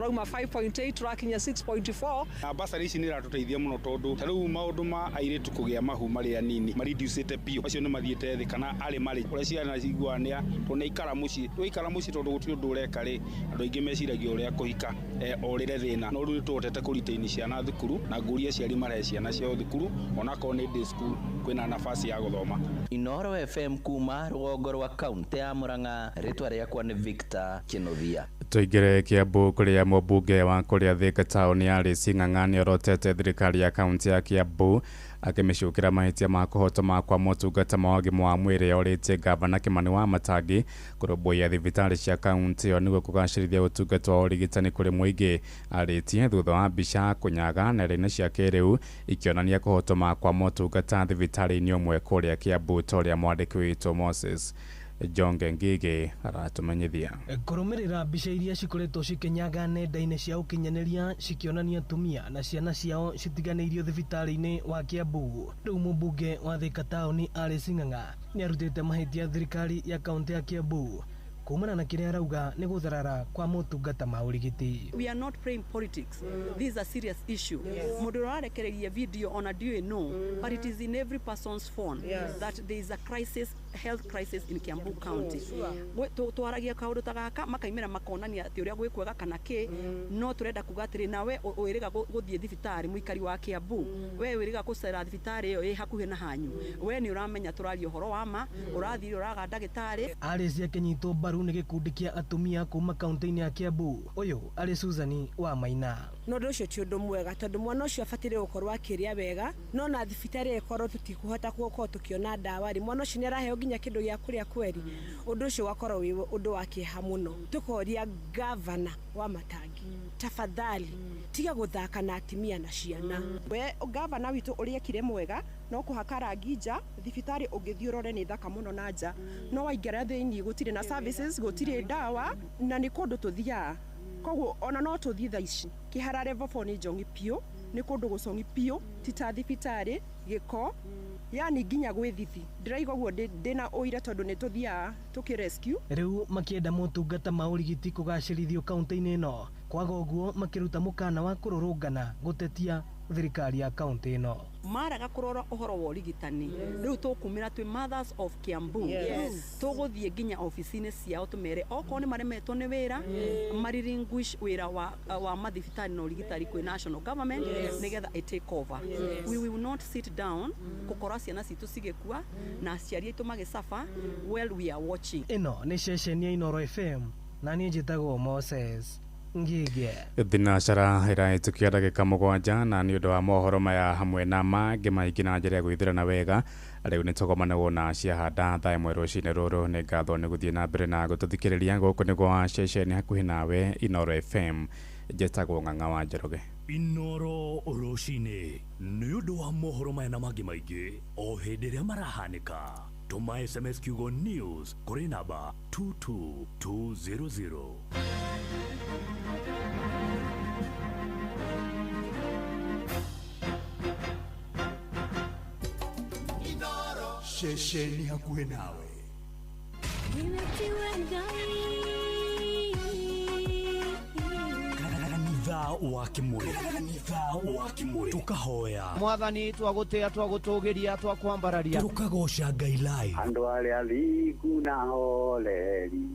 Turauma 5.8 turakinya 6.4. Na basarĩ ici nĩ iratũteithia mũno tondũ ta rĩu maũndũ ma airĩtu kũgĩa mahu marĩ anini maridiucĩte biũ, macio nĩ mathiĩte thĩ kana arĩ marĩ ũrĩa ciana ciguaga nĩ tondũ nĩ aikara mũciĩ, waikara mũciĩ tondũ gũtirĩ ũndũ ũreka rĩ, andũ aingĩ meciragia ũrĩa kũhika orĩre thĩna, no rĩu nĩ tũhotete kũretain ciana thukuru na ngũria aciari marehe ciana ciao thukuru onakorwo nĩ day school kwĩna nafasi ya gũthoma. Inoro FM kuma rũgongo rwa kaunti ya Murang'a, rĩtwa rĩakwa nĩ Victor Kinuthia. Tũingĩre Kiambu kũrĩa mũmbunge wa kũrĩa Thika taũni ya Ng'ang'a nĩorotete thirikari ya kaunti ya Kiambu akĩmĩcukĩra mahĩtia ma kũhotoma kwa motungata ma ũgima wa mwĩrĩ. Orĩtie gavana Kimani wa Matangi kũrũmbũiya thibitarĩ cia kaunti ĩyo nĩguo kũgacĩrithia ũtungata wa ũrigitani kũrĩ mũingĩ. Arĩtie thutha wa mbica kũnyaga nenda-inĩ cia kĩrĩu ikĩonania kũhotoma kwa motungata thibitarĩ-inĩ ũmwe kũrĩa Kiambu, ta ũrĩa mwandĩki witũ Moses Jonge Ngigi aratũmenyithia. Kũrũmĩrĩra mbica iria cikoretwo cikĩnyaga nenda-inĩ cia ũkinyanĩria cikĩonania atumia na ciana ciao citiganĩirio thibitarĩ-inĩ wa Kiambu, rĩu mũmbunge wa Thika taũni Alice Ng'ang'a nĩarutĩte mahĩtia thirikari ya kaunti ya Kiambu kumana na kĩrĩa arauga nĩ gũtharara kwa motungata ma ũrigiti. We are not playing politics. This is a serious issue. Mũndũ ũrarekereria video ona ndiũĩ no, but it is in every person's phone that there is a crisis, health crisis in Kiambu County. Twaragia kaũndũ ta gaka makaimĩra makonania atĩ ũrĩa gwĩ kwega kana kĩ, no tũrenda kuga atĩrĩ, nawe wĩrĩga gũthiĩ thibitarĩ mũikari wa Kiambu, we wĩrĩga gũcera thibitarĩ ĩyo ĩ hakuhĩ na hanyu, we nĩ ũramenya tũraria ũhoro wa ma, ũrathiĩ ũraga ndagĩtarĩ. Alice akĩnyitwo mbaru nĩ gĩkundi kĩa atumia kuma kaunti-inĩ ya Kiambu. Ũyũ arĩ Susan wa Maina. No ũndũ ũcio ti ũndũ mwega tondũ mwana ũcio abataire gũkorwo akĩrĩa wega, no na thibitarĩ ĩkorwo tũtikũhota gũkorwo tũkĩona ndawa rĩ, mwana ũcio nĩ araheo nginya kĩndũ gĩa kũrĩa kweri, ũndũ ũcio ũgakorwo wĩ ũndũ wa kĩeha mũno. Tũkoria gavana wa Matangi, tafadhali tiga gũthaka na atumia na ciana. We gavana witũ ũrĩa ekire mwega no kũhaka rangi nja thibitarĩ, ũngĩthiĩ ũrore nĩ thaka mũno na nja, no waingĩra thĩinĩ gũtirĩ na services, gũtirĩ ndawa na nĩ kũndũ tũthiaga, koguo ona no tũthiĩ thaa ici Kĩhara level 4 nĩ njongi biũ, nĩ kũndũ gũcongi biũ, ti ta thibitarĩ gĩko, yani nginya gwĩ thithi ndĩraiga ũguo ndĩna ũira tondũ nĩ tũthiaga tũkĩ rescue. Rĩu makĩenda motungata ma ũrigiti kũgacĩrithio kaunti-inĩ ĩno, kwaga ũguo makĩruta mũkana wa kũrũrũngana gũtetia thirikari ya kaunti ĩno. Maraga kũrora ũhoro wa ũrigitani, rĩu tũkumĩra twĩ Mothers of Kiambu, tũgũthiĩ nginya obici-inĩ ciao tũmere okorwo nĩ maremetwo nĩ wĩra mariringuish wĩra wa mathibitarĩ na ũrigitani kwĩ national government nĩgetha ĩ take over. We will not sit down gũkora ciana citũ cigĩkua na aciari aitũ magĩcaba while we are watching. Ĩno nĩ ceceni ya Inoro FM na niĩ njĩtagwo Moses Ngige. Thinacara ĩrahĩtũkia ndagĩka 7 na nĩ ũndũ wa mohoro maya hamwe na mangĩ maingĩ na njĩra ya gwĩthĩrana wega, rĩu nĩ tũgomanagwo na ciahanda thaa 1 rũcinĩ rũrũ. Nĩ ngatho nĩ gũthiĩ na mbere na gũtũthikĩrĩria. Gũkũ nĩ gwa ceceni hakuhĩ nawe Inoro FM. Njĩtagwo Ng'ang'a wa Njoroge. Inoro rũcinĩ nĩ ũndũ wa mohoro maya na mangĩ maingĩ o hĩndĩ ĩrĩa marahanĩka. Tũma SMS kiugo news kũrĩ namba 22200. Ceceni hakuhĩ nawe. Kanitha wa Kimuri, kanitha wa Kimuri, tukahoya Mwathani, twagũtĩa, twagũtũgĩria, twakwambararia, tukagoca Ngai live. Andũ arĩa thingu na horeri,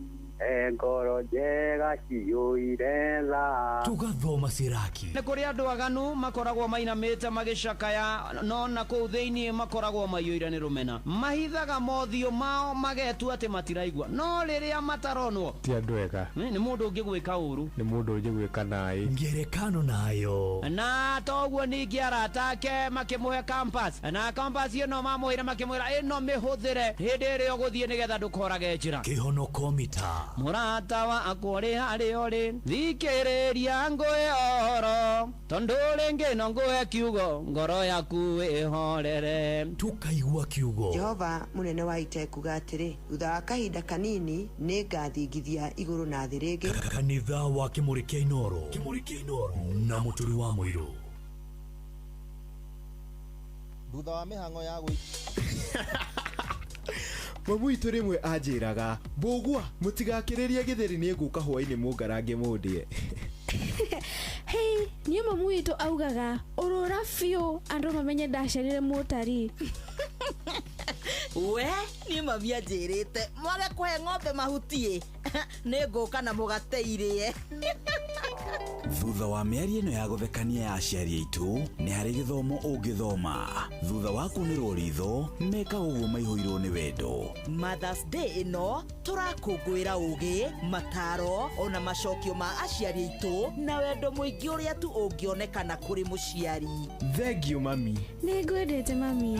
ngoro njega ciyũire tha, tugathoma Siraki. Nĩ kũrĩ andũ aganu makoragwo mainamĩte magĩcakaya, no na kũu thĩinĩ makoragwo maiyũire nĩ rũmena, mahithaga mothiũ mao magetua atĩ matiraigua, no rĩrĩa mataronwo ti andũ ega. Nĩ mũndũ ũngĩgwĩka ũru, nĩ mũndũ ũngĩgwĩka naĩ ngerekano nayo. Na toguo ningĩ arata ake makĩmũhe compass, na compass ĩno mamũheire makĩmwĩra ĩno mĩhũthĩre hĩndĩ ĩrĩa ũgũthiĩ nĩgetha ndũkorage njĩra. Kĩhonoko mita Mũrata wakwa ũrĩ harĩa ũrĩ, thikĩrĩria ngũhe ũhoro, tondũ rĩngĩ no ngũhe kiugo, ngoro yaku ĩhorere. Tukaigua kiugo. Jehova mũnene wa ita ekuga atĩrĩ, thutha wa kahinda kanini nĩ ngathingithia igũrũ na thĩ rĩngĩ. Kanitha wa Kimuri kĩa Inoro, Kimuri kĩa Inoro na Mũturi wa Mũirũ. Thutha wa mĩhang'o ya gwĩ Mamu witũ rĩmwe anjĩraga, mbũgua mũtigakĩrĩrie gĩtheri, nĩ ngũka hwainĩ mũngarange mũndĩe. Hey, niĩ mamu witũ augaga ũrũra biũ andũ mamenye ndacerire mũtari. We niĩ mami anjĩrĩte mwage kũhe ng'ombe mahuti nĩ ngũka na mũgate irĩe. Thutha wa mĩario ĩno ya gũthekania ya aciari aitũ nĩ harĩ gĩthomo ũngĩthoma. Thutha wa kunĩrwo ritho mekaga ũguo maihũirwo nĩ wendo. Mother's Day ĩno tũrakũngũĩra ũgĩ, mataro ona macokio ma aciari aitũ na wendo mũingĩ ũrĩa tu ũngĩonekana kũrĩ mũciari. Thank you mami. Nĩ ngwendete mami.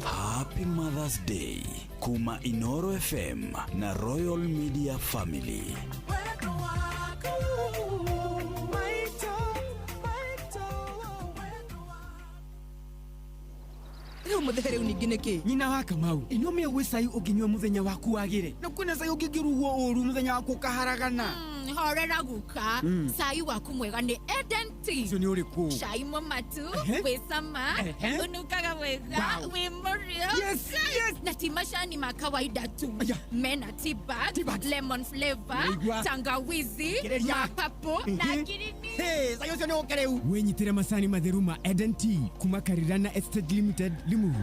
Happy Mother's Day kuma Inoro FM na Royal Media Family. Rĩu mũthee rĩu ningĩ nĩkĩ? Nyina wa Kamau, ĩno mĩo gwĩ cai ũngĩnyua mũthenya waku wagĩre, na kwĩna cai ũngĩngĩrugwo ũru mũthenya waku ũkaharagana. Horera guka. Cai waku mwega nĩ Eden Tea. Ũcio nĩ ũrĩkũ? Cai mũmatu, wĩ cama, ũnungaga wega, wĩ mũrĩo. Yes, yes. Na ti macani ma kawaida tu. Mena tea bag, lemon flavor, Naigua. tangawizi, Kĩrĩria. mapapo na ngirini. Hey, cai ũcio nĩ ũke rĩu. Wĩnyitĩre macani matheru ma Eden Tea kuma Karirana Estate Limited, Limuru.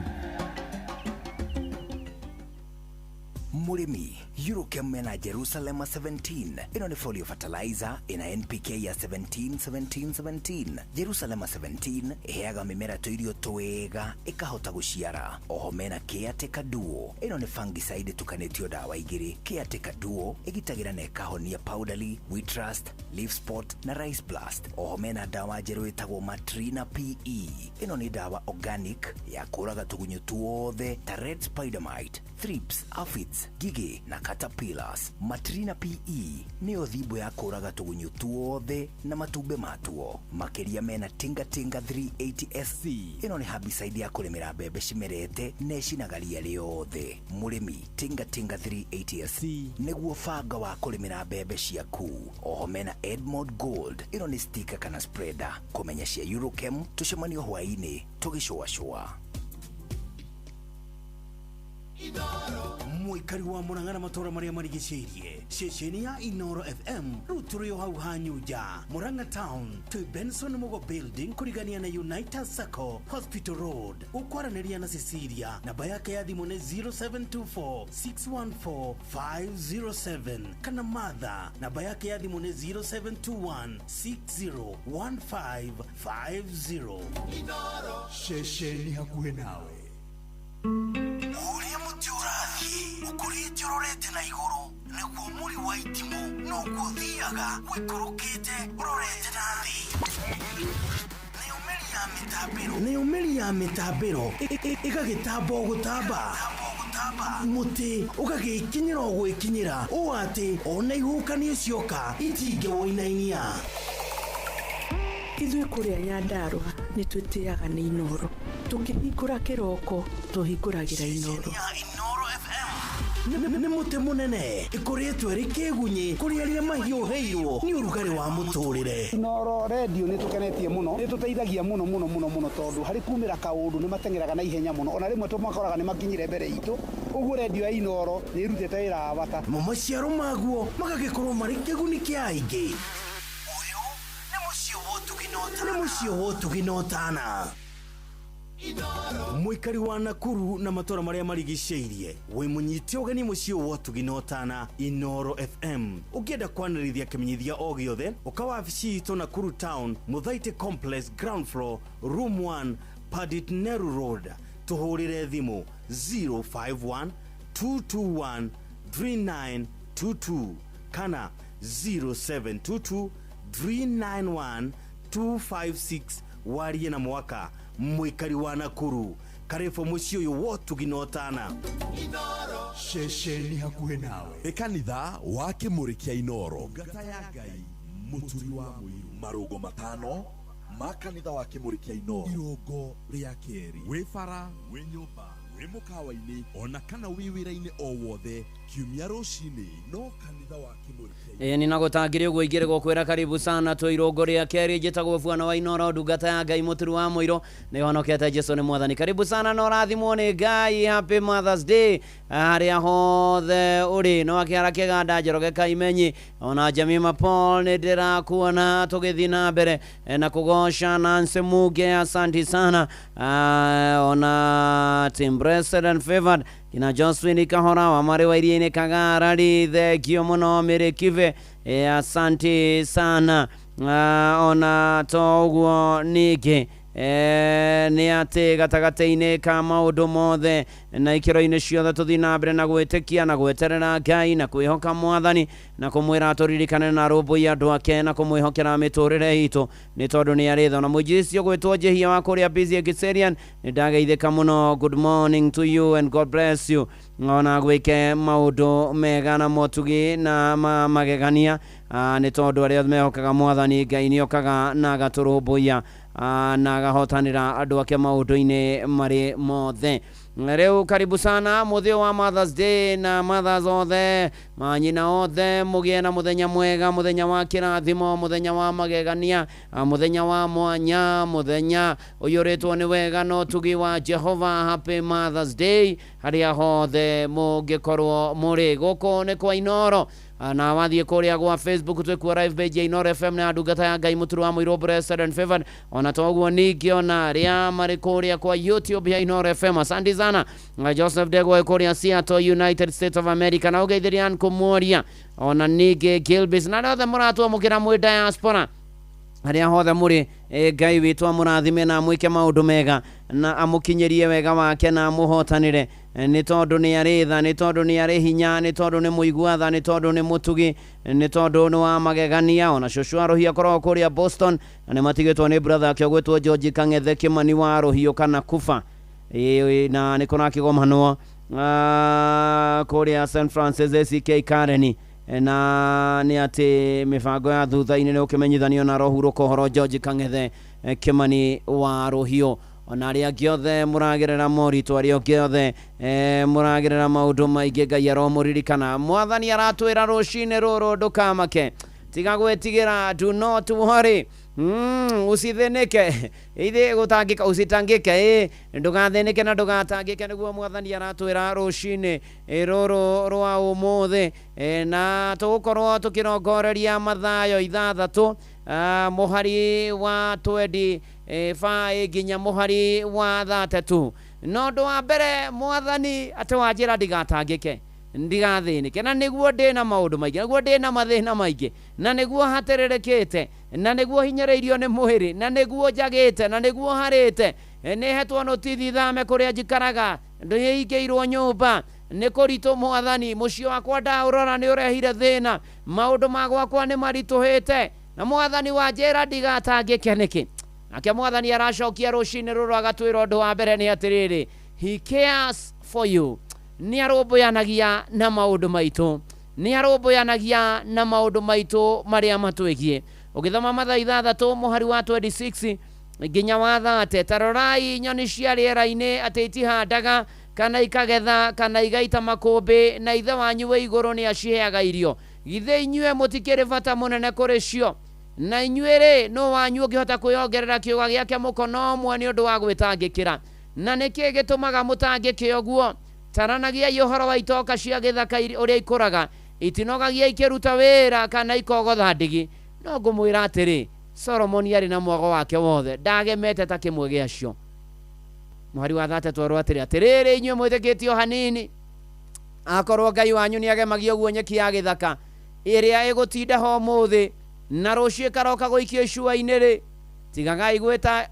Mũrĩmi, Eurochem mena Jerusalem 17. Ĩno nĩ folio fertilizer ĩna NPK ya 17 17 17. Jerusalem 17 ĩheaga mĩmera tũirio twega ĩkahota gũciara. Oho mena Caretaker Duo. Ĩno nĩ fungicide ĩtukanĩtio ndawa igĩrĩ. Caretaker Duo ĩgitagĩra na ĩkahonia powdery, wheat rust, leaf spot na rice blast. Oho mena ndawa njerũ ĩtagwo Matrina PE. Ĩno nĩ ndawa organic ya kũraga tũgunyũ tuothe ta red spider mite, thrips, aphids, ngigĩ na caterpillars. Matrina PE nĩyo thimbo ya kũraga tũgunyũ tuothe na matumbĩ matuo. Makĩria mena Tinga Tinga 380 SC. Ĩno nĩ herbicide ya kũrĩmĩra mbembe cimerete na ĩcinaga ria rĩothe. Mũrĩmi, Tinga Tinga 380 SC nĩguo banga wa kũrĩmĩra mbembe ciaku. Oho mena Edmond Gold. Ĩno nĩ sticker kana spreader. Kũmenya cia Eurochem tũcemanio hwaĩ-inĩ tũgĩcũacũa. Mũikari wa Murang'a na matũra marĩa marigicĩirie ceceni ya Inoro FM rĩu tũrĩ o hau Hanyunja Murang'a Town twĩ Benson Mugo Building kũrigania na United Sacco Hospital Road. Ũkwaranĩria na Cecilia, namba yake ya thimũ nĩ 0724 614 507 kana Martha, namba yake ya thimũ nĩ 0721 601550. Ceceni hakuhĩ nawe. Ũrĩa mũtĩ ũrathiĩ ũkũrĩte ũrorete na igũrũ nĩguo mũri wa itimũ noguo ũthiaga ũikũrũkĩte ũrorete na thĩ. Nayo mĩri ya mĩtambĩro ĩgagĩtamba o gũtamba, mũtĩ ũgagĩkinyĩra o gwĩkinyĩra ũũ atĩ ona ihuhũkanio cioka itingĩwũinainia. Ithuĩ kũrĩa Nyandarũa nĩ twĩtĩaga nĩ Inoro. Tũkĩhingũra kĩroko tũhingũragĩra Inoro. Nĩ mũtĩ mũnene ĩkũrĩtwo ĩrĩ kĩgunyĩ kũrĩ arĩa mahiũhĩirwo nĩ ũrugarĩ wa mũtũrĩre. Inoro redio nĩ tũkenetie mũno, nĩ tũteithagia mũno mũno mũno mũno tondũ harĩ kumĩra kaũndũ nĩ mateng'eraga na ihenya mũno, ona rĩmwe tũmakoraga nĩ makinyire mbere itũ. Ũguo redio ya Inoro nĩ ĩrutĩte wĩra wa bata. Mo maciaro maguo magagĩkorwo marĩ kĩguni kĩa aingĩ. Ũyũ nĩ mũciĩ wa ũtugi na ũtana. Nĩ mũciĩ wa ũtugi na ũtana. Mũikari wa Nakuru na matũra marĩa marigicĩirie wĩ mũnyite ũgeni mũciĩ wa ũtugi na ũtana Inoro FM. Ũngĩenda kwanĩrĩria kĩmenyithia o gĩothe ũka wabici itũ Nakuru Town, Mũthaitĩ Complex, ground floor, room 1, Padit Nehru Road. Tũhũrĩre thimũ 051 221 3922 kana 0722 391 256. Warie na mwaka mũikari wa Nakuru karibu mũciĩ ũyũ wa ũtugi na ũtana. Ceceni hakuhĩ nawe. Nĩ kanitha wa Kĩmũrĩ kĩa Inoro. Ngata ya Ngai mũturi wa mũiru. Marũngo matano ma kanitha wa Kĩmũrĩ kĩa Inoro. Irũngo rĩa kerĩ. Wĩ bara, wĩ nyũmba, wĩ mũkawa-inĩ ona kana wĩ wĩra-inĩ o wothe. Kiumia rũcinĩ no kanitha wa Kĩmũrĩ. Ĩĩ ninagũtangĩrĩ ũguo ingĩrĩ gũkwĩra karibu sana twĩ irũngũ rĩa kerĩ. Njĩtagwo Bwana wa Inoro, ndungata ya Ngai, mũturu wa mũiro nĩ honokete. Jesu nĩ mwathani. Karibu sana na ũrathimwo nĩ Ngai. Happy Mothers Day harĩa hothe ũrĩ. No akĩara kĩganda Njoroge Kaimenyi, ona Jamima Paul nĩ ndĩrakuona tũgĩthiĩ na mbere na kũgoca. Nancy Muge, asanti sana. Ona Tim Blessed and Favored, kina Josephine Kahora wa marĩ wa iria-inĩ Kagarari, thengio mũno. Mĩrĩkive, asante sana. Ona to ũguo ningĩ nĩ atĩ gatagatĩ-inĩ ka maũndũ mothe na ikĩro-inĩ ciothe, tũthiĩ na mbere na gwĩtĩkia na gweterera Ngai na kwĩhoka mwathani na kũmwĩra tũririkane na rũmbũiya andũ ake na kũmwĩhokera mĩtũrĩre itũ, nĩ tondũ nĩ arĩ tha. Na mũinjilisti ũgwĩtwo Njĩhia wa kũrĩa Busy Kiserian, nĩ ndageithĩka mũno. Good morning to you and God bless you, ona gwĩke maũndũ mega na motugi na ma magegania, nĩ tondũ arĩa mehokaga mwathani Ngai nĩ okaga na agatũrũmbũiya na agahotanĩra andũ ake maũndũ-inĩ marĩ mothe. Rĩu karibu sana mũthĩ wa Mothers Day, na mothers othe, manyina othe, mũgĩe na mũthenya mwega, mũthenya wa kĩrathimo, mũthenya wa magegania, mũthenya wa mwanya, mũthenya ũiyũrĩtwo nĩ wega na ũtugi wa Jehova. Happy Mothers Day harĩa hothe mũngĩkorwo mũrĩ. Gũkũ nĩ kwa Inoro, na wathiĩ kũrĩa gwa Facebook twĩkuo live page ya Inoro FM na ndungata ya Ngai mũturu wa mũirũ Blessed and Favored. Ona toguo ningĩ ona arĩa marĩ kũrĩa kwa YouTube ya Inoro FM, asante sana. Na Joseph Degwa kũrĩa Seattle, United States of America, na ũgeithĩria Ann Kũmworia, ona ningĩ Gilbis, na arĩa othe mũratwamũkĩra mwĩ diaspora harĩa hothe mũrĩ. Ngai witũ amũrathime na amwĩke maũndũ mega na amũkinyĩrie wega wake na amũhotanĩre, nĩ tondũ nĩ arĩ tha, nĩ tondũ nĩ arĩ hinya, nĩ tondũ nĩ mũigua tha, nĩ tondũ nĩ mũtugi, nĩ tondũ nĩ wa magegania. Ona cũcũ wa Rũhiũ akoragwo kũrĩa Boston, na nĩ matigĩtwo nĩ brother ake ũgwĩtwo George Kang'ethe Kĩmani wa Rũhiũ kana Kufa. Na nĩ kũrakĩgomanwo kũrĩa St Francis ACK Karen, na nĩ atĩ mĩbango ya thutha-inĩ nĩ ũkĩmenyithanio na rohurũka ũhoro George Kang'ethe Kĩmani wa Rũhiũ. Ona arĩa angĩ othe mũragerera moritũ, arĩa angĩ othe mũragerera maũndũ maingĩ, Ngai aromũririkana. Mwathani aratwĩra rũcinĩ rũrũ, ndũkamake, tiga gwĩtigĩra, do not worry, usithinike ithi gutangika, usitangike, ndugathinike na ndugatangike, niguo mwathani aratwĩra rũcinĩ rũrũ rwa ũmũthĩ. Na tũgũkorwo tũkĩrongoreria Mathayo 6, mũhari wa 25 nginya mũhari wa 32. No ũndũ wa mbere, mwathani atĩ wanjĩra ndigatangĩke, ndigathĩnĩke, na nĩguo ndĩna maũndũ maingĩ, nĩguo ndĩna mathĩna maingĩ, na nĩguo hatĩrĩrĩkĩte, na nĩguo hinyĩrĩirio nĩ mwĩrĩ, na nĩguo njagĩte, na nĩguo harĩte, nĩ hetwo notithi thame kũrĩa njikaraga, ndĩhingĩirwo nyũmba nĩ kũritũ. Mwathani, mũciĩ wakwa ndaũrora nĩ ũrehire thĩna, maũndũ ma gwakwa nĩ maritũhĩte, na mwathani wanjĩra ndigatangĩke nĩkĩ? Nake mwathani aracokia rũcinĩ rũrũ agatwĩra ũndũ wa mbere nĩ atĩrĩrĩ, he cares for you. Nĩ arũmbũyanagia na maũndũ maitũ, nĩ arũmbũyanagia na maũndũ maitũ marĩa matwĩgiĩ. Ũgĩthoma Mathayo 6 mũhari wa 26 nginya wa 30, ta rorai nyoni cia rĩera-inĩ, atĩ itihandaga kana ikagetha kana igaita makũmbĩ, na ithe wanyu wĩ igũrũ nĩ aciheaga irio. Githĩ inyuĩ mũtikĩrĩ bata mũnene kũrĩ cio? Na inyuĩ rĩ, nũ wanyu ũngĩhota kwĩongerera kĩũga gĩake mũkono ũmwe nĩ ũndũ wa gwĩtangĩkĩra? Na nĩkĩ gĩtũmaga mũtangĩke ũguo? Taranagiai ũhoro wa itoka cia gĩthaka ũrĩa ikũraga, itinogagia ikĩruta wĩra kana ikogotha ndigi, no ngũmwĩra atĩrĩ, Solomoni arĩ na mwago wake wothe ndagemete ta kĩmwe gĩacio. Mũhari wa 32 atĩrĩ, atĩrĩrĩ inyuĩ mwĩtĩkĩtie o hanini, akorwo Ngai wanyu nĩ agemagia ũguo nyeki ya gĩthaka ĩrĩa ĩgũtinda ho ũmũthĩ na rũciũ ĩkaroka gũikio icua-inĩ rĩ, tigagai gwĩta,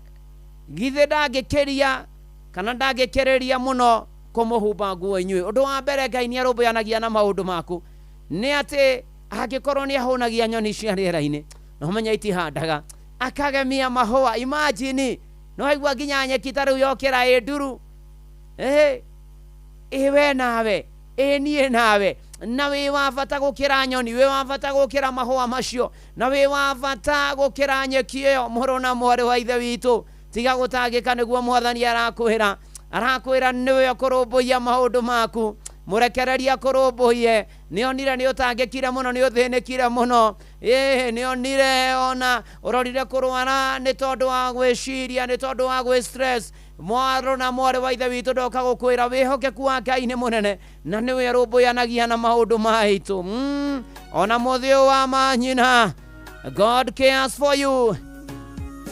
githĩ ndangĩkĩria kana ndangĩkĩrĩria mũno kũmũhumba nguo inyuĩ? Ũndũ wa mbere, Ngai nĩ arũmbũyanagia na maũndũ maku, nĩ atĩ angĩkorwo nĩ ahũnagia nyoni cia rĩera-inĩ, no menya itihandaga, akagemia mahũa, imagine, no aigua nginya nyeki ta rĩu yokĩra ĩ nduru, ĩ we nawe, ĩ niĩ nawe, na wĩ wa bata gũkĩra nyoni, wĩ wa bata gũkĩra mahũa macio, na wĩ wa bata gũkĩra nyeki ĩyo. Mũrũ na mwarĩ wa ithe witũ, tiga gũtangĩka, nĩguo mwathani arakwĩra, arakwĩra nĩwe ũkũrũmbũiya maũndũ maku. Mũrekereria kũrũmbũiye. Nĩonire nĩ ũtangĩkire mũno, nĩ ũthĩnĩkire mũno. Ĩĩ, nĩonire ona ũrorire kũrwara nĩ tondũ wa gwĩciria, nĩ tondũ wa gwĩ stress. Mwarũ na mwarĩ wa ithe witũ ndoka gũkwĩra wĩhokeku wa Ngai nĩ mũnene na nĩwe arũmbũyanagia na maũndũ maitũ. Ona mũthĩ wa manyina, God cares for you.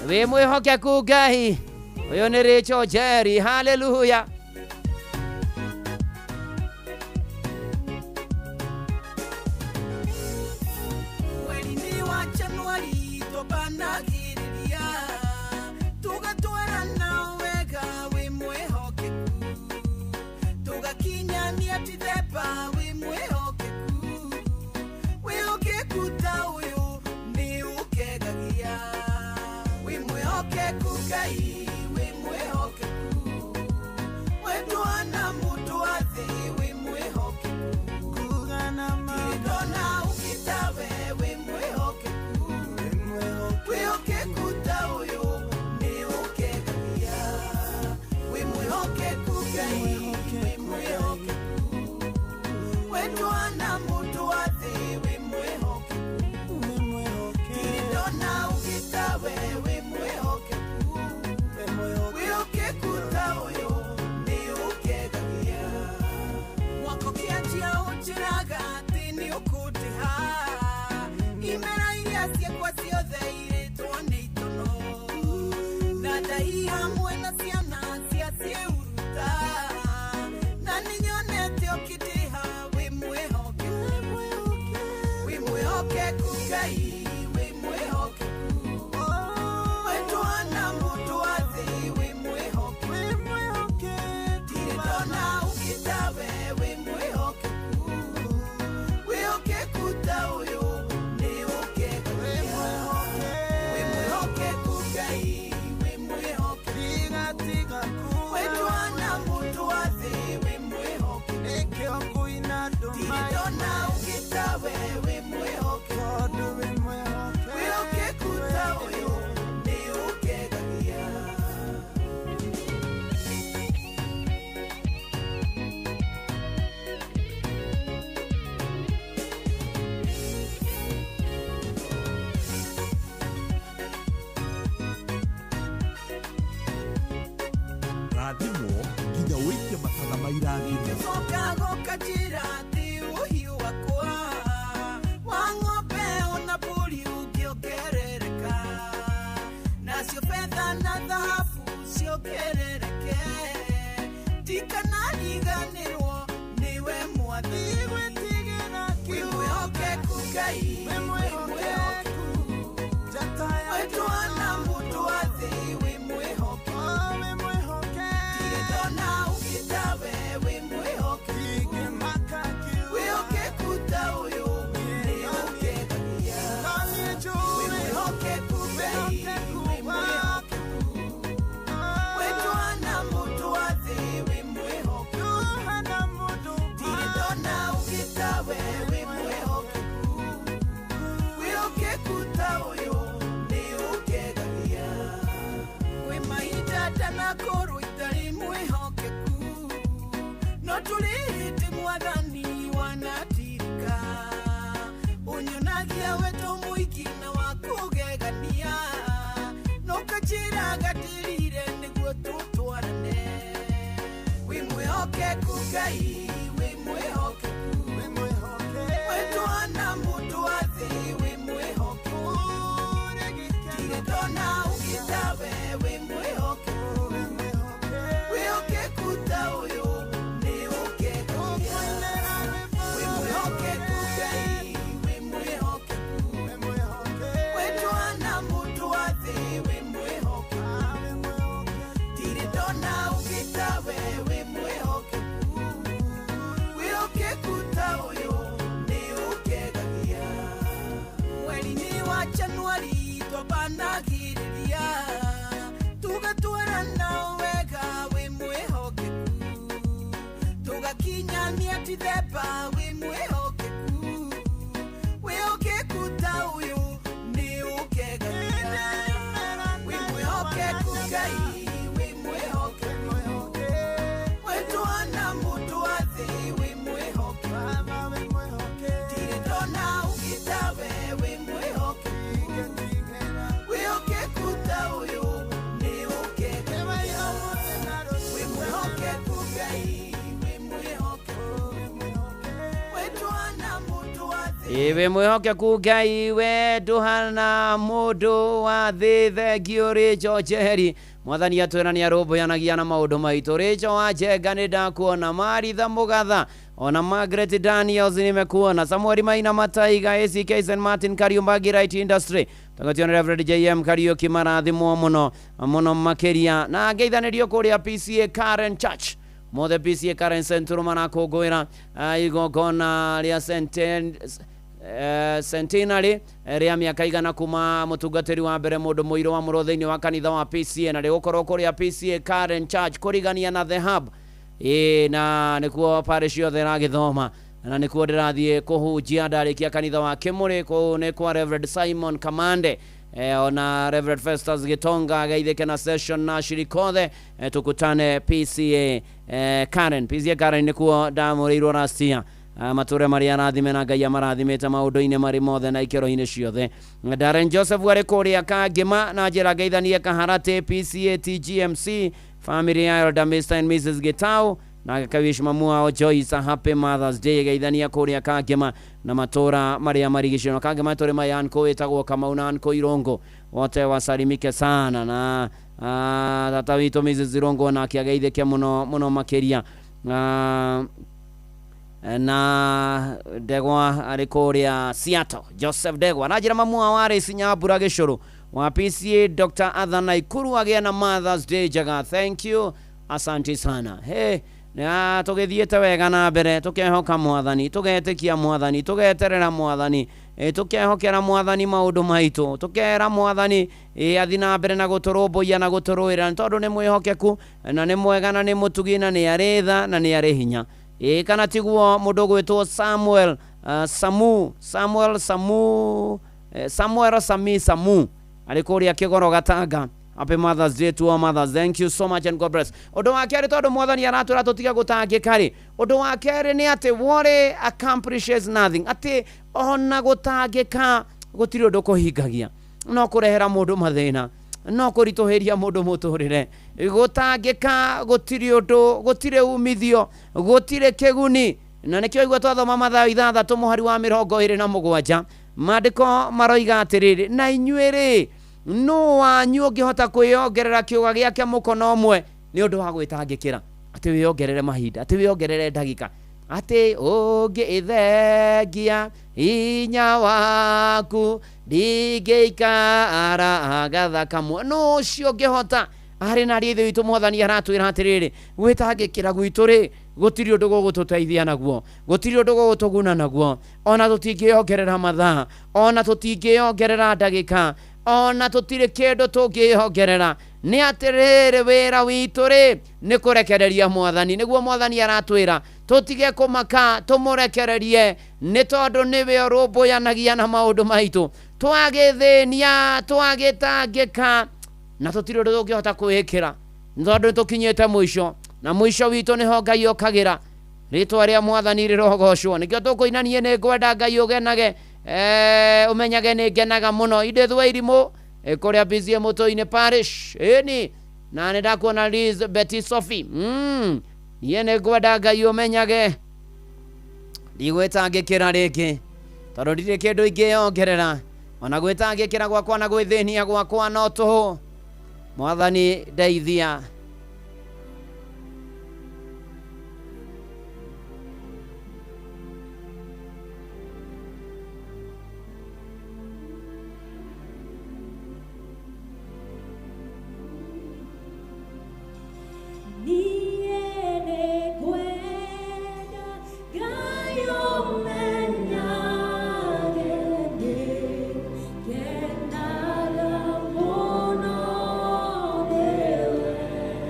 Wĩ mwĩhokeku Ngai. Ũyũ nĩ Rachel Jerry. Hallelujah. Mweri-inĩ wa Januari tũbanagĩrĩria tũgatwarana wega wĩ mwĩhokeku tũgakinyania Dithemba wĩ mwĩhokeku wĩhokeku ta ũyũ nĩ ũkegagia wĩ mwĩhokeku Ngai wĩ mwĩhokeku wetwana mũndũ wa thĩ wĩ mwĩhokeku ndona ũkĩtawe wĩ mwĩhokeku wĩhokeku ta ũyũ nĩ ũkegagia wĩ mwĩhokeku Ngai wĩ mwĩhokeku wetwana mũndũ wa thĩ wĩ mwĩhokeku ndona ũkĩtawe wĩ mwĩhokeku wĩhokeku ta ũyũ nĩ ũkegagia mwaka ũkĩanjia ũnjĩraga atĩ nĩ ũkũndĩha imera iria ciakwa ciothe irĩtwo nĩ itono na ndai hamwe na ciana cia ciĩuruta na nĩnyonete ũkĩndĩha wĩ mwĩhokeku wĩ mwĩhokeku Ngai wĩ mwĩhokeku wetwana mũndũ wa thĩ wĩ mwĩhokeku ndirĩ ndona ũkĩtawe wĩ mwĩhokeku wĩhokeku ta ũyũ nĩ ũkegagia wĩ mwĩhokeku Ngai wĩ mwĩhokeku wetwana mũndũ wa thĩ wĩ mwĩhokeku ndirĩ ndona ũkĩtawe wĩ mwĩhokeku wĩhokeku ta ũyũ nĩ ũkegagia. Rathimwo nginya ũikie mathaga ma irathimo. Coka gũkanjĩra atĩ ũhiũ wakwa wa ng'ombe ona mbũri ũngĩongerereka nacio betha na thahabu ciongerereke ndikanariganĩrwo nĩwe mwathi wĩ mwĩhokeku Ngai wĩ mwĩhokeku wetwana mũndũ wa thĩ wĩ mwĩhokeku ndirĩ ndona ũkĩtawe wĩ mwĩhokeku wĩhokeku ta ũyũ nĩ ũkegagia wĩ mwĩhokeku Ngai wĩ mwĩhokeku wetwana mũndũ wa thĩ wĩ mwĩhokeku ndirĩ ndona ũkĩtawe wĩ mwĩhokeku wĩhokeku ta ũyũ nĩ ũkegagia kwĩ mahinda ndanakorwo itarĩ mwĩhokeku no tũrĩ hĩndĩ mwathani wanatirika ũnyonagia wendo mũingĩ na wa kũgegania no kanjĩraga ndĩrire nĩguo tũtwarane wĩ mwĩhokeku Ngai wĩ mwĩhokeku wetwana mũndũ wa thĩ wĩ mwĩhokeku ndirĩ ndona ũkĩtawe wĩ mwĩhokeku wĩhokeku ta ũyũ nĩ ũkegagia wĩ mwĩhokeku Ngai wĩ mwĩhokeku wetwana mũndũ wa thĩ wĩ mwĩhokeku ndirĩ ndona ũkĩtawe wĩ mwĩhokeku wĩhokeku ta ũyũ nĩ ũkegagia mweri-inĩ wa Januari twabanagĩrĩria tũgatwarana wega wĩ mwĩhokeku tũgakinyania Dithemba wĩ mwĩhokeku wĩhokeku ta ũyũ nĩ ũkegagia wĩ mwĩhokeku Ngai wĩ mwĩhokeku wetwana mũndũ wa thĩ wĩ mwĩhokeku Wĩ mwĩhokeku Ngai we ndũhana mũndũ wa thĩ thengio Rĩcho Njeheri mwathani atwĩra nĩ arũmbũyanagia na maũndũ maitũ. Rĩcho wa Njenga nĩ ndakuona, Maritha Mũgatha ona Margaret Daniels nimekuona, Samuel Maina Mataiga, ACK St Martin Kariumbagi Right Industry tũgationa Reverend JM Kariuki marathimwo mũno mũno makĩria na ngeithanĩrio kũrĩa PCA Karen Church mothe PCA Karen Central marakũngũĩra igongona rĩa centenary rĩa mĩaka 100 kuma mũtungatĩri wa mbere mũndũ mũirũ wa mũrwo thĩinĩ wa kanitha wa PCA na rĩgũkorwo kũrĩa PCA Karen Church kũrigania na The Hub na nĩkuo parish yothe ĩragĩthoma na nĩkuo ndĩrathiĩ kũhunjia ndarĩkia kanitha wa Kĩmũrĩ kũu nĩ kwa Reverend Simon Kamande ona Reverend Festus Gitonga ageithĩke na session na shirikothe tukutane PCA Karen. PCA Karen nĩkuo ndamũrĩirwo last year. Matũre marĩa arathime na Ngai amarathimĩte maũndũ-inĩ marĩ mothe na ikĩro-inĩ ciothe. Darren Joseph arĩ kũrĩa Kangĩma na njĩra ngeithanie Kaharatĩ PCA TGMC family ya Elder Mr and Mrs Gitau na gakawish mamu wao Joyce a happy Mother's Day geithania kũrĩa Kangĩma na matũra marĩa marigicĩirio. Kangĩma tũrĩ mayanko ĩtagwo Kamau na Anko Irongo wote wasalimike sana na tata witũ Mrs Irongo nake ageithĩke mũno mũno makĩria. Na Ndegwa arĩ kũrĩa Seattle, Joseph Ndegwa na njĩra mamu wao arĩ Cinyambura Gĩcũrũ wa PCA Dr. Arthur Naikuru agĩe na Mother's Day njega. Thank you, asante sana. Hey, na tũgĩthiĩte wega na mbere tũkehoka mwathani tũgetĩkia mwathani tũgeterera mwathani tũkehokera mwathani maũndũ maitũ tũkera mwathani athi na mbere na gũtũrũmbũiya na gũtũrũĩra tondũ nĩ mwĩhokeku na nĩ mwega na nĩ mũtugi na nĩ arĩ tha na nĩ arĩ hinya. Kana tiguo mũndũ ũgwĩtwo Samuel Samu Samuel Samu Samuel Sami Samu arĩ kũrĩa Kĩgoro Gatanga. Happy Mother's Day to all mothers. Thank you so much and God bless. Ũndũ wa kerĩ tondũ mwathani aratwĩra tũtige gũtangĩka rĩ, ũndũ wa kerĩ nĩ atĩ worry accomplishes nothing, atĩ ona gũtangĩka gũtirĩ ũndũ kũhingagia, no kũrehera mũndũ mathĩna, no kũritũhĩria mũndũ mũtũrĩre. Gũtangĩka gũtirĩ ũndũ, gũtirĩ umithio, gũtirĩ kĩguni. Na nĩkĩo igua twathoma Mathayo 6 mũhari wa 27 maandĩko maroiga atĩrĩrĩ, na inyuĩ rĩ no wanyu ũngĩhota kwĩyongerera kĩũga gĩake mũkono ũmwe nĩ ũndũ wa gwĩtangĩkĩra, atĩ wĩyongerere mahinda, atĩ wĩyongerere ndagĩka, atĩ ũngĩthengia hinya waku ndingĩikara gathaka. No ũcio ũngĩhota arĩ na arĩa ithe witũ mwathani aratwĩra atĩrĩrĩ, gwĩtangĩkĩra gwitũ rĩ gũtirĩ ũndũ gũgũtũteithia naguo, gũtirĩ ũndũ gũgũtũguna naguo, ona tũtingĩongerera mathaa, ona tũtingĩongerera ndagĩka, ona tũtirĩ kĩndũ tũngĩongerera. Nĩ atĩrĩrĩ wĩra witũ rĩ nĩ kũrekereria mwathani. Nĩguo mwathani aratwĩra tũtige kũmaka, tũmũrekererie nĩ tondũ nĩwe ũrũmbũyanagia na maũndũ maitũ. Twagĩthĩnia, twagĩtangĩka na tũtirĩ ũndũ tũngĩhota kwĩĩkĩra nĩ tondũ nĩtũkinyĩte mũico, na mũico witũ nĩho Ngai okagĩra. Rĩtwa rĩa mwathani rĩrogocwo. Nĩkĩo tũkũina niĩ nĩ ngwenda Ngai ũgenage, ũmenyage nĩ ngenaga mũno. Edith Wairimũ kũrĩa PCA Mũtũinĩ Parish ĩni, na nĩ ndakuona Liz Betty Sophie. Niĩ nĩ ngwenda Ngai ũmenyage ndigwĩtangĩkĩra rĩngĩ tondũ ndirĩ kĩndũ ingĩongerera, ona gwĩtangĩkĩra gwakwa na gwĩthĩnia gwakwa no tũhũ. Mwathani ndeithia. Kenaga mũno nĩwe.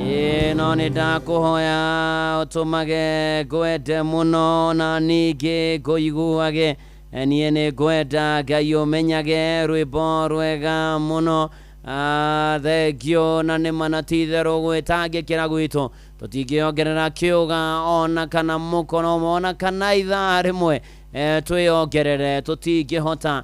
Ĩĩ no nĩ ndakũhoya ũtũmage ngwende mũno na ningĩ ngũiguage. Niĩ nĩ ngwenda Ngai ũmenyage rwĩmbo rwega mũno. Thengio na nĩ ma na ti itherũ gwĩtangĩkĩra gwitũ tũtingĩongerera kĩũga ona kana mũkono ũmwe ona kana ithaa rĩmwe, twĩongerere tũtingĩhota.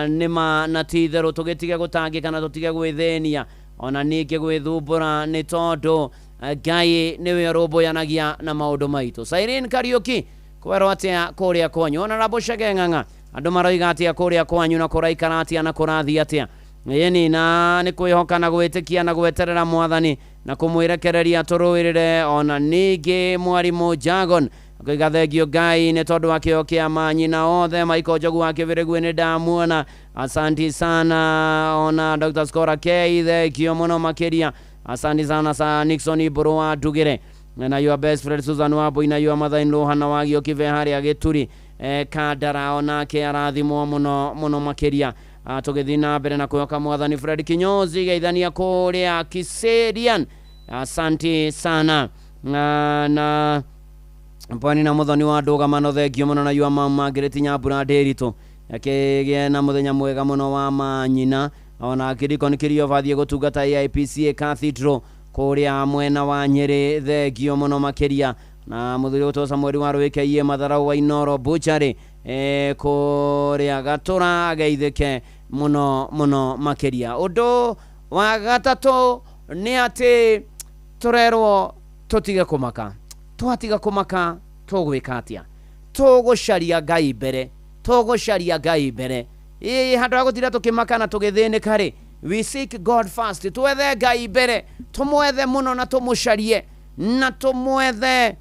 Nĩ ma na ti itherũ tũgĩtige gũtangĩka na tũtige gwĩthĩnia ona ningĩ gwĩthumbũra nĩ tondũ Ngai nĩwe ũrũmbũyanagia na maũndũ maitũ. Siren Kariuki kwerwo atĩa kũrĩa kwanyu? Honorable Chege Ng'ang'a, andũ maroiga atĩa kũrĩa kwanyu na kũraikara atĩa na kũrathiĩ atĩa? Ĩni na nĩ kwĩhoka na gwĩtĩkia na gweterera mwathani na kũmwĩrekereria tũrũĩrĩre. Ona ningĩ mwarimũ Jagon akoiga thengio Ngai nĩ tondũ wa kĩo kĩa manyina othe. Michael Njogu wa Kĩbĩrĩgwe nĩ ndamuona, asanti sana. Ona Dr. Skora K thengio mũno makĩria, asanti sana. Sa Nixon Iburu wa Ndugĩre na your best friend Susan Wambui na your mother in law Hana Wagio Kibe harĩa Gĩturi, Kandara onake arathimwo mũno mũno makĩria. Tũgĩthiĩ na mbere na kwĩhoka mwathani. Fred Kinyozi geithania kũrĩa Kiserian, asanti sana. Na Pwani na muthoni wa ndũgamano thengio mũno na your mama Margaret Nyambura Ndĩritũ akĩgĩe na mũthenya mwega mũno wa manyina. Ona Kĩriko Kĩrio bathiĩ gũtungata AIPCA Cathedral kũrĩa mwena wa Nyĩrĩ, thengio mũno makĩria. Na mũthuri ũtwo Samuel wa Rwĩkeiye Matharau wa Inoro Butchery, kũrĩa Gatũra ageithĩke mũno mũno makĩria. Ũndũ wa gatatũ nĩ atĩ tũrerwo tũtige kũmaka. Twatiga kũmaka tũgwĩka atĩa? Tũgũcaria Ngai mbere, tũgũcaria Ngai mbere. Ĩĩ handũ ha gũtinda tũkĩmaka na tũgĩthĩnĩka rĩ, we seek God first. Twethe Ngai mbere, tũmwethe mũno na tũmũcarie na tũmwethe.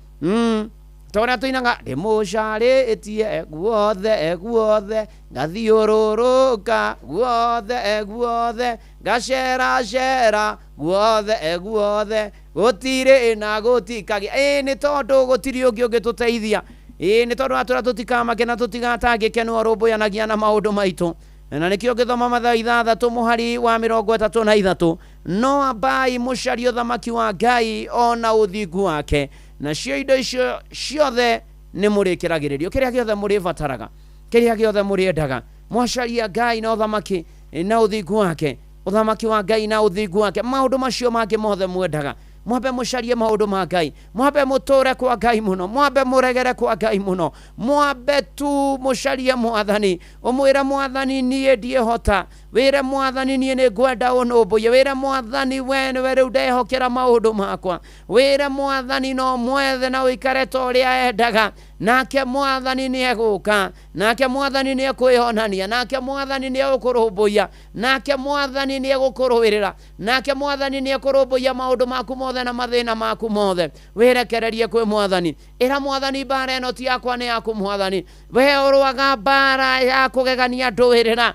Ta ũrĩa tũinaga ndĩmũcarĩtie guothe guothe, ngathiũrũrũka guothe guothe, ngaceracera guothe guothe, gũtirĩ na gũtikagĩa. Ĩĩ nĩ tondũ gũtirĩ ũngĩ ũngĩtũteithia. Ĩĩ nĩ tondũ atũra tũtikamake na tũtigatangĩke nĩ ũrũmbũyanagia na maũndũ maitũ. Na nĩkĩo ngĩthoma Mathayo 6 mũhari wa 33, no ambai mũcarie ũthamaki wa Ngai ona ũthingu wake, nacio indo icio ciothe nĩ mũrĩkĩragĩrĩrio. Kĩrĩa gĩothe mũrĩbataraga, kĩrĩa gĩothe mũrĩendaga, mwacaria Ngai na ũthamaki na ũthingu wake, ũthamaki wa Ngai na ũthingu wake, maũndũ macio mangĩ mothe mwendaga, mwambe mũcarie maũndũ ma Ngai, mwambe mũtũre kwa Ngai mũno, mwambe mũregere kwa Ngai mũno, mwambe tu mũcarie mwathani, ũmwĩre mwathani niĩ ndiĩhota, wĩre mwathani niĩ nĩ ngwenda ũnũmbũiye, wĩre mwathani we nĩwe rĩu ndehokera maũndũ makwa, wĩre mwathani no mwethe na ũikare ta ũrĩa endaga, nake mwathani nĩ egũka, nake mwathani nĩ ekwĩonania, nake mwathani nĩ egũkũrũmbũiya, nake mwathani nĩ egũkũrũĩrĩra, nake mwathani nĩ ekũrũmbũiya maũndũ maku mothe na mathĩna maku mothe. Wĩrekererie kwĩ mwathani, ĩra mwathani mbara ĩno ti yakwa nĩ yaku mwathani, we ũrũaga mbara ya kũgegania ndũĩrĩra.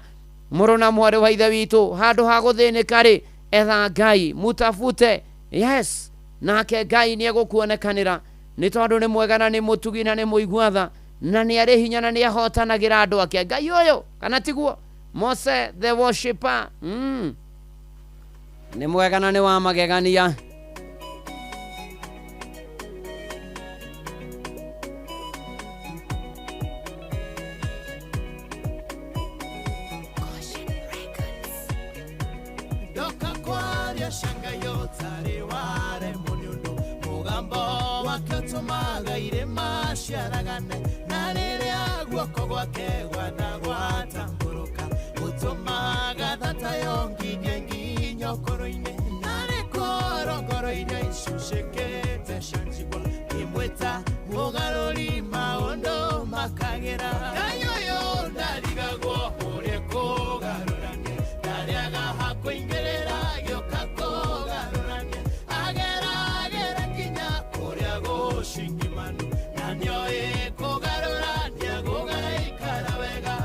Mũrũ na mwarĩ wa ithe witũ, handũ ha gũthĩnĩka rĩ, etha Ngai, mũtafute, yes, nake Ngai nĩ egũkuonekanĩra, nĩ tondũ nĩ mwega na nĩ mũtugi na nĩ mũigua tha na nĩ arĩ hinya na nĩ ahotanagĩra andũ ake. Ngai ũyũ kana tiguo? Mose the worshipper, nĩ mwega na nĩ wa magegania. Ciaragane na rĩrĩa guoko gwake gwatambũrũka gũtũmaga thata yongithie nginya ũkũrũ-inĩ narĩ korongoro iria icucĩkĩte cia njigua imwĩta mũgarũri maũndũ makagĩra. Ngai ũyũ ndarigagwo ũrĩa kũgarũrania, ndarĩaga hakũingĩrĩra gĩũka kũgarũrania, ageragĩra nginya kũrĩa gũcingimanu na nĩoĩ kũgarũrania gũgaikara wega.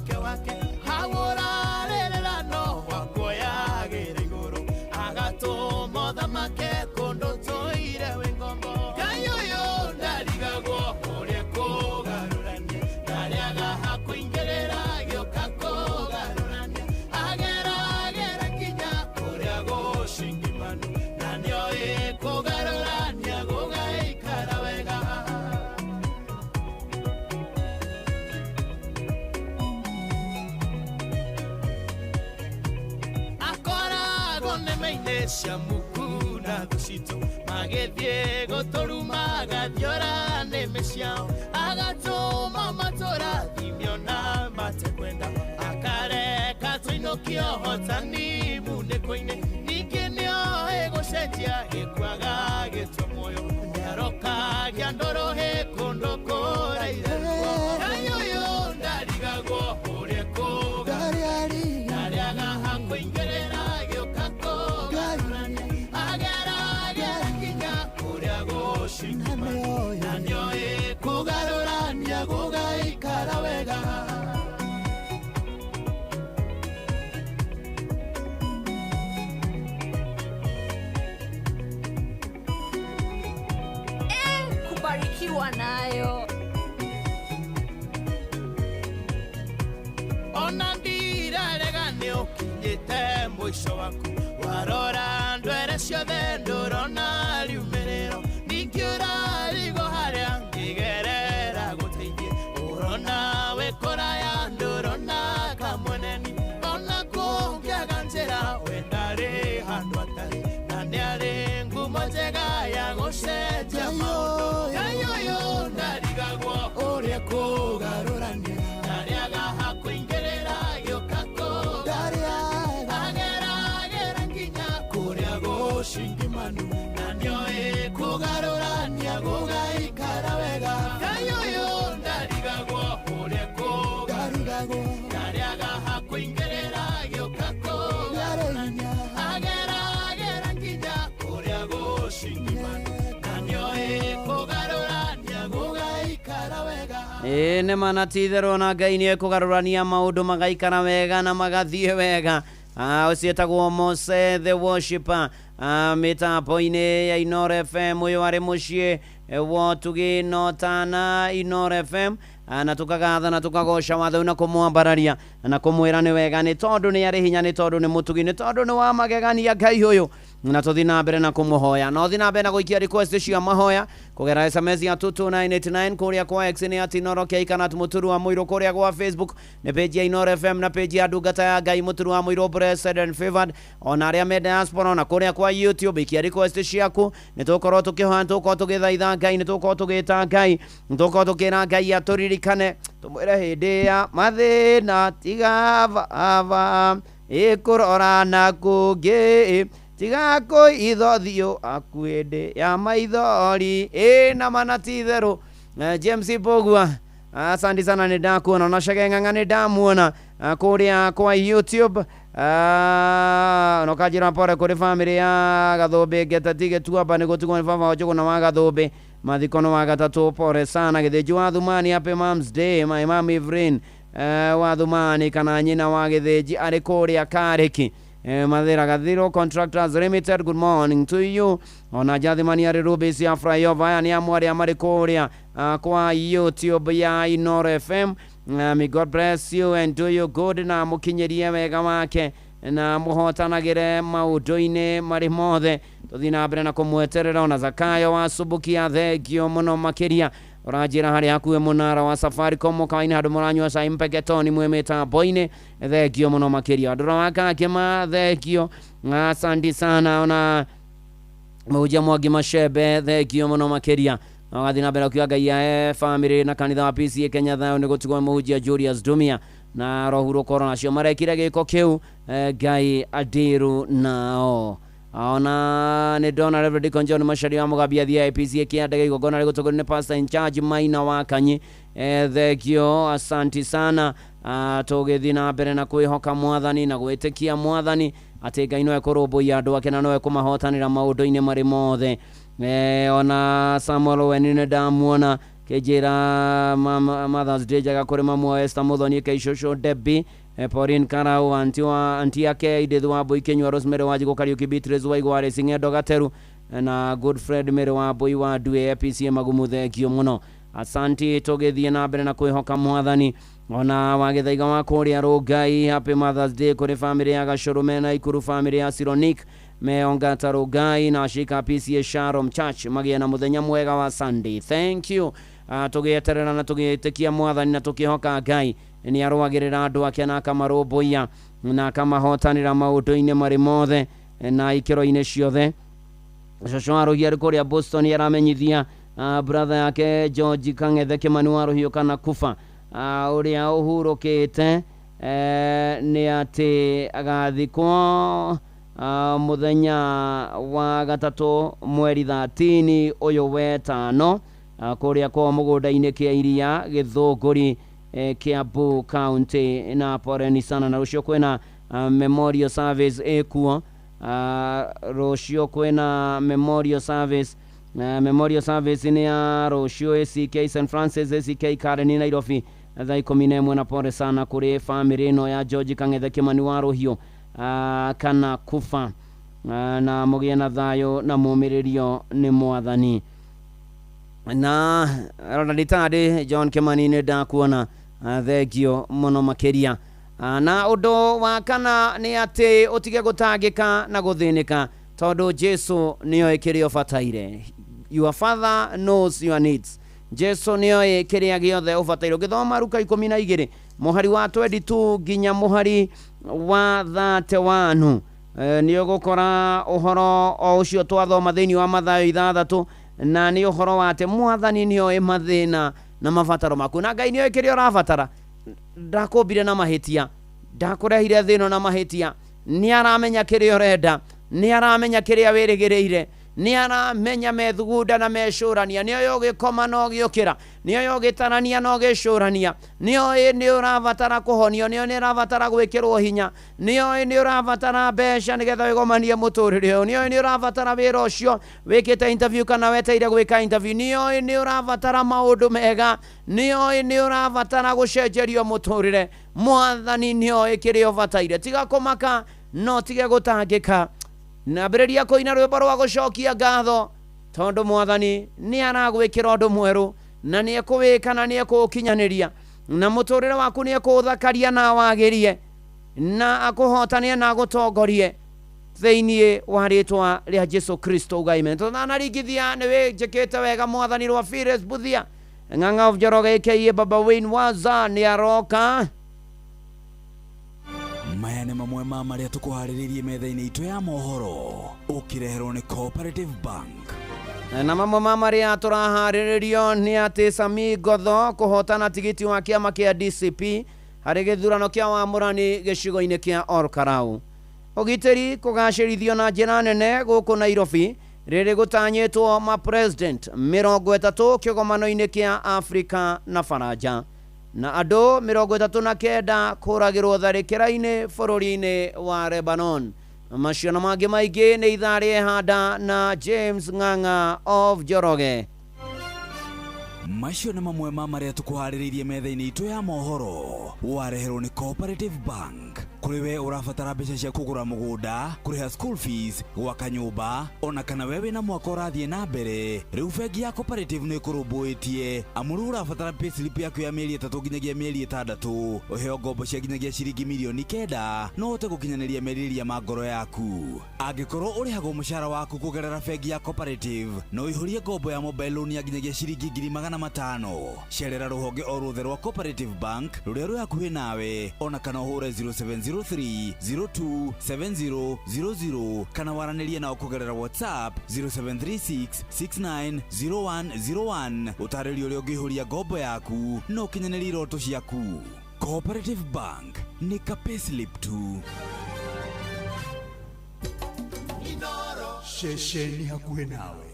Ũhonokio wake hagũrarĩrĩra no wakuoyagĩra igũrũ agatũma ũthamake kũndũ tũire wĩ ngombo. Ngai ũyũ ndarigagwo ũrĩa kũgarũrania ndarĩaga hakũingĩrĩra gĩũka kũgarũrania ageragera nginya kũrĩa gũcingimanu na nĩoĩ kũgarũrania gũgaikara wega. Akoragwo nĩme-inĩ cia muku na thũ citũ magĩthiĩ gũtũruma agathiora nĩmĩ ciao agatũma matũrathimio na matekwenda akareka tũinũkio hotani munĩko-inĩ ningĩ nĩoĩ gũcenjia gĩkuaga gĩtwe muoyo nĩarokagia ndũrũhĩ kũndũ kũrairerwo. Ngai ũyũ ndarigagwo ũrĩa kũgarũrania ndarĩaga hakũingĩrĩra gĩũka kũgarũrania ageragera nginya kũrĩa gũcingimanu na nĩoĩ kũgarũrania gũgaikara wega. Kubarikiwa nayo. Ona ndirarega nĩ ũkinyĩte mũico waku warora ndwere ciothe ndũrona riumĩrĩro ningĩ ũrarigwo harĩa ngĩgerera gũteithie ũrona wĩ kũraya ndũrona kamweneni ona kũngĩaga njĩra we ndarĩ handũ atarĩ na nĩarĩ ngumo njega ya gũcenjia maũndũ. Ngai ũyũ ndarigagwo ũrĩa kũgarũrania ndarĩaga hakũingĩrĩra gĩũka kũgarũrania ageragera nginya kũrĩa gũcingimanu na nĩoĩ kũgarũrania gũgaikara wega. Ngai ũyũ ndarigagwo ũrĩa kũgarũrania ndarĩaga hakũingĩrĩra gĩũka kũgarũrania ageragera nginya kũrĩa gũcingimanu na nĩoĩ kũgarũrania gũgaikara wega. Ĩĩ nĩ ma na ti-itherũ na Ngai nĩ ekũgarũrania maũndũ magaikara wega na magathiĩ wega. Ũcio etagwo Mose the Worshipper mĩtambo-inĩ ya Inooro FM. Ũyũ arĩ mũciĩ wa ũtugi no tana Inooro FM, na tũkagatha na tũkagoca watho na kũmwambararia na kũmwĩra nĩ wega nĩ tondũ nĩ arĩ hinya nĩ tondũ nĩ mũtugi nĩ tondũ nĩ wa magegania Ngai ũyũ, na tũthiĩ na mbere na kũmũhoya na ũthiĩ na mbere na gũikia request cia mahoya kũgerera SMS ya 22989 kũrĩa kwa X nĩ at Inooro K kana Mũturu wa Mũirũ, kũrĩa gwa Facebook nĩ page ya Inooro FM na page ya ndungata ya Ngai Mũturu wa Mũirũ Blessed and Favored, ona arĩa me diaspora na kũrĩa kwa YouTube ikia request ciaku nĩ tũgũkorwo tũkĩhoya, nĩ tũgũkorwo tũgĩthaitha Ngai, nĩ tũgũkorwo tũgĩta Ngai, nĩ tũgũkorwo tũkĩra Ngai atũririkane tũmwĩre hĩndĩ ya mathĩna tiga baba ĩkũrora na kũngĩ tiga kũitho thiũ aku hĩndĩ ya maithori ĩ na mana ti itherũ. James Mbũgua, asante sana nĩ ndakuona, ona Chege Ng'ang'a nĩ ndamuona kũrĩa kwa YouTube. No kanjĩra pore kũrĩ famĩlĩ ya Gathũmbĩ Ngetati Gĩtuamba nĩ gũtigwo nĩ baba wa Njũgũna wa Gathũmbĩ mathiko nĩ wa gatatũ, pore sana. Gĩthĩnji wa Thumani, happy Mom's Day my mom Evelyn wa Thumani kana nyina wa Gĩthĩnji arĩ kũrĩa Karĩki. Mathira Gathiro Contractors Limited, good morning to you. Ona Jathimani arĩ Rubis ya Flyover, aya nĩ amwe arĩa marĩ kũrĩa kwa YouTube ya Inooro FM. May God bless you and do you good na mũkinyĩrie wega wake na mũhotanagĩre maũndũ-inĩ marĩ mothe. Tũthiĩ na mbere na kũmweterera. Ona Zakayo wa Subukia, thengio mũno makĩria. Ũranjĩra harĩa hakuhĩ mũnara wa Safaricom mũkawa-inĩ handũ mũranyua cai mpeketoni mwĩ mĩtambo-inĩ, thengio mũno makĩria. Ndũra wa Kakĩma, thengio, asante sana. Ona Mũhunjia Mwangi Macembe, thengio mũno makĩria. Ũgathiĩ na mbere ũkiuga Ngai ahe famĩlĩ na kanitha wa PCEA Kenya thayũ nĩ gũtigwo mũhunjia Julius Dumia na rohurũko nacio marekire gĩko kĩu, Ngai adiru nao. Ona nĩ ndona Reverend Deacon John Macharia wa Mũgambia athiĩ IPCA kĩandĩka igongona rĩgũtongorio nĩ pastor in charge Maina wa Kanyi, thengio, asanti sana. Tũgĩthiĩ na mbere na kwĩhoka mwathani na gwĩtĩkia mwathani atĩ Ngai no ekũrũmbũiya andũ ake na no ekũmahotanĩra maũndũ-inĩ marĩ mothe. Ona Samuel Owen nĩ ndamuona Kĩnjĩra Mother's Day njega kũrĩ mamu wa Esther Muthoni Keicũcũ Debbie, Pauline Karau, anti wa anti yake Edith wa Mbui Kinyua, Rosemary Wanjikũ Kariuki, Beatrice Waigũ Alice Ng'endo Gateru na Godfred Mary wa Mbui wa Ndue APC Magumu, thengio mũno, asanti. Tũgĩthiĩ na mbere na kwĩhoka mwathani ona wagĩthaiga wa kũrĩa Rũngai. Happy Mother's Day kũrĩ famĩlĩ ya Gacũrũ mena Ikuru, famĩlĩ ya Sironik meongata Rũngai na ashika PCA Sharom Church, magĩe na mũthenya mwega wa Sunday. Thank you. Tũgĩeterera na tũgĩtĩkia mwathani na tũkĩhoka Ngai nĩ arũagĩrĩra andũ ake na akamarũmbũiya na akamahotanĩra maũndũ-inĩ marĩ mothe na ikĩro-inĩ ciothe. Cũcũ wa Rũhiũ arĩ kũrĩa Boston aramenyithia brother yake George Kang'ethe Kĩmani wa Rũhiũ kana kufa ũrĩa ũhurũkĩte, nĩ atĩ agathikwo mũthenya wa gatatũ mweri 13 ũyũ wetano kũrĩa kwao mũgũnda-inĩ kĩa iria Gĩthũngũri, Kiambu County, na poreni sana. Na rũciũ kwĩna memorial service ĩkuo. Rũciũ kwĩna memorial service. Memorial service nĩ ya rũciũ ACK St Francis ACK Karen Nairobi thaa 11, na pole sana kũrĩ famĩlĩ ĩno ya George Kang'ethe Kĩmani wa Rũhiũ kana kufa, na mũgĩe na thayũ na mũmĩrĩrio nĩ mwathani. Na roraritarĩ John Kĩmani, nĩ ndakuona, thengio mũno makĩria. Na ũndũ wa kana nĩ atĩ ũtige gũtangĩka na gũthĩnĩka tondũ Jesu nĩoĩ kĩrĩa ũbataire. Your father knows your needs. Jesu nĩoĩ kĩrĩa gĩothe ũbataire. Ũgĩthoma Ruka 12 mũhari wa 22 nginya mũhari wa 31, nĩ ũgũkora ũhoro o ũcio twathoma thĩinĩ wa Mathayo 6, na nĩ ũhoro wa atĩ mwathani nĩoĩ mathĩna na mabataro maku, na Ngai nĩoĩ kĩrĩa ũrabatara. Ndakũmbire na mahĩtia, ndakũrehire thĩ ĩno na mahĩtia. Nĩ aramenya kĩrĩa ũrenda, nĩ aramenya kĩrĩa wĩrĩgĩrĩire, nĩ aramenya methugunda na mecũrania, nĩoĩ ũgĩkoma na ũgĩũkĩra, nĩoĩ ũgĩtarania na ũgĩcũrania, nĩoĩ nĩ ũrabatara kũhonio, nĩoĩ nĩ ũrabatara gwĩkĩrwo hinya, nĩoĩ nĩ ũrabatara mbeca nĩgetha wĩgomanie mũtũrĩre ũyũ, nĩoĩ nĩ ũrabatara wĩra ũcio wĩkĩte interview kana wetereire gwĩka interview, nĩoĩ nĩ ũrabatara maũndũ mega, nĩoĩ nĩ ũrabatara gũcenjerio mũtũrĩre. Mwathani nĩoĩ kĩrĩa ũbataire. Tiga kũmaka no tige gũtangĩka, nambĩrĩria kũina rwĩmbo rwa gũcokia ngatho tondũ mwathani nĩ aragwĩkĩra ũndũ mwerũ na nĩ ekũwĩka na nĩ ekũũkinyanĩria, na mũtũrĩre waku nĩ ekũũthakaria na wagĩrie na akũhotanie na agũtongorie thĩinĩ wa rĩtwa rĩa Jesu Kristo. Uga amen. Tũtanaringithia nĩ wĩnjĩkĩte wega mwathani rwa Fires Buthia Ng'ang'a of Njoroge aka Baba Wayne Waza nĩ aroka. Maya nĩ mamwe ma marĩa tũkũharĩrĩirie metha-inĩ itũ ya mohoro, ũkĩreherwo nĩ Cooperative Bank. Na mamwe ma marĩa tũraharĩrĩrio nĩ atĩ Sami Ngotho kũhotana tigiti wa kĩama kĩa DCP harĩ gĩthurano kĩa wamũrani gĩcigo-inĩ kĩa Olkarau. Ũgitĩri kũgacĩrithio na njĩra nene gũkũ Nairobi rĩrĩ gũtanyĩtwo ma president 30 kĩgomano-inĩ kĩa Afrika na Faranja, na andũ 39 kũragĩrwo tharĩkĩra-inĩ bũrũri-inĩ wa Lebanon. Macio na mangĩ maingĩ nĩ ithaa rĩa Handa na James Ng'ang'a of Njoroge. Macio nĩ mamwe ma marĩa tũkũharĩrĩirie metha-inĩ itũ ya mohoro, wareherwo nĩ Cooperative Bank. Kũrĩ we ũrabatara mbeca cia kũgũra mũgũnda, kũrĩha school fees, gwaka nyũmba, ona kana we wĩna mwaka ũrathiĩ na mbere, rĩu bengi ya Cooperative nĩ ĩkũrũmbũĩtie, amu rĩu ũrabatara payslip yaku ya mĩeri 3 nginyagia mĩeri 6, ũheo ngombo cia nginyagia ciringi mirioni 9 no ũhote gũkinyanĩria merirĩria ma ngoro yaku. Angĩkorwo ũrĩhagwo mũcara waku kũgerera bengi ya Cooperative, no ũihũrie ngombo ya mobile loan ya nginyagia ciringi 500,000. Cerera rũhonge o ruothe rwa Cooperative Bank rũrĩa rwĩ hakuhĩ nawe, ona kana ũhũre 0703 027000 kana waranĩrie nao kũgerera WhatsApp 0736 690101, ũtarĩrio ũrĩa ũngĩihũria ngombo yaku na ũkinyanĩrie iroto ciaku. Cooperative Bank nĩ ka payslip tu. Ceceni hakuhĩ nawe.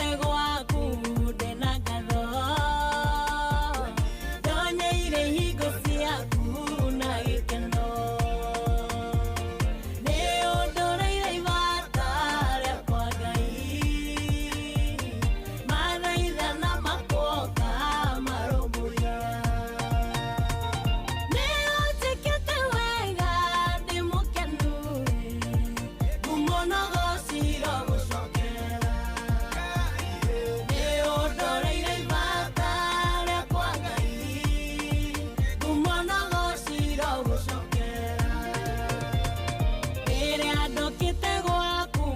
Ndokĩte gwaku ndĩna ngatho, ndonyeire hingo ciaku na gĩkeno. Nĩ ũndoreire ibata rĩakwa Ngai, mathaithana makwoka marũmbũiya. Nĩ ũnjĩkĩte wega ndĩ mũkenu, ngumo na ũgooci irogũcokera. Nĩ ũndoreire ibata rĩakwa Ngai, ngumo na ũgooci irogũcokera. Rĩrĩa ndokĩte gwaku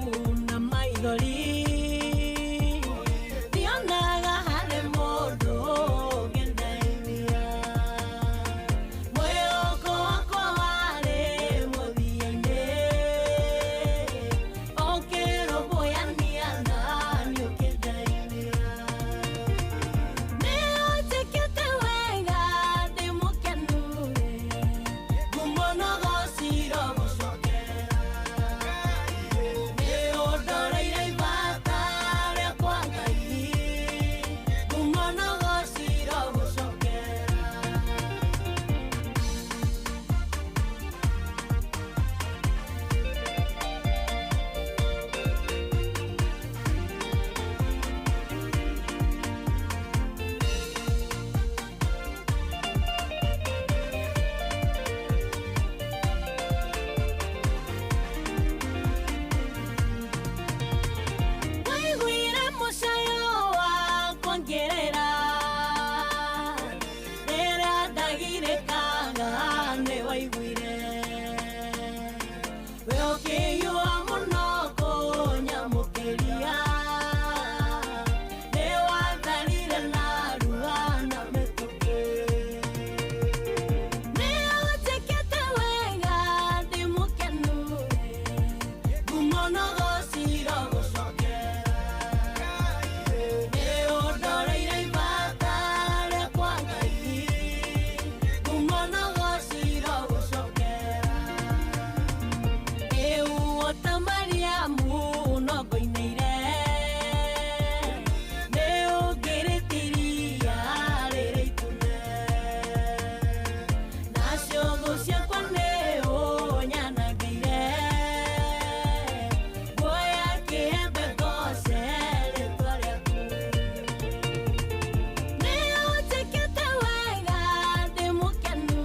na maithori, ndionaga harĩ mũndũ ũngĩndeithia. Mwĩhoko wakwa warĩ mũthia-inĩ, ũkĩrũmbũyania naniĩ ũkĩndeithia. Nĩ ũnjĩkĩte wega ndĩ mũkenu, ngumo na ũgooci irogũcokera. Nĩ ũndoreire ibata rĩakwa Ngai, ngumo na ũgooci irogũcokera. Waiguire mũcayo wakwa ngĩrĩra, rĩrĩa ndagirĩkaga nĩ waiguire. We ũkĩhiũha mũno kũnyamũkĩria, nĩ watharire narua na mĩtũkĩ. Nĩ ũnjĩkĩte wega ndĩ mũkenu, ngumo na ũgooci irogũcokera. Nĩ ũndoreire ibata rĩakwa Ngai, ngumo na ũgooci irogũcokera. Rĩu o ta Mariamu no ngũinĩire, nĩ ũngĩrĩte iria rĩrĩ itune. Nacio thũ ciakwa nĩ ũnyanangĩire, nguoya kĩembe ngooce rĩtwa rĩaku. Nĩ ũnjĩkĩte wega ndĩ mũkenu,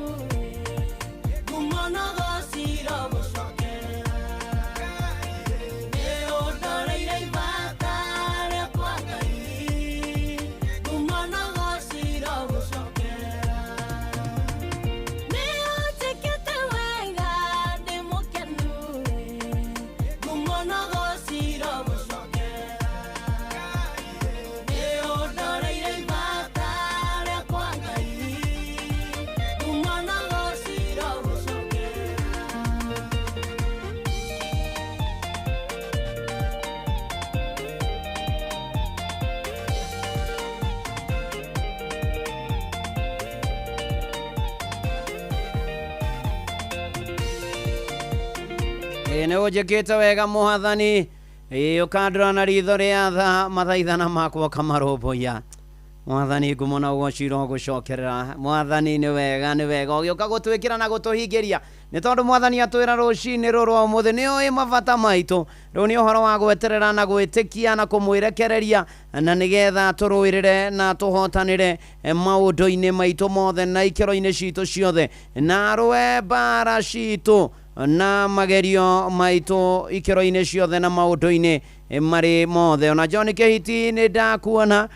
ngumo na ũgooci irogũcokera. Nĩ ũndoreire ibata rĩakwa Ngai, ngumo na ũgooci irogũcokera. Nĩ ũnjĩkĩte wega ndĩ mũkenu, ngumo na ũgooci irogũcokera. Nĩ ũndoreire ibata rĩakwa Ngai, ngumo na ũgooci irogũcokera. Ĩ nĩ ũnjĩkĩte wega mwathani, ĩ ũkandora na ritho rĩa tha, mathaithana makwa ũkamarũmbũiya. Mwathani ngumo na ũgoci irogũcokerera. Mwathani nĩ wega, nĩ wega ũgĩũka gũtwĩkĩra na gũtũhingĩria, nĩ tondũ mwathani atwĩra rũcinĩ rũrũ rwa ũmũthĩ nĩ oĩ mabata maitũ. Rĩu nĩ ũhoro wa gweterera na gwĩtĩkia na kũmwĩrekereria, na nĩgetha tũrũĩrĩre na tũhotanĩre maũndũ-inĩ maitũ mothe na ikĩro-inĩ citũ ciothe, na arũe mbara citũ na magerio maitũ ikĩro-inĩ ciothe na maũndũ-inĩ marĩ mothe. Ona John Kĩhiti nĩ ndakuona,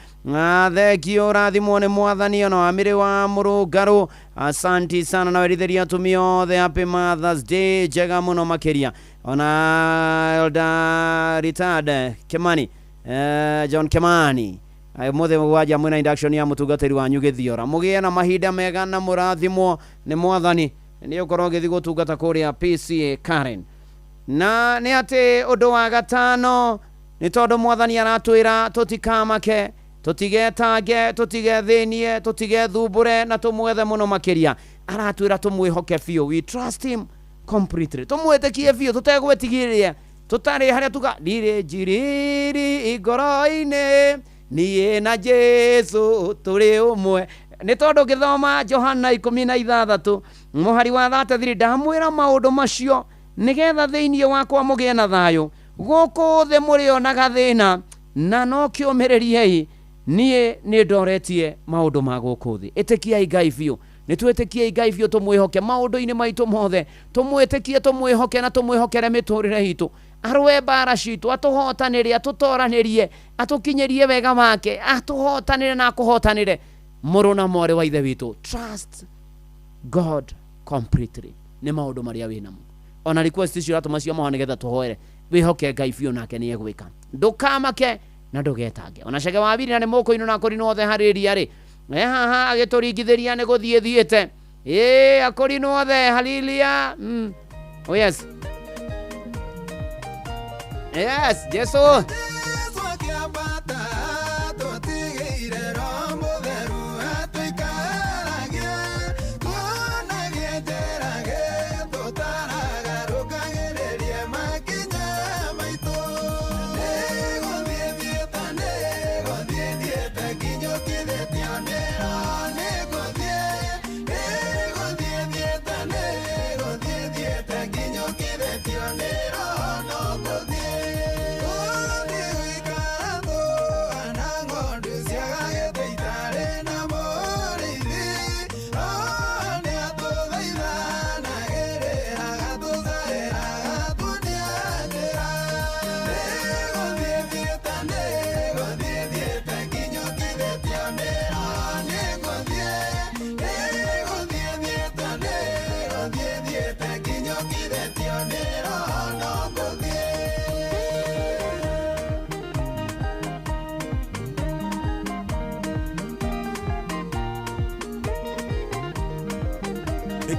thengio, ũrathimwo nĩ mwathani. Ona wamĩrĩ wa mũrũngarũ, asanti sana, na werithĩria atumia othe happy Mother's Day njega mũno makĩria. Ona Elder retired Kimani, John Kimani, mũthĩ mũgwanja mwĩna induction ya mũtungatĩri wanyu Gĩthiora. Mũgĩe na mahinda mega na mũrathimwo nĩ mwathani. Nĩ ũkorwo ũgĩthiĩ gũtungata kũrĩa PCA Karen. Na nĩ atĩ ũndũ wa gatano, nĩ tondũ mwathani aratwĩra tũtikamake, tũtigetange, tũtigethĩnie, tũtigethumbũre, na tũmwethe mũno makĩria. Aratwĩra tũmwĩhoke biũ, we trust him completely, tũmwĩtĩkie biũ tũtegwĩtigĩria. Tũtarĩ harĩa tuga ndirĩ njiriri ngoro-inĩ niĩ na Jesu tũrĩ ũmwe. Nĩ tondũ ngĩthoma Johana 16 mũhari wa 33, ndamwĩra maũndũ macio nĩgetha thĩinĩ wakwa mũgĩe na thayũ. Gũkũ thĩ mũrĩonaga thĩna, na no kĩũmĩrĩriei, niĩ nĩ ndoretie maũndũ ma gũkũ thĩ. Ĩtĩkiai Ngai biũ, nĩ twĩtĩkiei Ngai biũ, tũmwĩhoke maũndũ-inĩ maitũ mothe, tũmwĩtĩkie, tũmwĩhoke na tũmwĩhokere mĩtũrĩre itũ. Arũe mbara citũ, atũhotanĩre, atũtoranĩrie, atũkinyĩrie wega wake, atũhotanĩre na akũhotanĩre. Mũrũ na mwarĩ wa ithe witũ, trust God completely nĩ maũndũ marĩa wĩ namo. Ona request icio ũratũma cia mahoya nĩgetha tũhoere, wĩhoke Ngai biũ nake nĩ egwĩka. Ndũkamake na ndũgetange. Ona Cege wa Biri na nĩ mũkũinũ na kũrinwo othe harĩria rĩ, e haha agĩtũringithĩria nĩ gũthiĩ thiĩte. Ĩĩ, akũrinwo othe haleluya. Oh yes. Yes, Jesu.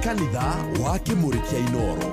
Kanitha wa Kĩmũrĩ kĩa Inoro.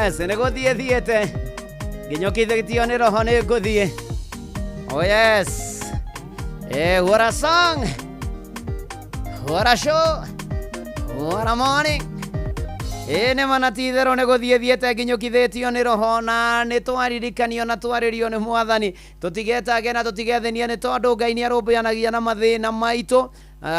Yes, nĩ gũthiĩ thiĩte nginyũkithĩtio nĩ roho nĩ ngũthiĩ. Oh yes. What a song. What a show. What a morning. Ĩĩ nĩ ma na ti itherũ nĩ gũthiĩ thiĩte nginyũkithĩtio nĩ roho na nĩ twaririkanio na twarĩrio nĩ mwathani tũtigetage na tũtigethĩnie nĩ tondũ Ngai nĩ arũmbũyanagia na mathĩna maitũ.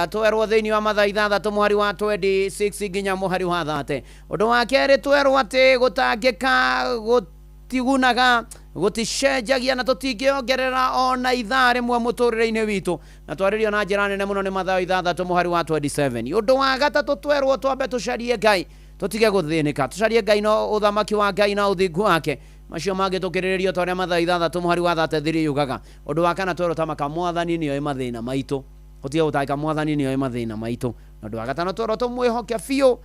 Twerwo thĩinĩ wa Mathayo 6 mũhari wa 26 nginya mũhari wa 30. Ũndũ wa kerĩ twerwo atĩ gũtangĩka gũtigunaga gũticenjagia na tũtingĩongerera ona ithaa rĩmwe mũtũrĩre-inĩ witũ, na twarĩrio na njĩra nene mũno nĩ Mathayo 6 mũhari wa 27. Ũndũ wa gatatũ twerwo twambe tũcarie Ngai tũtige gũthĩnĩka, tũcarie Ngai na ũthamaki wa Ngai na ũthingu wake, macio mangĩ tũkĩrĩrĩrio ta ũrĩa Mathayo 6 mũhari wa 33 yugaga. Ũndũ wa kana twerwo tamaka mwathani nĩoĩ mathĩna maitũ, ũtige gũtangĩka mwathani nĩoĩ mathĩna maitũ. Na ũndũ wa gatano twerwo tũmwĩhoke biũ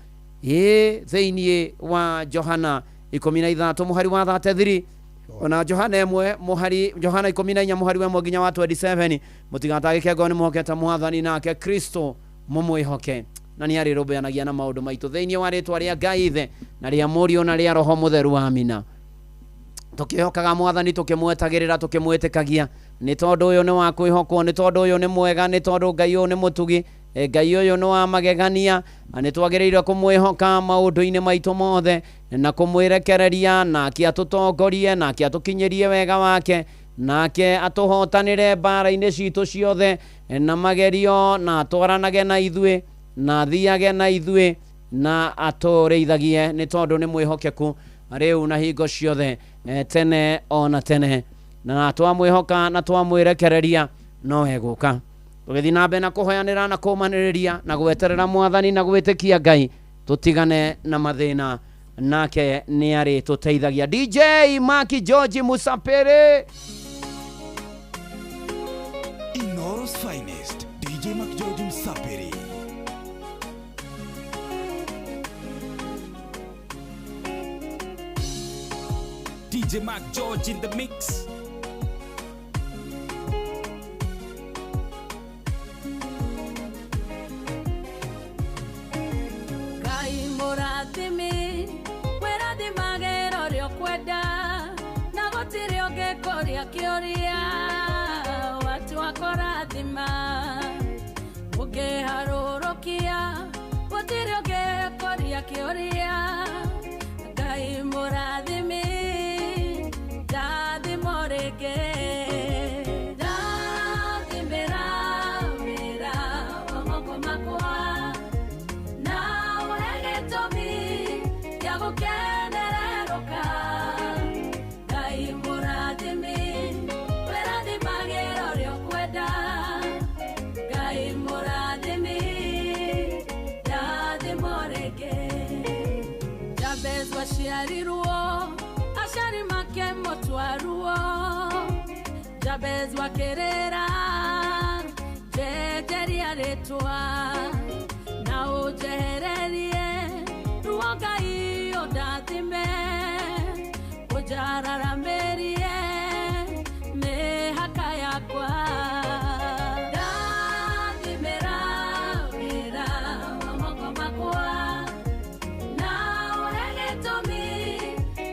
ĩĩ thĩinĩ wa Johana 13 mũhari wa 33 ona Johana 1 mũhari Johana 14 mũhari wa 1 nginya wa 27, mũtigatangĩke ngoro nĩ mũhokete mwathani nake Kristo mũmwĩhoke na nĩ arĩrũmbũyanagia na maũndũ maitũ thĩinĩ wa rĩtwa rĩa Ngai Ithe na rĩa Mũriũ na rĩa Roho Mũtheru, amina. Tũkĩhokaga mwathani tũkĩmwetagĩrĩra tũkĩmwĩtĩkagia nĩ tondũ ũyũ nĩ wa kwĩhokwo, nĩ tondũ ũyũ nĩ mwega, nĩ tondũ Ngai ũyũ nĩ mũtugi, Ngai ũyũ nĩ wa magegania, na nĩ twagĩrĩire kũmwĩhoka maũndũ-inĩ maitũ mothe na kũmwĩrekereria, nake atũtongorie, nake atũkinyĩrie wega wake, nake atũhotanĩre mbara-inĩ citũ ciothe na magerio, na atwaranage na ithuĩ, na athiage na ithuĩ, na atũrĩithagie nĩ tondũ nĩ mwĩhokeku rĩu na hingo ciothe tene ona tene, na twamwĩhoka na twamwĩrekereria no egũka. Tũgĩthiĩ na mbere na kũhoyanĩra na kũmanĩrĩria na gweterera mwathani na gwĩtĩkia Ngai tũtigane na mathĩna, nake nĩ arĩtũteithagia. DJ Maki George Musapere, Inoro's finest, DJ Mark George Msapiri. DJ Mark George in the mix. Ngai mũrathimi wĩrathimagĩra ũrĩa ũkwenda na gũtirĩ ũngĩkũria kĩũria watua kũrathima ũngĩharũrũkia gũtirĩ ũngĩkũria kĩũria. Ngai mũrathimi ndathimo rĩngĩ ndathimĩra wĩra wa moko makwa na ũhe gĩtũmi gĩa gũkenererũka. Ngai mũrathimi wĩrathimagĩra ũrĩa ũkwenda. Ngai mũrathimi ndathimo rĩngĩ. Jabez waciarirwo aciari make mũtwaruo, Jabez wakĩrĩra njenjeria rĩtwa na ũnjehererie ruo Ngai ũndathime ũnjararamĩrie mĩhaka yakwa. Ndathimĩra wĩra wa moko makwa na ũhe gĩtũmi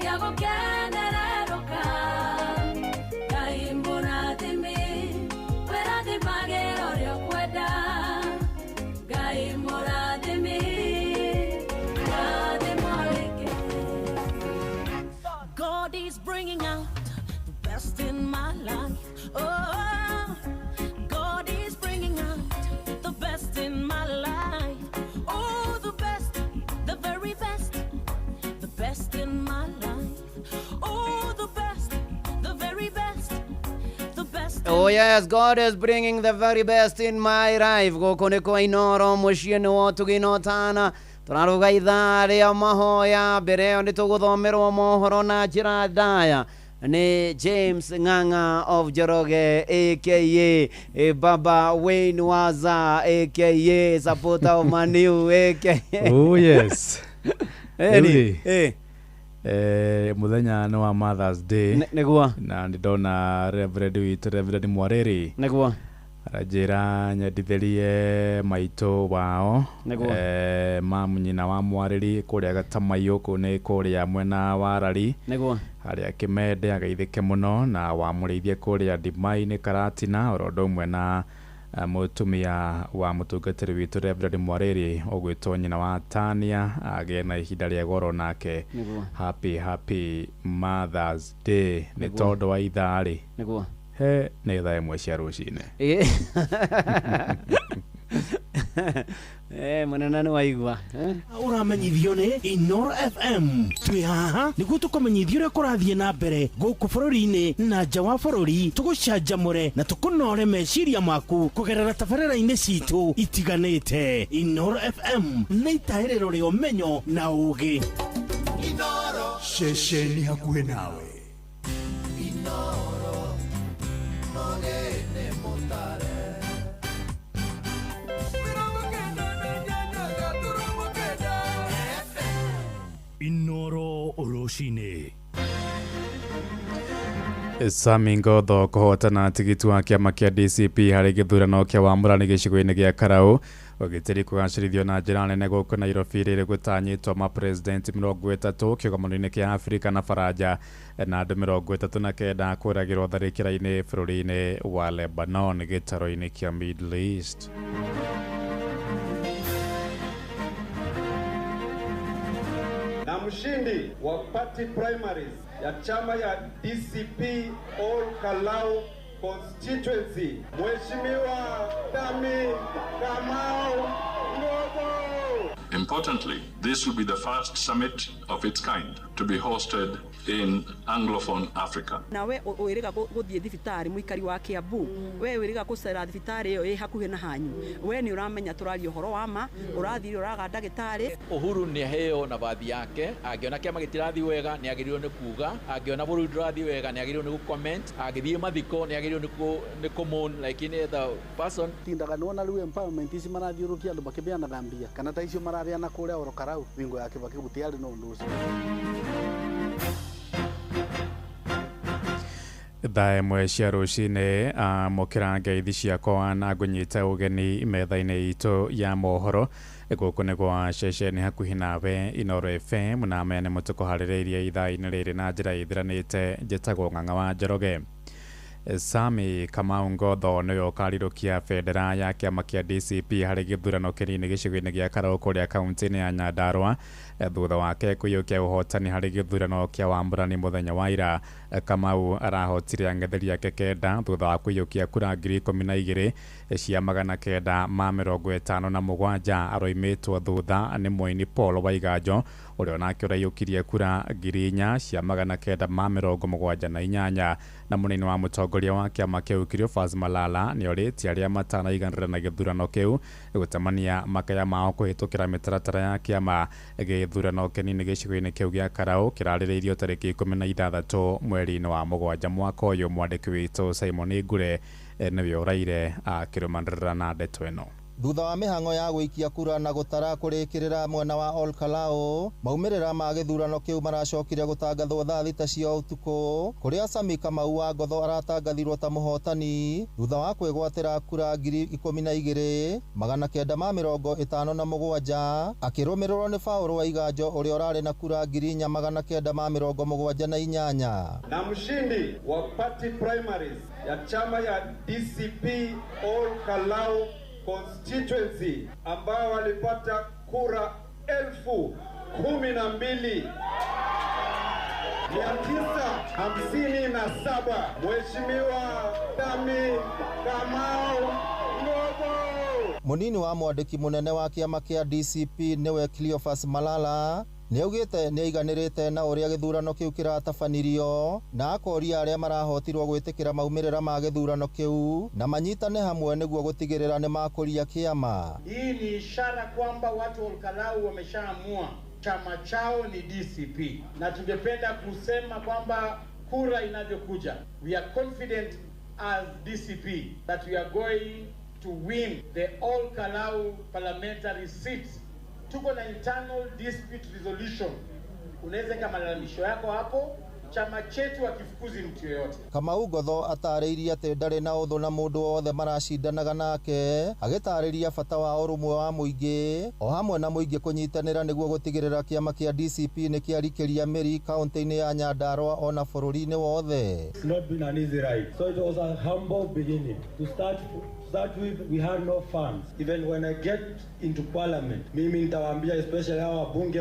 gĩa gũkenererũka. Ngai mũrathimi wĩrathimagĩra ũrĩa ũkwenda. Ngai mũrathimi ndathimo rĩngĩ. God is bringing out the best in my life. Oh, God is bringing out the best in my life. Oh, the best, the very best, the best in my life. Oh, the best, the very best, the best. Oh yes, God is bringing the very best in my life. Gũkũ nĩ kwa Inoro mũciĩ nĩ wa ũtugi na ũtana. Tũraruga ithaa rĩa mahoya, mbere ĩyo nĩ tũgũthomerwo mohoro na njĩra ndaya nĩ James Ng'ang'a of Njoroge aka Baba Wayne Waza aka supporter of Manu aka Oh yes. Eni, Rĩu rĩ, eh. Mũthenya nĩ wa Mother's Day. Nĩguo. Na nĩ ndona Reverend witũ Reverend Mwarĩrĩ Nĩguo. aranjĩra nyendithĩrie maitũ wao. Nĩguo. Mamu nyina wa Mwarĩri kũrĩa Gatamaiyũ, kũu nĩ kũrĩa mwena wa Rari Nĩguo. harĩa Kĩmende, ageithĩke mũno na wamũrĩithie kũrĩa Ndimai-inĩ Karatina, oro ũndũ ũmwe na Mutumia wa mutungatĩri witũ Reverend Mwarĩri ũgwĩtwo nyina wa Tania agĩe na ihinda rĩa goro nake. Nĩguo. Happy happy Mother's Day nĩ Nĩguo. tondũ wa ithaa rĩ Nĩguo. he nĩ thaa 1 cia rũcinĩ. Mũnene nĩ waigua. Ũramenyithio nĩ Inoro FM. Twĩ haha nĩguo tũkũmenyithia ũrĩa kũrathiĩ na mbere gũkũ bũrũri-inĩ na nja wa bũrũri, tũgũcanjamũre na tũkũnore meciria maku kũgerera tabarĩra-inĩ citũ itiganĩte. Inoro FM nĩ itahĩrĩro rĩa ũmenyo na ũũgĩ. Ceceni hakuhĩ nawe. Inoro mũgĩne mũtare. Inoro rũcinĩ. Sami Ngotho kũhotana tigiti wa kĩama kĩa DCP harĩ gĩthurano kĩa wamũrani gĩcigo-inĩ gĩa Karau. Ũgitĩri kũgacĩrithio na njĩra nene gũkũ Nairobi rĩrĩ gũtanyĩtwo mapresidenti 30 kĩgomano-inĩ kĩa Afrika na Faranja na andũ 39 kũragĩrwo tharĩkĩra-inĩ bũrũri-inĩ wa Lebanon gĩtaro-inĩ kĩa Middle East. Na mshindi wa party primaries ya chama ya DCP All Kalau constituency, Mheshimiwa Dami Kamau Ngotho. Importantly, this will be the first summit of its kind to be hosted in Anglophone Africa. Nawe wĩrĩga gũthiĩ thibitarĩ mũikari wa Kiambu, we wĩrĩga gũcera thibitarĩ ĩyo ĩ hakuhĩ na hanyu, we nĩ ũramenya tũraria ũhoro wa ma, ũrathiĩ ũraga ndagĩtarĩ. Uhuru nĩ aheo nabathi yake, angĩona kĩama gĩtirathiĩ wega nĩ agĩrĩirwo nĩ kuga, angĩona bũrũri ndũrathiĩ wega nĩ agĩrĩirwo nĩ gũ-comment, angĩthiĩ mathiko nĩ agĩrĩirwo nĩ kũ-mourn like any other person. Tindaga nĩwona rĩu empowerment ici marathiũrũkia andũ makĩbeanaga mbia kana ta icio marabeana kũrĩa Ol Kalou bingo ya Kibaki gũtiarĩ na ũndũ ũcio. Thaa 1 cia rũcinĩ amũkĩra ngeithi ciakwa na ngũnyite ũgeni metha-inĩ itũ ya mohoro gũkũ nĩ gwa ceceni hakuhĩ nawe Inoro FM na maya nĩmo tũkũharĩrĩirie ithaa-inĩ rĩrĩ na njĩra ĩthiranĩte. Njĩtagwo Ng'ang'a wa Njoroge. Sami Kamau Ngotho nĩwe ũkarirũkia bendera ya kĩama kĩa DCP harĩ gĩthurano kĩnini gĩcigo-inĩ gĩa Karau kũrĩa kaunti-inĩ ya Nyandarua thutha wake kũiyũkia ũhotani harĩ gĩthurano kĩa wamũrani mũthenya wa ira. Kamau arahotire ang'etheri ake 9 thutha wa kũiyũkia kura 12,957 aroimĩtwo thutha nĩ mũini Paul Waiganjo ũrĩa onake ũraiyũkirie kura 4,978 na mũnini wa mũtongoria wa kĩama kĩu Cleophas Malala nĩorĩtie arĩa matanaiganĩra na gĩthurano kĩu gũtemania makaya mao kũhĩtũkĩra mĩtaratara ya kĩama. Gĩthurano kĩnini gĩcigo-inĩ kĩu gĩa Karau kĩrarĩrĩirio tarĩki 16 mweri-inĩ wa 7 mwaka ũyũ. Mwandĩki witũ Simon Ngure nĩwe ũraire akĩrũmanĩrĩra na ndeto ĩno. Thutha wa mĩhang'o ya gũikia kura na gũtara kũrĩkĩrĩra mwena wa Ol Kalou, maumĩrĩra ma gĩthurano kĩu maracokire gũtangathwo thaa 6 cia ũtukũ kũrĩa Sami Kamau wa Ngotho aratangathirwo ta mũhotani thutha wa kwĩgwatĩra kura 12,957 akĩrũmĩrĩrwo nĩ Paul Waiganjo ũrĩa ũrarĩ na kura 4,978. Na mshindi wa party primaries ya chama ya DCP Ol Kalou constituency ambao walipata kura 12,957, Mheshimiwa Dami Kamau Ngotho. Mũnini wa mwandĩki mũnene wa kĩama kĩa DCP nĩwe Cleophas Malala nĩaugĩte nĩaiganĩrĩte na ũrĩa gĩthurano kĩu kĩratabanirio na akoria arĩa marahotirwo gwĩtĩkĩra maumĩrĩra ma gĩthurano kĩu na manyitane hamwe nĩguo gũtigĩrĩra nĩ makũria kĩama. Hii ni ishara kwamba watu wa Ol Kalou wameshaamua chama chao ni DCP, na tungependa kusema kwamba kura inavyokuja, we are confident as DCP that we are going to win the Ol Kalou parliamentary seats. Tuko na internal dispute resolution, unaweza kama malalamisho yako hapo. Chama chetu hakifukuzi mtu yoyote. Kamau Ngotho atarĩirie atĩ ndarĩ na ũthũ na mũndũ wothe maracindanaga nake, agĩtarĩria bata wa ũrũmwe wa mũingĩ o hamwe na mũingĩ kũnyitanĩra nĩguo gũtigĩrĩra kĩama kĩa DCP nĩ kĩarikĩria mĩri kaunti-inĩ ya Nyandarua ona bũrũri-inĩ wothe. It's not been an easy ride. So it was a humble beginning to start start with, we had no funds. Even when I get into parliament, mimi nitawaambia especially hawa wabunge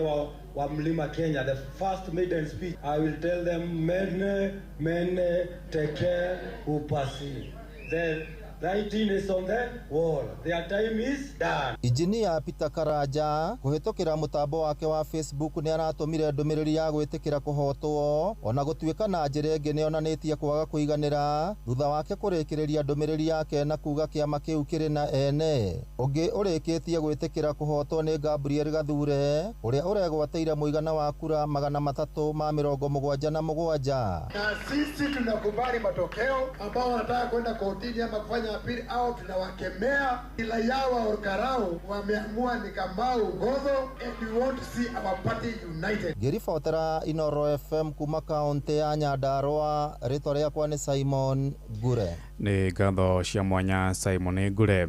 wa Mlima Kenya, the first maiden speech, I will tell them mene mene teke upasi. The writing is on the wall. Their time is done. Injinia Peter Karanja kũhĩtũkĩra mũtambo wake wa Facebook nĩ aratũmire ndũmĩrĩri ya gwĩtĩkĩra kũhotwo ona gũtuĩka na njĩra ĩngĩ nĩ onanĩtie kwaga kũiganĩra thutha wake kũrĩkĩrĩria ndũmĩrĩri yake na kuga kĩama kĩu kĩrĩ na ene. Ũngĩ ũrĩkĩtie gwĩtĩkĩra kũhotwo nĩ Gabriel Gathure ũrĩa ũregwatĩire mũigana wa kura 377. Na sisi tunakubali matokeo. Ambao wanataka kwenda kotini ama kufanya apili au tunawakemea. Ila yao wa Olkalou wameamua ni Kamau Ngotho, and we want to see our party united. Ngĩribotera Inoro FM kuma kaunti ya Nyandarua, rĩtwa rĩakwa nĩ Simon Ngure. Nĩ ngatho cia mwanya Simon Ngure.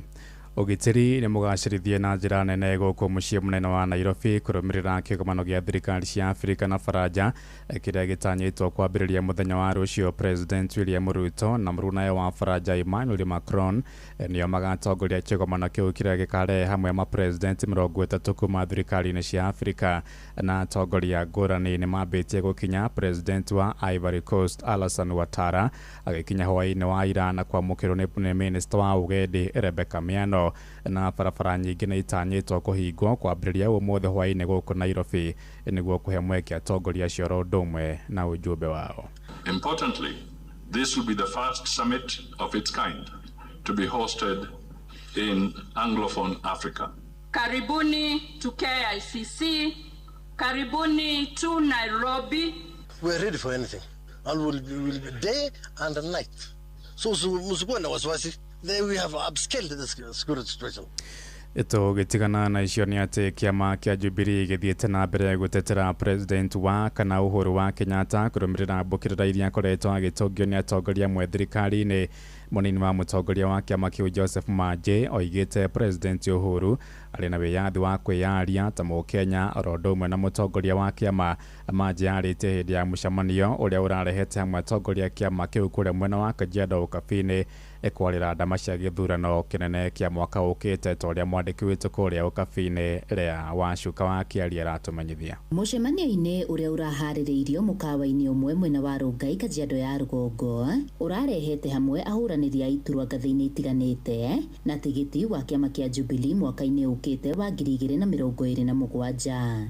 Ũgitĩri nĩ mũgacĩrithie na njĩra nene gũkũ mũciĩ mũnene wa Nairobi kũrũmĩrĩra kĩgomano gĩa thirikari cia Afrika na Faranja kĩrĩa gĩtanyĩtwo kwambĩrĩria mũthenya wa rũciũ. President William Ruto na mũrunawe wa Faranja Emmanuel Macron nĩo magatongoria kĩgomano kĩu kĩrĩa gĩkarehe hamwe mapresident 30 kuma thirikari-inĩ cia Afrika na atongoria ngũrani nĩ mambĩtie gũkinya. President wa Ivory Coast Alassane Ouattara agĩkinya hwaĩ-inĩ wa ira na kwamũkĩrwo nĩ minista wa ũgendi Rebecca Miano. Na barabara nyingĩ nĩ itanyĩtwo kũhingwo kwambĩrĩria ũmũthĩ hwaĩ-inĩ gũkũ Nairobi nĩguo kũhe mweke atongoria acio oro ũndũ ũmwe na ujumbe wao. Importantly, this will be the first summit of its kind to be hosted in Anglophone Africa. Karibuni to KICC, karibuni to Nairobi. We're ready for anything and we'll be day and night. So msikuwe na wasiwasi. There we have upscaled the security situation. Tũgĩtigana na icio nĩ atĩ kĩama kĩa Jubilee gĩthiĩte na mbere gũtetera president wa kana Uhuru wa Kenyatta kũrũmĩrĩra mbũkĩrĩra iria akoretwo agĩtũngio nĩ atongoria amwe thirikari-inĩ. Mũnini wa mũtongoria wa kĩama kĩu Joseph Manje oigĩte president Uhuru arĩ na wĩyathi wa kwĩyaria ta mũkenya oro ũndũ ũmwe na mũtongoria wa kĩama. Manje arĩtie hĩndĩ ya mũcemanio ũrĩa ũrarehete hamwe atongoria kĩama kĩu kũrĩa mwena wa Kajiado Ũkabi-inĩ kwarĩra ndama cia gĩthurano kĩnene kĩa mwaka ũkĩte ta ũrĩa mwandĩki witũ kũrĩa Ũkabi-inĩ Lea Wacuka wa Kĩaria aratũmenyithia. Mũcemanio-inĩ ũrĩa ũraharĩrĩirio mũkawa-inĩ ũmwe mwena wa Rongai Kajiado ya rũgongo ũrarehete hamwe ahũranĩri a iturwa ngathĩ-inĩ itiganĩte na tigiti wa kĩama kĩa Jubilee mwaka-inĩ ũkĩte wa 2027.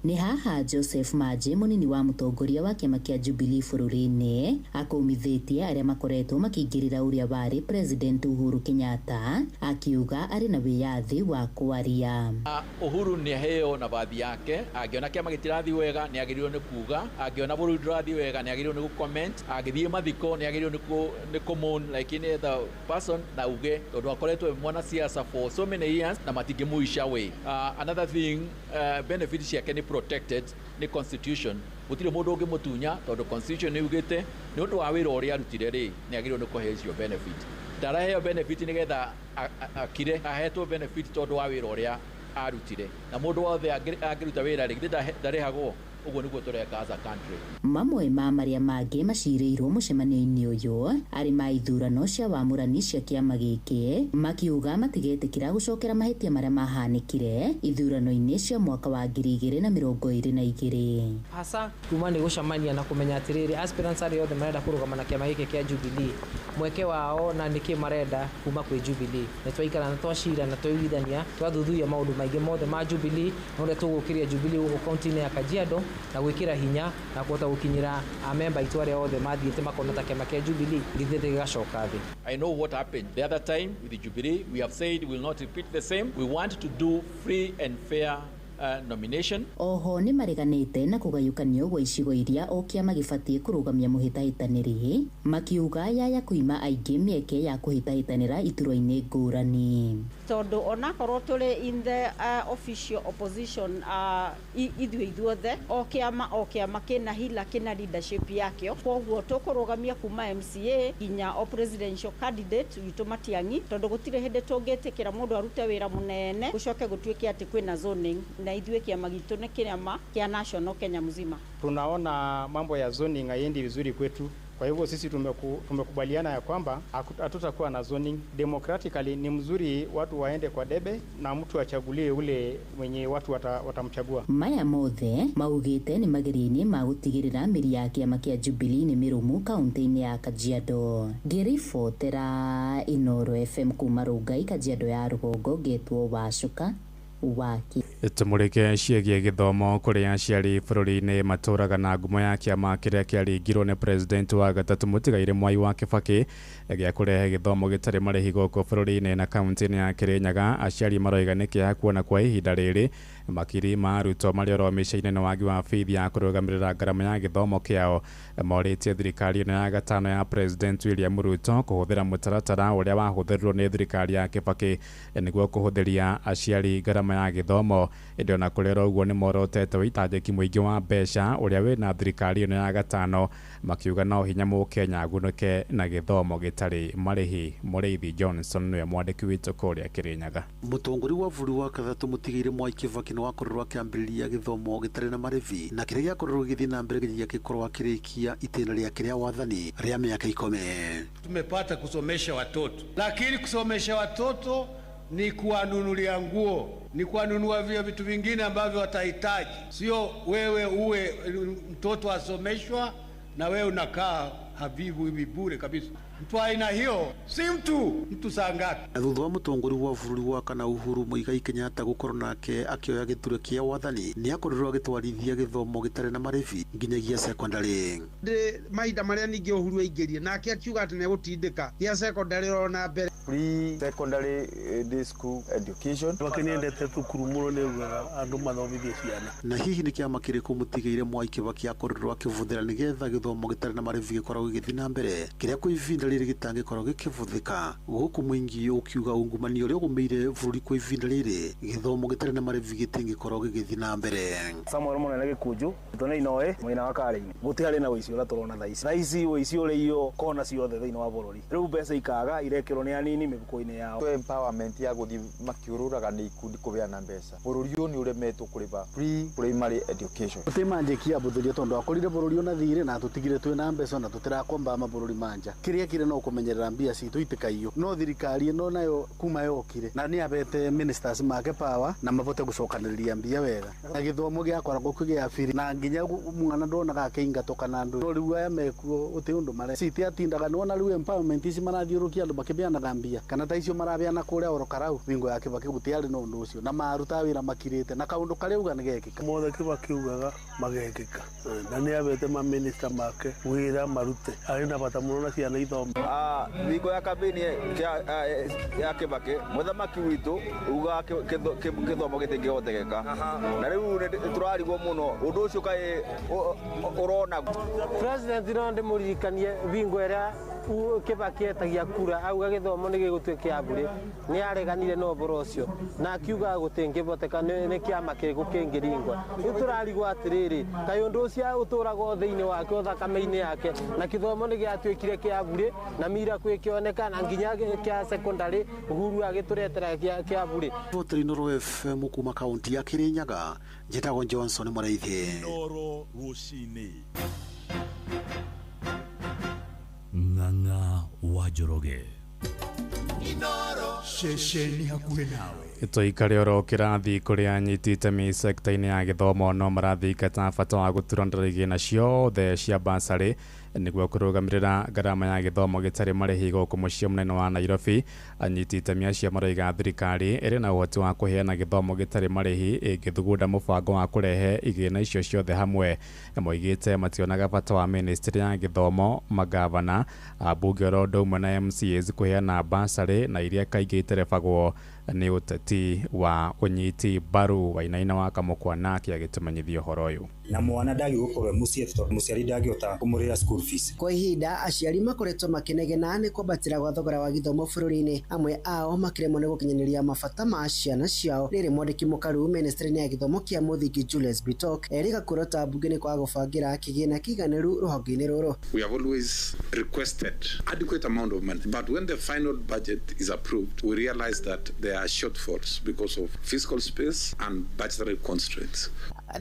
Nĩ haha Joseph Manje mũnini wa mũtongoria wa kĩama kĩa Jubilee bũrũri-inĩ akũmithĩtie arĩa makoretwo makĩingĩrĩra ũrĩa warĩ President Uhuru Kenyatta akiuga arĩ na wĩyathi wa kwaria. Uhuru nĩ aheo nabathi yake, angĩona kĩama gĩtirathiĩ wega nĩ agĩrĩirwo nĩ kuga, angĩona bũrũri ndũrathiĩ wega nĩ agĩrĩirwo nĩ gũcomment, angĩthiĩ mathiko nĩ agĩrĩirwo nĩ kũmourn like any other person na uge tondũ akoretwo mwanasiasa for so many years na matingĩmũica way. Another thing, benefit ciake nĩ protected nĩ constitution. Gũtirĩ mũndũ ũngĩmũtunya tondũ constitution nĩ yugĩte nĩ ũndũ wa wĩra ũrĩa arutire rĩ nĩ agĩrĩirwo nĩ kũheo icio benefit. Ndaraheo benefit nĩgetha akire, ahetwo benefit tondũ wa wĩra ũrĩa arutire, na mũndũ wothe angĩruta wĩra rĩ githĩ ndarĩhagwo? Ũguo nĩguo tũreka as a country. Mamwe ma marĩa mangĩ macirĩirwo mũcemanio-inĩ ũyũ arĩ ma ithurano cia wamũrani cia kĩama gĩkĩ makiuga matigetĩkĩra gũcokera mahĩtia marĩa mahanĩkire ithurano-inĩ cia mwaka wa 2022. Hasa kuma nĩ gũcemania na kũmenya atĩrĩrĩ aspirants arĩa othe marenda kũrũgama na kĩama gĩkĩ kĩa Jubilee mweke wao na nĩkĩ marenda kuma kwĩ Jubilee. Nĩ twaikara na twacira na twaiguithania twathuthuria maũndũ maingĩ mothe ma Jubilee na ũrĩa tũgũkĩria Jubilee gũkũ kaunti-inĩ ya Kajiado na gwĩkĩra hinya na kũhota gũkinyĩra amemba aitũ arĩa othe mathiĩte makona ta kĩama kĩa Jubilee gĩthiĩte gĩgacoka thĩ. I know what happened the other time with the Jubilee. We have said we will not repeat the same. We want to do free and fair nomination. Oho nĩ mareganĩte na kũgayũkanio gwa icigo iria o kĩama gĩbatiĩ kũrũgamia mũhĩtahĩtanĩri makiuga yaya kuima aingĩ mĩeke ya kũhĩtahĩtanĩra iturwa-inĩ ngũrani. Tondũ onakorwo tũrĩ in the official opposition ithuĩ ithuothe o kĩama kĩna hila kĩna leadership yakĩo, kwoguo tũkũrũgamia kuma MCA nginya o presidential candidate witũ Matiang'i tondũ gũtirĩ hĩndĩ tũngĩtĩkĩra mũndũ arute wĩra mũnene gũcoke gũtuĩke atĩ kwĩna zoning, na ithuĩ kĩama gitũ nĩ kĩama kĩa national Kenya mzima. Tunaona mambo ya zoning haiendi vizuri kwetu. Kwa hivyo sisi tumekubaliana ya kwamba hatutakuwa na zoning. Democratically ni mzuri watu waende kwa debe na mtu achagulie ule mwenye watu watamchagua. Maya mothe maugite ni mageria-inĩ ma gũtigĩrĩra mĩri ya kĩama kĩa Jubilee nĩ mĩrũmu kaunti-inĩ ya Kajiado. Ngĩribotera Inooro FM kuma Rongai, Kajiado ya rũgongo, ngetwo Wacuka waki. Tumurike ciĩgiĩ gĩthomo kũrĩa aciari bũrũri-inĩ matũraga na ngumo ya kĩama kĩrĩa kĩaringirwo nĩ president wa gatatũ mũtigairĩ Mwai wa Kibaki gĩa kũrehe gĩthomo gĩtarĩ marĩhi gũkũ bũrũri-inĩ na kaunti-inĩ ya Kirinyaga. Aciari maroiga nĩ kĩeha kuona kwa ihinda rĩrĩ makiri ma arutwo marĩa oro mĩciĩ-inĩ na wagi wa bithi ya kũrũgamĩrĩra ngarama ya gĩthomo kĩao. Morĩtie thirikari ĩno ya gatano ya President William Ruto kũhũthĩra mũtaratara ũrĩa wahũthĩrirwo nĩ thirikari ya Kibaki nĩguo kũhũthĩria aciari ngarama ya gĩthomo. Ĩndĩ ona kũrĩ ũguo nĩ morotete ũitangĩki mũingĩ wa mbeca ũrĩa wĩna thirikari ĩno ya gatano, makiuga no hinya mũkenya agunĩke na gĩthomo gĩtarĩ marĩhi. Mũrĩithi Johnson nĩwe mwandĩki witũ kũrĩa Kirinyaga. Mũtongoria wa bũrũri wa gatatũ mũtigairĩ Mwai Kibaki nĩ wakorirwo akĩambĩrĩria gĩthomo gĩtarĩ na marĩhi na kĩrĩa gĩakorirwo gĩgĩthiĩ na mbere nginyagia gĩkorwo akĩrĩkia itĩna rĩake rĩa wathani rĩa mĩaka 10. Tumepata kusomesha watoto, lakini kusomesha watoto ni kuwanunulia nguo, ni kuwanunua vile vitu vingine ambavyo watahitaji. Sio wewe uwe mtoto asomeshwa na wewe unakaa havivu hivi bure kabisa. Mtu aina hiyo si mtu saa ngapi? Na thutha wa mũtongoria wa bũrũri wa kana Uhuru Muigai Kenyatta gũkorwo nake akĩoya gĩturwa kĩa wathani nĩ akorirwo agĩtwarithia gĩthomo gĩtarĩ na marĩhi nginyagia secondary. Ndĩ mahinda marĩa ningĩ Uhuru aingĩrie nake akiuga atĩ nĩegũtindĩka gĩa secondary ona mbere. Free secondary day school education. Kibaki nĩendete thukuru mũno, nĩaugaga andũ mathomithie ciana. Na hihi nĩ kĩama kĩrĩkũ mũtigaire Mwai Kibaki akorirwo akĩbũthĩra nĩgetha gĩthomo gĩtarĩ na marĩhi gĩkoragwo gĩgĩthiĩ na mbere kĩrĩa kwa ihinda rĩrĩ gĩtangĩkorwo gĩkĩbũthĩka gũkũ mũingĩ ũkiuga ungumania ũrĩa ũgũmĩire bũrũri kwa ihinda rĩrĩ gĩthomo gĩtarĩ na marĩhi gĩtingĩkorwo gĩgĩthiĩ na mbere. Samuel Munene Gĩkunju tũnĩ inoe mwena wa Karĩinĩ gũtiarĩ na ũici ũrĩa tũrona thaa ici. Thaa ici ũici ũrĩio kona ciothe thĩinĩ wa bũrũri, rĩu mbeca ikaga irekĩrwo nĩ anini mĩhuko-inĩ yao. Empowerment ya gũthiĩ makĩũrũraga nĩ ikundi kũbeana mbeca. Bũrũri ũyũ nĩ ũremetwo kũrĩha free primary education. Gũtĩ abũthĩria tondũ akorire bũrũri ona thirĩ na tũtigire twĩna mbeca na tũtirakomba mabũrũri manja. Kĩrĩa kĩrĩ no kũmenyerera mbia citũ itikaiywo. No thirikari ĩno nayo kuma yokire na nĩ abete ministers make power na mabote gũcokanĩrĩria mbia wega. Na gĩthomo gĩakoragwo kĩgĩa biri na nginya mwana ndonaga akĩingatwo kana ndũ. No rĩu aya mekuo gũtĩ ũndũ mare. Citiatindaga nĩwona rĩu empowerment ici marathiũrũkia andũ makĩbeanaga mbia kana ta icio marabeana kũrĩa Orokarau wingo ya Kibaki gũtiarĩ na ũndũ ũcio na marutaga wĩra makirĩte na kaũndũ karĩa uga nĩgekĩka. Mothe Kibaki ugaga magekĩka na nĩ abete maminista make wĩra marute arĩ na bata mũno na ciana ithome. Wingo ya kambĩini ya Kibaki mũthamaki witũ ugaga gĩthomo gĩtingĩhotekeka na rĩu tũrarigwo mũno ũndũ ũcio kaĩ ũrona. President no ndĩmũririkanie wingo ĩrĩa Kibaki etagia kura auga gĩthomo nĩ gĩgũtuĩka kĩa bure nĩ areganire na ũhoro ũcio na akiuga gũtingĩhoteka nĩ kĩama kĩrĩkũ kĩngĩringwo. Rĩu tũrarigwo atĩrĩrĩ kaĩ ũndũ ũcio ũtũraga thĩinĩ wake o thakame-inĩ yake na gĩthomo nĩ gĩatuĩkire kĩa bure na miracle ĩkĩoneka na nginya kĩa secondary Uhuru agĩtũretera kĩa bure. Inooro FM kuma kaunti ya Kirinyaga njĩtagwo Johnson Mũrĩithi. Inooro rũcinĩ. Ng'ang'a wa Njoroge. Inooro ceceni hakuhĩ nawe. Tũikare oro kĩrathi kũrĩa anyiti itemi sekta-inĩ ya gĩthomo no marathingata bata wa gũturanĩra igĩna ciothe cia basarĩ nĩguo kũrũgamĩrĩra ngarama ya gĩthomo gĩtarĩ marĩhi gũkũ mũciĩ mũnene wa Nairobi. Anyiti itemi acio maroiga thirikari ĩrĩ na ũhoti wa kũheana gĩthomo gĩtarĩ marĩhi ĩngĩthugunda mũbango wa kũrehe igĩna icio ciothe hamwe. Moigĩte mationaga bata wa ministry ya gĩthomo, magavana, ambunge oro ũndũ ũmwe na MCAs kũheana basarĩ na iria kaingĩ iterebagwo nĩ ũteti wa ũnyiti mbaru. Wainaina wa Kamũkwa nake agĩtũmenyithia ũhoro ũyũ. Na mwana ndagĩgũkorwo mũciĩ tondũ mũciari ndangĩhota kũmũrĩra school fees. Kwa ihinda aciari makoretwo makĩnegena nĩ kwambatĩra gwa thogora wa gĩthomo bũrũri-inĩ, amwe ao makĩremwo nĩ gũkinyanĩria mabata ma ciana ciao. Rĩrĩ mwandĩki mũkaru ministry-inĩ ya gĩthomo kĩa mũthingi Julius Bitok erĩga kũrota mbunge nĩ kwaga gũbangĩra kĩgĩna kĩiganĩru rũhonge-inĩ rũrũ. We have always requested adequate amount of money, but when the final budget is approved, we realize that there are shortfalls because of fiscal space and budgetary constraints.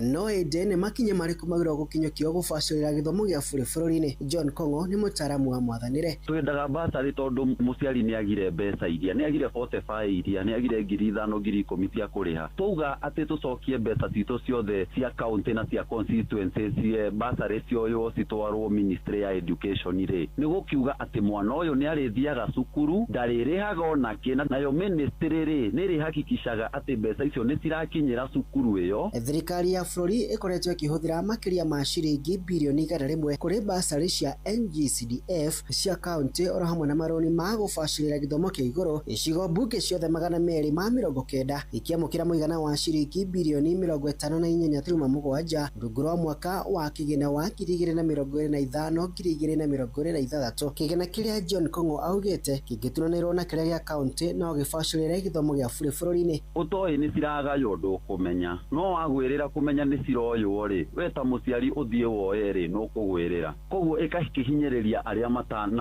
No ĩndĩ nĩ makinya marĩkũ magĩrĩirwo gũkinyũkio gũbacĩrĩra gĩthomo gĩa bũrĩ bũrũri-inĩ? John Kong'o nĩ mũtaaramu wa mwathanĩre. Twendaga basarĩ tondũ mũciari nĩ agire mbeca iria, nĩ agire 45 iria, nĩ agire 5,000 10,000 cia kũrĩha. Twauga atĩ tũcokie mbeca citũ ciothe cia county na cia constituencies basarĩ cioywo citwarwo ministry ya education rĩ, nĩ gũkiuga atĩ mwana ũyũ nĩ arĩthiaga cukuru, ndarĩrĩhaga ona kĩ, nayo ministry rĩ nĩ ĩrĩhakikishaga atĩ mbeca icio nĩ cirakinyĩra cukuru ĩyo. Thirikari ya bũrũri ĩkoretwo ĩkĩhũthĩra makĩria ma ciringi birioni 100 kũrĩ basarĩ cia NGCDF cia kaunti oro hamwe na marũni ma gũbacĩrĩra gĩthomo kĩa igũrũ. Icigo mbunge ciothe 290 ikiamũkĩra mũigana wa ciringi birioni 58.7 rungu rwa mwaka wa kĩgĩna wa 2025 2026. Kĩgĩna kĩrĩa John Kong'o augĩte kĩngĩturanĩrwo na kĩrĩa gĩa kaunti no gĩbacĩrĩre gĩthomo gĩa bũrĩ bũrũri-inĩ. Ũtoĩ nĩ ciragaywo ndũkũmenya, no wagwĩrĩra kũmenya nĩ ciroywo rĩ, we ta mũciari ũthiĩ woe rĩ, nũkũgwĩrĩra. Koguo ĩgakĩhinyĩrĩria arĩa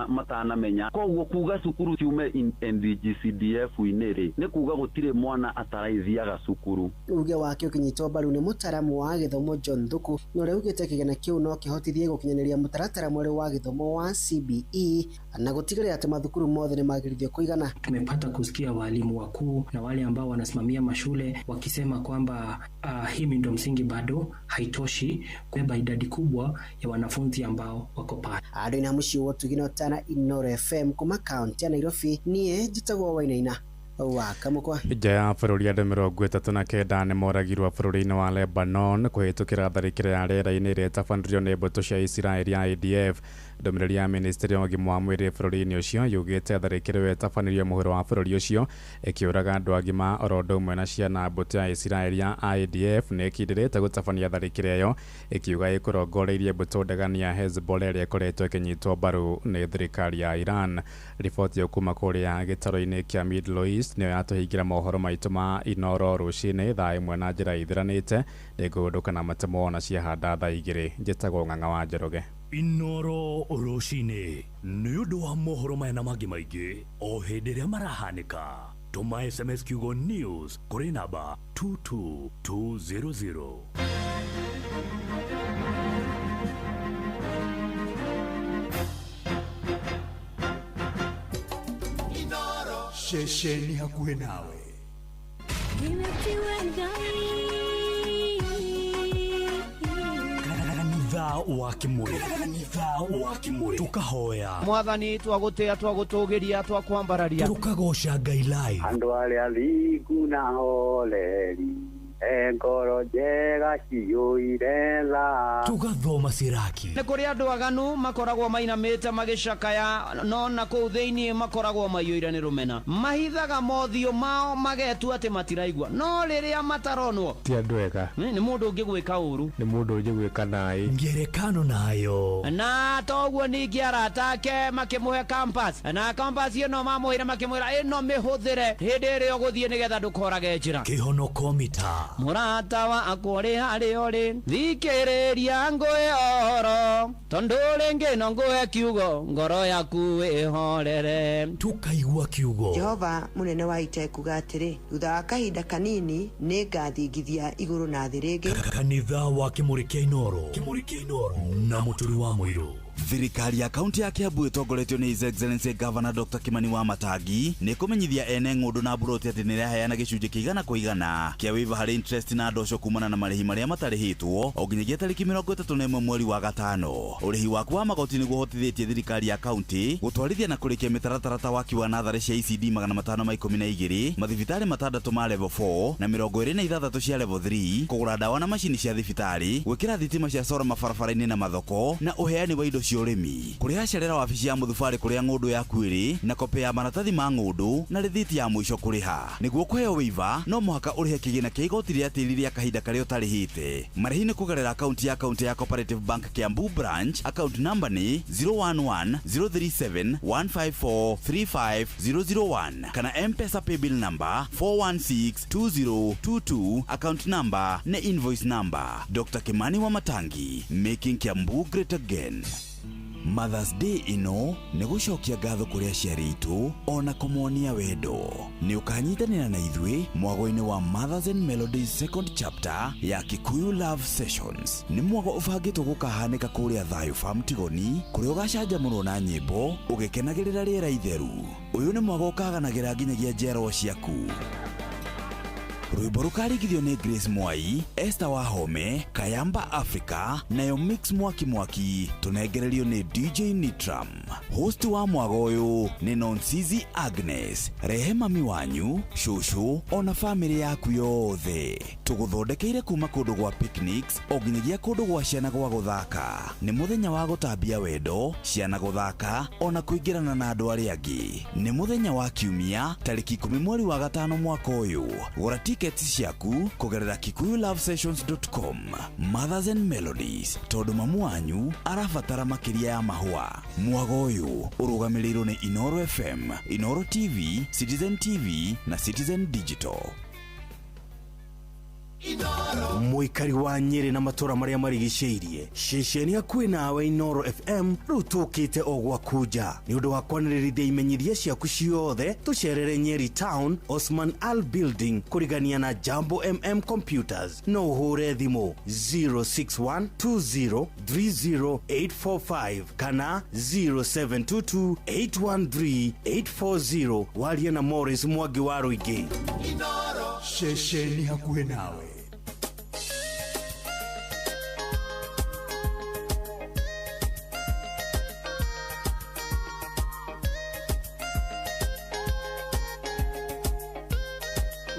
matanamenya. Koguo kuga cukuru ciume NGCDF-inĩ rĩ, nĩ kuga gũtirĩ mwana ataraithiaga cukuru. Uge wake ũkĩnyitwo mbaru nĩ mũtaaramu wa gĩthomo John Thuku, na ũrĩa ugĩte kĩgĩna kĩu no kĩhotithie gũkinyanĩria mũtaratara mwerũ wa gĩthomo wa CBE na gũtigĩrĩra atĩ mathukuru mothe nĩ magĩrithio kũigana. Tumepata kusikia walimu wakuu na wale ambao wanasimamia mashule wakisema kwamba hii miundo msingi bado haitoshi kubeba idadi kubwa ya wanafunzi ambao wako pale. Andũ ina mũciĩ wa Ũtugi na Ũtana, Inooro FM kuma kaunti ya Nairobi, niĩ njĩtagwo Wainaina wa Kamũkwa. Nja ya bũrũri andũ 39 nĩ moragirwo bũrũri-inĩ wa Lebanon kũhĩtũkĩra tharĩkĩro ya rĩera-inĩ ĩrĩa ĩtabanĩrio nĩ mbũtũ cia Isiraeli IDF. Ndũmĩrĩri ya ministry ya ũgima wa mwĩrĩ bũrũri-inĩ ũcio yugĩte tharĩkĩro ĩyo ĩtabanĩrio mũhuro wa bũrũri ũcio ĩkĩũraga andũ agima oro ũndũ ũmwe na ciana. Mbũtũ ya Isiraeli ya IDF nĩ ĩkindĩrĩte gũtabania tharĩkĩro ĩyo ĩkiuga ĩkũrongoreirie mbũtũ ndegani ya Hezbollah ĩrĩa ĩkoretwo ĩkĩnyitwo mbaru nĩ thirikari ya Iran. Riboti ĩyo kuma kũrĩa gĩtaro-inĩ kĩa Middle East nĩyo yatũhingĩra mohoro maitũ ma Inooro rũcinĩ thaa 1 na njĩra ithiranĩte. Nĩngũhũndũka na matemo na ciahanda thaa 2. Njĩtagwo Ng'ang'a wa Njoroge. Inooro rũcinĩ nĩ ũndũ wa mohoro maya na mangĩ maingĩ o hĩndĩ ĩrĩa marahanĩka. Tũma SMS kiugo news kũrĩ namba 22200. Ceceni hakuhĩ nawe. Kanitha wa Kimuri, tukahoya Mwathani, twagũtĩa, twagũtũgĩria, twakwambararia, tukagoca Ngai live. Andũ arĩa athingu na horeri, ngoro njega ciyũire tha. Tugathoma Siraki. Nĩ kũrĩ andũ aganu makoragwo mainamĩte magĩcakaya, no na kũu thĩinĩ makoragwo maiyũire nĩ rũmena. Mahithaga mothiũ mao magetua atĩ matiraigua, no rĩrĩa mataronwo ti andũ ega. Nĩ mũndũ ũngĩgwĩka ũru, nĩ mũndũ ũngĩgwĩka naĩ. Ngerekano nayo na toguo ningĩ arata ake makĩmũhe campus, na campus ĩno mamũheire makĩmwĩra ĩno mĩhũthĩre hĩndĩ ĩrĩa ũgũthiĩ nĩgetha ndũkorage njĩra. Kĩhonoko mita. Mũrata wakwa ũrĩ harĩa ũrĩ, thikĩrĩria ngũhe ũhoro, tondũ rĩngĩ no ngũhe kiugo, ngoro yaku ĩhorere. Tukaigua kiugo. Jehova mũnene wa ita ekuga atĩrĩ, thutha wa kahinda kanini nĩngathingithia igũrũ na thĩ rĩngĩ. Kanitha wa Kimuri kĩa Inooro, Kimuri kĩa Inooro na Mũturi wa Mũirũ. Thirikari ya kaunti ya Kiambu ĩtongoretio nĩ His Excellency Governor Dr. Kimani wa Matangi nĩ kũmenyithia ene ng'ũndũ na mburoti atĩ nĩraheana gĩcunjĩ kĩa 100% kĩa waiver harĩ interest na ndosho kumana na marĩhi marĩa matarĩhĩtwo o nginyagia tarĩki 31 mweri wa gatano. Ũrĩhi waku wa magoti nĩguo ũhotithĩtie thirikari ya kaunti gũtwarithia na kũrĩkia mĩtaratara ta waki wa natharĩ cia ECD 512, mathibitarĩ 6 ma level 4 na 26 cia level 3, kũgũra ndawa na macini cia thibitarĩ, gwĩkĩra thitima cia sora mabarabara-inĩ na mathoko, na ũheani wa indo cia ũrĩmi. Kũrĩha cerera wabici ya mũthubarĩ kũrĩa ng'ũndũ yaku ĩrĩ na kopi ya maratathi ma ng'ũndũ na rĩthiti ya mũico kũrĩha. Nĩguo kũheo waiver no mũhaka ũrĩhe kĩgĩna kĩa igoti rĩa tĩri rĩa kahinda karĩa ũtarĩhĩte. Marĩhi nĩ kũgerera akaunti ya kaunti ya Cooperative Bank Kiambu branch, account number nĩ 0110371543501 kana M-Pesa paybill number 4162022, account number na invoice number. Dr. Kimani wa Matangi, making Kiambu great again. Mother's Day ĩno nĩ gũcokia ngatho kũrĩ aciari aitũ ona kũmonia wendo. Nĩ ũkanyitanĩra na ithuĩ mwago-inĩ wa Mothers and Melodies second chapter ya Kikuyu Love Sessions. Nĩ mwago ũbangĩtwo gũkahanĩka kũrĩa Thayũ Farm Tigoni, kũrĩa ũgacanjamũrwo na nyĩmbo ũgĩkenagĩrĩra rĩera itheru. Ũyũ nĩ mwago ũkaganagĩra nginyagia njiarwa ciaku. Rwĩmbo rũkarigithio nĩ Grace Mwai, Esther Wahome, Kayamba Africa, nayo Mix Mwaki Mwaki tũnengererio nĩ DJ Nitram. Host wa mwago ũyũ nĩ Nonsizi Agnes. Rehe mami wanyu, cũcũ ona famĩlĩ yaku yothe. Tũgũthondekeire kuma kũndũ gwa picnics o nginyagia kũndũ gwa ciana gwa gũthaka. Nĩ mũthenya wa gũtambia wendo, ciana gũthaka ona kũingĩrana na andũ arĩa angĩ. Nĩ mũthenya wa Kiumia tarĩki 10 mweri wa 5 mwaka ũyũ. Gũra tickets ciaku kũgerera kikuyulovesessions.com. Mothers and Melodies, tondũ mamu wanyu arabatara makĩria ya mahũa. Mwago ũyũ ũrũgamĩrĩirwo nĩ Inoro FM, Inoro TV, Citizen TV na Citizen Digital. Mũikari wa Nyĩrĩ na matũra marĩa marigicĩirie, ceceni hakuhĩ nawe Inoro FM rĩu tũkĩte o gwaku nja. Nĩ ũndũ wa kwanĩrĩrithia imenyithia ciaku ciothe, tũcerere Nyeri Town, Osman Al Building, kũrigania na Jambo MM Computers. No ũhũre thimũ 0612030845 kana 0722813840. Warie na Morris Mwangi wa Rũingĩ. Ceceni hakuhĩ nawe.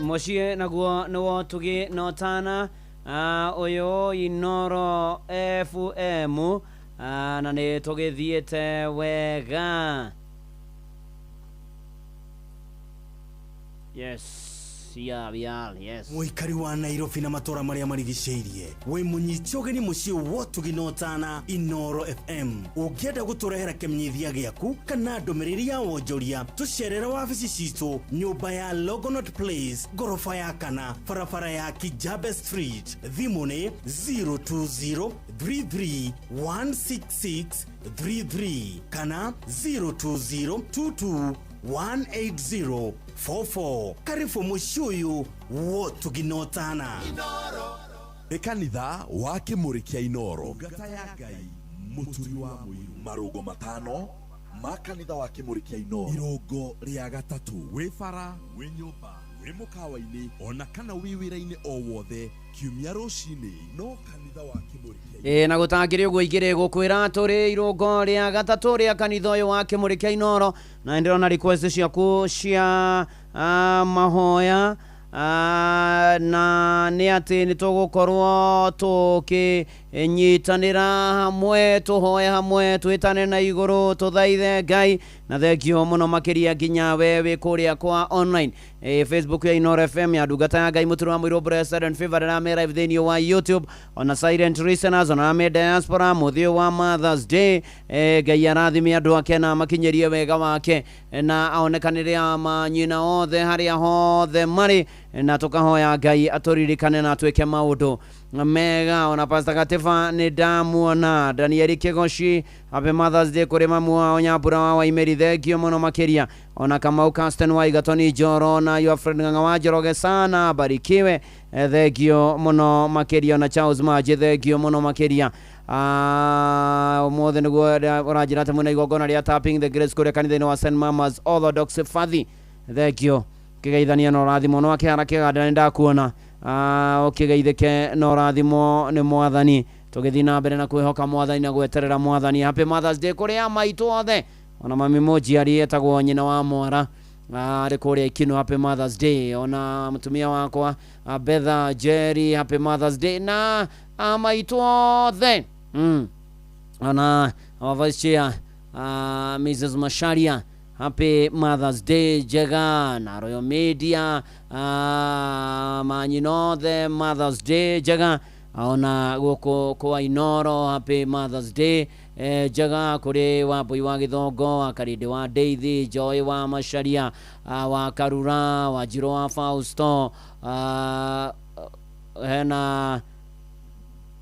Mũciĩ naguo nĩ wotugi na ũtana, ũyũ Inoro FM, na nĩ tũgĩthiĩte wega. Yes. Yeah, yes. Mũikari wa Nairobi na matũra marĩa marigicĩirie, wĩ mũnyiti ũgeni mũciĩ wotugi na ũtana Inoro FM. Ũngĩenda gũtũrehera kĩmenyithia gĩaku kana ndũmĩrĩri ya wonjoria, tũcerere wabici citũ nyũmba ya Longonot Place, ngoroba ya 4, barabara ya Kijabe Street. Thimũ nĩ 02033 16633 kana 02022 18044. Karibu mũciĩ ũyũ wotugi na ũtana. Nĩ kanitha wa Kĩmũrĩ kĩa Inoro. Ngata ya Ngai mũturi wa mũiru. Marũngo 5 ma kanitha wa Kĩmũrĩ kĩa Inoro. Irũngo rĩa 3 wĩ bara, wĩ nyũmba, wĩ mũkawa-inĩ ona kana wĩ wĩra-inĩ o wothe, kiumia rũcinĩ no kanitha wa Kĩmũrĩ kĩa Na gũtangĩrĩ ũguo igĩrĩ gũkwĩra tũrĩ irũngo rĩa 3 rĩa kanitha ũyũ wa Kĩmũrĩ kĩa Inoro, na ndĩrona request ciaku cia mahoya, na nĩ atĩ nĩ tũgũkorwo tũkĩnyitanĩra hamwe, tũhoe hamwe, twĩtane na igũrũ, tũthaithe Ngai. Na thengio mũno makĩria nginya we wĩ kũrĩa kwa online, Facebook ya Inoro FM ya ndungata ya Ngai mũturi wa mũirũ Blessed and Favored, na me live thĩinĩ wa YouTube, ona silent listeners, ona me diaspora. Mũthĩ wa Mother's Day, Ngai arathime andũ ake na makinyĩrie wega wake, na aonekanĩre manyina othe harĩa hothe marĩ, na tũkahoya Ngai atũririkane na atwĩke maũndũ mega. Ona Pastor Gatiba nĩ ndamuona, Danieli Kigoshi, happy Mother's Day kũrĩ mamu wao Nyambura wa Waimeri, thengio mũno makĩria. Ona Kamau Caston wa Igatoni Njoro na your friend Ng'ang'a wa Njoroge sana, barikiwe, thengio mũno makĩria. Ona Charles Maji, thengio mũno makĩria. Ũmũthĩ nĩguo ũranjĩra atĩ mwĩna igongona rĩa Tapping the Grace kũrĩa kanitha-inĩ wa St Mamas Orthodox Fathi, thengio. Kĩgeithania na ũrathimo no akĩhara kĩganda nĩ ndakuona, ũkĩgeithĩke na ũrathimo nĩ Mwathani. Tũgĩthiĩ na mbere na kwĩhoka Mwathani na gweterera Mwathani. Happy Mother's Day kũrĩ a maitũ othe, ona mami mũnjiari etagwo nyina wa mwara, arĩ kũrĩa Ikino, happy Mother's Day. Ona mũtumia wakwa Betha Jerry, happy Mother's Day na a maitũ othe. Ona our vice chair Mrs Masharia, happy Mother's Day njega. Na Royal Media, manyina othe Mother's Day njega. Ona gũkũ kwa Inoro, happy Mother's Day njega kũrĩ Wambui wa Gĩthongo, wa Karĩndĩ wa Ndeithi, Joy wa Macharia, wa Karura, wa Njirũ wa Fausto, hena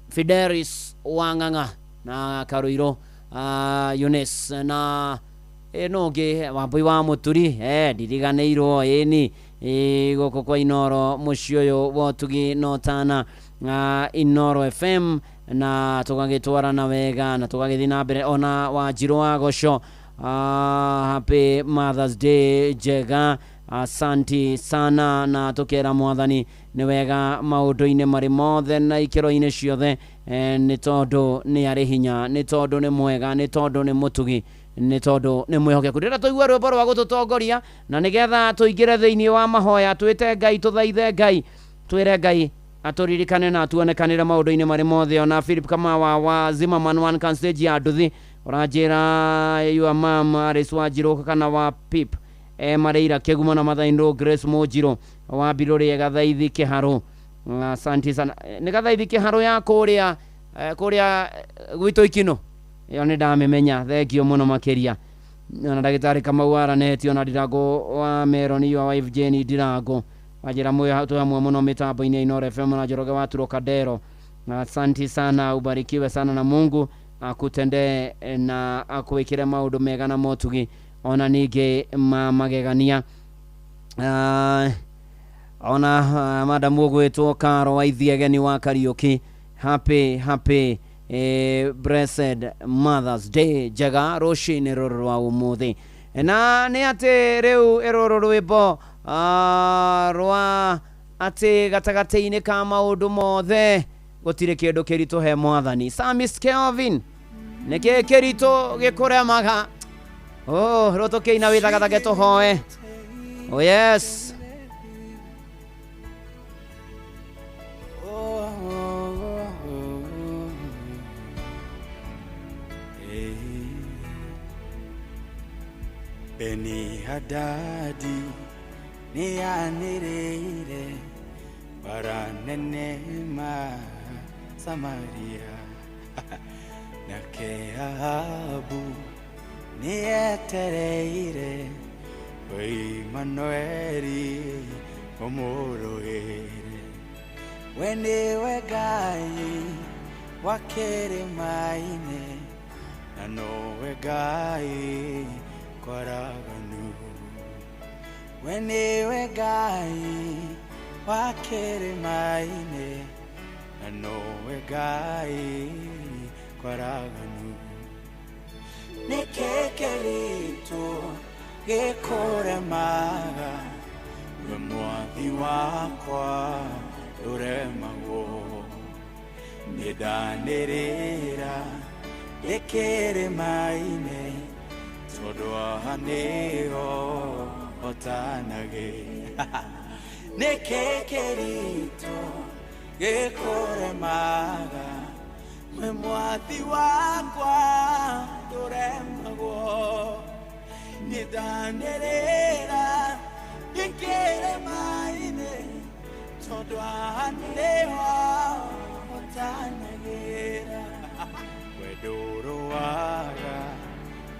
Fidelis wa Ng'ang'a na Karuiro. Eunice na ĩno ũngĩ Wambui wa Mũturi ndiriganĩirwo ĩni gũkũ kwa Inoro mũciĩ ũyũ wa ũtugi na ũtana Inoro FM na tũgagĩtwarana wega na tũgagĩthiĩ na mbere ona Wanjirũ wa Goco happy Mother's Day njega asanti sana na tukera mwathani nĩ wega maũndũ-inĩ marĩ mothe na ikĩro-inĩ ciothe nĩ tondũ nĩ arĩ hinya nĩ tondũ nĩ mwega nĩ tondũ nĩ mũtugi nĩ tondũ nĩ mwĩhokeku. Ndĩrenda tũigue rwĩmbo rwa gũtũtongoria na nĩgetha tũingĩre thĩinĩ wa mahoya twĩte Ngai tũthaithe Ngai twĩre Ngai atũririkane na atuonekanĩre maũndũ-inĩ marĩ mothe. Ona Philip Kamawa wa Zimmerman One Can Stage ya Nduthi ũranjĩra your mom Alice Wanjirũ kana wa Pip Mareira Kĩgumo na Mathaindo Grace Mũnjirũ wa Mbirũ rĩega Thaithi Kĩharũ asante sana nĩ Gathaithi Kĩharũ ya kũrĩa kũrĩa gwitũ Ikino ĩyo nĩ ndamĩmenya thengio mũno makĩria na ndagĩtarĩ Kamau aranetio na Ndirango wa Meroni wa wife Jane Ndirango wanjĩra twĩ hamwe mũno mĩtambo-inĩ ya Inoro FM na Njoroge wa Trocadero asante sana ubarikiwe sana na Mungu akutendee na akwĩkĩre maũndũ mega na motugi ona ningĩ ma magegania ona madamu ũgwĩtwo Karo wa Ithiegeni wa Kariũki happy happy blessed Mother's Day njega rũcinĩ rũrũ rwa ũmũthĩ na nĩ atĩ rĩu ĩrũrũ rwĩmbo rwa atĩ gatagatĩ-inĩ ka maũndũ mothe gũtirĩ kĩndũ kĩritũ he mwathani. Samis Kelvin nĩkĩ kĩritũ gĩkũremaga oh rũtũkĩina wĩthagathage tũhoe oh yes Beni Hadadi nĩanĩrĩire bara nene ma Samaria nake Ahabu nĩetereire Imanueli ũmũrũĩre we nĩwe Ngai wa kĩrĩma-inĩ na nowe Ngai kwaraganu we nĩwe Ngai wa kĩrĩma-inĩ na nowe Ngai kwaraganu nĩkĩ kĩritũ gĩkũremaga we mwathi wakwa ndũremagwo nĩndanĩrĩra ndĩ kĩrĩma-inĩ tondũ haha nĩho hotanagĩra nĩkĩ kĩritũ gĩkũremaga we mwathi wakwa ndũremagwo nĩndanĩrĩra ndĩ kĩrĩma-inĩ tondũ haha nĩho hotanagĩra we ndũrũaga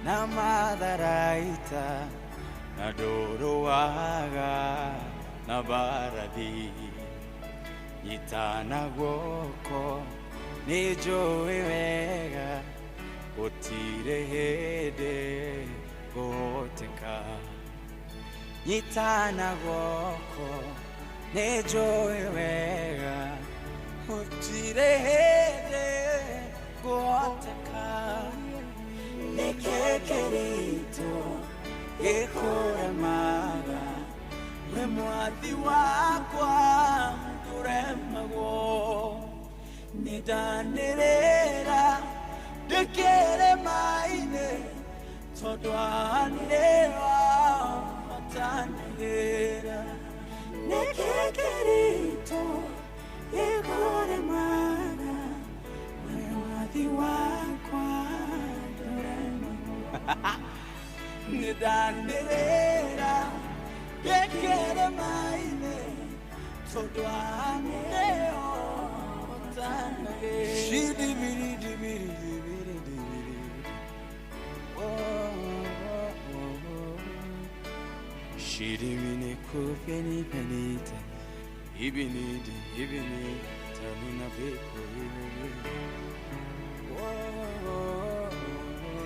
na matharaita na ndũrũaga na mbarathi nyitana guoko nĩ njũĩ wega gũtirĩ hĩndĩ ngũhoteka nyitana guoko nĩ njũĩ wega gũtirĩ hĩndĩ ngũhoteka nĩkĩ kĩritũ gĩkũremaga we mwathi wakwa ndũremagwo nĩndanĩrĩra ndĩ kĩrĩma-inĩ tondũ haha nĩho hotanagĩra nĩkĩ kĩritũ gĩkũremaga we mwathi wakwa ndũremagwo nĩndanĩrĩra ndĩ kĩrĩma-inĩ tondũ haha nĩho hotanagĩra Shirimini kufeni penita ibinidi ibini tanuna beko ibini. Oh, oh, oh.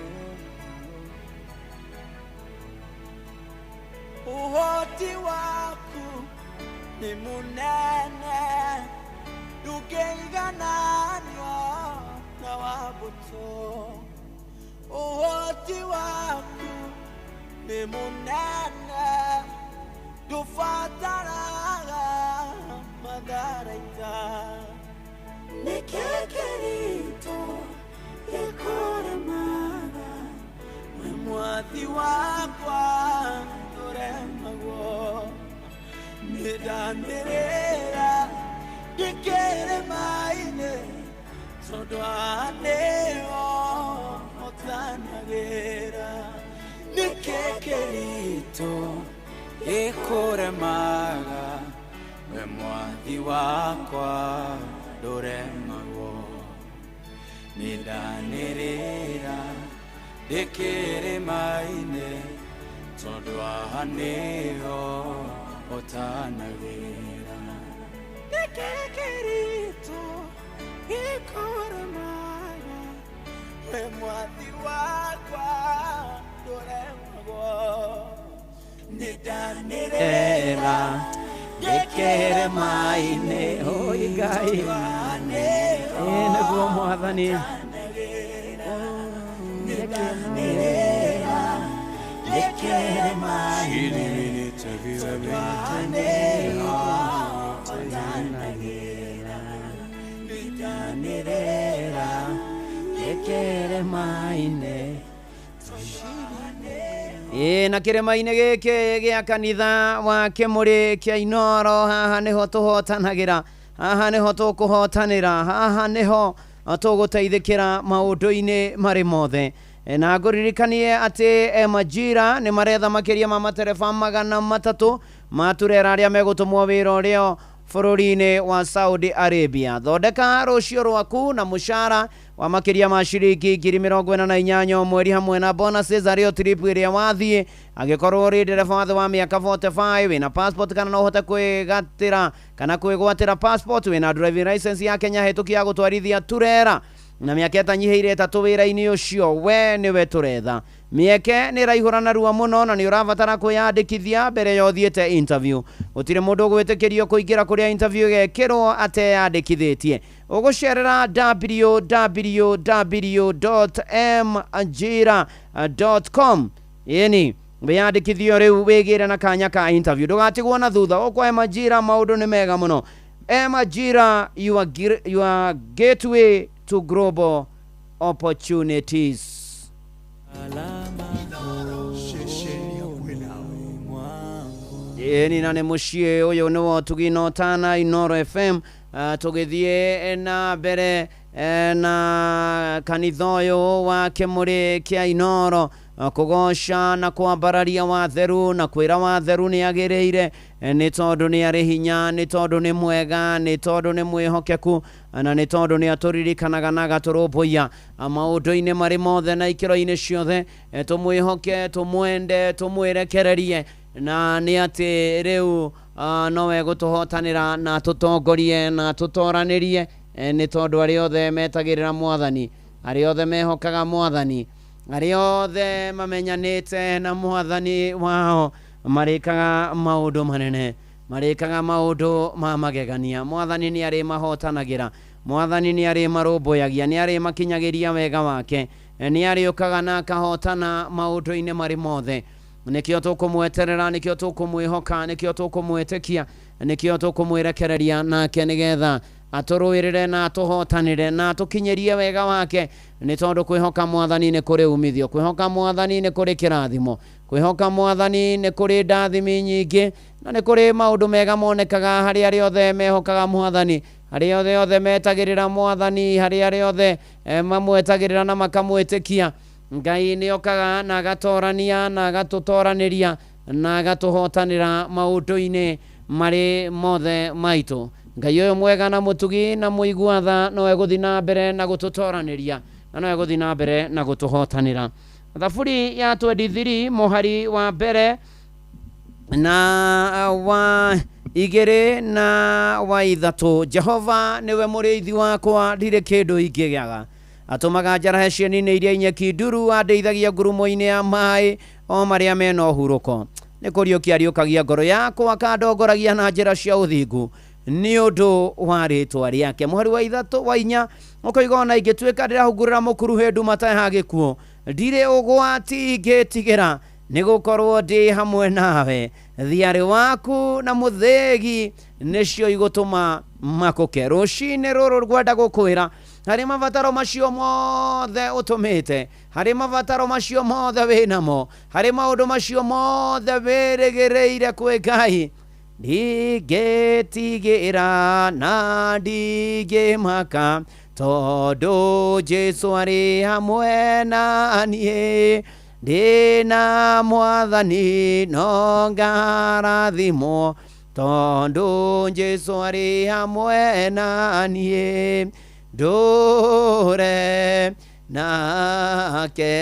Ũhoti waku nĩ mũnene, ndũngĩigananio na wa mbũtũ. Ũhoti waku nĩ mũnene, ndũbataraga matharaita. Nĩkĩ kĩritũ gĩkũremaga, we mwathi wakwa ndũremagwo. Nĩndanĩrĩra ndĩkĩrĩma-inĩ, tondũ haha nĩho hotanagĩra. Nĩkĩ kĩritũ gĩkũremaga, we mwathi wakwa ndũremagwo. Nĩndanĩrĩra ndĩkĩrĩma-inĩ, tondũ haha nĩho hotanagĩra. Nĩkĩ kĩritũ gĩkũremaga, we mwathi wakwa ndũremagwo. Nĩndanĩrĩra ndĩkĩrĩma-inĩ, oi Ngai, ĩ nĩguo Mwathani. Nĩndanĩrĩra ndĩkĩrĩma-inĩ, tondũ haha nĩho hotanagĩra. Nĩndanĩrĩra ndĩkĩrĩma-inĩ. Ĩ na kĩrĩma-inĩ gĩkĩ gĩa kanitha wa Kĩmũrĩ kĩa Inooro, haha nĩho tũhotanagĩra, haha nĩho tũkũhotanĩra, haha nĩho tũgũteithĩkĩra maũndũ-inĩ marĩ mothe. Na ngũririkanie atĩ Majira nĩ maretha makĩria ma matereba 300 ma turera arĩa megũtũmwo wĩra ũrĩa bũrũri-inĩ wa Saudi Arabia. Thondeka rũciũ rwaku na mũcara wa makĩria ma ciringi 48,000 o mweri hamwe na bonuses arĩ o trip ĩrĩa wathiĩ. Angĩkorwo ũrĩ ndereba wa thĩ wa mĩaka 45, wĩna passport kana no ũhote kwĩgatĩra kana kwĩgwatĩra passport, wĩna driving license ya Kenya hĩtũki ya gũtwarithia turera na mĩaka ĩtanyihĩire 3 wĩra-inĩ ũcio, we nĩwe tũretha. Mĩeke nĩ ĩraihũra narua mũno na nĩ ũrabatara kwĩyandĩkithia mbere ya ũthiĩte interview. Gũtirĩ mũndũ ũgwĩtĩkĩrio kũingĩra kũrĩa interview ĩgekĩrwo ateyandĩkithĩtie. Ũgũcerera www.majira.com ĩni wĩyandĩkithio rĩu wĩgĩre na kanya ka interview, ndũgatigwo na thutha. Ũkwa Majira maũndũ nĩ mega mũno. Majira, your gateway to global opportunities. Ĩni na nĩ mũciĩ ũyũ nĩ wa Ũtugi na Ũtana Inooro FM. Tũgĩthiĩ na mbere na kanitha ũyũ wa Kĩmũrĩ kĩa Inooro, kũgoca na kwambararia watheru na kwĩra watheru nĩ agĩrĩire, nĩ tondũ nĩ arĩ hinya, nĩ tondũ nĩ mwega, nĩ tondũ nĩ mwĩhokeku, na nĩ tondũ nĩ atũririkanaga na agatũrũmbũiya maũndũ-inĩ marĩ mothe na ikĩro-inĩ ciothe. Tũmwĩhoke, tũmwende, tũmwĩrekererie, na nĩ atĩ rĩu nowe gũtũhotanĩra na tũtongorie na tũtoranĩrie, nĩ tondũ arĩa othe metagĩrĩra Mwathani, arĩa othe mehokaga Mwathani, arĩa othe mamenyanĩte na Mwathani wao marĩkaga maũndũ manene, marĩkaga maũndũ ma magegania. Mwathani nĩ arĩ mahotanagĩra, Mwathani nĩ arĩ marũmbũyagia, nĩ arĩ makinyagĩria wega wake, nĩ arĩũkaga na akahotana maũndũ-inĩ marĩ mothe. Nĩkĩo tũkũmweterera, nĩkĩo tũkũmwĩhoka, nĩkĩo tũkũmwĩtĩkia, nĩkĩo tũkũmwĩrekereria nake, nĩgetha atũrũĩrĩre na atũhotanĩre na atũkinyĩrie wega wake, nĩ tondũ kwĩhoka Mwathani nĩ kũrĩ umithio, kwĩhoka Mwathani nĩ kũrĩ kĩrathimo, kwĩhoka Mwathani nĩ kũrĩ ndathimi nyingĩ, na nĩ kũrĩ maũndũ mega monekaga harĩ arĩa othe mehokaga Mwathani, harĩ arĩa othe metagĩrĩra Mwathani, harĩ arĩa othe mamwetagĩrĩra na makamwĩtĩkia. Ngai nĩ okaga na agatorania na agatũtoranĩria na agatũhotanĩra maũndũ-inĩ marĩ mothe maitũ. Ngai ũyũ mwega na mũtugi na mũigua tha no egũthiĩ na mbere na gũtũtoranĩria na no egũthiĩ na mbere na gũtũhotanĩra. Thaburi ya 23 mũhari wa mbere na wa 2 na wa 3. Jehova nĩwe mũrĩithi wakwa, ndirĩ kĩndũ ingĩaga. Atũmaga njarahe cieni-inĩ iria nyeki nduru, andeithagia ngurumo-inĩ ya maĩ o marĩa mena ũhurũko. Nĩ kũriũkia ariũkagia ngoro yakwa, akandongoragia na njĩra cia ũthingu nĩ ũndũ wa rĩtwa rĩake. Mũhari wa 3 wa 4 ũkoiga, ona ingĩtuĩka ndĩrahungurĩra mũkuru hĩ nduma ya gĩkuũ, ndirĩ ũgwati ingĩtigĩra, nĩ gũkorwo ndĩ hamwe nawe. Thiarĩ waku na mũthĩgi nĩcio igũtũma makũke. Rũcinĩ rũrũ ngwenda gũkwĩra, harĩ mabataro macio mothe ũtũmĩte, harĩ mabataro macio mothe wĩnamo, harĩ maũndũ macio mothe wĩrĩgĩrĩire kwĩ Ngai, ndingĩtigĩra na ndingĩmaka, tondũ Jesũ arĩ hamwe na niĩ. Ndĩna mwathani no ngarathimwo, tondũ Jesũ arĩ hamwe na niĩ. Ndũre nake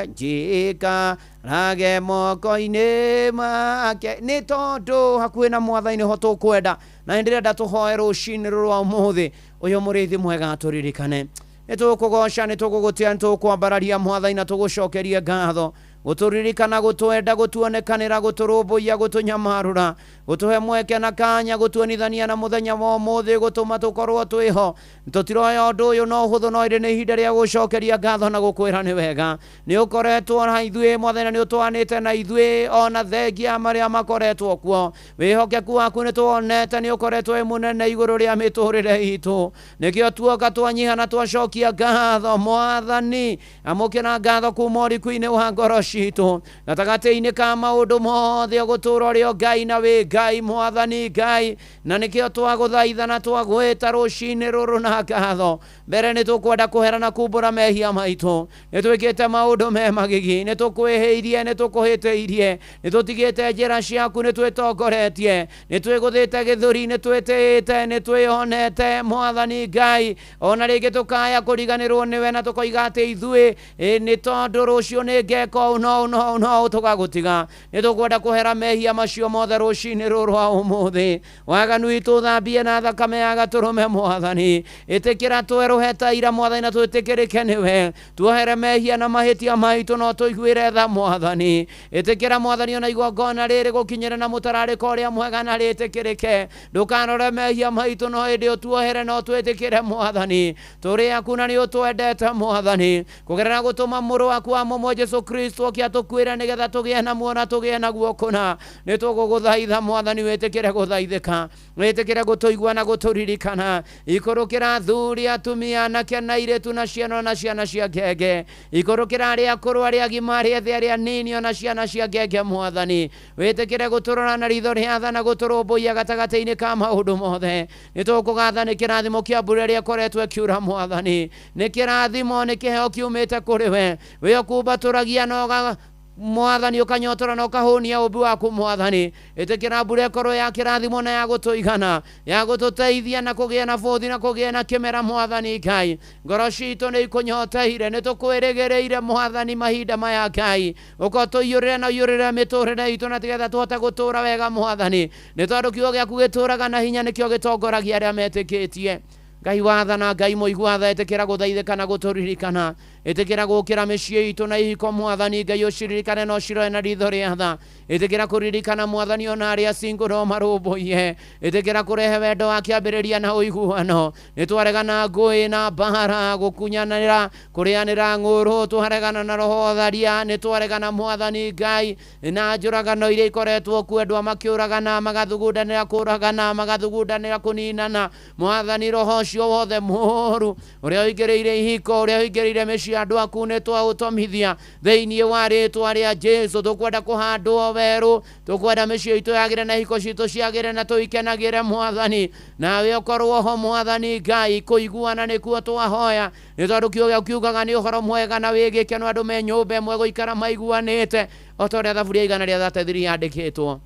njikarage moko-inĩ make, nĩ tondũ hakuhĩ na mwathani nĩho tũkwenda. Na nĩndĩrenda tũhoe rũcinĩ rũrũ rwa ũmũthĩ, ũyũ mũrĩithi mwega tũririkane. Nĩ tũkũgoca, nĩ tũgũgũtĩa, nĩ tũkwambararia mwathani na tũgũcokerie ngatho, gũtũririkana, gũtwenda, gũtuonekanĩra, gũtũrũmbũiya, gũtũnyamarũra, gũtũhe mweke na kanya, gũtuonithania na mũthenya wa ũmũthĩ, gũtũma tũkorwo twĩho. Tũtiroya ũndũ ũyũ no ũhũthũ, no ĩrĩ nĩ ihinda rĩa gũcokeria ngatho na gũkwĩra nĩ wega. Nĩ ũkoretwo na ithuĩ mwathani, na nĩ ũtwanĩte na ithuĩ ona thengia marĩa makoretwo kuo. Wĩhokeku waku nĩ tuonete nĩ ũkoretwo wĩ mũnene igũrũ rĩa mĩtũrĩre itũ. Nĩkĩo tuoka twanyiha na twacokia ngatho mwathani. Amũkĩra ngatho kuma ũriku-inĩ wa ngoro citũ, gatagatĩ-inĩ ka maũndũ mothe ũgũtũũra ũrĩ o Ngai na wĩ Ngai mwathani Ngai, na nĩkĩo twagũthaitha na twagwĩta rũcinĩ rũrũ na ngatho. Mbere nĩ tũkwenda kũhera na kumbũra mehia maitũ, nĩ twĩkĩte maũndũ me magigi, nĩ tũkwĩhĩirie, nĩ tũkũhĩtĩirie, nĩ tũtigĩte njĩra ciaku, nĩ twĩtongoretie, nĩ twĩgũthĩte gĩthũri, nĩ twĩtĩĩte, nĩ twĩonete mwathani Ngai, ona rĩngĩ tũkaya kũriganĩrwo nĩwe na tũkoiga atĩ ithuĩ nĩ tondũ rũciũ nĩ ngeka ũũ no ũũ no ũũ no ũũ, tũgagũtiga. Nĩ tũkwenda kũhera mehia macio mothe rũcinĩ rũrũ rwa ũmũthĩ. Waganu witũ ũthambie na thakame ya gatũrũme mwathani. Ĩtĩkĩra twerũhe ta ira mwathani, na twĩtĩkĩrĩke nĩwe. Tuohere mehia na mahĩtia maitũ, no tũiguĩre tha mwathani. Ĩtĩkĩra mwathani ona igongona rĩrĩ gũkinyĩra na mũtararĩko ũrĩa mwega na rĩtĩkĩrĩke. Ndũkanarore mehia maitũ, no ĩndĩ ũtuohere no twĩtĩkĩre mwathani. Tũrĩ aku na nĩ ũtwendete mwathani, kũgerera gũtũma mũrũ waku wa mũmwe Jesũ Kristo oke atũkuĩre nĩgetha tũgĩe na muoyo na tũgĩe naguo kũna. Nĩ tũgũgũthaitha mwathani, wĩtĩkĩre gũthaithĩka, wĩtĩkĩre gũtũigua na gũtũririkana. Ikũrũkĩra athuri, atumia, anake na airĩtu, na ciana na ciana cia ngenge. Ikũrũkĩra arĩa akũrũ, arĩa agima, arĩa ethĩ, arĩa anini, ona ciana cia ngenge mwathani. Wĩtĩkĩre gũtũrora na ritho rĩa tha na gũtũrũmbũiya gatagatĩ-inĩ ka maũndũ mothe. Nĩ tũkũgatha nĩ kĩrathimo kĩa mbura ĩrĩa ĩkoretwo ĩkiura mwathani. Nĩ kĩrathimo, nĩ kĩheo kiumĩte kũrĩ we. Wĩ ũkumbatũragia na mwathani, ũkanyotora na ũkahũnia ũmbi waku mwathani. Ĩtĩkĩra mbura ĩkorwo ya kĩrathimo na ya gũtũigana, ya gũtũteithia na kũgĩa na bũthi na kũgĩa na kĩmera mwathani Ngai. Ngoro citũ nĩ ikũnyoteire, nĩ tũkwĩrĩgĩrĩire mwathani mahinda maya Ngai. Ũka ũtũiyũrĩre na ũiyũrĩre mĩtũrĩre itũ, na tĩgetha tũhote gũtũũra wega mwathani. Nĩ tondũ kiugo gĩaku gĩtũũraga na hinya, nĩkĩo gĩtongoragia arĩa metĩkĩtie. Ngai wathana, Ngai mũigua tha, ĩtĩkĩra gũthaithĩka na gũtũririkana. Ĩtĩkĩra gũkĩra mĩciĩ itũ na ihiko mwathani Ngai, ũciririkane na ũciroe na ritho rĩa tha. Ĩtĩkĩra kũririkana mwathani ona arĩa single no marũmbũiye. Ĩtĩkĩra kũrehe wendo wa kĩambĩrĩria na ũiguano. Nĩ twaregana ngũĩ na mbara, gũkunyanĩra, kũrĩanĩra ng'ũrũ, twaregana na roho tharia, nĩ twaregana mwathani Ngai na njũragano iria ikoretwo kuo, andũ makĩũragana, magathugundanĩra kũũragana, magathugundanĩra kũninana. Mwathani, roho ũcio wothe mũũru ũrĩa ũingĩrĩire ihiko, ũrĩa ũingĩrĩire mĩciĩ ya andũ aku, nĩ twaũtomithia thĩinĩ wa rĩtwa rĩa Jesũ. Tũkwenda kũhandwo werũ, tũkwenda mĩciĩ itũ yagĩre na ihiko citũ ciagĩre na tũikenagĩre mwathani. Nawe ũkorwo ho mwathani Ngai, kũiguana nĩkuo twahoya, nĩ tondũ kiugo gĩaku kiugaga nĩ ũhoro mwega na wĩ gĩkeno andũ me nyũmba ĩmwe gũikara maiguanĩte, o ta ũrĩa Thaburia 133 yandĩkĩtwo.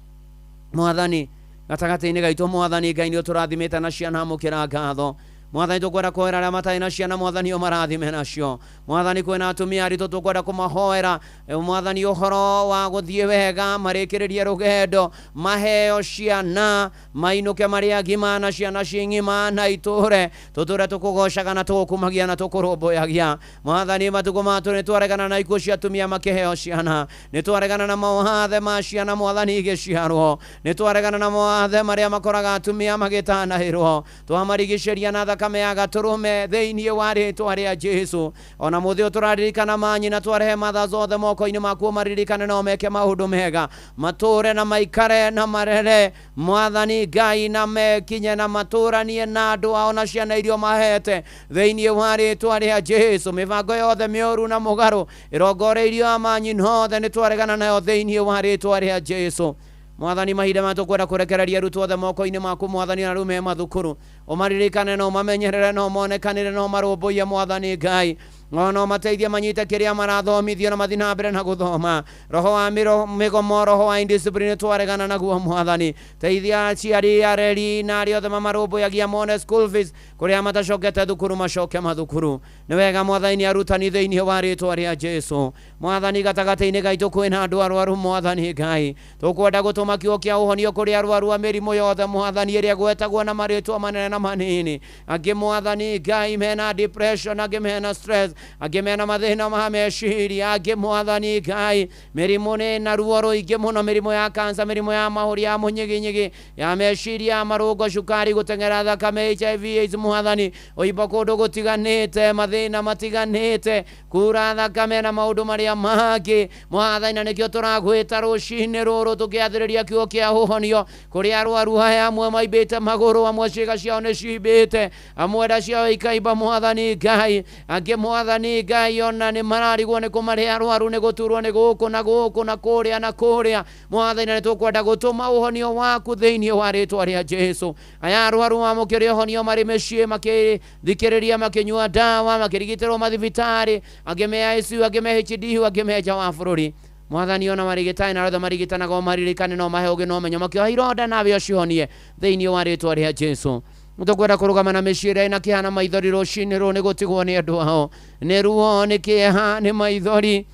Mwathani, gatagatĩ-inĩ gaitũ mwathani Ngai nĩ ũtũrathimĩte na ciana, amũkĩra ngatho mwathani. Tũkwenda kwĩra arĩa matarĩ na ciana mwathani ũmarathime nacio. Mwathani kwĩna atumia aritũ tũkwenda kũmahoera Mwathani ũhoro wa gũthiĩ wega marĩkĩrĩrie rũgendo maheo ciana mainũke marĩ agima na ciana ci ng'ima na itũre tũtũre tũkũgocaga na tũgũkumagia na tũkũrũmbũyagia. Mwathani matukũ matũ nĩ twaregana na ikuũ cia atumia makĩheo ciana, nĩ twaregana na mawathe ma ciana Mwathani igĩciarwo, nĩ twaregana na mawathe marĩa makoraga atumia magĩtanahĩrwo, twamarigicĩria na thakame ya gatũrũme thĩinĩ wa rĩtwa rĩa Jesu. Ona mũthĩ ũyũ tũraririkana manyina twarehe matha zothe moko-inĩ maku maririkane no meke maũndũ mega matũre na maikare na marere Mwathani Ngai na mekinye na matũranie na andũ ao na ciana iria mahete thĩinĩ wa rĩtwa rĩa Jesu. Mĩbango yothe mĩũru na mũgarũ ĩrongoreirio amanyina othe nĩ twaregana nayo thĩinĩ wa rĩtwa rĩa Jesu. Mwathani mahinda maya tũkwenda kũrekereria arutwo othe moko-inĩ maku Mwathani na rĩu me mathukuru ũmaririkane na ũmamenyerere na ũmonekanĩre na ũmarũmbũiye Mwathani Ngai no mateithie manyite kĩrĩa marathomithio na mathiĩ na mbere na gũthoma. Roho wa mĩgomo, roho wa indiscipline twaregana naguo Mwathani. Teithia aciari, areri na arĩa othe mamarũmbũyagia mone school fees kũrĩa matacokete thukuru macoke mathukuru. Nĩ wega Mwathani arutani thĩinĩ wa rĩtwa rĩa Jesu. Mwathani gatagatĩ-inĩ gaitũ kwĩna andũ arwaru Mwathani Ngai tũkwenda gũtũma kiugo kĩa ũhonio kũrĩ arwaru a mĩrimũ yothe Mwathani ĩrĩa gwetagwo na marĩtwa manene na manini. Angĩ Mwathani Ngai mena depression, angĩ mena stress, angĩ mena mathĩna ma meciria, angĩ Mwathani Ngai mĩrimũ nĩ na ruo rũingĩ mũno, mĩrimũ ya kansa, mĩrimũ ya mahũri, ya mũnyiginyigi, ya meciria, ya marũngo, cukari, gũteng'era thakame, HIV AIDS Mwathani ũimba kũndũ gũtiganĩte, mathĩna matiganĩte, kura thakame na maũndũ marĩa mangĩ Mwathani, na nĩkĩo tũragwĩta rũcinĩ rũrũ tũkĩathĩrĩria kiugo kĩa ũhonio kũrĩ arwaru aya, amwe maimbĩte magũrũ, amwe ciĩga ciao nĩ ciimbĩte, amwe nda ciao ikaimba Mwathani Ngai, angĩ Mwathani Ngai ona nĩ mararigwo nĩ kũmarĩa arwaru nĩ gũturwo nĩ gũkũ na gũkũ na kũrĩa na kũrĩa Mwathani, na nĩ tũkwenda gũtũma ũhonio waku thĩinĩ wa rĩtwa rĩa Jesu. Aya arwaru mamũkĩre ũhonio marĩ mĩciĩ makĩthikĩrĩria, makĩnyua ndawa, makĩrigitĩrwo mathibitarĩ, angĩ me ICU, angĩ me HDU, angĩ me nja wa bũrũri. Mwathani ona marigitani na arĩa othe marigitanaga ũmaririkane no mahe ũgĩ na ũmenyo, makĩoha ironda nawe ũcihonie thĩinĩ wa rĩtwa rĩa Jesu. Tũkwenda kũrũgama na mĩciĩ ĩrĩa ĩna kĩeha na maithori rũcinĩ rũrũ nĩ gũtigwo nĩ andũ ao, nĩ ruo, nĩ kĩeha, nĩ maithori,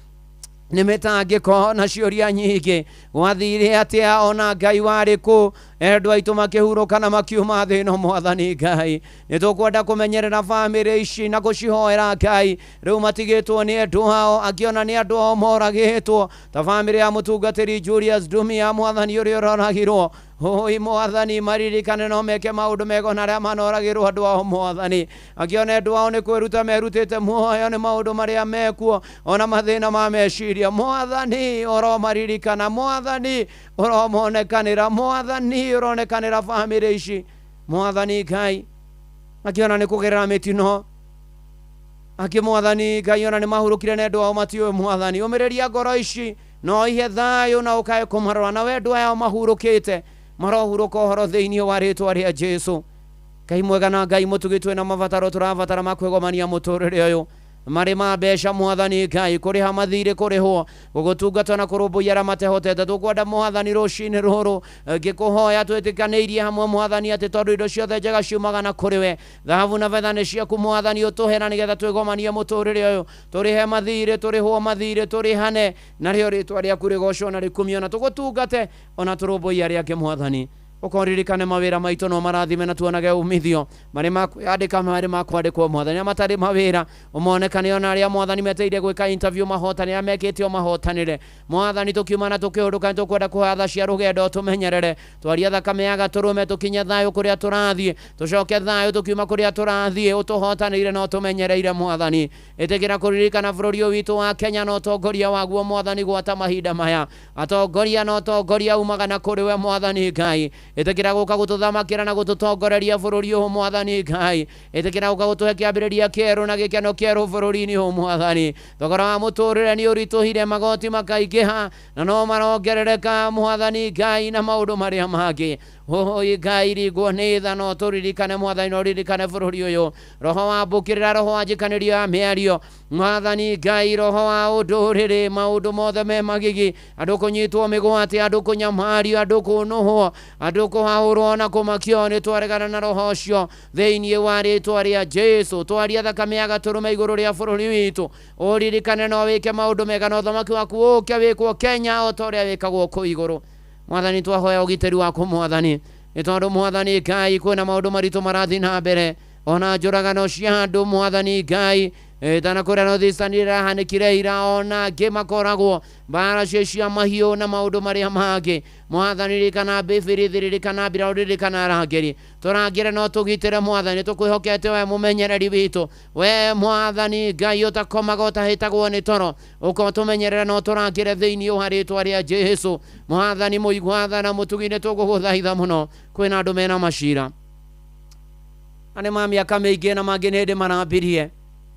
nĩ mĩtangĩko na ciũria nyingĩ. Gwathire atĩa ona Ngai warĩ kũ? Endwa aitũ makĩhurũka na makiuma thĩ ĩno Mwathani Ngai. Nĩ tũkwenda kũmenyerera bamĩrĩ ici na gũcihoera Ngai. Rĩu matigĩtwo nĩ andũ ao, angĩ ona nĩ andũ ao moragĩtwo, ta bamĩrĩ ya mũtungatĩri Julius Dumia Mwathani ũrĩa ũroragirwo. Hoi Mwathani maririkane no meke maũndũ mega ona arĩa manoragĩrwo andũ ao Mwathani. Angĩona andũ ao nĩ kwĩruta merutĩte muoyo nĩ maũndũ marĩa mekuo ona mathĩna ma meciria Mwathani ũromaririkana, Mwathani ũromonekanĩra, Mwathani ũronekanĩra bamĩrĩ ici Mwathani Ngai. Akĩona nĩ kũgerera mĩtino, angĩ Mwathani Ngai ona nĩ mahurũkire na andũ ao matiũĩ Mwathani. Ũmĩrĩria ngoro ici no ihe thayũ na ũkae kũmarora, na wendwa aya mahurũkĩte marohurũka ũhoro thĩinĩ wa rĩtwa rĩa Jesu. Ngai mwega na Ngai mũtugi, twĩna mabataro tũrabatara ma kwĩgomania mũtũrĩre ũyũ marĩ ma mbeca Mwathani Ngai, kũrĩha mathirĩ, kũrĩhwo, gũgũtungata na kũrũmbũiya arĩa matehotete. Tũkwenda Mwathani rũcinĩ rũrũ ngĩkũhoya twĩtĩkanĩirie hamwe Mwathani atĩ tondũ indo ciothe njega ciumaga na kũrĩ we, thahabu na betha nĩ ciaku Mwathani, ũtũhe na nĩgetha twĩgomanie mũtũrĩre ũyũ, tũrĩhe mathirĩ, tũrĩhwo mathirĩ, tũrĩhane, narĩo rĩtwa rĩaku rĩgocwo na rĩkumio, na tũgũtungate ona tũrũmbũiye arĩa angĩ Mwathani. Ũkoririkane mawĩra maitũ no marathime na tuonage umithio marĩ ma kwĩyandĩka, marĩ ma kwandĩkwo Mwathani, arĩa matarĩ mawĩra ũmonekane, ona arĩa Mwathani meteire gwĩka interview mahotane, arĩa mekĩte o mahotanĩre Mwathani. Tũkiuma na tũkĩũndũka nĩtũkwenda kũhoya tha cia rũgendo tũmenyerere, twaria thakame ya gatũrũme, tũkinye thayũ kũrĩa tũrathiĩ, tũcoke thayũ tũkiuma kũrĩa tũrathiĩ, ũtũhotanĩire na ũtũmenyereire Mwathani. Ĩtĩkĩra kũririkana bũrũri ũyũ witũ wa Kenya na ũtongoria waguo Mwathani, gwata mahinda maya atongoria na ũtongoria umaga na kũrĩ we Mwathani Ngai. Ĩtĩkĩra gũka gũtũthamakĩra na gũtũtongoreria bũrũri ũyũ Mwathani Ngai. Ĩtĩkĩra gũka gũtũhe kĩambĩrĩria kĩerũ na gĩkeno kĩerũ bũrũri-inĩ ũyũ Mwathani. Thogora wa mũtũrĩre nĩ ũritũhire, magoti makaingĩha na no marongerereka Mwathani Ngai na maũndũ marĩa mangĩ. Oi Ngai rigwo nĩ tha no tũririkane mwathani no ririkane bũrũri ũyũ roho wa mbũkĩrĩra roho wa njĩkanĩrio ya mĩario mwathani Ngai roho wa ũndũrĩrĩ maũndũ mothe me magigi andũ kũnyitwo mĩgwate andũ kũnyamario andũ kũnũhwo andũ kũhahũrwo na kũmakio nĩ twaregana na roho ũcio thĩinĩ wa rĩtwa rĩa Jesu twaria thakame ya gatũrũme igũrũ rĩa bũrũri witũ ũririkane no wĩke maũndũ mega na ũthamaki waku ũke wĩkwo Kenya o ta ũrĩa wĩkagwo kũu igũrũ mwathani twahoya ũgitĩri waku mwathani nĩ tondũ mwathani Ngai kwĩna maũndũ maritũ marathiĩ na mbere ona njũragano cia andũ mwathani Ngai tana kũrĩa North Eastern irahanĩkire ira ona angĩ makoragwo mbara cio cia mahiũ na maũndũ marĩa mangĩ mwathani ririkana bĩbĩrĩthĩ ririkana mbirarũ ririkana arangĩri tũrangĩre no tũgitĩre mwathani tũkwĩhokete we mũmenyereri witũ we mwathani Ngai ũtakomaga ũtahĩtagwo nĩ toro ũka ũtũmenyerere no tũrangĩre thĩinĩ wa rĩtwa rĩa Jesu mwathani mũigua tha na mũtugi nĩ tũgũgũthaitha mũno kwĩna andũ mena macira na nĩ ma mĩaka mĩingĩ na mangĩ nĩ hĩndĩ marambirie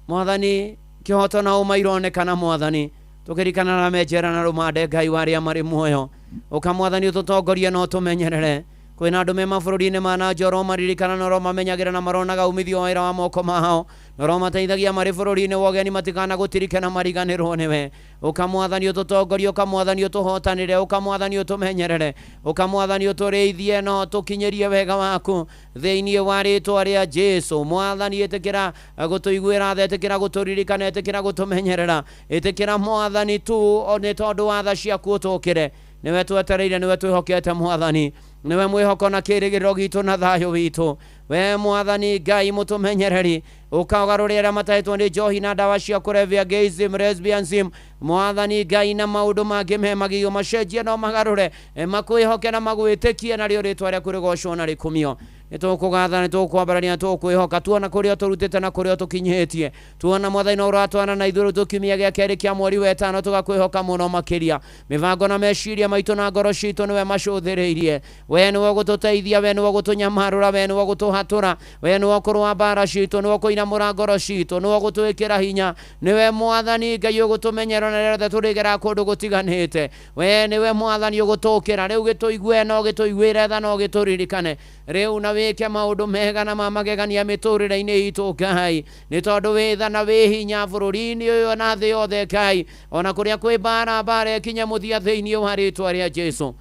mwathani kĩhoto na ũma ironekana mwathani tũkĩrikana na menjera na rũmande Ngai wa arĩa marĩ muoyo ũka mwathani ũtũtongorie na ũtũmenyerere kwĩna andũ me mabũrũri-inĩ ma na nja ũromaririkana na ũromamenyagĩra na maronaga umithio wa wĩra wa moko mao na ũromateithagia marĩ bũrũri-inĩ wa ũgeni matikana gũtirike na mariganĩrwo nĩwe ũka mwathani ũtũtongorie ũka mwathani ũtũhotanĩre ũka mwathani ũtũmenyerere ũka mwathani ũtũrĩithie na ũtũkinyĩrie wega waku thĩinĩ wa rĩtwa rĩa Jesu mwathani ĩtĩkĩra gũtũiguĩra tha ĩtĩkĩra gũtũririkana ĩtĩkĩra gũtũmenyerera ĩtĩkĩra mwathani tu nĩ tondũ wa tha ciaku ũtũkĩre nĩwe twetereire nĩwe twĩhokete mwathani nĩwe mwĩhoko na kĩrĩgĩrĩro gitũ na thayũ witũ we mwathani Ngai mũtũmenyereri ũkagarũrĩra arĩa matahĩtwo nĩ njohi na ndawa cia kũrebia gayism lesbianism mwathani Ngai na maũndũ mangĩ me magigi macenjie no magarũre makwĩhoke na magwĩtĩkie narĩo rĩtwa rĩaku rĩgocwo na rĩkumio nĩ tũkũgatha nĩ tũkwambararia nĩ tũkwĩhoka tuona kũrĩa ũtũrutĩte na kũrĩa ũtũkinyĩtie tuona mwathani no ũratwana na ithuĩ rĩu tũkiumia gĩa kerĩ kĩa mweri wa ĩtano tũgakwĩhoka mũno makĩria mĩbango na meciria maitũ na ngoro citũ nĩwe macũthĩrĩirie we nĩwe ũgũtũteithia we nĩwe ũgũtũnyamarũra we nĩwe ũgũtũhatũra we nĩwe ũkũrũa mbara citũ nĩwe ũkũinamũra ngoro citũ nĩwe ũgũtwĩkĩra hinya nĩwe mwathani Ngai ũgũtũmenyerera na rĩrĩa tũrĩgera kũndũ gũtiganĩte we nĩwe mwathani ũgũtũkĩra rĩu gĩtũigue no gĩtũiguĩre tha no gĩtũririkane rĩu na wĩke maũndũ mega na ma magegania mĩtũrĩre-inĩ itũ Ngai nĩ tondũ wĩ tha na wĩ hinya bũrũri-inĩ ũyũ na thĩ yothe Ngai ona kũrĩa kwĩ mbara mbara ĩkinye mũthia thĩinĩ wa rĩtwa rĩa Jesu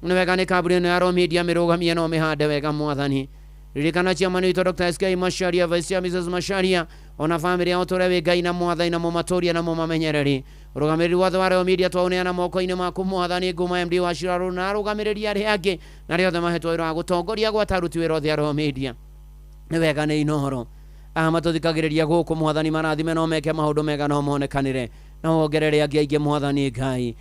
nĩ wega nĩ kambuni ĩno ya Royal Media mĩrũgamie no mĩhande wega mwathani ririkana chairman witũ Dr. SK Macharia vice chair Mrs. Macharia ona famĩlĩ yao tũre wĩ Ngai na mwathani na mũmatũrie na mũmamenyereri ũrũgamĩrĩri wothe wa Royal Media twaũneana moko-inĩ maku mwathani nguma MD wa Shirarũ na arũgamĩrĩri arĩa angĩ na arĩa othe mahetwo wĩra wa gũtongoria gwata aruti wĩra othe a Royal Media nĩ wega nĩ Inooro aya matũthikagĩrĩria gũkũ mwathani marathime no meke maũndũ mega no monekanĩre na wongerere angĩ aingĩ mwathani Ngai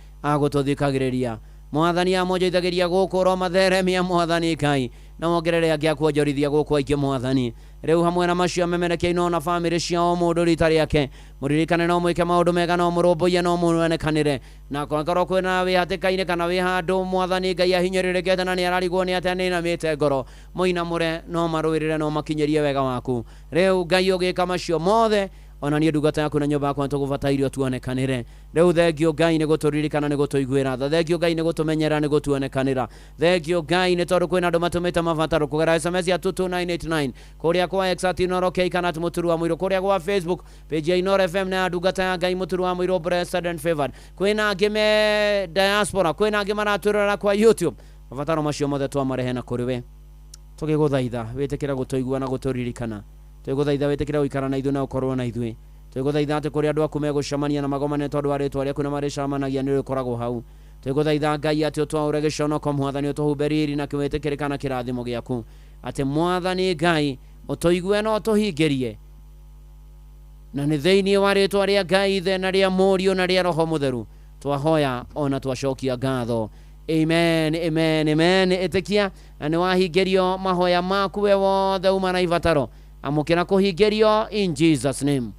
agũtũthikagĩrĩria mwathani amonjoithagĩria gũkũ ũromatheremia mwathani Ngai na wongerere angĩ akuonjorithia gũkũ aingĩ mwathani rĩu hamwe na macio memerekia ino na bamĩrĩ ciao mũndũ rita rĩake mũririkane no mwĩke maũndũ mega no mũrũmbũiye no mũonekanĩre na korwo kwĩna wĩ hatĩka-inĩ kana wĩ handũ mwathani Ngai ahinyĩrĩrĩkĩte na nĩ ararigwo nĩ atĩa nĩinamĩte ngoro mũinamũre no marũĩrĩre no makinyĩrie wega waku rĩu Ngai ũgĩka macio mothe ona niĩ ndungata yaku na nyũmba yakwa nĩtũgũbatairio tuonekanĩre rĩu thengio Ngai nĩ gũtũririkana nĩ gũtũiguĩra tha thengio Ngai nĩ gũtũmenyerera nĩ gũtuonekanĩra thengio Ngai nĩ tondũ kwĩna andũ matũmĩte mabataro kũgera SMS ya 22989 kũrĩa kwa X at Inooro K kana at Mũturu wa Mũirũ kũrĩa gwa Facebook page ya Inooro FM na ya ndungata ya Ngai Mũturu wa Mũirũ blessed and favored kwĩna angĩ me diaspora kwĩna angĩ maratwĩrorera kwa YouTube mabataro macio mothe twamarehe na kũrĩ we tũgĩgũthaitha wĩtĩkĩre gũtũigua na gũtũririkana twĩgũthaitha wĩtĩkĩre gũikara na ithuĩ na ũkorwo na ithuĩ twĩgũthaitha atĩ kũrĩ andũ aku megũcemania na magomane tondũ wa rĩtwa rĩaku na marĩcemanagia nĩ ũrĩkoragwo hau twĩgũthaitha Ngai atĩ ũtwaũre gĩconoko mwathani ũtũhumbe riri na kĩwĩtĩkĩrĩka na kĩrathimo gĩaku atĩ mwathani Ngai ũtũigue na ũtũhingĩrie na nĩ thĩinĩ wa rĩtwa rĩa Ngai Ithe na rĩa Mũriũ na rĩa Roho Mũtheru twahoya ona twacokia ngatho amen amen amen ĩtĩkia na nĩ wahingĩrio mahoya maku we wothe uma na ibataro amũkĩra kũhingĩrio in Jesus name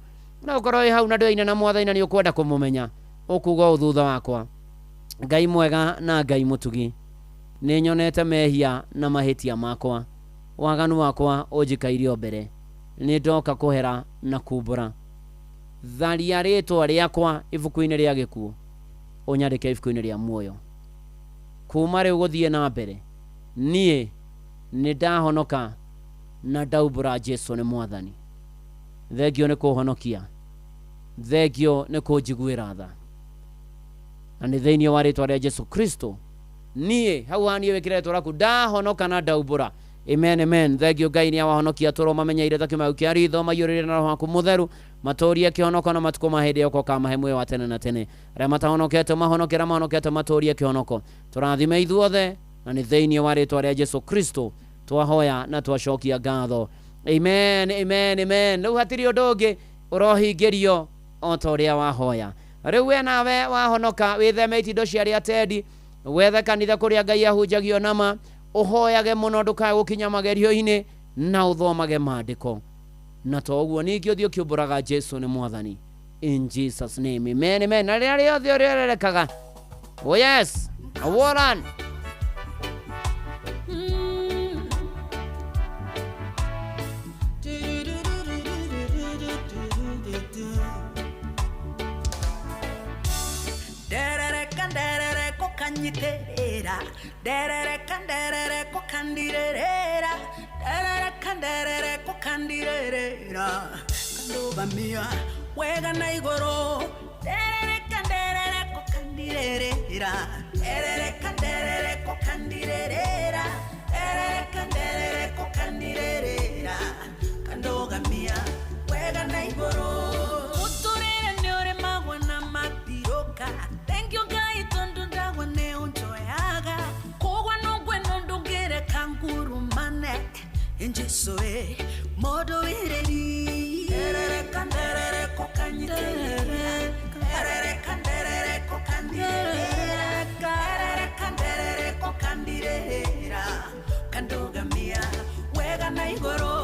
na ũkorwo wĩ hau na ndũyaine na mwathani na nĩ ũkwenda kũmũmenya ũkuga ũũ thutha wakwa Ngai mwega na Ngai mũtugi nĩ nyonete mehia na mahĩtia makwa waganu wakwa ũnjikairio mbere nĩ ndoka kũhera na kumbũra tharia rĩtwa rĩakwa ibuku-inĩ rĩa gĩkuũ ũnyandĩke ibuku-inĩ rĩa muoyo kuma rĩu gũthiĩ na mbere niĩ Nĩ ndahonoka na ndaumbũra Jesu nĩ mwathani. Thengio nĩ kũhonokia, thengio nĩ kũnjiguĩra tha, na nĩ thĩinĩ wa rĩtwa rĩa Jesu Kristo niĩ hau haniĩ wĩkĩre rĩtwa rĩaku ndahonoka na ndaumbũra. Amen, amen. Thengio Ngai nĩ awahonokia tũrwo mamenyeire ta kĩmau kĩa ritho maiyũrĩre na roho waku mũtheru matũrie kĩhonoko na matukũ ma hĩndĩ ĩyo ũkamahe muoyo wa tene na tene. Arĩa matahonokete mahonoke, arĩa mahonokete matũrie kĩhonoko. Tũrathime ithuothe na nĩ thĩinĩ wa rĩtwa rĩa Jesu Kristo twahoya na twacokia ngatho. Amen, amen, amen. Rĩu hatirĩ ũndũ ũngĩ ũrohingĩrio o ta ũrĩa wahoya. Rĩu we nawe wahonoka wĩtheme itindo cia arĩa atendi, wethe kanitha kũrĩa Ngai ahunjagio nama, ũhoyage mũno ndũkae gũkinya magerio-inĩ na ũthomage maandĩko. Na to ũguo ningĩ ũthiĩ ũkiumbũraga Jesu nĩ mwathani. In Jesus name. Amen, amen. Na rĩrĩa rĩothe ũrĩererekaga. Oh yes. Aworan. Nderereka nderereko kanyiterera, nderereka nderereko kandirerera, nderereka nderereko kandirerera, kandũgamia wega na igũrũ. Nderereka nderereko kandirerera, nderereka nderereko kandirerera, nderereka nderereko kandirerera, kandũgamia wega na igũrũ. Mũtũrĩre nĩ ũrĩmagwo na matiroka. Thank you Ngai tondũ ndagwa nĩ ũnjoyaga. Kũgwa no ngweno ndũngĩreka ngurumane. Jesu ĩ mũndũ wĩrĩri. Nderereka nderereko kanyitĩrĩra. Nderereka nderereko kandirĩrĩra. Nderereka nderereko kandirĩrĩra. Kandũgamia wega na igũrũ.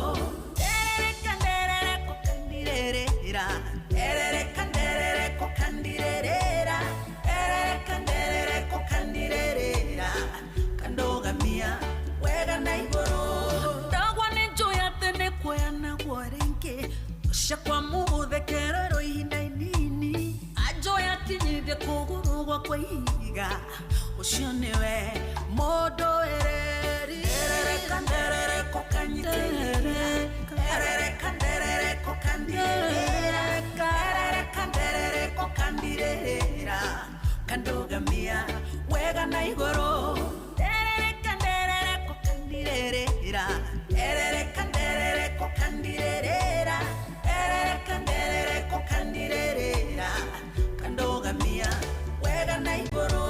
Nderereka nderereko kandirĩrĩra. Nderereka nderereko kandirĩrĩra. Nderereka nderereko kandirĩrĩra. Kandũgamia wega na igũrũ. Ndagwa nĩ njũĩ atĩ nĩ kuoya naguo rĩngĩ. Ciakwa mũgũthekererwo ihinda inini. Anjoya akinyithie kũgũrũ gwakwa ihiga. Ũcio nĩwe mũndũ wĩrĩri. Nderereka nderereko kanyitĩrĩra. Nderereka nderereko kandirĩrĩra. Nderereka nderereko kandirĩrĩra. Kandũgamia wega na igũrũ. Nderereka nderereko kandirĩrĩra. Nderereka nderereko kandirĩrĩra. Nderereka nderereko kandirĩrĩra. Kandũgamia wega na igũrũ.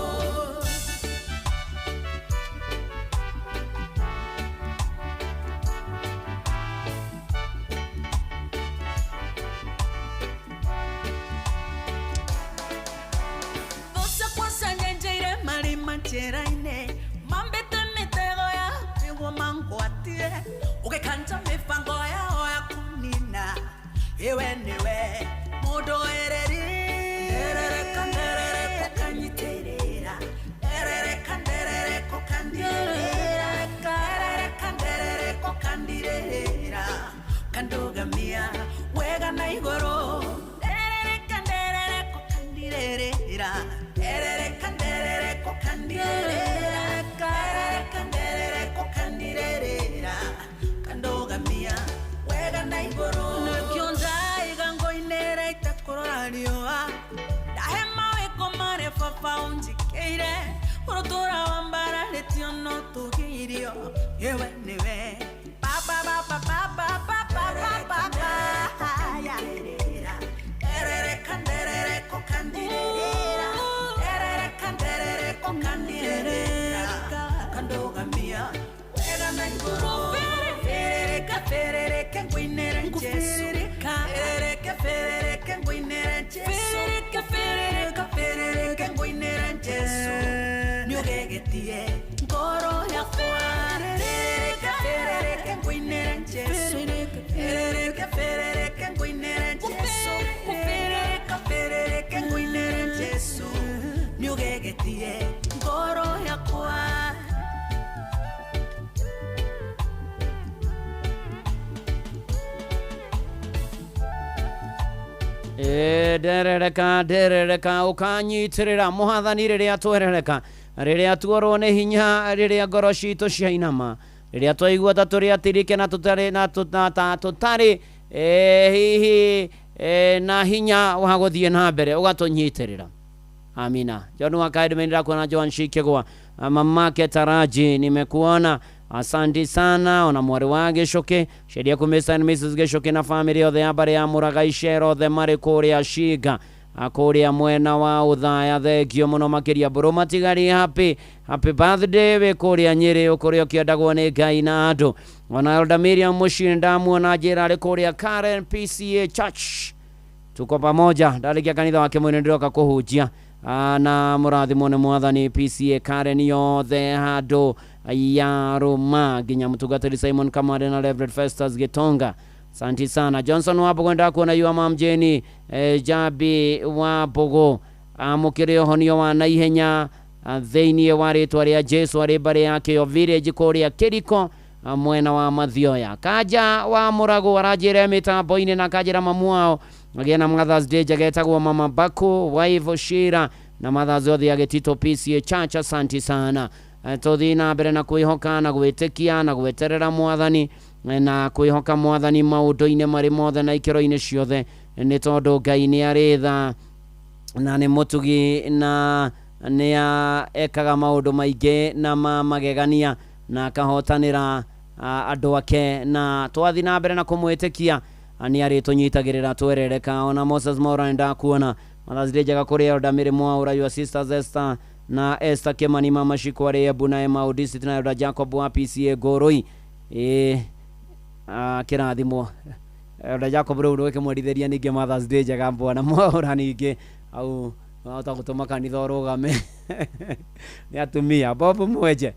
Those kwanza marima njĩra-inĩ mambĩte mĩtego ya nĩguo mangwatie ũgĩkanja mĩbango yao ya kũnina iwe nĩwe mũndũ wĩrĩri. Nderereka nderereko kanyitĩrĩra. Nderereka nderereko kandirĩrĩra. Nderereka nderereko kandirĩrĩra. Kandũgamia wega na igũrũ. Nderereka nderereko kandirĩrĩra. Nderereka nderereko kandirĩrĩra. Nderereka nderereko kandirĩrĩra. Kandũgamia wega na igũrũ. Nĩkĩo ndaiga ngoinĩra itekũrora riũa. Ndahe mawĩko marĩa baba ũnjĩkĩire. Ũrũtũra wa mbararĩtio no tũgĩirio. Iwe nĩwe baba baba baba baba baba. Nderereka nderereko kandirĩrĩra. Nderereka nderereko kandirĩrĩra. Kandũgamia wega na igũrũ. Ferereka ferereke ngũinĩre Jesu. Ferereke ferereke ngũinĩre Jesu. Ferereke ferereke ferereke ngũinĩre Jesu. Nĩũgegetie ngoro yakwa. Ferereke ferereke ngũinĩre Jesu. Ferereke ferereke ngũinĩre Jesu. Ferereke ferereke ngũinĩre Jesu. Nĩũgegetie ngoro yakwa. Nderereka nderereka ũkanyitĩrĩra mwathani rĩrĩa twerereka, rĩrĩa tuorwo nĩ hinya, rĩrĩa ngoro citũ ciainama, Rĩrĩa twaigua ta tũrĩ atirike na tũtarĩ na tũtarĩ hihi na hinya wa gũthiĩ na mbere, ũgatũnyitĩrĩra. Amina. John wa Kaidman, ndakuona. Joan Shikegwa, mamake Taraji, nimekuona, asanti sana. Ona mwari wa Gicuki sheria ku Mr and Mrs Gicuki na family othe ya mbari ya Muraga Icero othe marĩ kũrĩa Ciga kũrĩa mwena wa Uthaya, thengio mũno makĩria. Mbũrũ Matigari, happy happy birthday wĩ kũrĩa Nyĩrĩ, ũkũrĩa ũkĩendagwo nĩ Ngai na andũ. Ona Elder Miriam Mũciĩ ndamuona, njĩra arĩ kũrĩa Karen PCA Church, tuko pamoja. Ndarĩkia kanitha wake mwene ndĩroka kũhunjia na mũrathimwo nĩ Mwathani. PCA Karen yothe handũ ya Rũma nginya mũtungatĩri Simon Kamande na Reverend Festus Gitonga, asanti sana. Johnson wa Mbogo, ndakuona yua mamjeni Jabi wa Mbogo, amũkĩre ũhonio wa naihenya thĩinĩ wa rĩtwa rĩa Jesu, arĩ mbarĩ yake yo village kũrĩa Kĩriko mwena wa Mathioya. Kanja wa Mũrago aranjĩra mĩtambo-inĩ na kanjĩra mamu wao agĩe na Mother's Day njega, etagwo Mama Baku Wife Shira na Mothers othe ya Gĩtito PCA Church, asanti sana. Tũthiĩ na mbere na kwĩhoka na gwĩtĩkia na gweterera Mwathani na kwĩhoka Mwathani maũndũ-inĩ marĩ mothe na ikĩro-inĩ ciothe, nĩ tondũ Ngai nĩ arĩ tha na nĩ mũtugi na nĩ ekaga maũndũ maingĩ na ma magegania na akahotanĩra andũ ake, na twathiĩ na mbere na kũmwĩtĩkia nĩ arĩtũnyitagĩrĩra twerereka. Ona Moses Mora, ndakuona. Mother's Day njega kũrĩ Elder Mary Mwaura, your sisters Esther na Esther Kimani, mama Shiko arĩ Embu na Emma District na Elder Jacob wa PCA Ngũrũi. Ĩ kĩrathimwo Elder Jacob rĩu ndũgĩkĩmwendithĩria ningĩ Mother's Day njega bwana Mwaura, ningĩ au wahota gũtũma kanitha ũrũgame nĩ atumia. Bob Mwenje,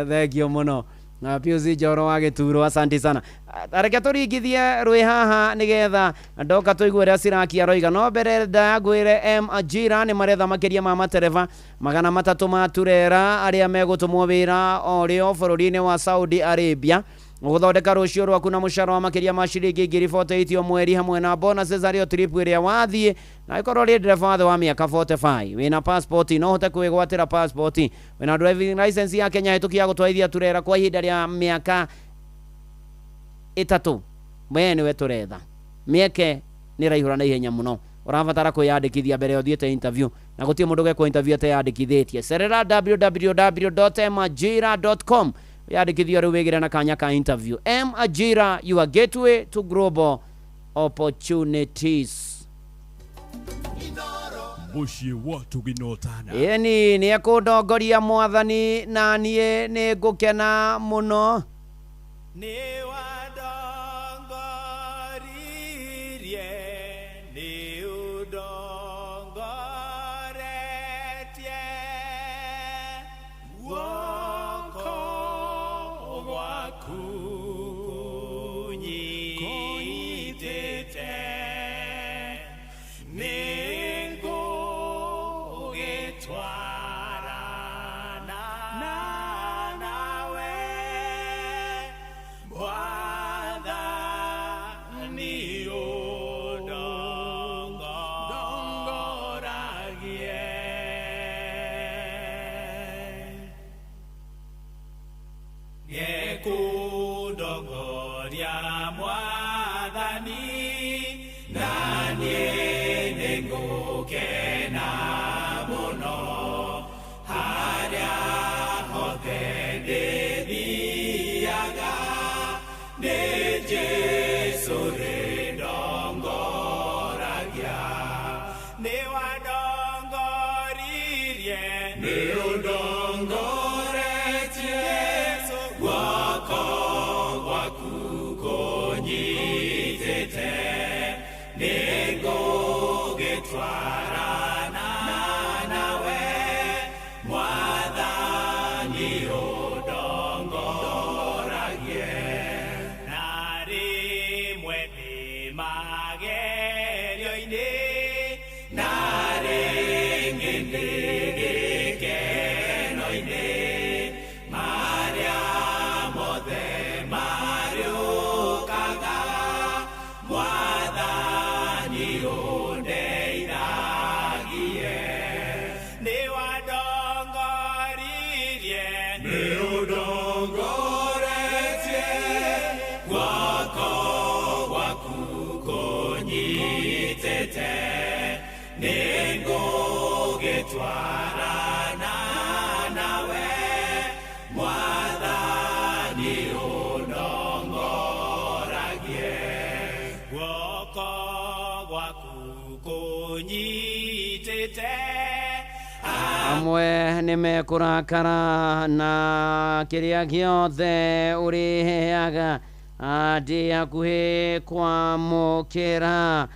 thengio mũno. Na Pius Njoro wa Gĩturo, asante sana. Reke tũringithie rwĩ haha nĩgetha ndoka tũigue ũrĩa Siraki aroiga. No mbere ndagwĩre M Ajira nĩ maretha makĩria ma matereba 300 ma turera arĩa megũtũmwo wĩra o rĩo bũrũri-inĩ wa Saudi Arabia gũthondeka rũciũ rwaku na mũcara wa makĩria ma ciringi 48,000 o mweri hamwe na bonuses arĩ o trip ĩrĩa wathiĩ. Na ĩkorwo rĩ ndereba thĩ wa mĩaka 45, wĩna passport, no ũhote kwĩgwatĩra passport, wĩna driving license ya Kenya hĩtũki ya gũtwarithia turera kwa ihinda rĩa mĩaka 3, we nĩwe tũretha. Mĩeke nĩ ĩraihũra na ihenya mũno, ũrabatara kwĩyandĩkithia mbere ũthiĩte interview, na gũtirĩ mũndũ ũgekwo interview ateyandĩkithĩtie. Cerera www.majira.com wĩyandĩkithie rĩu wĩgĩre na kanya ka interview. M Ajira, your gateway to global opportunities. Mũciĩ wa Tũginotana. Ĩni nĩ ekũndongoria Mwathani na niĩ nĩ ngũkena mũno. Nĩ wandongoririe, nĩ ũndongoretie, guoko gwaku kũnyitĩte, nĩ ngũgĩtwarana nawe Mwathani, ũndongoragie. Nĩekũndongoria Mwathani, na niĩ nĩngũkena mũno harĩa hothe ndĩthiaga, nĩ Jesũ rĩndongoragia. Nĩ wandongoririe, nĩ ũndongoretie, guoko gwaku kũnyitĩte, nĩ ngũgĩtwarana nawe Mwathani, ũndongoragie. Na rĩmwe ndĩ magerio-inĩ, na rĩngĩ ndĩ gĩkeno-inĩ, marĩa mothe marĩũkaga, Mwathani ũndeithagie. Nĩ wandongoririe, nĩ ũndongoretie, gwaku kũnyitĩte. Amwe nĩ mekũrakara na kĩrĩa gĩothe ũrĩheaga ndĩ hakuhĩ kwamũkĩra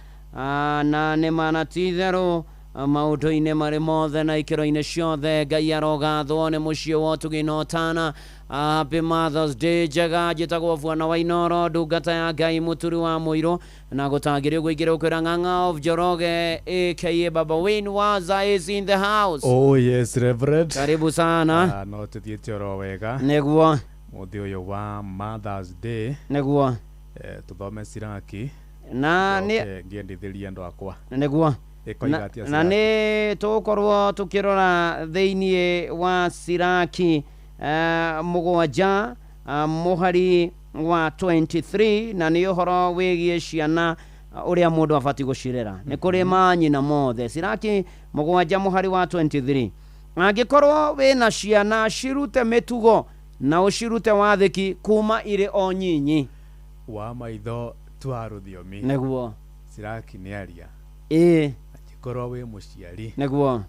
na nĩ mana ti itherũ maũndũ-inĩ marĩ mothe na ikĩro-inĩ ciothe Ngai arogathwo nĩ mũciĩ wa ũtugi na ũtana. Happy Mother's Day njega. Njĩtagwo Bwana wa Inoro, ndungata ya Ngai mũturi wa mũirũ na gũtangĩrĩ ũguo ingĩrĩ ũkwĩra Ng'ang'a of Njoroge aka Baba Wayne Waza is in the house. Oh yes, Reverend. Karibu sana. No tũthiĩte oro wega. Nĩguo. Mũthĩ ũyũ wa Mother's Day. Nĩguo. Tũthome Siraki. Na nĩ ngĩendithĩria andũ akwa. Nĩguo. Na nĩ tũgũkorwo tũkĩrora thĩiniĩ wa Siraki 7 mũhari wa 23 na nĩ ũhoro wĩgiĩ ciana ũrĩa mũndũ abatiĩ gũcirera nĩ kũrĩ manyina mothe. Siraki 7 mũhari wa 23, angĩkorwo wĩna ciana cirute mĩtugo na ũcirute wathĩki kuma irĩ o nyinyi. Wa maitho twa rũthiomi. Nĩguo. Siraki nĩ aria. Ĩĩ. Angĩkorwo wĩ mũciari. Nĩguo.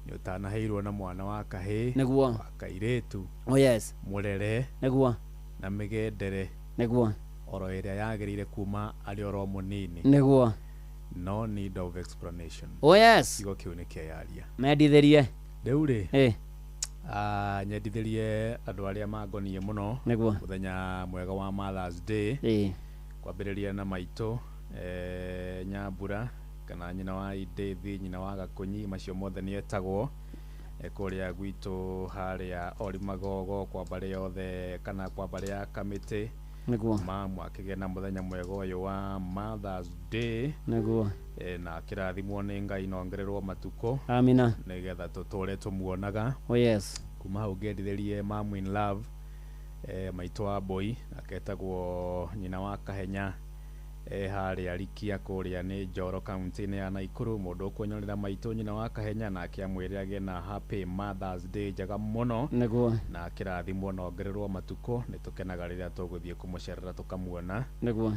Nĩ ũtanaheirwo na mwana wa kahĩĩ. Nĩguo. Wa kairĩtu. Oh yes. Mũrere. Nĩguo. Na mĩgendere. Nĩguo. Oro ĩrĩa yagĩrĩire kuma arĩ oro mũnini. Nĩguo. No need of explanation. Oh yes. Kiugo kĩu nĩ kĩayaria. Mendithĩrie. Rĩu rĩ. Ĩĩ. Nyendithĩrie andũ arĩa mangoniĩ mũno. Nĩguo. Mũthenya mwega wa Mother's Day. Ĩĩ. Kwambĩrĩria na maitũ Nyambura kana nyina wa Indĩthi, nyina wa Gakũnyi, macio mothe nĩ etagwo kũrĩa gwitũ harĩa Orimagogo kwa mbarĩ yothe kana kwa mbarĩ ya Kamĩtĩ. Nĩguo. Mamu akĩgĩa na mũthenya mwega ũyũ wa Mother's Day. Nĩguo. Na akĩrathimwo nĩ Ngai na ongererwo matukũ. Amina. Nĩgetha tũtũre tũmuonaga. Oh yes. Kuma hau ngĩendithĩrie Mamu in love, maitũ wa Mbũi aketagwo nyina wa Kahenya harĩa Rikia kũrĩa nĩ Njoro kaunti-inĩ ya Naikuru. Mũndũ ũkũnyonera maitũ nyina wa Kahenya nake amwĩre agĩe na happy Mother's Day njega mũno. Nĩguo. Na akĩrathimwo na ongererwo matukũ. Nĩ tũkenaga rĩrĩa tũgũthiĩ kũmũcerera tũkamuona. Nĩguo.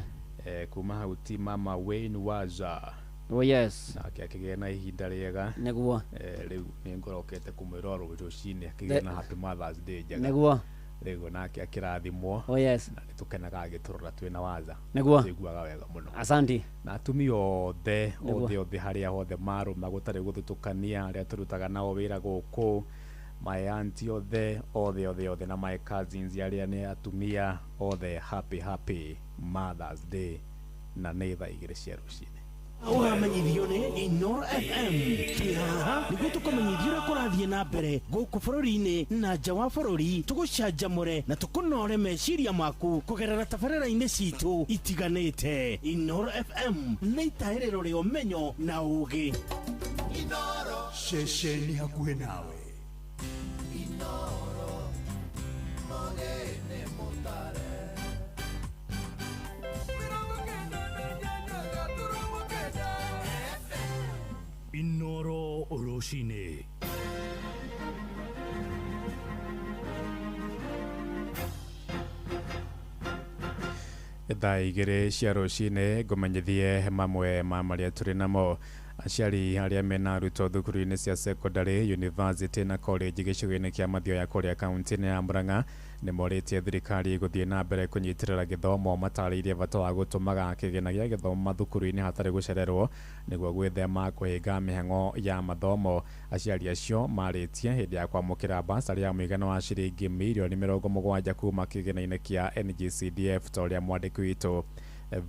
Kuma hau ti Mama Wayne Waza. Oh yes. Nake akĩgĩa na ihinda rĩega. Nĩguo. Rĩu nĩ ngorokete kũmwĩra oro rũcinĩ akĩgĩa na happy Mother's Day njega. Nĩguo. Rĩu nake akĩrathimwo. Oh yes. Na nĩtũkenaga agĩtũrora twĩna Waza. Nĩguo. Tũiguaga wega mũno. Asante. Na atumia othe othe othe harĩa hothe marũma gũtarĩ gũthutũkania arĩa tũrutaga nao wĩra gũkũ, my auntie othe othe othe othe na my cousins arĩa nĩ atumia othe, happy happy Mother's Day na nĩ thaa 2 cia rũcinĩ. Ũramenyithio nĩ Inoro FM. Twĩ haha nĩguo tũkũmenyithia ũrĩa kũrathiĩ na mbere gũkũ bũrũri-inĩ na nja wa bũrũri, tũgũcanjamũre na tũkũnore meciria maku kũgerera tabarĩra-inĩ citũ itiganĩte. Inoro FM nĩ itahĩrĩro rĩa ũmenyo na ũũgĩ. Ceceni hakuhĩ nawe. Inoro rũcinĩ. Thaa 2 cia rũcinĩ ngũmenyithie mamwe ma marĩa tũrĩ namo. Aciari arĩa mena arutwo thukuru-inĩ cia secondary, university na college gĩcigo-inĩ kĩa Mathioya kũrĩa kaunti-inĩ ya Murang'a nĩ morĩtie thirikari gũthiĩ na mbere kũnyitĩrĩra gĩthomo. Matarĩirie bata wa gũtũmaga kĩgĩna gĩa gĩthomo mathukuru-inĩ hatarĩ gũcererwo nĩguo gwĩthema kũhĩnga mĩhang'o ya mathomo. Aciari acio marĩtie hĩndĩ ya kwamũkĩra basarĩ ya mũigana wa ciringi mirioni 70 kuma kĩgĩna-inĩ kĩa NGCDF ta ũrĩa mwandĩki witũ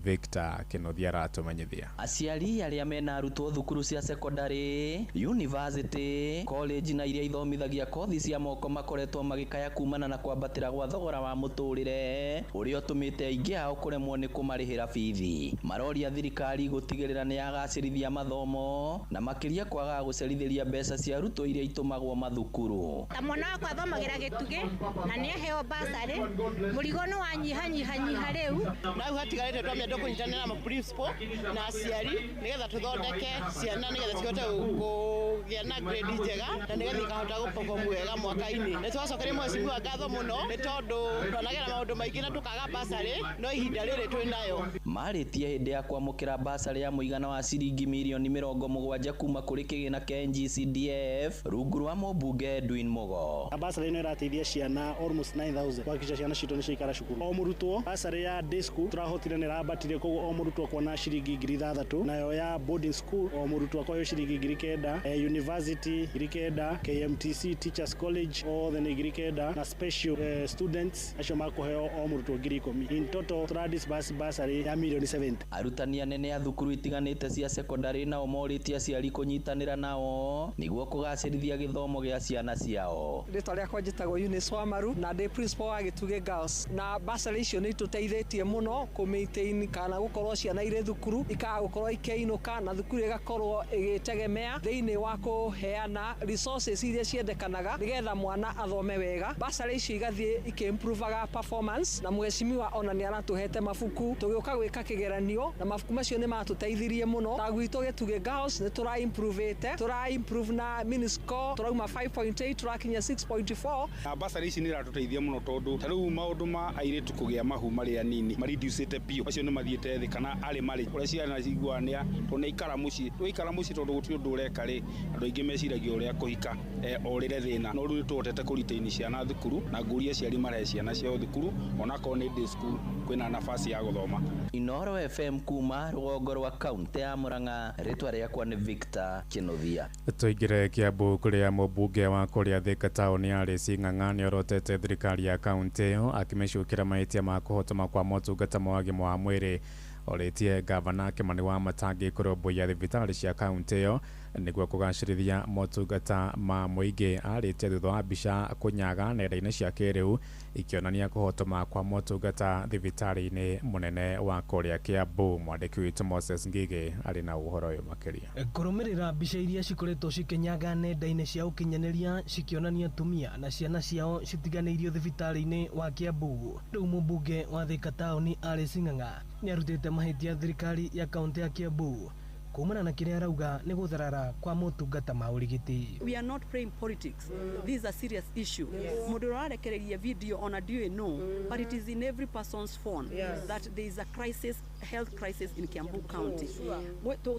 Victor Kĩnuthia aratũmenyithia. Aciari arĩa mena arutwo thukuru cia secondary, university, college na iria ithomithagia kothi cia moko makoretwo magĩkaya kumana na kwambatĩra gwa thogora wa mũtũrĩre ũrĩa ũtũmĩte aingĩ ao kũremwo nĩ kũmarĩhĩra bithi. Maroria thirikari gũtigĩrĩra nĩ yagacĩrithia mathomo na makĩria kwagaga gũcerithĩria mbeca cia arutwo iria itũmagwo mathukuru. Ta mwana wakwa athomagĩra Gĩtugĩ na nĩ aheo basarĩ, mũrigo nĩ wanyihanyihanyiha rĩu. Na hau hatigarĩte twamĩenda kũnyitanĩra na principal na aciari nĩgetha tũthondeke ciana nĩgetha cihote kũgĩa na grade njega na nĩgetha ikahota gũperform wega mwaka-inĩ. Nĩ twacokeria mheshimiwa ngatho mũno nĩ tondũ twanagera maũndũ maingĩ na tũkaga basarĩ no ihinda rĩrĩ twĩ nayo. Marĩtie hĩndĩ ya kwamũkĩra basarĩ ya mũigana wa ciringi mirioni 70 kuma kũrĩ kĩgĩna kĩa NGCDF rungu rwa mũmbunge Edwin Mugo. Basarĩ ĩno ĩrateithia ciana almost 9000 kuhakikisha ciana citũ nĩ ciaikara cukuru. O mũrutwo basarĩ ya day school tũrahotire nĩ ĩrambatire, koguo o mũrutwo kuona ciringi 6000, nayo ya boarding school o mũrutwo akoheo ciringi 9000, university 9000, KMTC Teachers College othe nĩ 9000, na special students acio makuheo o mũrutwo 10000. In total tũra disburse basarĩ ya mirioni 70. Arutani anene a thukuru itiganĩte cia sekondari nao morĩtie aciari kũnyitanĩra nao nĩguo kũgacĩrithia gĩthomo gĩa ciana ciao. Rĩtwa rĩakwa njĩtagwo Eunice Wamaru na ndĩ principal wa Gĩtugĩ Girls, na basarĩ icio nĩ itũteithĩtie mũno kũ maintain kana gũkorwo ciana irĩ thukuru ikaga gũkorwo ikĩinũka na thukuru ĩgakorwo ĩgĩtegemea thĩinĩ wa kũheana resources iria ciendekanaga nĩgetha mwana athome wega. Basarĩ icio igathiĩ ikĩimprovaga performance, na mheshimiwa ona nĩ aratũhete mabuku tũgĩũka gwĩka kĩgeranio na mabuku macio nĩ matũteithirie mũno. Ta gwitũ Gĩtugĩ Girls nĩ tũra improve-ĩte, tũra improve na mini score tũrauma 5.8 tũrakinya 6.4. Na basarĩ ici nĩ iratũteithia mũno tondũ ta rĩu maũndũ ma airĩtu kũgĩa mahu marĩa nini mariducĩte biũ, macio nĩ mathiĩte thĩ kana arĩ marĩ ũrĩa ciana ciguaga nĩ tondũ nĩ aikara mũciĩ, twaikara mũciĩ tondũ gũtirĩ ũndũ ũreka rĩ, andũ aingĩ meciragia ũrĩa kũhika orĩre thĩna, no rĩu nĩ tũhotete kũretain ciana thukuru na ngũria aciari marehe ciana ciao thukuru onakorwo nĩ day school kwĩna nafasi ya gũthoma. Inoro FM kuma rũgongo rwa kaunti ya Murang'a, rĩtwa rĩakwa nĩ Victor Kinuthia. Tũingĩre Kiambu kũrĩa mũmbunge wa kũrĩa Thika taũni ya Ng'ang'a nĩorotete thirikari ya kaunti ĩyo akĩmĩcukĩra mahĩtia ma kũhotoma kwa motungata ma ũgima wa mwĩrĩ. Orĩtie gavana Kimani Wamatangi kũrũmbũiya thibitarĩ cia kaunti ĩyo nĩguo kũgacĩrithia motungata ma mũingĩ. Arĩtie thutha wa mbica kũnyaga nenda-inĩ cia kĩrĩu ikĩonania kũhotoma kwa motungata thibitarĩ-inĩ mũnene wa kũrĩa Kiambu. Mwandĩki witũ Moses Ngigĩ arĩ na ũhoro ũyũ makĩria. Kũrũmĩrĩra mbica iria cikoretwo cikĩnyaga nenda-inĩ cia ũkinyanĩria cikĩonania atumia na ciana ciao citiganĩirio thibitarĩ-inĩ wa Kiambu, rĩu mũmbunge wa Thika taũni Alice Ng'ang'a nĩarutĩte mahĩtia thirikari ya kaunti ya Kiambu kumana na kĩrĩa arauga nĩ gũtharara kwa motungata ma ũrigiti. We are not playing politics. This is a serious issue. Mũndũ ũrarekereria video ona ndiũĩ no, but it is in every person's phone that there is a crisis, health crisis in Kiambu County.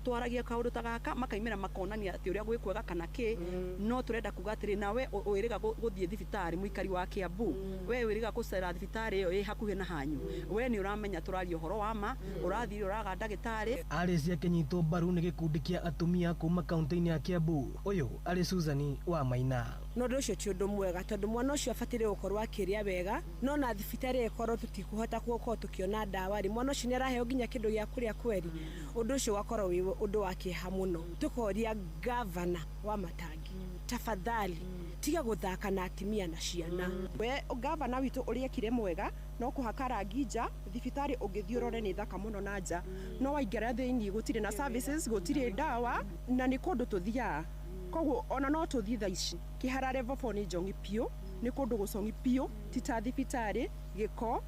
Twaragia kaũndũ ta gaka makaimĩra makonania atĩ ũrĩa gwĩ kwega kana kĩ, no tũrenda kuga atĩrĩ nawe wĩrĩga gũthiĩ thibitarĩ mũikari wa Kiambu, we wĩrĩga gũcera thibitarĩ ĩyo ĩ hakuhĩ na hanyu, we nĩ ũramenya tũraria ũhoro wa ma, ũrathiĩ ũraga ndagĩtarĩ. Alice akĩnyitwo mbaru nĩ gĩkundi kĩa atumia kuma kaunti-inĩ ya Kiambu. Ũyũ arĩ Susan wa Maina. No ũndũ ũcio ti ũndũ mwega tondũ mwana ũcio abatire gũkorwo akĩrĩa wega, no na thibitarĩ ĩkorwo tũtikũhota gũkorwo tũkĩona ndawa rĩ, mwana ũcio nĩ araheo nginya kĩndũ gĩa kũrĩa kweri, ũndũ ũcio ũgakorwo wĩ ũndũ wa kĩeha mũno. Tũkoria gavana wa Matangi, tafadhali tiga gũthaka na atumia na ciana. We gavana witũ ũrĩa ekire mwega no kũhaka rangi nja thibitarĩ ũngĩthiĩ ũrore nĩ thaka mũno na nja, no waingĩra thĩinĩ gũtirĩ na services, gũtirĩ ndawa na nĩ kũndũ tũthiaga, koguo ona no tũthiĩ thaa ici Kĩhara level 4 nĩ njongi biũ, nĩ kũndũ gũcongi biũ, ti ta thibitarĩ gĩko,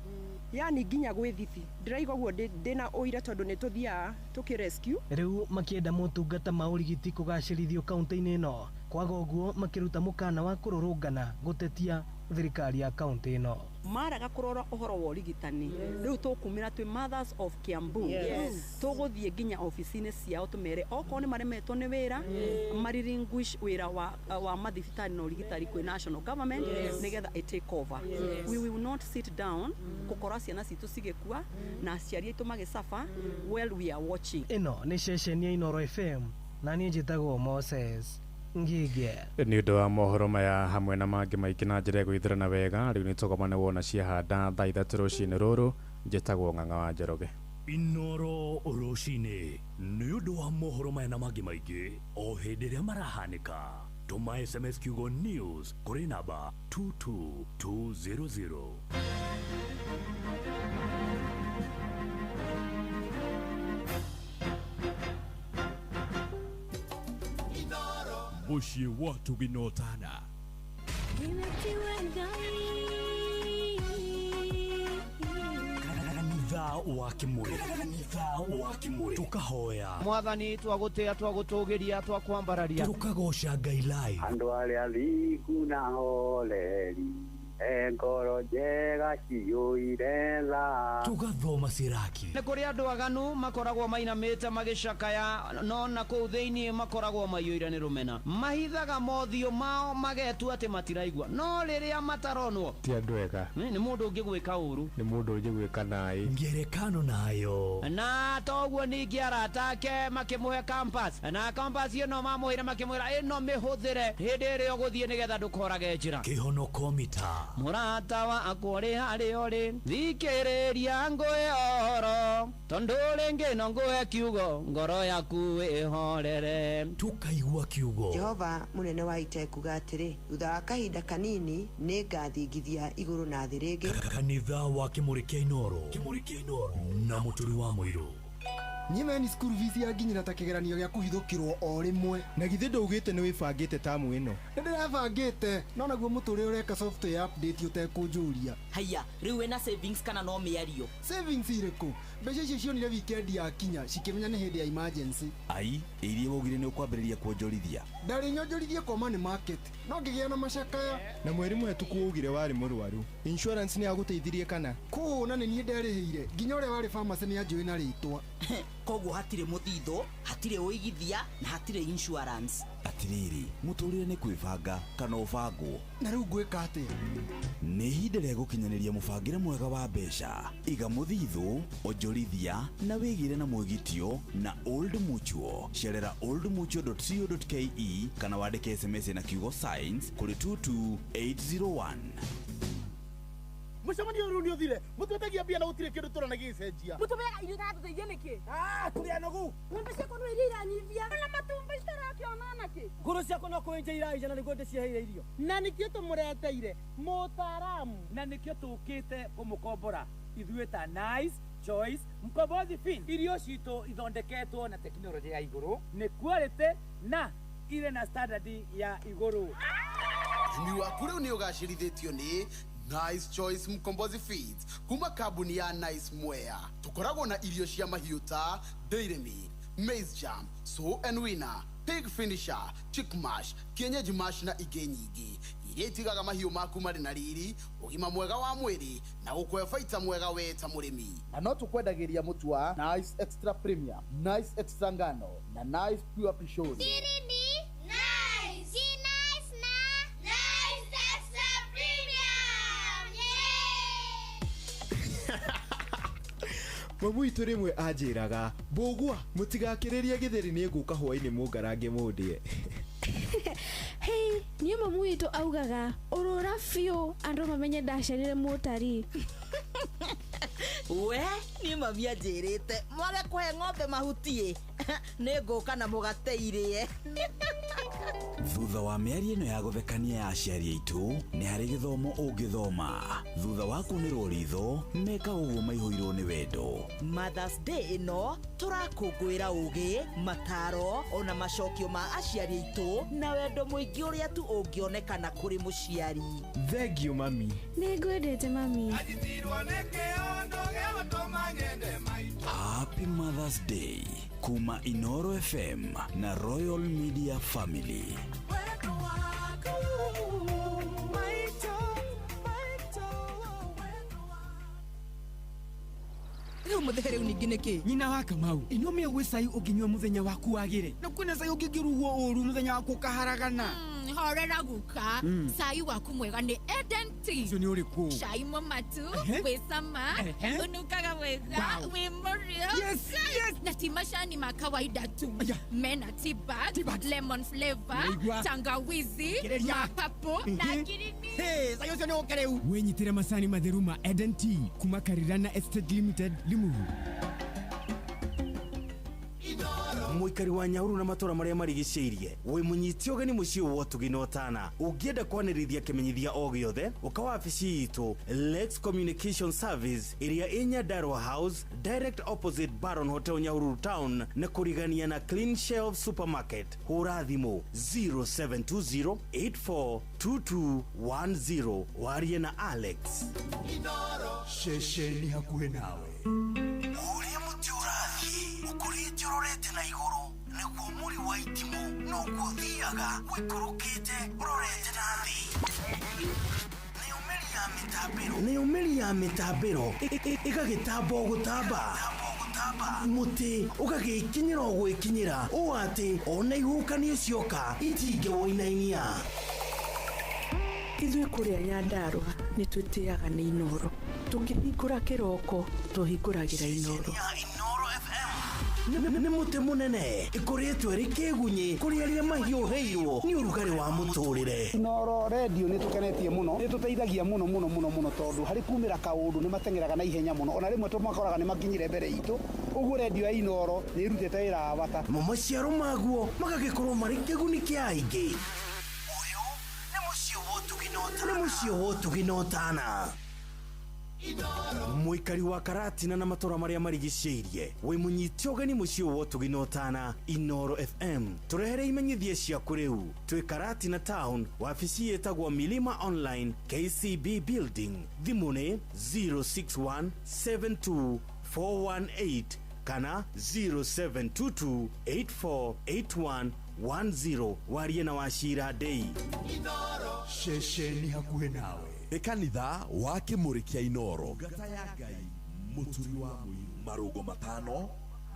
yani nginya gwĩ thithi ndĩraiga ũguo ndĩna ũira tondũ nĩ tũthiaga tũkĩ rescue. Rĩu makĩenda motungata ma ũrigiti kũgacĩrithio kaunti-inĩ ĩno, kwaga ũguo makĩruta mũkana wa kũrũrũngana gũtetia thirikari ya kaunti ĩno. Maraga kũrora ũhoro wa ũrigitani, rĩu tũkumĩra twĩ Mothers of Kiambu, tũgũthiĩ nginya obici-inĩ ciao tũmere okorwo nĩ maremetwo nĩ wĩra marilinguish wĩra wa mathibitarĩ na ũrigitani kwĩ national government nĩgetha ĩ take over. We will not sit down gũkora ciana citũ cigĩkua na aciari aitũ magĩcaba while we are watching. Ĩno nĩ ceceni ya Inoro FM na niĩ njĩtagwo Moses Ngige. Nĩ ũndũ wa mohoro maya hamwe na mangĩ maingĩ na njĩra ya gwĩthurana wega, rĩu nĩ tũgomane wona ciahanda thaa 3 rũcinĩ rũrũ. Njĩtagwo Ng'ang'a wa Njoroge. Inoro rũcinĩ nĩ ũndũ wa mohoro maya na mangĩ maingĩ o hĩndĩ ĩrĩa marahanĩka, tũma SMS kiugo news kũrĩ namba 22200. Mũciĩ wa Tũginotana. Kanitha Wa Kimuri, kanitha wa Kimuri, tukahoya Mwathani, twagũtĩa, twagũtũgĩria, twakwambararia, tukagoca Ngai live. Andũ arĩa thingu na horeri, e ngoro njega ciyũire tha. Tugathoma Siraki. Nĩ kũrĩ andũ aganu makoragwo mainamĩte magĩcakaya, no na kũu thĩinĩ makoragwo maiyũire nĩ rũmena. Mahithaga mothiũ mao magetua atĩ matiraigua, no rĩrĩa mataronwo Ti andũ ega. Nĩ mũndũ ũngĩgwĩka ũru. Nĩ mũndũ ũngĩgwĩka naĩ. Ngerekano nayo. Na toguo ningĩ arata ake makĩmũhe campus, na campus ĩno mamũheire makĩmwĩra ĩno mĩhũthĩre hĩndĩ ĩrĩa ũgũthiĩ nĩgetha ndũkorage njĩra. Kĩhonoko mita. Mũrata wakwa ũrĩ harĩa ũrĩ, thikĩrĩria ngũhe ũhoro, tondũ rĩngĩ no ngũhe kiugo, ngoro yaku ĩhorere. Tukaigua kiugo. Jehova mũnene wa ita ekuga atĩrĩ, thutha wa kahinda kanini nĩ ngathingithia igũrũ na thĩ rĩngĩ. Kanitha wa Kimuri kĩa Inoro, Kimuri kĩa Inoro na Mũturi wa Mũirũ. Niĩ meni school fees yanginyĩra ta kĩgeranio gĩa kũhithũkĩrwo o rĩmwe. Na githĩ ndũugĩte nĩ wĩbangĩte tamu ĩno? Nĩ ndĩrebangĩte, no naguo mũtũrĩre ũreka software update ũtekũnjũria. Haiya, rĩu wĩna savings kana no mĩario? Savings irĩkũ? Mbeca icio cionire weekend yakinya cikĩmenya nĩ hĩndĩ ya emergency. Ai, iria waugire nĩ ũkwambĩrĩria kuonjorithia. Ndarĩ nyonjorithie kwa money market, no ngĩgĩa na macakaya. Na mweri mũhetũku waugire warĩ mũrwaru. Insurance nĩ yagũteithirie kana? Kũũ na nĩ niĩ nderĩhĩire, nginya ũrĩa warĩ pharmacy nĩ anjũĩ na rĩtwa. Koguo hatirĩ mũthithũ, hatirĩ ũigithia na hatirĩ insurance. Atirĩrĩ, mũtũrĩre nĩ kwĩbanga kana ũbangwo. Na rĩu ngwĩka atĩa? Nĩ ihinda rĩa gũkinyanĩria mũbangĩre mwega wa mbeca. Iga mũthithũ, onjorithia na wĩgĩre na mwĩgitio na Old Mutual. Cerera oldmutual.co.ke kana wandĩke SMS na kiugo science kũrĩ 22801. Mũcemanio rĩu nĩ ũthire, mũtwetagia mbia na gũtirĩ kĩndũ tũrona gĩgĩcenjia. Mũtũmĩaga irio iratũteithia nĩkĩ? Ah, tũrĩ anogu. Ng'ombe ciakwa no iria iranyivia. Na matumbĩ citarakĩona nakĩ? Ngũrũ ciakwa no kũenja iraija na nĩguo ndĩciheire irio. Na nĩkĩo tũmũreteire mũtaaramu. Na nĩkĩo tũkĩte kũmũkombora ithuĩ ta Nice Choice Mkombozi Fin. Irio citũ ithondeketwo na tekinoronjĩ ya igũrũ, nĩ quality na irĩ na standard ya igũrũ. Ũrĩmi waku rĩu nĩ ũgacĩrithĩtio nĩ Nice Choice Mkombozi Feeds kuma kambuni ya Nice Mwea. Tukoragwo na irio cia mahiũ ta Dairy Meal, Maize Jam, Sow and Winner, Pig Finisher, Chick Mash, Kienyeji Mash na ingĩ nyingĩ iria itigaga mahiũ maku marĩ na riri, ũgima mwega wa mwĩrĩ na gũkũhe baita mwega we ta mũrĩmi. Na no tũkwendagĩria mũtu wa Nice Extra Premium, Nice Extra Ngano na Nice Pure Pishori. Siri ni Nice. Si Nice na Nice Extra Premium. Yeah! Mamu witũ rĩmwe anjĩraga, mbũgua mũtigakĩrĩrie gĩtheri, nĩ ngũka hwainĩ mũngarange mũndĩe. Hei, niĩ mamu witũ augaga ũrũra biũ andũ mamenye ndacerire mũtari. We niĩ mami anjĩrĩte mwage kũhe ng'ombe mahuti nĩ ngũka na mũgate irĩe. Thutha wa mĩario ĩno ya gũthekania ya aciari aitũ, nĩ harĩ gĩthomo ũngĩthoma. Thutha wa kunĩrwo ritho, mekaga ũguo maihũirwo nĩ wendo. Mother's Day ĩno tũrakũngũĩra ũgĩ, mataro ona macokio ma aciari aitũ na wendo mũingĩ ũrĩa tu ũngĩonekana kũrĩ mũciari. Thengiũ mami. Nĩ ngwendete mami. Happy Mother's Day kuma Inoro FM na Royal Media Family. Rĩu mũthehe rĩu ningĩ nĩkĩ? Nyina wa Kamau, ĩno mĩũgwĩ cai ũngĩnyua mũthenya waku wagĩre, na kwĩna cai ũngĩngĩrugwo ũru mũthenya waku ũkaharagana. Horera guka. Cai waku mwega nĩ Eden Tea. Ũcio nĩ ũrĩkũ? Cai mũmatu, wĩ cama, ũnungaga wega, wĩ mũrĩo. Yes, yes. Na ti macani ma kawaida tu. Mena tea bag, lemon flavor, Nĩigua. tangawizi, Kĩrĩria. mapapo na ngirini. Hey, cai ũcio nĩ ũke rĩu. Wĩnyitĩre macani matheru ma Eden Tea kuma Karirana Estate Limited, Limuru. Mũikari wa Nyahururu na matũra marĩa marigicĩirie, wĩ mũnyiti ũgeni mũciĩ wa ũtugi na ũtana. Ũngĩenda kwanĩrithia kĩmenyithia o gĩothe, ũka wabici itũ Lex Communication Service ĩrĩa ĩ Nyandarua House, direct opposite Baron Hotel, Nyahururu Town, na kũrigania na Clean Shelf Supermarket. Hũra thimũ 0720842210 warie na Alex. Ceceni hakuhĩ nawe. Ũrũgamĩte ũrorete na igũrũ nĩguo mũri wa itimũ noguo ũthiaga ũikũrũkĩte ũrorete na thĩ. Nayo mĩri ya mĩtambĩro ĩgagĩtamba o gũtamba, mũtĩ ũgagĩkinyĩra o gwĩkinyĩra ũũ atĩ ona ihuhũkanio cioka itingĩwũinainia. Ithuĩ kũrĩa Nyandarũa nĩ twĩtĩaga nĩ Inooro. Tũkĩhingũra kĩroko tũhingũragĩra Inooro. Nĩ mũtĩ mũnene ĩkoretwo ĩrĩ kĩgunyĩ kũrĩ arĩa mahiũhĩirwo nĩ ũrugarĩ wa mũtũrĩre. Inooro redio nĩ tũkenetie mũno, nĩ tũteithagia mũno mũno mũno mũno tondũ harĩ kumĩra kaũndũ nĩ mateng'eraga na ihenya mũno, ona rĩmwe tũmakoraga nĩ makinyire mbere itũ, ũguo redio ya Inooro nĩ ĩrutĩte wĩra wa bata. Namo maciaro maguo magagĩkorwo marĩ kĩguni kĩa aingĩ. Ũyũ nĩ mũciĩ wa ũtugi na ũtana. Mũikari wa Karatina na matũra marĩa marigicĩirie, wĩ mũnyite ũgeni mũciĩ wa ũtugi na ũtana Inooro FM. Tũrehere imenyithia ciaku rĩu. Twĩ Karatina Town, wabici ĩtagwo Milima Online, KCB Building. Thimũ nĩ 061 72 418 kana 0722 8481 10. Warie na Wacira Ndei. Ceceni hakuhĩ nawe nĩ kanitha wa Kĩmũrĩ kĩa Inooro. Ngata ya Ngai Mũturi wa Mũiru. Marũngo matano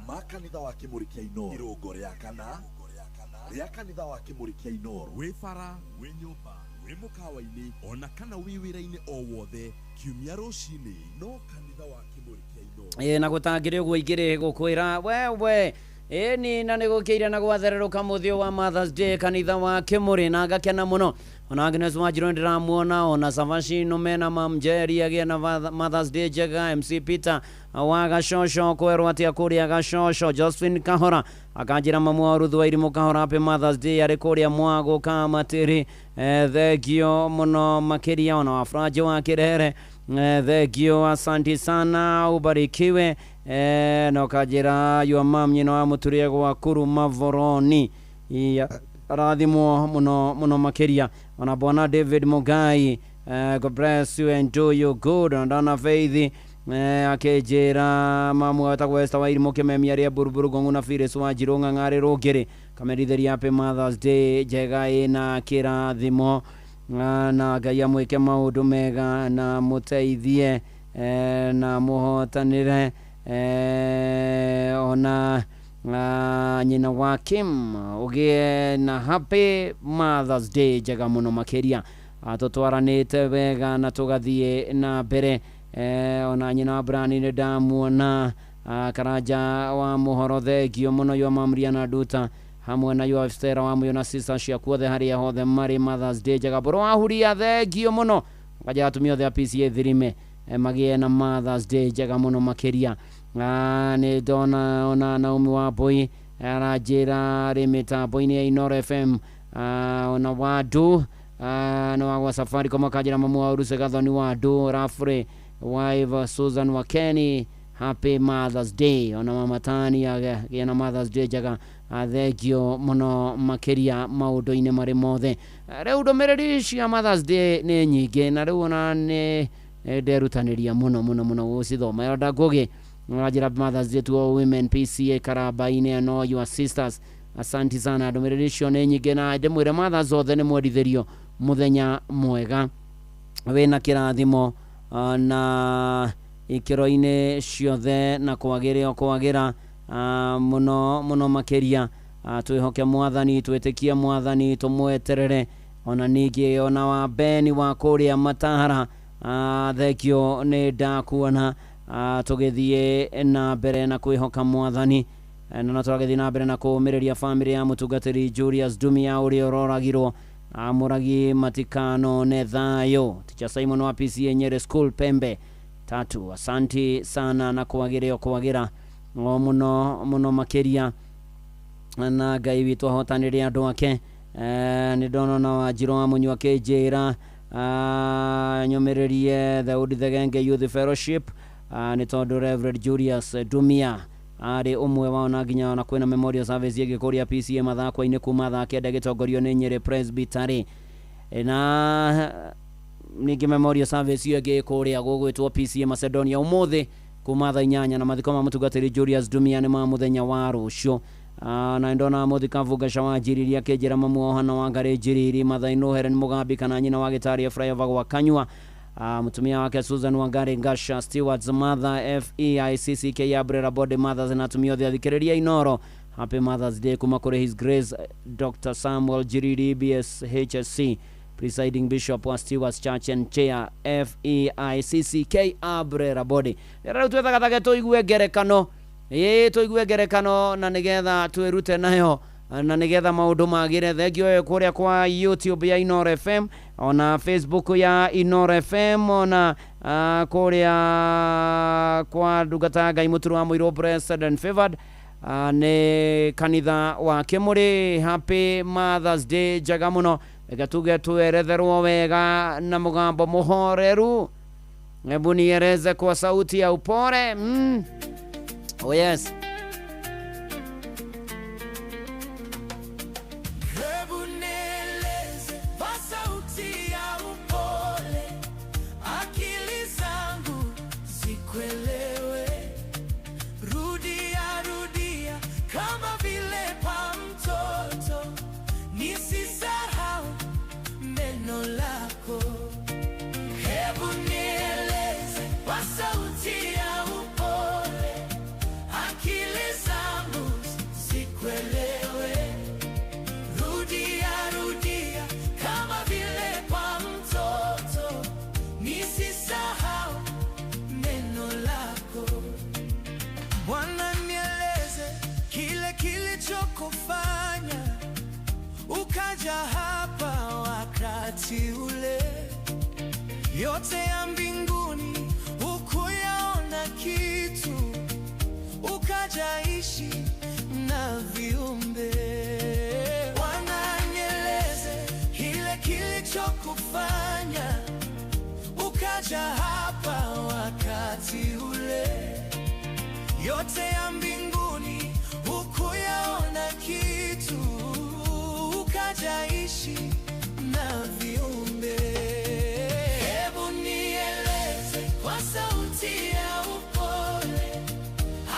ma kanitha wa Kĩmũrĩ kĩa Inooro. Irũngo rĩa kana rĩa kanitha wa Kĩmũrĩ kĩa Inooro. Wĩ bara, wĩ nyũmba, wĩ mũkawa-inĩ ona kana wĩ wĩra-inĩ o wothe kiumia rũcinĩ no kanitha wa Kĩmũrĩ kĩa Inooro. Ĩ na gũtangĩrĩ ũguo ingĩrĩ gũkwĩra wewe ĩni na nĩ gũkĩire na gwathererũka mũthĩ wa Mother's Day kanitha wa Kĩmũrĩ na ngakena mũno. Ona Agnes Wanjiru ndĩramuona, ona Savashino mena Mamjeri agĩe na Mother's Day njega. MC Peter wa Gacoco kwerwo atĩa kũrĩa Gacoco. Josephine Kahora akanjĩra mamu wa Ruth wa Irimũ Kahora happy Mother's Day arĩ kũrĩa Mwago Kamatĩrĩ. Thengio mũno makĩria. Ona Wafranji wa Kĩrere, thengio, asanti sana, ubarikiwe. Na ũkanjĩra your mom nyina wa mũturia gwa Kuruma Voroni arathimwo mũno mũno makĩria. Ona bwana David Mugai, God bless you and do you good. Na ndana Faith akĩnjĩra mamu wetagwo Esther wa Irimũ Kĩmemia rĩa Buruburu Ng'ong'o na Phyllis wa Njirũ Ng'ang'arĩ Rũngĩrĩ kamerithĩria happy Mother's Day njega ĩna kĩrathimo, na Ngai amwĩke maũndũ mega na mũteithie na mũhotanĩre. Ona nyina wa Kim ũgĩe na happy Mother's Day njega mũno makĩria. Tũtwaranĩte wega na tũgathiĩ na mbere. Ona nyina wa Brani nĩ ndamuona. Karanja wa mũhoro thengio mũno yo Mamria na Nduta hamwe na yo Estera wa Muyo na sister ciaku othe harĩa hothe marĩ Mother's Day njega. Mbũrũ wa Huria thengio mũno. Nganja atumia othe a PCA Thirime magĩe na Mother's Day njega mũno makĩria. Nĩ ndona ona Naomi wa Mbui aranjĩra rĩ mĩtambo-inĩ ya Inooro FM. Ona Wandu nĩ wa gwa Safaricom akanjĩra mamu wa Uruse Gathoni Wandu Rafre wife Susan Wakeni happy Mother's Day. Ona mama Tani agĩe na Mother's Day njega. Thengio mũno makĩria maũndũ-inĩ marĩ mothe. Rĩu ndũmĩrĩri cia Mother's Day nĩ nyingĩ na rĩu ona nĩ nderutanĩria mũno mũno mũno gũcithoma. Elda Ngugi aranjĩra Mother's Day to all women PCA Karabaine and all your sisters. Asanti sana. Ndũmĩrĩri icio nĩ nyingĩ na ndĩmwĩre mothers othe nĩ mwendithĩrio mũthenya mwega wĩna kĩrathimo na ikĩro-inĩ ciothe na kwagĩra o kwagĩra mũno mũno makĩria. Twĩhoke mwathani, twĩtĩkie mwathani, tũmweterere. Ona ningĩ ona wa Beni wa kũrĩa Matahara, thengio nĩ ndakuona. Tũgĩthiĩ na mbere na kwĩhoka mwathani. Na no tũragĩthiĩ na mbere na kũũmĩrĩria bamĩrĩ ya mũtungatĩri Julius Dumia ũrĩa ũroragirwo. Amũragi matikanone thayũ. Teacher Simon wa PCA Nyeri School Pembe tatu, asanti sana na kwagĩra o kwagĩra o mũno mũno makĩria. Na Ngai witũ ahotanĩre andũ ake. Nĩ ndona na Wanjirũ wa Mũnyua akĩnjĩra nyũmĩrĩrie Daudi Thegenge Youth Fellowship, nĩ tondũ Reverend Julius Dumia arĩ ũmwe wao, na nginya ona kwĩna memorial service ĩngĩ kũrĩa PCA Mathakwa-inĩ kuma thaa kenda ĩgĩtongorio nĩ Nyeri Presbytery. Na ningĩ memorial service ĩyo ĩngĩ kũrĩa gũgwĩtwo PCA Macedonia ũmũthĩ Kuma thaa 8 na mathiko ma mũtungatĩri Julius Dumia nĩ ma mũthenya wa rũciũ. Na ndona mũthikabu Gaca wa Njiriri akĩnjĩra mamu wa Hana Wangari Njiriri, Mathaino Helen Mugambi kana nyina wa Gĩtari Efraim gwa Kanyua, mũtumia wake Susan Wangari Ngasha, Stewards Mother FEICCK Abrera Body Mothers na atumia othe athikĩrĩria Inoro. Happy Mother's Day kuma kũrĩ His Grace Dr. Samuel Njiriri BSHSC, Presiding Bishop wa Stewards Church and Chair FEICCK Abrera Body. Rĩu twĩthagathage tũigue ngerekano, ĩĩ tũigue ngerekano na nĩgetha twĩrute nayo na nĩgetha maũndũ magĩre. Thengio ĩyo kũrĩa kwa YouTube ya Inoro FM ona Facebook ya Inoro FM ona kũrĩa kwa ndungata ya Ngai Mũturo wa Mũirũ Blessed and Favored, nĩ kanitha wa Kĩmũrĩ. Happy Mother's Day njega mũno. Reke tuge tweretherwo wega na mũgambo mũhoreru. Hebu nieleze kwa sauti ya upole. Oh yes. Hebu nieleze kwa sauti ya upole, akili zangu zikuelewe. Rudia, rudia kama vile pa mtoto, nisisahau neno lako. Hebu nieleze kwa sauti ya upole, akili zangu zikuelewe. Rudia, rudia kama vile kwa mtoto, nisisahau neno lako. Bwana nieleze kile kilichokufanya ukaja hapa wakati ule. Yote ya mbinguni hukuyaona kitu, ukajaishi na viumbe. Bwana nieleze kile kilichokufanya ukaja hapa wakati ule. Yote ya mbinguni hukuyaona kitu, ukajaishi na viumbe. Hebu nieleze kwa sauti ya upole,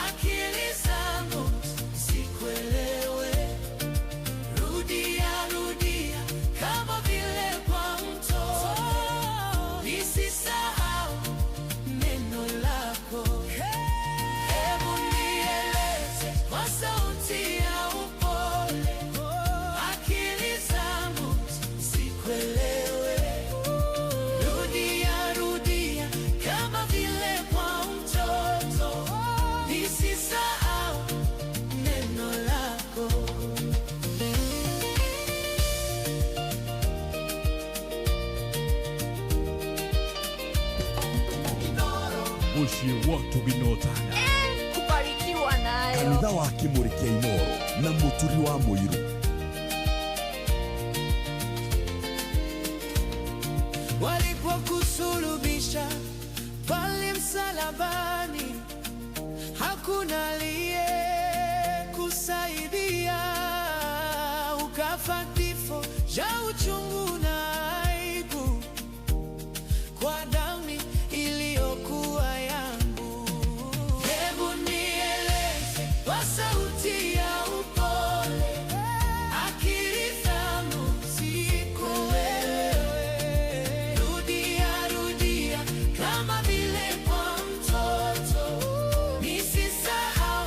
akili zangu zikuelewe. Rudia, rudia kama vile kwa mtoto, nisisahau neno lako. Hebu nieleze kwa sauti ya upole, akili zangu zikuelewe. Rudia, rudia kama vile kwa mtoto, nisisahau neno lako. Mũciĩ wa Ũtugi na Ũtana. Kubarikiwa nayo. Kanitha wa Kĩmũrĩ kĩa Inoro na Mũturi wa Mũirũ. Walipokusulubisha pale msalabani, hakuna aliyekusaidia, ukafa kifo cha uchungu na aibu kwa damu iliyokuwa yangu. Hebu nieleze kwa sauti ya upole, akili zangu zikuelewe. Rudia, rudia kama vile kwa mtoto, nisisahau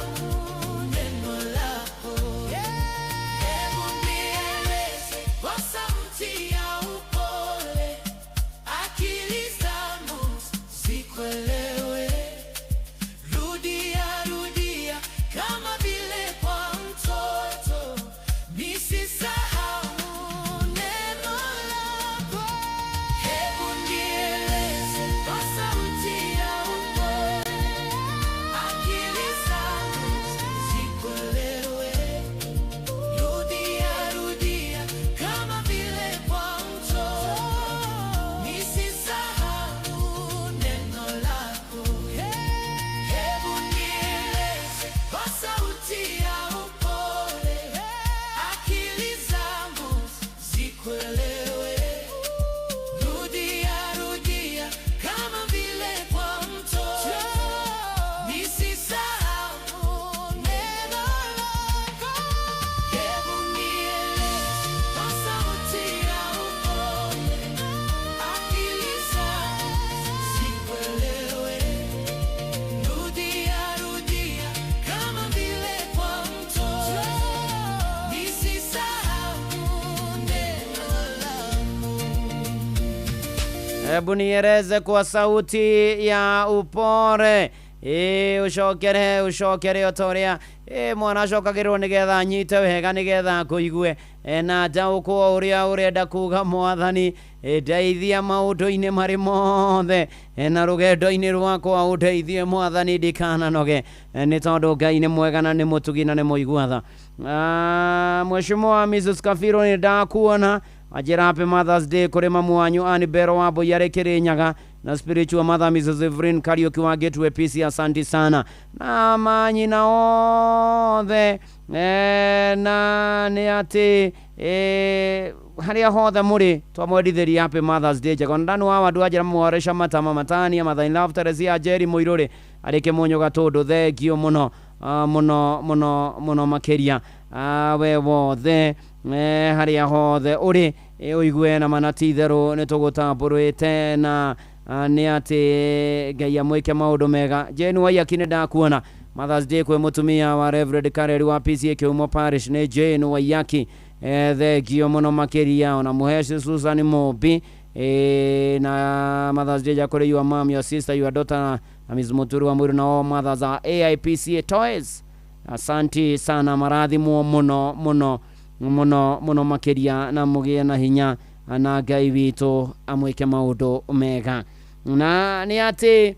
Hebu nieleze kwa sauti ya upore. Ucokere ucokere o ta ũrĩa mwana acokagĩrĩrwo nĩgetha anyite wega nĩgetha akũigue na ndaũkwo ũrĩa ũrenda kuga. Mwathani, ndeithia maũndũ-inĩ marĩ mothe, na rũgendo-inĩ rwakwa ũndeithie Mwathani, ndikananoge, nĩ tondũ Ngai nĩ mwega na nĩ mũtugi na nĩ mũigua tha. Mheshimiwa Mrs. Kafiro, nĩ ndakuona. Anjĩra happy Mother's Day kũrĩ mamu wanyu Anibero wa Mbui arĩ Kĩrĩnyaga na spiritual mother Mrs. Evelyn Kariuki wa Gateway PC. Asanti sana na manyina othe, na nĩ atĩ harĩa hothe mũrĩ twamwendithĩria happy Mother's Day njega. Ndanu wa wandu anjĩra mwaresha matama matania mother in love Teresia Njeri Mũirũrĩ arĩ Kĩmunyũ Gatũndũ. Thengio mũno, mũno mũno mũno makĩria. We wothe, harĩa hothe ũrĩ, ũigue na mana ti itherũ nĩ tũgũtambũrĩte na nĩ atĩ Ngai amwĩke maũndũ mega. Jane Waiyaki, nĩ ndakuona. Mother's Day kwĩ mũtumia wa Reverend Kareri wa PCA Kĩhumo Parish nĩ Jane Waiyaki. Thengio mũno makĩria. Ona Mũheci Susan Mũmbi, na Mother's Day ja kũrĩ your mom, your sister, your daughter na Ms. Muturi wa Mwiru na all mothers a AIPCA Toys. Asanti sana, marathimwo mũno mũno mũno mũno makĩria na mũgĩe na hinya na Ngai witũ amwĩke maũndũ mega. Na nĩ atĩ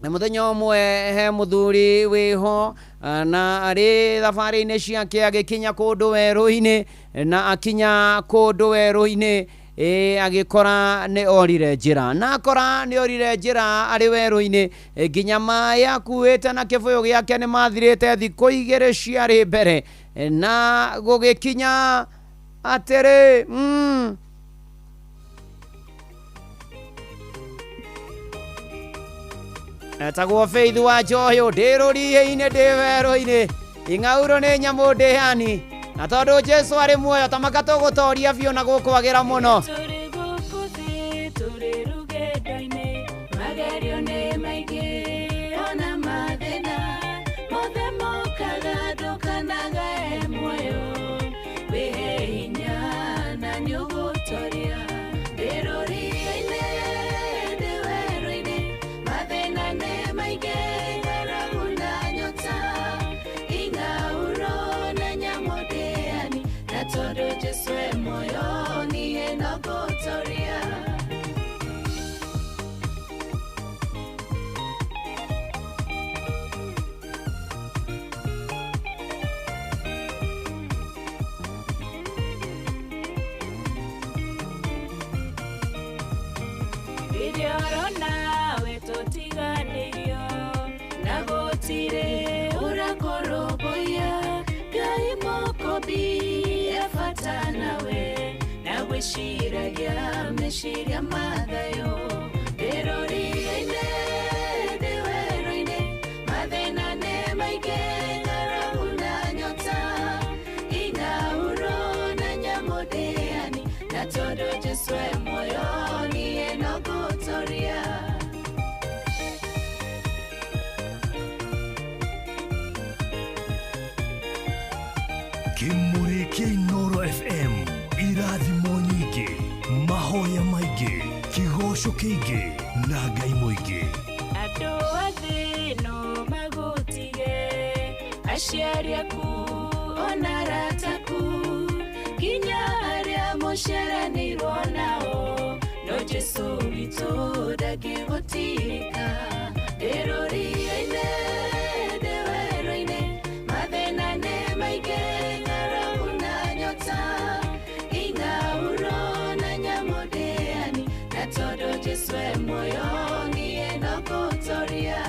mũthenya ũmwe he mũthuri wĩho, na arĩ thabarĩ-inĩ ciake agĩkinya kũndũ werũ-inĩ, na akinya kũndũ werũ-inĩ, agĩkora nĩ orire njĩra, na akora nĩ orire njĩra arĩ werũ-inĩ, nginya maĩ akuĩte na kĩbũyũ gĩake nĩ mathirĩte thikũ 2 ciarĩ mbere, na gũgĩkinya atĩrĩ, etagwo Faith wa Njohyo, ndĩ rũriĩ-inĩ, ndĩ werũ-inĩ, ing'aurũ nĩ nyamũ ndĩani, na tondũ Jesu arĩ muoyo tamaka tũgũtoria biũ na gũkwagĩra mũno. Tũrĩ gũkũ thĩ, tũrĩ rũgendo-inĩ, magerio nĩ maingĩ ona mathĩna mothe mokaga, ndũkanagae muoyo, wĩhe hinya na nĩũgũtoria. Ndĩ rũriĩ-inĩ, ndĩ werũ-inĩ, mathĩna nĩ maingĩ, ng'aragu na nyota, ing'aurũ na nyamũ ndĩani, na tondũ Jesu e muoyo niĩ no ngũtoria. Rĩrĩa ũrona we tũtiganĩrio, na gũtirĩ ũrakũrũmbũiya, Ngai mũkũmbi e bata nawe, na gwĩciragia meciria ma thayũ. Ndĩ rũriĩ-inĩ, ndĩ werũ-inĩ, mathĩna nĩ maingĩ, ng'aragu na nyota, ing'aurũ na nyamũ ndĩani, na tondũ Jesu e muoyo niĩ no ngũtoria. Kĩmũrĩ kĩa Inooro FM, irathimo nyingĩ, mahoya maingĩ, kĩgoco kĩingĩ na Ngai mũingĩ. Andũ a thĩ no magũtige, aciari aku ona arata aku, nginya arĩa mũciaranĩirwo nao, no Jesu witũ ndangĩgũtirika. Ndĩ rũriĩ-inĩ, ndĩ werũ-inĩ, mathĩna nĩ maingĩ, ng'aragu na nyota, ing'aurũ na nyamũ ndĩani, na tondũ Jesu e muoyo niĩ no ngũtoria.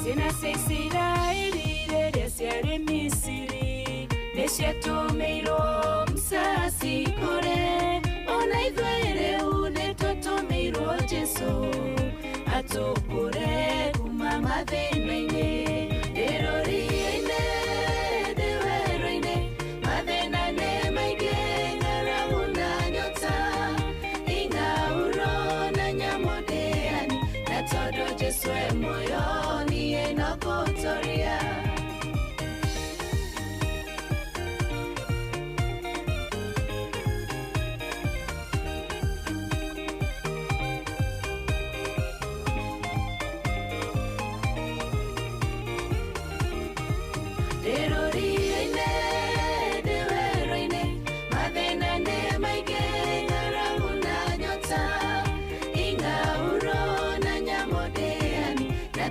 Ciana cia Isiraeli rĩrĩa ciarĩ Misiri, nĩciatũmĩirwo Musa cikũre, ona ithuĩ rĩu nĩtũtũmĩirwo Jesu atũkũre kuma mathĩna-inĩ. Ndĩ rũriĩ-inĩ, ndĩ werũ-inĩ, mathĩna nĩ maingĩ, ng'aragu na nyota, ing'aurũ na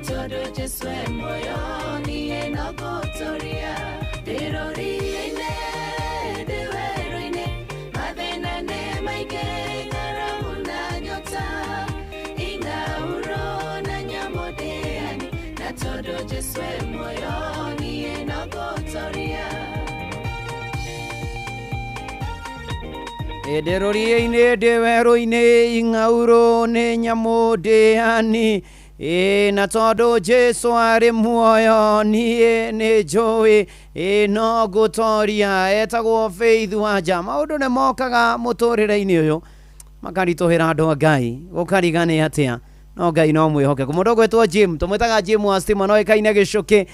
Tondũ Jesũ e muoyo niĩ no ngũtũria. Ndĩ rũriĩ-inĩ, ndĩ werũ-inĩ, mathĩna nĩ maingĩ, ng'aragu na nyota, ing'aurũ na nyamũ ndĩani. Na tondũ Jesũ e muoyo niĩ no ngũtũria. Ndĩ rũriĩ-inĩ ndĩ werũ-inĩ ing'aurũ nĩ nyamũ ndĩani ĩ na tondũ Jesu arĩ muoyo niĩ nĩ njũĩ ĩ no ngũtoria. Etagwo Faith Wanja. Maũndũ nĩ mokaga mũtũrĩre-inĩ ũyũ makaritũhĩra andũ a Ngai gũkariga nĩ atĩa, no Ngai no mwĩhokeku. Mũndũ ũgwĩtwo Jim, tũmwĩtaga Jim wa Stima, no ĩkaine gĩcũkĩ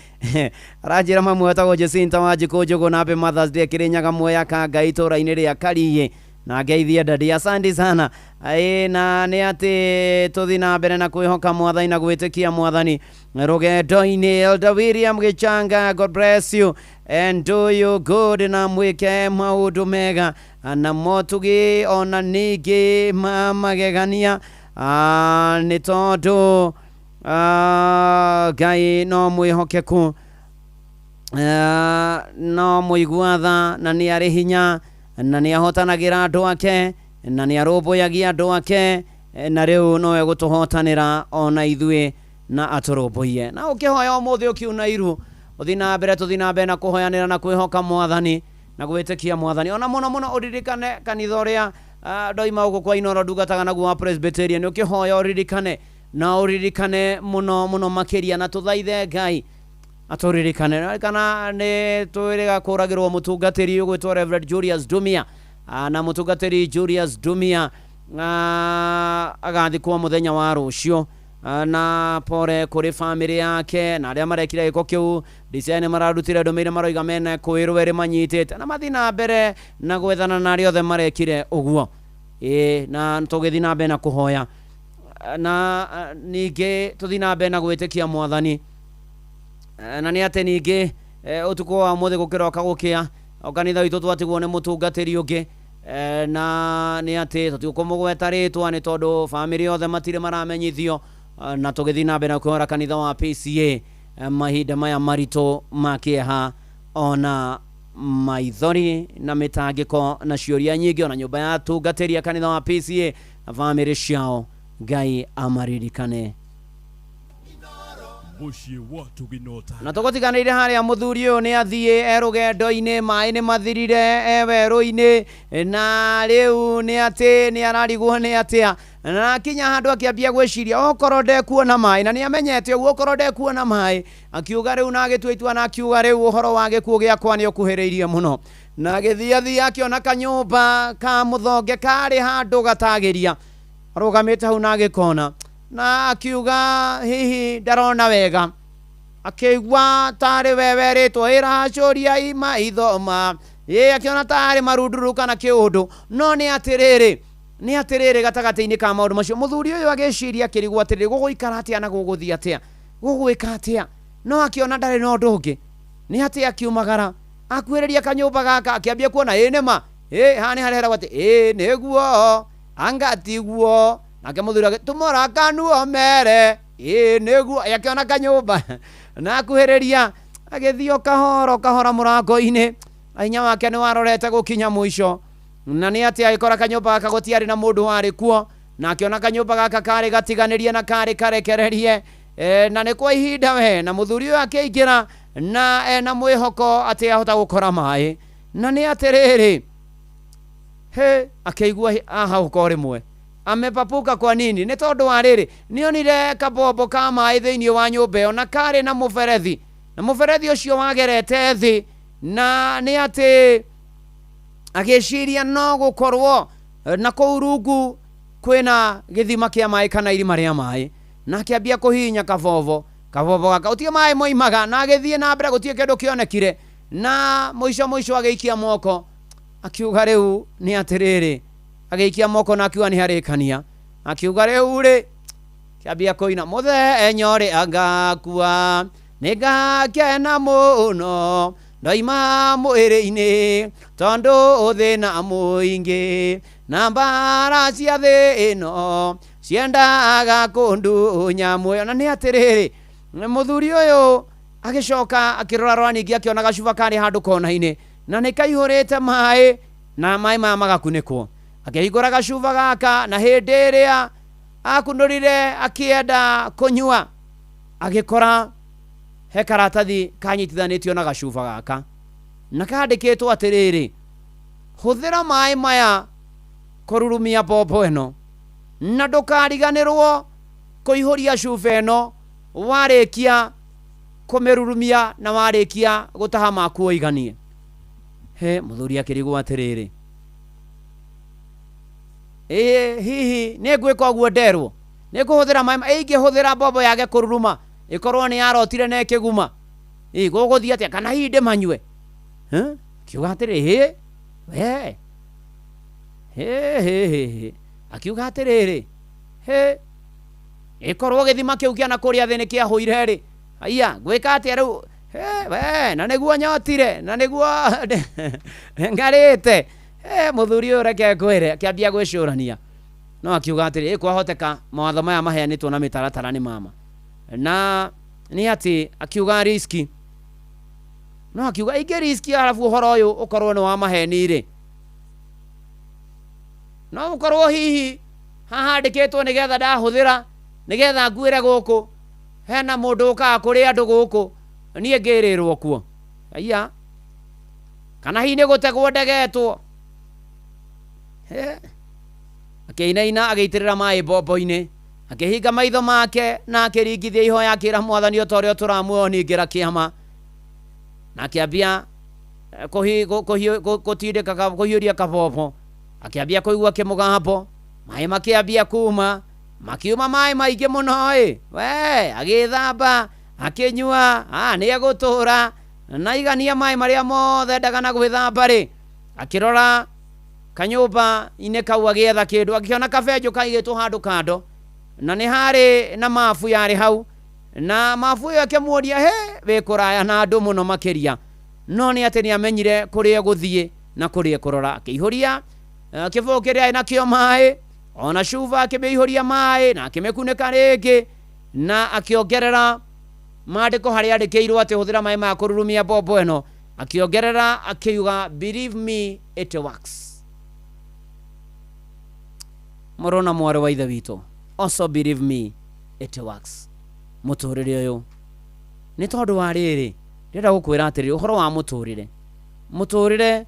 aranjĩra mamu etagwo Jacinta wa Njikũ Njũgũ na Happy Mother's Day Kĩrĩnyaga Mwea ka Ngai itũũra-inĩ rĩa Kariĩ na ngeithie dadi. Asante sana. Ĩ na nĩ atĩ tũthi na mbere na kwĩhoka Mwathani na gwĩtĩkia Mwathani rũgendo-inĩ. Elder William Gĩchanga, God bless you and do you good, na mwĩke maũndũ mega na motugi ona ningĩ ma magegania, nĩ tondũ Ngai no mwĩhokeku, no mũigua tha na nĩ arĩ hinya na nĩ ahotanagĩra andũ ake na nĩ arũmbũyagia andũ ake, na rĩu no egũtũhotanĩra ona ithuĩ na atũrũmbũiye. Na ũkĩhoya ũmũthĩ ũkiuna iru, ũthiĩ na mbere, tũthiĩ na mbere na kũhoyanĩra na kwĩhoka Mwathani na gwĩtĩkia Mwathani. Ona mũno mũno ũririkane kanitha ũrĩa ndoima gũkũ kwa Inooro ndungataga naguo wa Presbyterian. Ũkĩhoya ũririkane na ũririkane mũno mũno makĩria, na tũthaithe Ngai atũririkane. Kana nĩ twĩrĩga kũragĩrwo mũtungatĩri ũgwĩtwo Reverend Julius Dumia, na mũtungatĩri Julius Dumia agathikwo mũthenya wa rũciũ. Na pore kũrĩ famĩlĩ yake na arĩa marekire gĩko kĩu. DCI nĩ mararutire ndũmĩrĩri maroiga mena kwĩrwo erĩ manyitĩte na mathiĩ na mbere na gwethana na arĩa othe marekire ũguo. Ĩ na tũgĩthiĩ na mbere na kũhoya na ningĩ tũthiĩ na mbere na gwĩtĩkia Mwathani. Na nĩ atĩ ningĩ ũtukũ wa ũmũthĩ gũkĩroka gũkĩa o kanitha witũ twatigwo nĩ mũtungatĩri ũngĩ, na nĩ atĩ tũtigũkũmũgweta rĩtwa nĩ tondũ famĩlĩ yothe matirĩ maramenyithio, na tũgĩthiĩ na mbere na kũhora kanitha wa PCA mahinda maya maritũ ma kĩeha ona maithori na mĩtangĩko na ciũria nyingĩ, ona nyũmba ya atungatĩri a kanitha wa PCA na famĩlĩ ciao. Ngai amaririkane. Mũciĩ wa Tũgĩnota. Na tũgũtiganĩire harĩa mũthuri ũyũ nĩ athiĩ e rũgendo-inĩ, maĩ nĩ mathirire e werũ-inĩ, na rĩu nĩ atĩ nĩ ararigwo nĩ atĩa, na akinya handũ akĩambia gwĩciria okorwo ndekuona maĩ, na nĩ amenyete ũguo okorwo ndekuona maĩ, akiuga rĩu na agĩtua itua na akiuga rĩu ũhoro wa gĩkuũ gĩakwa nĩ ũkuhĩrĩirie mũno. Na agĩthiathia akĩona kanyũmba ka mũthonge karĩ handũ gatagĩria, arũgamĩte hau na agĩkona na akiuga hihi ndarona wega, akĩigua tarĩ we werĩtwo ĩracũria maitho ma ĩ, akĩona tarĩ marunduru kana kĩũndũ. No nĩ atĩrĩrĩ, nĩ atĩrĩrĩ, gatagatĩ-inĩ ka maũndũ macio mũthuri ũyũ agĩciria akĩrigwo atĩrĩrĩ, gũgũikara atĩa na gũgũthiĩ atĩa, gũgwĩka atĩa, no akĩona ndarĩ na ũndũ ũngĩ. Nĩ atĩ akiumagara akuhĩrĩria kanyũmba gaka, akĩambia kuona ĩ nĩma ĩ haha nĩ harĩa heragwo atĩ ĩ nĩguo anga tiguo. Nake mũthuri agĩtumũra kanuo mere ĩ nĩguo, akĩona kanyũmba na akuhĩrĩria agĩthiĩ o kahora kahora mũrango-inĩ, hinya wake nĩ warorete gũkinya mũico. Na nĩ atĩ agĩkora kanyũmba gaka gũtiarĩ na mũndũ warĩ kuo, na akĩona kanyũmba gaka karĩ gatiganĩrie na karĩ karekererie, na nĩ kwa ihinda we. Na mũthuri ũyũ akĩingĩra na ena mwĩhoko atĩ ahota gũkora maĩ. Na nĩ atĩrĩrĩ, he akĩigua ahahũka o rĩmwe amepapuka. Kwa nini? Nĩ tondũ wa rĩrĩ, nĩonire kabombo ka maĩ thĩinĩ wa nyũmba ĩyo na karĩ na mũberethi, na mũberethi ũcio wagerete thĩ, na nĩ atĩ agĩciria no gũkorwo na kũu rungu kwĩna gĩthima kĩa maĩ kana irima rĩa maĩ, na akĩambia kũhihinya kabobo kabobo gaka gũtirĩ maĩ moimaga, na agĩthiĩ na mbere gũtirĩ kĩndũ kĩonekire, na mũico mũico agĩikia moko akiuga rĩu nĩ atĩrĩrĩ, agĩikia moko na akiuga nĩ harĩkania, akiuga rĩu rĩ kĩambia kũina mũthenya ũrĩa ngakua nĩngakena mũno ndoima mwĩrĩ-inĩ tondũ thĩna mũingĩ na mbara cia thĩ ĩno ciendaga kũndunya muoyo. Na nĩ atĩrĩrĩ, Mũthuri ũyũ agĩcoka akĩrora ningĩ akĩona gacuba karĩ handũ kona-inĩ na nĩ kaihũrĩte maĩ na maĩ maya magakunĩkwo. Akĩhingũra gacuba gaka na hĩndĩ ĩrĩa akunũrire akĩenda kũnyua agĩkora he karatathi kanyitithanĩtio na gacuba gaka na kandĩkĩtwo atĩrĩrĩ, hũthĩra maĩ maya kũrurumia mbombo ĩno na ndũkariganĩrwo kũihũria cuba ĩno warĩkia kũmĩrurumia na warĩkia gũtaha maku ũiganie. He mũthuri akĩrigwo atĩrĩrĩ, ĩĩ hihi nĩ ngwĩka ũguo nderwo, nĩ ngũhũthĩra maĩ, ingĩhũthĩra mbombo yage kũruruma ĩkorwo nĩ yarotire na ĩkĩguma, ĩ gũgũthiĩ atĩa, kana hihi ndĩmanyue? Akiuga atĩrĩ, hĩ we hĩ hĩ hĩ hĩ, akiuga atĩrĩrĩ, hĩ ĩkorwo gĩthima kĩu kĩa na kũrĩa thĩ nĩ kĩahũire rĩ, aya ngwĩka atĩa rĩu? He we, na nĩguo nyotire na nĩguo ngarĩte. Mũthuri ũyũ reke ngwĩre, akĩambia gwĩcũrania no akiuga atĩrĩ, kwahoteka mawatho maya maheanĩtwo na mĩtaratara nĩ mama na nĩ atĩ akiuga riski, no akiuga ingĩ riski arabu ũhoro ũyũ ũkorwo nĩ wa maheni rĩ, no ũkorwo hihi hahandĩkĩtwo nĩgetha ndahũthĩra nĩgetha nguĩre gũkũ, hena mũndũ ũkaga kũrĩ andũ gũkũ niĩ ngĩrĩrwo kuo, aya kana hihi nĩ gũtegwo ndegetwo. Akĩinaina agĩitĩrĩra maĩ mbombo-inĩ, akĩhinga maitho make na akĩringithia ihoya akĩra mwathani o ta ũrĩa tũramuoyo ningĩra kĩama, na akĩambia gũtindĩka kũhiũria kabombo, akĩambia kũigua kĩmũgambo, maĩ makĩambia kuma, makiuma maĩ maingĩ mũno ĩ we, agĩthamba akĩnyua, nĩ egũtũra na igania maĩ marĩa mothe endaga na gwĩthamba rĩ, akĩrora kanyũmba-inĩ kau agĩetha kĩndũ, akĩona kabenjũ kaigĩtwo handũ kando na nĩ harĩ na mabu yarĩ hau, na mabu ĩyo ĩkĩmuoria, he wĩ kũraya na andũ mũno makĩria, no nĩ atĩ nĩ amenyire kũrĩa egũthiĩ na kũrĩa ekũrora. Akĩihũria kĩbũyũ kĩrĩa arĩ nakĩo maĩ, ona cuba akĩmĩihũria maĩ na akĩmĩkunĩka rĩngĩ na akĩongerera maandĩko harĩa andĩkĩirwo atĩ hũthĩra maĩ maya kũrurumia mbombo ĩno, akĩongerera akiuga believe me it works. Mũrũ na mwarĩ wa ithe witũ, also believe me it works. Mũtũrĩre ũyũ nĩ tondũ wa rĩrĩ, ndĩrenda gũkwĩra atĩrĩrĩ ũhoro wa mũtũrĩre. Mũtũrĩre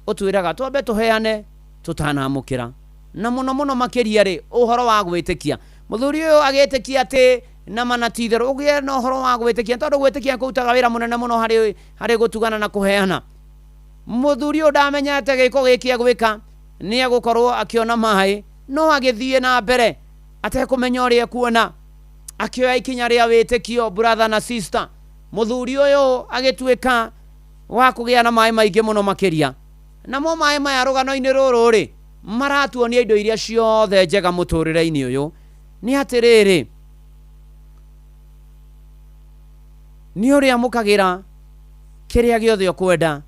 ũtwĩraga twambe tũheane tũtanamũkĩra, na mũno mũno makĩria rĩ ũhoro wa gwĩtĩkia. Mũthuri ũyũ agĩtĩkia atĩ na mana ti itherũ, ũgĩe na ũhoro wa gwĩtĩkia, tondũ gwĩtĩkia kũrutaga wĩra mũnene mũno harĩ gũtugana na kũheana. Mũthuri ũyũ ndamenyete gĩko gĩkĩ egwĩka, nĩ egũkorwo akĩona maĩ, no agĩthiĩ na mbere atekũmenya ũrĩa ekuona, akĩoya ikinya rĩa wĩtĩkio. Brother na sister, mũthuri ũyũ agĩtuĩka wa kũgĩa na maĩ maingĩ mũno makĩria. Namo maĩ maya rũgano-inĩ rũrũ rĩ maratuonia indo iria ciothe njega mũtũrĩre-inĩ ũyũ. Nĩ atĩrĩrĩ, nĩ ũrĩa amũkagĩra kĩrĩa gĩothe ũkwenda,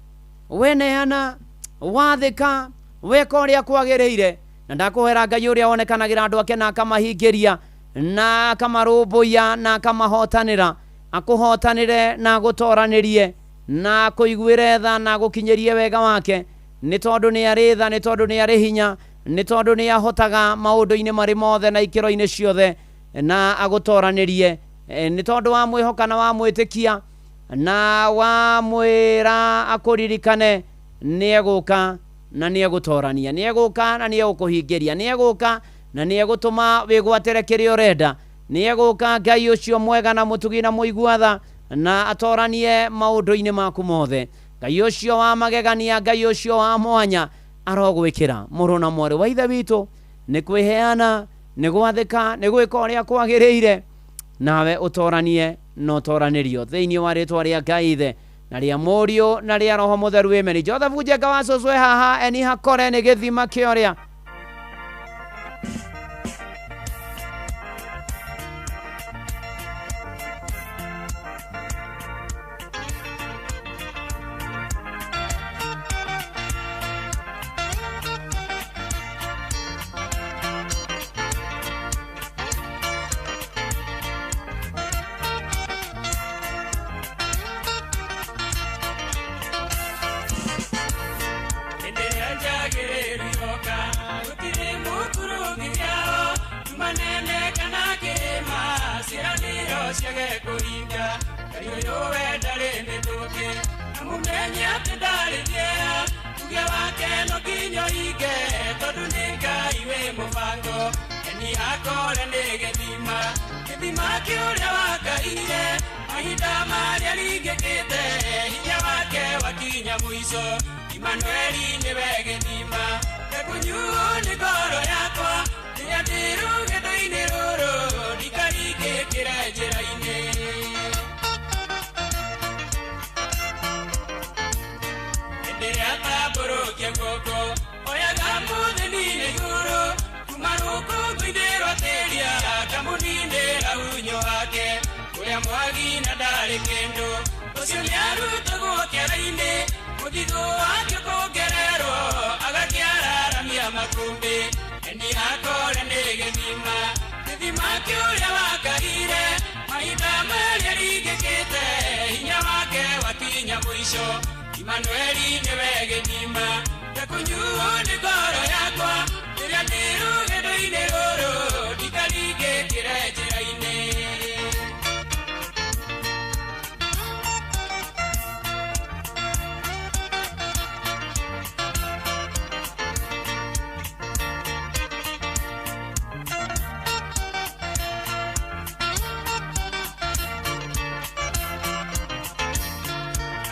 weneana, wathĩka, weka ũrĩa kwagĩrĩire, na ndakũhera Ngai ũrĩa wonekanagĩra andũ ake na akamahingĩria na akamarũmbũiya na akamahotanĩra, akũhotanĩre na agũtoranĩrie na akũiguĩre tha na agũkinyĩrie wega wake, nĩ tondũ nĩ arĩ tha, nĩ tondũ nĩ arĩ hinya, nĩ tondũ nĩ ahotaga maũndũ-inĩ marĩ mothe na ikĩro-inĩ ciothe, na agũtoranĩrie nĩ tondũ wa mwĩhoka na wa mwĩtĩkia na wa mwĩra akũririkane, nĩ egũka na nĩ egũtorania, nĩ egũka na nĩ egũkũhingĩria, nĩ egũka na nĩ egũtũma wĩgwatĩre kĩrĩa ũrenda, nĩ egũka Ngai ũcio mwega na mũtugi na mũigua tha na atoranie maũndũ-inĩ maku mothe. Ngai ũcio wa magegania, Ngai ũcio wa mwanya arogwĩkĩra. Mũrũ na mwarĩ wa ithe witũ, nĩ kwĩheana, nĩ gwathĩka, nĩ gwĩka ũrĩa kwagĩrĩire, nawe ũtoranie na ũtoranĩrio thĩinĩ wa rĩtwa rĩa Ngai Ithe na rĩa Mũriũ na rĩa Roho Mũtheru. Amen. Joseph Njenga wa cũcũ haha eni hakore nĩ gĩthima kĩa ũrĩa. ciage kũhinga. Ngai ũyũ we ndarĩ mĩtũkĩ, na mũmenye atĩ ndarĩ thĩea. Tuge wake no nginya ũhinge, tondũ nĩ Ngai wĩ mũbango. Eni akore nĩ gĩthima, gĩthima kĩũrĩa wakaire. Mahinda marĩa ringĩkĩte, hinya wake wakinya mũico. Imanueli nĩwe gĩthima, ndekũnyuo nĩ ngoro yakwa. Rĩrĩa ndĩ rũgendo-inĩ rũrũ, ndikaringĩkĩre njĩra-inĩ. Hĩndĩ ĩrĩa atambũrũkia guoko, oyaga mũthĩni na igũrũ. Kuma rũkũngũ-inĩ rwa tĩri akamũninĩra unyo wake. Ũrĩa mwagi na ndarĩ kĩndũ, ũcio nĩarutagwo kĩara-inĩ. Mũthithũ wake ũkongererwo, agakĩararamia makũmbĩ. Eni akore nĩ gĩthima, gĩthima kĩũrĩa wakaire. Mahinda marĩa ringĩkĩte, hinya wake wakinya mũico. Imanueli nĩwe gĩthima, ndekũnyuo nĩ ngoro yakwa. Rĩrĩa ndĩ rũgendo-inĩ rũrũ, ndikaringĩkĩre njĩra-inĩ.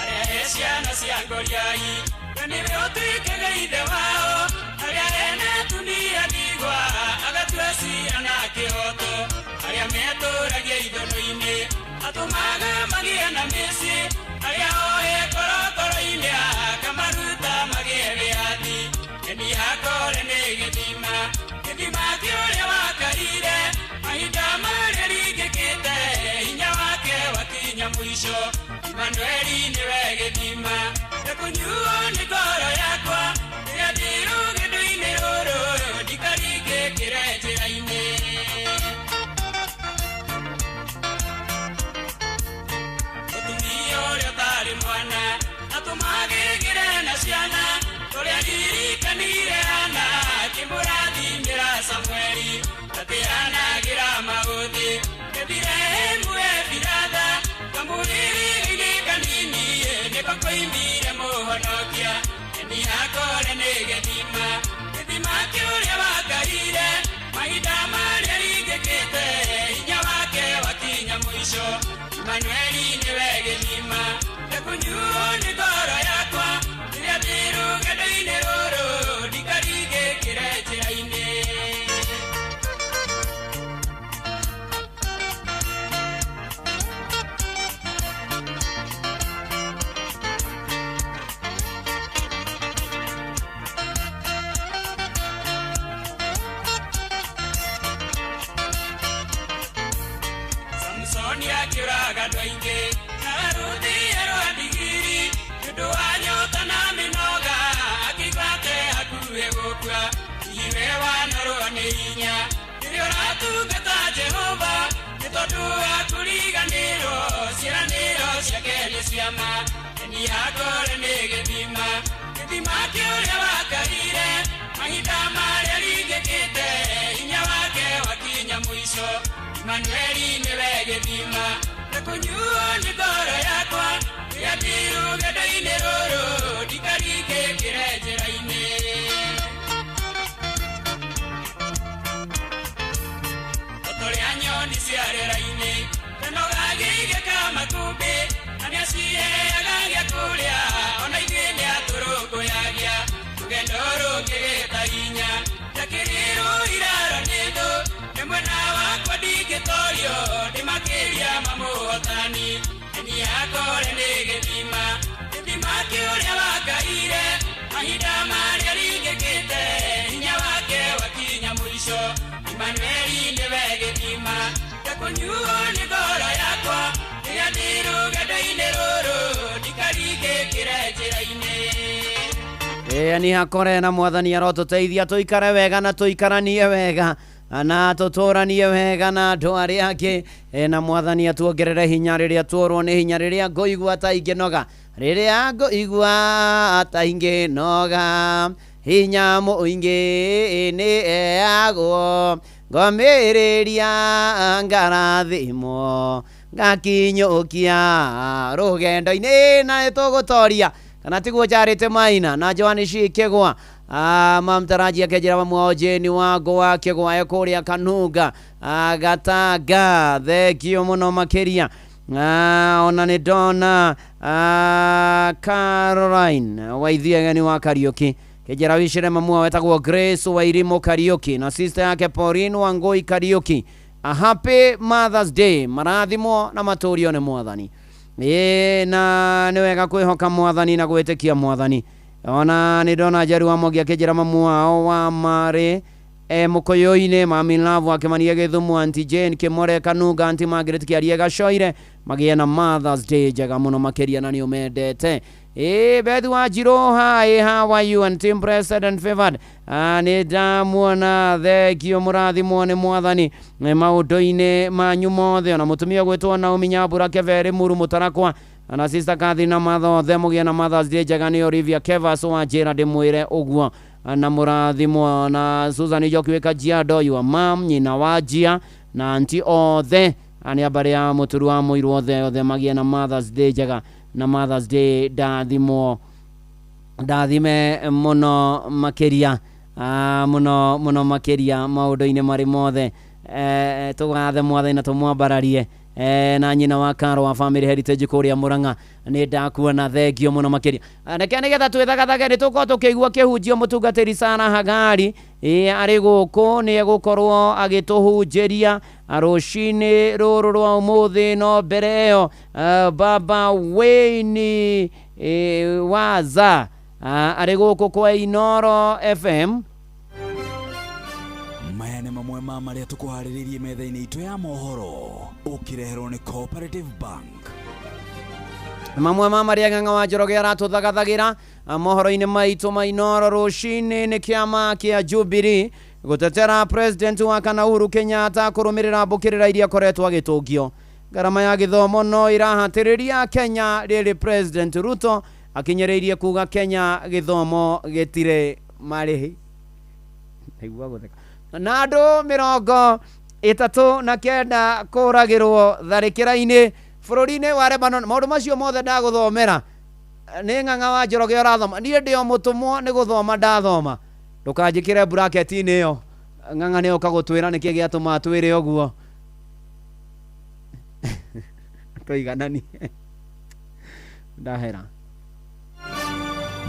Arĩa he ciana cia ngoriai, we nĩwe ũtuĩkaga ithe wao. Arĩa ene atumia ndigwa, agatua ciana na kĩhoto. Arĩa metũragia ithũnũ-inĩ, atũmaga magĩe na mĩciĩ. Arĩa ohe korokoro-inĩ, akamaruta magĩe wĩyathi. Eni akore nĩ gĩthima, gĩthima kĩũrĩa wakaire. Mahinda marĩa ringĩkĩte, hinya wake wakinya mũico. Imanueli nĩwe gĩthima, ndekũnyuo nĩ ngoro yakwa. Rĩrĩa ndĩ rũgendo-inĩ rũrũ, ndikaringĩkĩre njĩra-inĩ. Mũtumia ũrĩa ũtarĩ mwana, atũmagĩgĩre na ciana. Ũrĩa ririkanire Hana, akĩmũrathimĩra Samueli. Ndateanagĩra maũthĩ, Bethilehemu Efiratha. Kamũrĩrĩ-inĩ kanini, nĩko koimire mũhonokia. Eni akore nĩ gĩthima, gĩthima kĩũrĩa wakaire. Mahinda marĩa ringĩkĩte, hinya wake wakinya mũico. Imanueli nĩwe gĩthima, ndekũnyuo nĩ ngoro yakwa. Rĩrĩa ndĩ rũgendo-inĩ rũrũ, ndikaringĩkĩre njĩra-inĩ. Samsoni akĩũraga andũ aingĩ, na arũthie rwa ndigiri. Nĩ ũndũ wa nyota na mĩnoga, akĩigua atĩ hakuhĩ gũkua. Hihi we wanorwo nĩ hinya, rĩrĩa ũratungata Jehova. Nĩ tondũ wa kũriganĩrwo, ciĩranĩro ciake nĩ cia ma. Eni akore nĩ gĩthima, gĩthima kĩũrĩa wakaire. Mahinda marĩa ringĩkĩte, hinya wake wakinya mũico. Imanueli nĩwe gĩthima, ndekũnyuo nĩ ngoro yakwa. Rĩrĩa ndĩ rũgendo-inĩ rũrũ, ndikaringĩkĩre njĩra-inĩ. Toto rĩa nyoni cia rĩera-inĩ, kanoga gĩigĩka makũmbĩ. Na nĩaciheaga gĩa kũrĩa, ona ithuĩ nĩatũrũmbũyagia. Rũgendo rũngĩgĩta hinya, njakĩrĩrwo iraro nĩ thũ. Nĩ mwena wakwa ndingĩtorio, ndĩ makĩria ma mũhotani. Eni akore nĩ gĩthima, gĩthima kĩũrĩa wakaire. Mahinda marĩa ringĩkĩte, hinya wake wakinya mũico. Imanueli nĩwe gĩthima, ndekũnyuo nĩ ngoro yakwa. Rĩrĩa ndĩ rũgendo-inĩ rũrũ, ndikaringĩkĩre njĩra-inĩ. Ĩĩ ni hakore na mwathani arotũteithia tũikare wega na tũikaranie wega na tũtũranie wega na andũ arĩa angĩ. Na mwathani atuongerere hinya rĩrĩa tuorwo nĩ hinya, rĩrĩa ngũigua ta ingĩnoga, rĩrĩa ngũigua ta ingĩnoga, hinya mũingĩ nĩ eagwo. Ngomĩrĩria ngarathimwo ngakinyũkia rũgendo-inĩ na nĩtũgũtoria kana tiguo Charity Maina na Joan Shikegwa. Mamtaraji akejera mamwe Jane wango wa Kĩgwa e kũrĩa Kanunga Gatanga, thengio mũno makĩria. Ona nĩ ndona Caroline Waithiegeni wa Kariuki kejera wicire mamu wetagwo Grace Wairimu Kariuki na sister yake Pauline Wangui Kariuki. A happy Mother's Day, marathimwo na matũrio nĩ Mwathani. Ĩĩ, na nĩ wega kwĩhoka Mwathani na gwĩtĩkia Mwathani. Ona nĩ ndona Njeru wa Mwangi akĩnjĩra mamu wao wa marĩ mũkũyũ-inĩ, Mami Love akĩmania Gĩthumo, Auntie Jane Kĩmore Kanunga, Auntie Margaret Kĩarie Gacoire, magĩe na Mother's Day njega mũno makĩria na nĩ ũmendete. Ĩĩ, Beth Wanjirũ, hi, how are you? Auntie blessed and favored. Nĩ ndamuona, thengio, mũrathimwo nĩ Mwathani maũndũ-inĩ manyu mothe. Ona mũtumia gwĩtwo Naomi Nyambura Kevere Muru Mũtarakwa na sister Catherine na Martha othe mũgĩe na Mother's Day njega. Nĩ Olivia Kevas wa njĩra ndĩmwĩre ũguo na mũrathimwo. Na Susan Njoki wĩ Kajiado, your mom, nyina wa Njia na auntie othe nĩ a mbarĩ ya mũturu wa mũiru othe othe magĩe na Mother's Day njega na Mother's Day ndathimwo ndathime mũno makĩria, mũno mũno makĩria maũndũ-inĩ marĩ mothe. Tũgathe Mwathani na tũmwambararie. Na nyina wa Karo wa Family Heritage kũrĩa Mũrang'a, nĩ ndakuona, thengio mũno makĩria. Reke nĩgetha twĩthagathage nĩ tũkorwo tũkĩigua kĩhunjio mũtungatĩri Sara Hagari arĩ gũkũ nĩ egũkorwo agĩtũhunjĩria rũcinĩ rũrũ rwa ũmũthĩ. No mbere ĩyo, Baba Wayne Waza arĩ gũkũ kwa Inoro FM. Maya nĩ mamwe ma marĩa tũkũharĩrĩirie metha-inĩ itũ ya mohoro ũkĩreherwo nĩ Cooperative Bank. Mamwe ma marĩa Ng'ang'a wa Njoroge aratũthagathagĩra mohoro-inĩ maitũ ma Inoro rũcinĩ nĩ kĩama kĩa Jubilee gũtetera president wa kana Uhuru Kenyatta kũrũmĩrĩra mbũkĩrĩra iria akoretwo agĩtũngio. Ngarama ya gĩthomo no ĩrahatĩrĩria Kenya rĩrĩ President Ruto akinyĩrĩirie kuga Kenya gĩthomo gĩtirĩ marĩhi. Ndaigua gũtheka. Na andũ 39 kũragĩrwo tharĩkĩra-inĩ bũrũri-inĩ wa Lebanon. Maũndũ macio mothe ndagũthomera nĩ Ng'ang'a wa Njoroge ũrathoma, niĩ ndĩ o mũtũmwo nĩ gũthoma ndathoma. Ndũkanjĩkĩre bracket-inĩ ĩyo, Ng'ang'a nĩ oka gũtwĩra nĩkĩ gĩatũma twĩre ũguo. Tũigananie ndahera.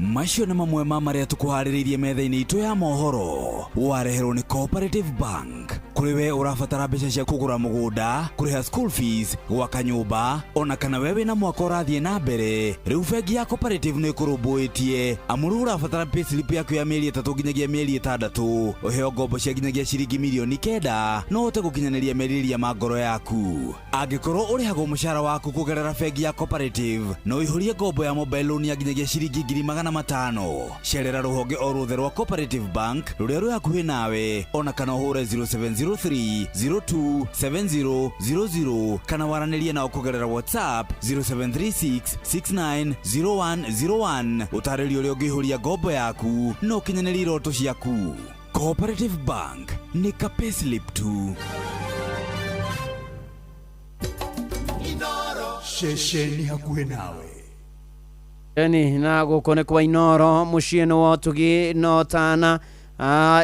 Macio nĩ mamwe ma marĩa tũkũharĩrĩirie metha-inĩ itũ ya mohoro wareherwo nĩ Cooperative Bank. Kũrĩ we ũrabatara mbeca cia kũgũra mũgũnda, kũrĩha school fees, gwaka nyũmba, ona kana we wĩna mwaka ũrathiĩ na mbere, rĩu bengi ya Cooperative nĩ ĩkũrũmbũĩtie. Amu rĩu ũrabatara payslip yaku ya mĩeri 3 nginyagia mĩeri 6, ũheo ngombo cia nginyagia ciringi mirioni 9 no ũhote gũkinyanĩria merirĩria ma ngoro yaku. Angĩkorwo ũrĩhagwo mũcara waku kũgerera bengi ya Cooperative, no ũihũrie ngombo ya mobile loan ya nginyagia ciringi 500,000. Cerera rũhonge o ruothe rwa Cooperative Bank rũrĩa rwĩ hakuhĩ nawe, ona kana ũhũre 0703 02 7000 kana waranĩrie nao kũgerera WhatsApp 0736 690101 ũtarĩrio ũrĩa ũngĩihũria ngombo yaku na ũkinyanĩrie iroto ciaku. Cooperative Bank nĩ ka payslip tu. Ceceni hakuhĩ nawe. Eni na gũkũ nĩ kwa Inoro mũciĩ nĩ wa ũtugi no tana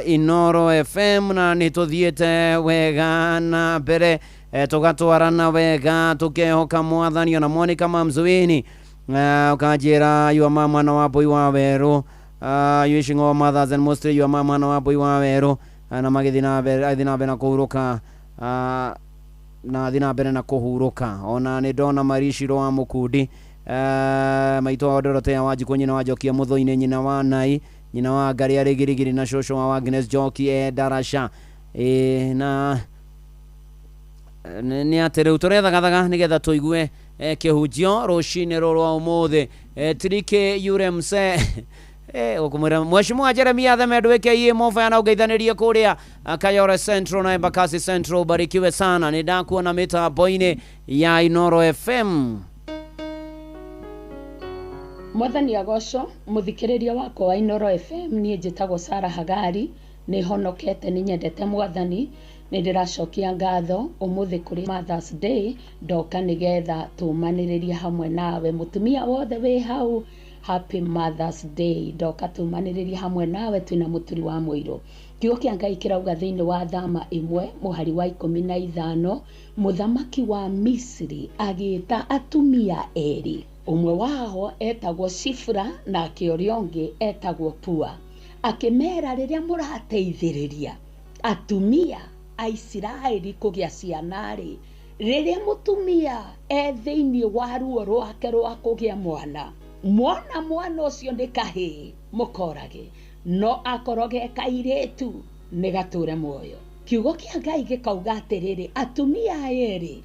Inoro FM, na nĩ tũthiĩte wega na mbere, tũgatwarana wega tũkehoka Mwathani. Ona Monica Mamzuini, ũkanjĩra your mama mwana wa mbũi wa werũ, you wishing all mothers and mostly your mama mwana wa mbũi wa werũ, na magĩthiĩ na mbere agĩthiĩ na mbere na kũhurũka, na thiĩ na mbere na kũhurũka. Ona nĩ ndona Mariciro wa Mũkundi, maitũ wa Dorothea Wanjikũ, nyina wa Njokia Mũthũinĩ, nyina wa Nai, nyina wa Ngaria Rĩgirigiri na cũcũ wa Agnes Njoki e Ndaraca. Na nĩ atĩ rĩu tũrethagathaga nĩgetha tũigue kĩhunjio rũcinĩ rũrũ rwa ũmũthĩ. Tiriki yure mse ũkũmwĩra Mheshimiwa Jeremia Theme ndwĩke iĩ mobaya na ũngeithanĩrie kũrĩa Kayore Central na Embakasi Central. Barikiwe sana, nĩ ndakuona mĩtambo-inĩ ya Inoro FM. Mwathani agocwo. Mũthikĩrĩria wakwa wa Inoro FM, niĩ njĩtagwo Sara Hagari, nĩ honokete, nĩ nyendete Mwathani. Nĩ ndĩracokia ngatho ũmũthĩ kũrĩ Mother's Day, ndoka nĩgetha tũmanĩrĩrie hamwe nawe. Mũtumia wothe wĩ hau, Happy Mother's Day. Ndoka tũmanĩrĩrie hamwe nawe twĩna mũturi wa mũirũ. Kiugo kĩa Ngai kĩrauga thĩinĩ wa Thama 1 mũhari wa 15, mũthamaki wa Misiri agĩta atumia erĩ, ũmwe wao etagwo Shifra nake ũrĩa ũngĩ etagwo Pua, akĩmera rĩrĩa mũrateithĩrĩria atumia a Isiraeli kũgĩa ciana rĩ, rĩrĩa mũtumia e thĩinĩ wa ruo rwake rwa kũgĩa mwana, mwana mwana ũcio nĩ kahĩĩ mũkorage, no akorwo ge kairĩtu nĩ gatũre muoyo. Kiugo kĩa Ngai gĩkauga atĩrĩrĩ, atumia aya erĩ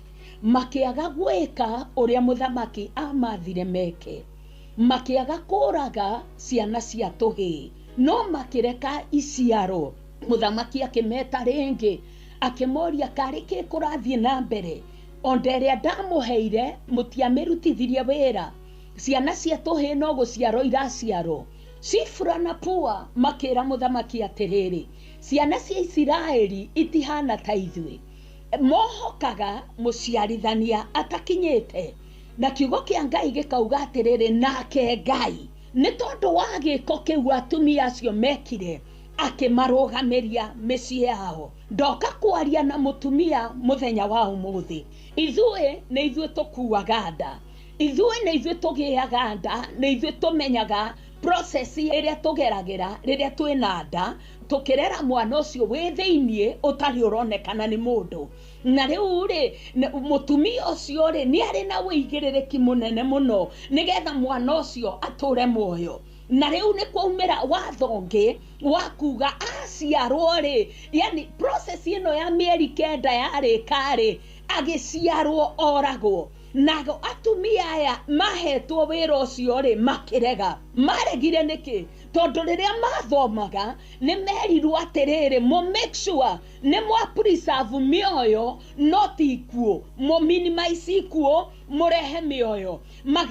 makĩaga gwĩka ũrĩa mũthamaki amathire meke, makĩaga kũraga ciana cia tũhĩĩ, no makĩreka iciarwo. Mũthamaki akĩmeta rĩngĩ akĩmoria karĩ kĩ kũrathiĩ na mbere, onda ĩrĩa ndamũheire mũtiamĩrutithirie wĩra, ciana cia tũhĩĩ no gũciarwo iraciarwo. Shifra na Pua makĩra mũthamaki atĩrĩrĩ, ciana cia Isiraeli itihana ta ithuĩ, mohokaga mũciarithania atakinyĩte. Na kiugo kĩa Ngai gĩkauga atĩrĩrĩ, nake Ngai nĩ tondũ wa gĩko kĩu atumia acio mekire akĩmarũgamĩria mĩciĩ yao. Ndoka kwaria na mũtumia mũthenya wa ũmũthĩ. Ithuĩ nĩ ithuĩ tũkuaga nda, ithuĩ nĩ ithuĩ tũgĩaga nda, nĩ ithuĩ tũmenyaga process ĩrĩa tũgeragĩra rĩrĩa twĩna nda, tũkĩrera mwana ũcio wĩ thĩiniĩ ũtarĩ ũronekana nĩ mũndũ. Na rĩu rĩ, mũtumia ũcio rĩ nĩ arĩ na wĩigĩrĩrĩki mũnene mũno nĩgetha mwana ũcio atũre muoyo. Na rĩu nĩ kwaumĩra watho ũngĩ wa kuga aciarwo rĩ, yani process ĩno ya mĩeri 9 yarĩka rĩ, agĩciarwo oragwo. Nago atumia aya mahetwo wĩra ũcio rĩ makĩrega. Maregire nĩkĩ? Tondũ rĩrĩa mathomaga nĩ merirwo atĩrĩrĩ, mũ make sure nĩ mwa preserve mĩoyo no ti ikuũ, mũ minimize ikuũ mũrehe mĩoyo.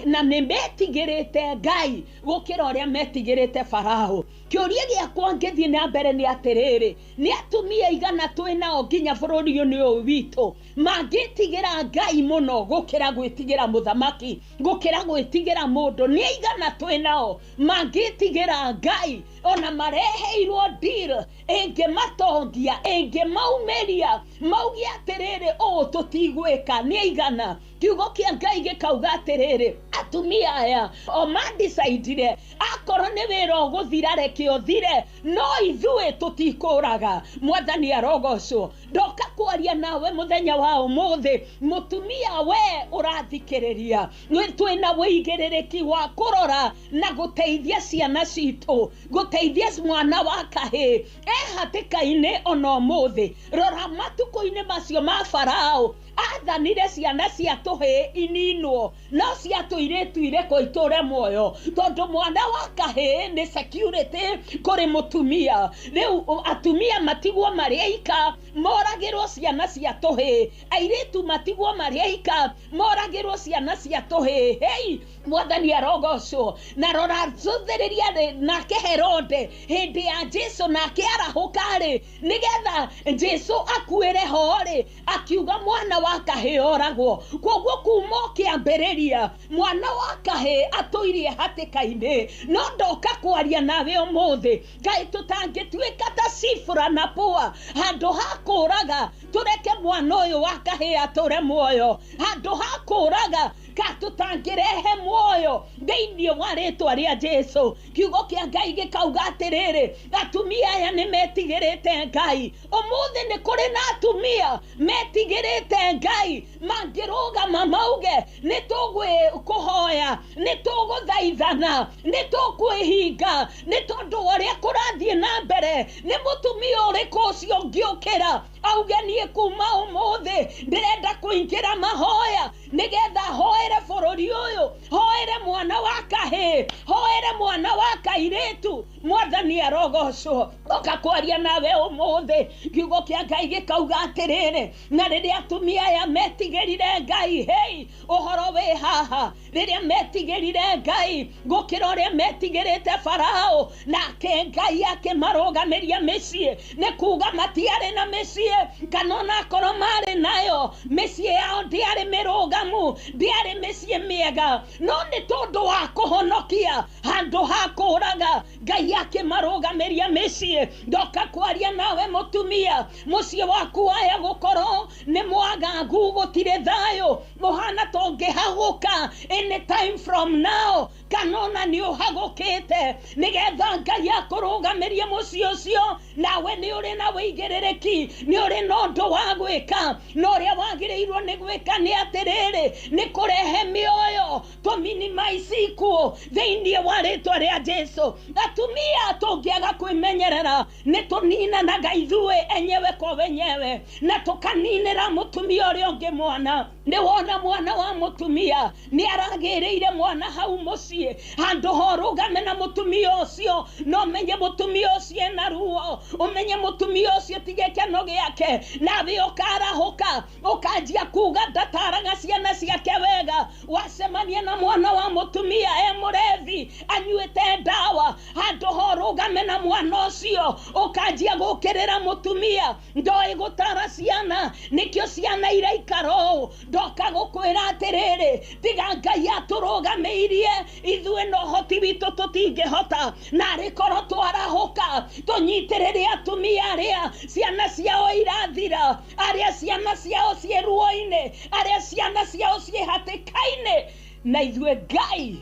Na nĩ metigĩrĩte Ngai gũkĩra ũrĩa metigĩrĩte Farao. Kĩũria gĩakwa ngĩthiĩ na mbere nĩ atĩrĩrĩ, nĩ atumia igana twĩ nao nginya bũrũri-inĩ ũyũ witũ mangĩtigĩra Ngai mũno gũkĩra gwĩtigĩra mũthamaki, gũkĩra gwĩtigĩra mũndũ? Nĩ aigana twĩ nao mangĩtigĩra Ngai ona mareheirwo deal ĩngĩmatongia, ĩngĩmaumĩria, mauge atĩrĩrĩ, ũũ tũtigwĩka? Nĩ aigana? Kiugo kĩa Ngai gĩkauga atĩrĩrĩ, atumia aya o mandicaidire akorwo nĩ wĩra ũgũthira reke ũthire, no ithuĩ tũtikũraga. Mwathani arogocwo. Ndoka kwaria nawe mũthenya wa ũmũthĩ, mũtumia we ũrathikĩrĩria, twĩna wĩigĩrĩrĩki wa kũrora na gũteithia ciana citũ, gũteithia mwana wa kahĩĩ e hatĩka-inĩ ona ũmũthĩ. Rora matukũ-inĩ macio ma Farao, athanire ciana cia tũhĩĩ ininwo, no cia tũirĩtu irekwo itũre muoyo, tondũ mwana wa kahĩĩ nĩ security kũrĩ mũtumia. Rĩu atumia matigwo marĩ aika, moragĩrwo ciana cia tũhĩĩ, airĩtu matigwo marĩ aika, moragĩrwo ciana cia tũhĩĩ. Hei, Mwathani arogocwo. Na rora cũthĩrĩria rĩ, nake Herode hĩndĩ ya Jesu nake arahũka rĩ, nĩgetha Jesu akuĩre ho rĩ, akiuga mwana wa kahĩĩ oragwo. Koguo kuma o kĩambĩrĩria mwana wa kahĩĩ atũirie hatĩka-inĩ. No ndoka kwaria nawe ũmũthĩ, kaĩ tũtangĩtuĩka ta Shifra na Pua, handũ ha kũraga tũreke mwana ũyũ wa kahĩĩ atũre muoyo, handũ ha kũraga ka tũtangĩrehe muoyo thĩinĩ wa rĩtwa rĩa Jesu. Kiugo kĩa Ngai gĩkauga atĩrĩrĩ, atumia aya nĩ metigĩrĩte Ngai. Ũmũthĩ nĩ kũrĩ na atumia metigĩrĩte Ngai, mangĩrũgama mauge nĩ tũgũkũhoya, nĩ tũgũthaithana, nĩ tũkwĩhinga nĩ tondũ wa ũrĩa kũrathiĩ na mbere. Nĩ mũtumia ũrĩkũ ũcio ũngĩũkĩra auge niĩ kuma ũmũthĩ ndĩrenda kũingĩra mahoya nĩgetha hoere bũrũri ũyũ, hoere mwana wa kahĩĩ, hoere mwana wa kairĩtu? Mwathani arogocwo. Ndoka kwaria nawe ũmũthĩ, kiugo kĩa Ngai gĩkauga atĩrĩrĩ, na rĩrĩa atumia aya metigĩrire Ngai, hei, ũhoro wĩ haha, rĩrĩa metigĩrire Ngai gũkĩra ũrĩa metigĩrĩte Farao, nake Ngai akĩmarũgamĩria mĩciĩ. Nĩ kuga matiarĩ na mĩciĩ, kana onakorwo marĩ nayo, mĩciĩ yao ndĩarĩ mĩrũgamu, ndĩarĩ mĩciĩ mĩega, no nĩ tondũ wa kũhonokia handũ ha kũũraga, Ngai akĩmarũgamĩria mĩciĩ. Ndoka kwaria nawe mũtumia, mũciĩ waku waya gũkorwo nĩ mwagagu, gũtirĩ thayũ, ũhana ta ũngĩhagũka any time from now, kana ona nĩ ũhagũkĩte, nĩgetha Ngai akũrũgamĩrie mũciĩ ũcio, nawe nĩ ũrĩ na wĩigĩrĩrĩki, nĩ ũrĩ na ũndũ wa gwĩka, na ũrĩa wagĩrĩirwo nĩ gwĩka nĩ atĩrĩrĩ, nĩ kũrehe mĩoyo, tũminimize ikuũ thĩinĩ wa rĩtwa rĩa Jesu. Atumia tũngĩaga kwĩmenyerera nĩ tũninanaga ithuĩ enyewe kwa wenyewe, na tũkaninĩra mũtumia ũrĩa ũngĩ mwana. Nĩ wona mwana wa mũtumia nĩ aragĩrĩire mwana hau mũciĩ, handũ ha ũrũgame na mũtumia ũcio, no ũmenye mũtumia ũcio ena ruo, ũmenye mũtumia ũcio ti gĩkeno gĩake, nawe ũkarahũka ũkanjia kuga ndataraga ciana ciake wega. Wacemania na mwana wa mũtumia e mũrevi anyuĩte ndawa, handũ ha ũrũgame na mwana ũcio ũkanjia gũkĩrĩra mũtumia ndoĩ gũtara ciana, nĩkĩo ciana iraikara ũũ. Ndoka gũkwĩra atĩrĩrĩ, tiga Ngai atũrũgamĩirie ithuĩ na ũhoti witũ tũtingĩhota, na arĩ korwo twarahũka tũnyitĩrĩre atumia arĩa ciana ciao irathira, arĩa ciana ciao ciĩ ruo-inĩ, arĩa ciana ciao ciĩ hatĩka-inĩ, na ithuĩ Ngai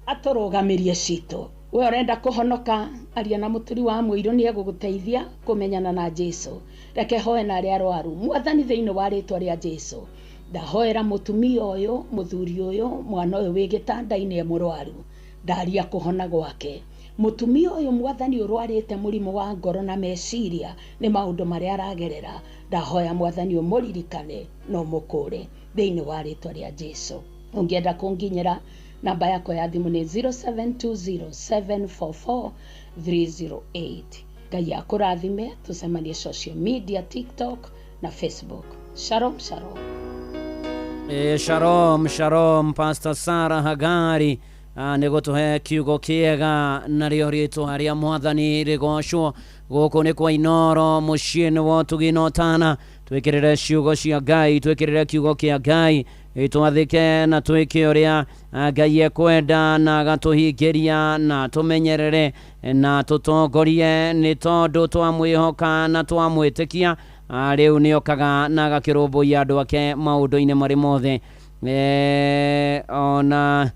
atũrũgamĩrie citũ. We ũrenda kũhonoka, aria na mũturi wa mũirũ nĩ egũgũteithia kũmenyana na Jesu. Reke hoe na arĩa arwaru. Mwathani, thĩinĩ wa rĩtwa rĩa Jesu, ndahoera mũtumia ũyũ, mũthuri ũyũ, mwana ũyũ wĩ gĩtanda-inĩ e mũrwaru, ndaria kũhona gwake. Mũtumia ũyũ Mwathani ũrwarĩte mũrimũ wa ngoro na meciria nĩ maũndũ marĩa aragerera, ndahoya Mwathani ũmũririkane na ũmũkũre thĩinĩ wa rĩtwa rĩa Jesu. Ũngĩenda kũnginyĩra, namba yakwa ya thimũ nĩ 0720744308. Ngai akũrathime, tũcemanie social media, TikTok na Facebook. Shalom, shalom. Shalom, shalom, Pastor Sarah Hagari nĩ gũtũhe kiugo kĩega narĩo rĩtwa rĩa Mwathani rĩgocwo. Gũkũ nĩ kwa Inoro mũciĩ-inĩ wa ũtugi na ũtana, twĩkĩrĩre ciugo cia Ngai, twĩkĩrĩre kiugo kĩa Ngai, twathĩke na twĩke ũrĩa Ngai ekwenda na agatũhingĩria, na tũmenyerere na tũtongorie, nĩ tondũ twamwĩhoka na twamwĩtĩkia rĩu nĩokaga na agakĩrũmbũiya andũ ake maũndũ-inĩ marĩ mothe. Ona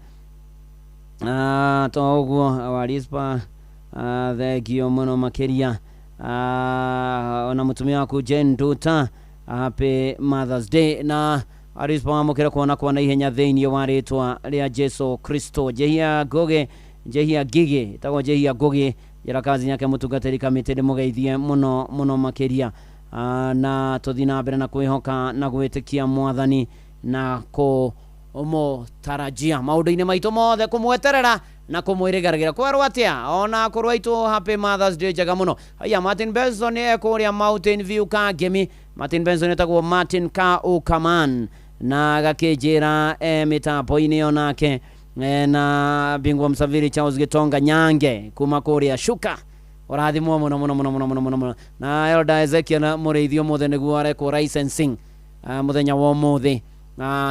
to ũguo warispa, thengio mũno makĩria. Ona mũtumia waku Jane Nduta, happy Mother's Day, na arispa wamũkĩre kuona kwa na ihenya thĩinĩ wa rĩtwa rĩa Jesu Kristo. Njehia Ngũgĩ, Njehia Ngigĩ, ĩtagwo Njehia Ngũgĩ, njĩra kazi yake mũtungatĩri kamĩtĩ, ndĩmũgeithie mũno mũno makĩria. Na tũthiĩ na mbere na kwĩhoka na gwĩtĩkia Mwathani na kũmũtarajia maũndũ-inĩ maitũ mothe, kũmweterera na kũmwĩrĩgagĩrĩra. Kwerwo atĩa ona kũrwo aitũ, happy Mother's Day njega mũno. Haya, Martin Benson ekũrĩa Mountain View Kangemi. Martin Benson etagwo Martin Ka Ukaman, na agakĩnjĩra mĩtambo-inĩ onake, na bingwa msafiri Charles Gitonga Nyange kuma kũrĩa Shuka, ũrathimwo mũno mũno mũno mũno mũno mũno mũno. Na Elder Ezekiel mũrĩithi ũmũthĩ nĩguo arekwo licensing mũthenya wa ũmũthĩ,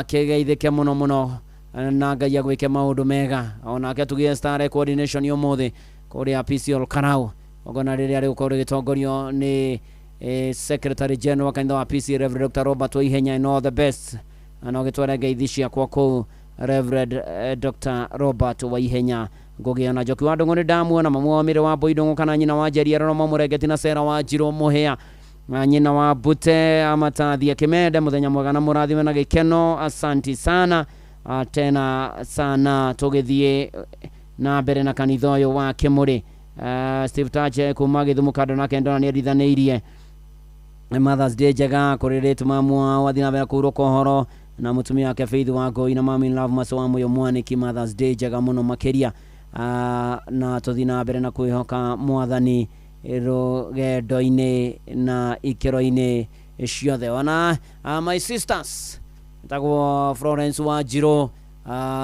kĩgeithĩke mũno mũno na Ngai agwĩke maũndũ mega. Onake tugie star coordination ũmũthĩ kũrĩa PCL Karau, ogona rĩrĩa rĩgũkorwo rĩgĩtongorio nĩ Secretary General wa kanitha wa PC Reverend Dr. Robert Waihenya, and all the best. Na ũgĩtwara ngeithi ciakwa kũu Reverend Dr. Robert Waihenya Ngũgĩ. Ona Njoki wa Ndũng'ũ nĩ ndamuona, mamu wa Mĩrĩ wa Mbũi Ndũng'ũ, kana nyina wa Njeri Aroro Mũrengeti na Sera wa Njirũ Mũhĩa, na nyina wa Mbute Amatathia Kĩmende, mũthenya mwega na mũrathime na gĩkeno, asanti sana. Tena sana tũgĩthiĩ na mbere na kanitha ũyũ wa Kĩmũrĩ. Steve Tache kuma Gĩthumo kando nake ndona nĩ endithanĩirie Mother's Day njega kũrĩ rĩtu mamu wao athiĩ na mbere kũhurũka ũhoro na mũtumia wake Faith wa Ngũi na mami in love Maso wa Mũyũ Mwanĩki, Mother's Day njega mũno makĩria. Na tũthiĩ na mbere na kwĩhoka Mwathani Rũgendo-inĩ na ikĩro-inĩ ciothe. Ona my sisters tagwo Florence Wanjiru,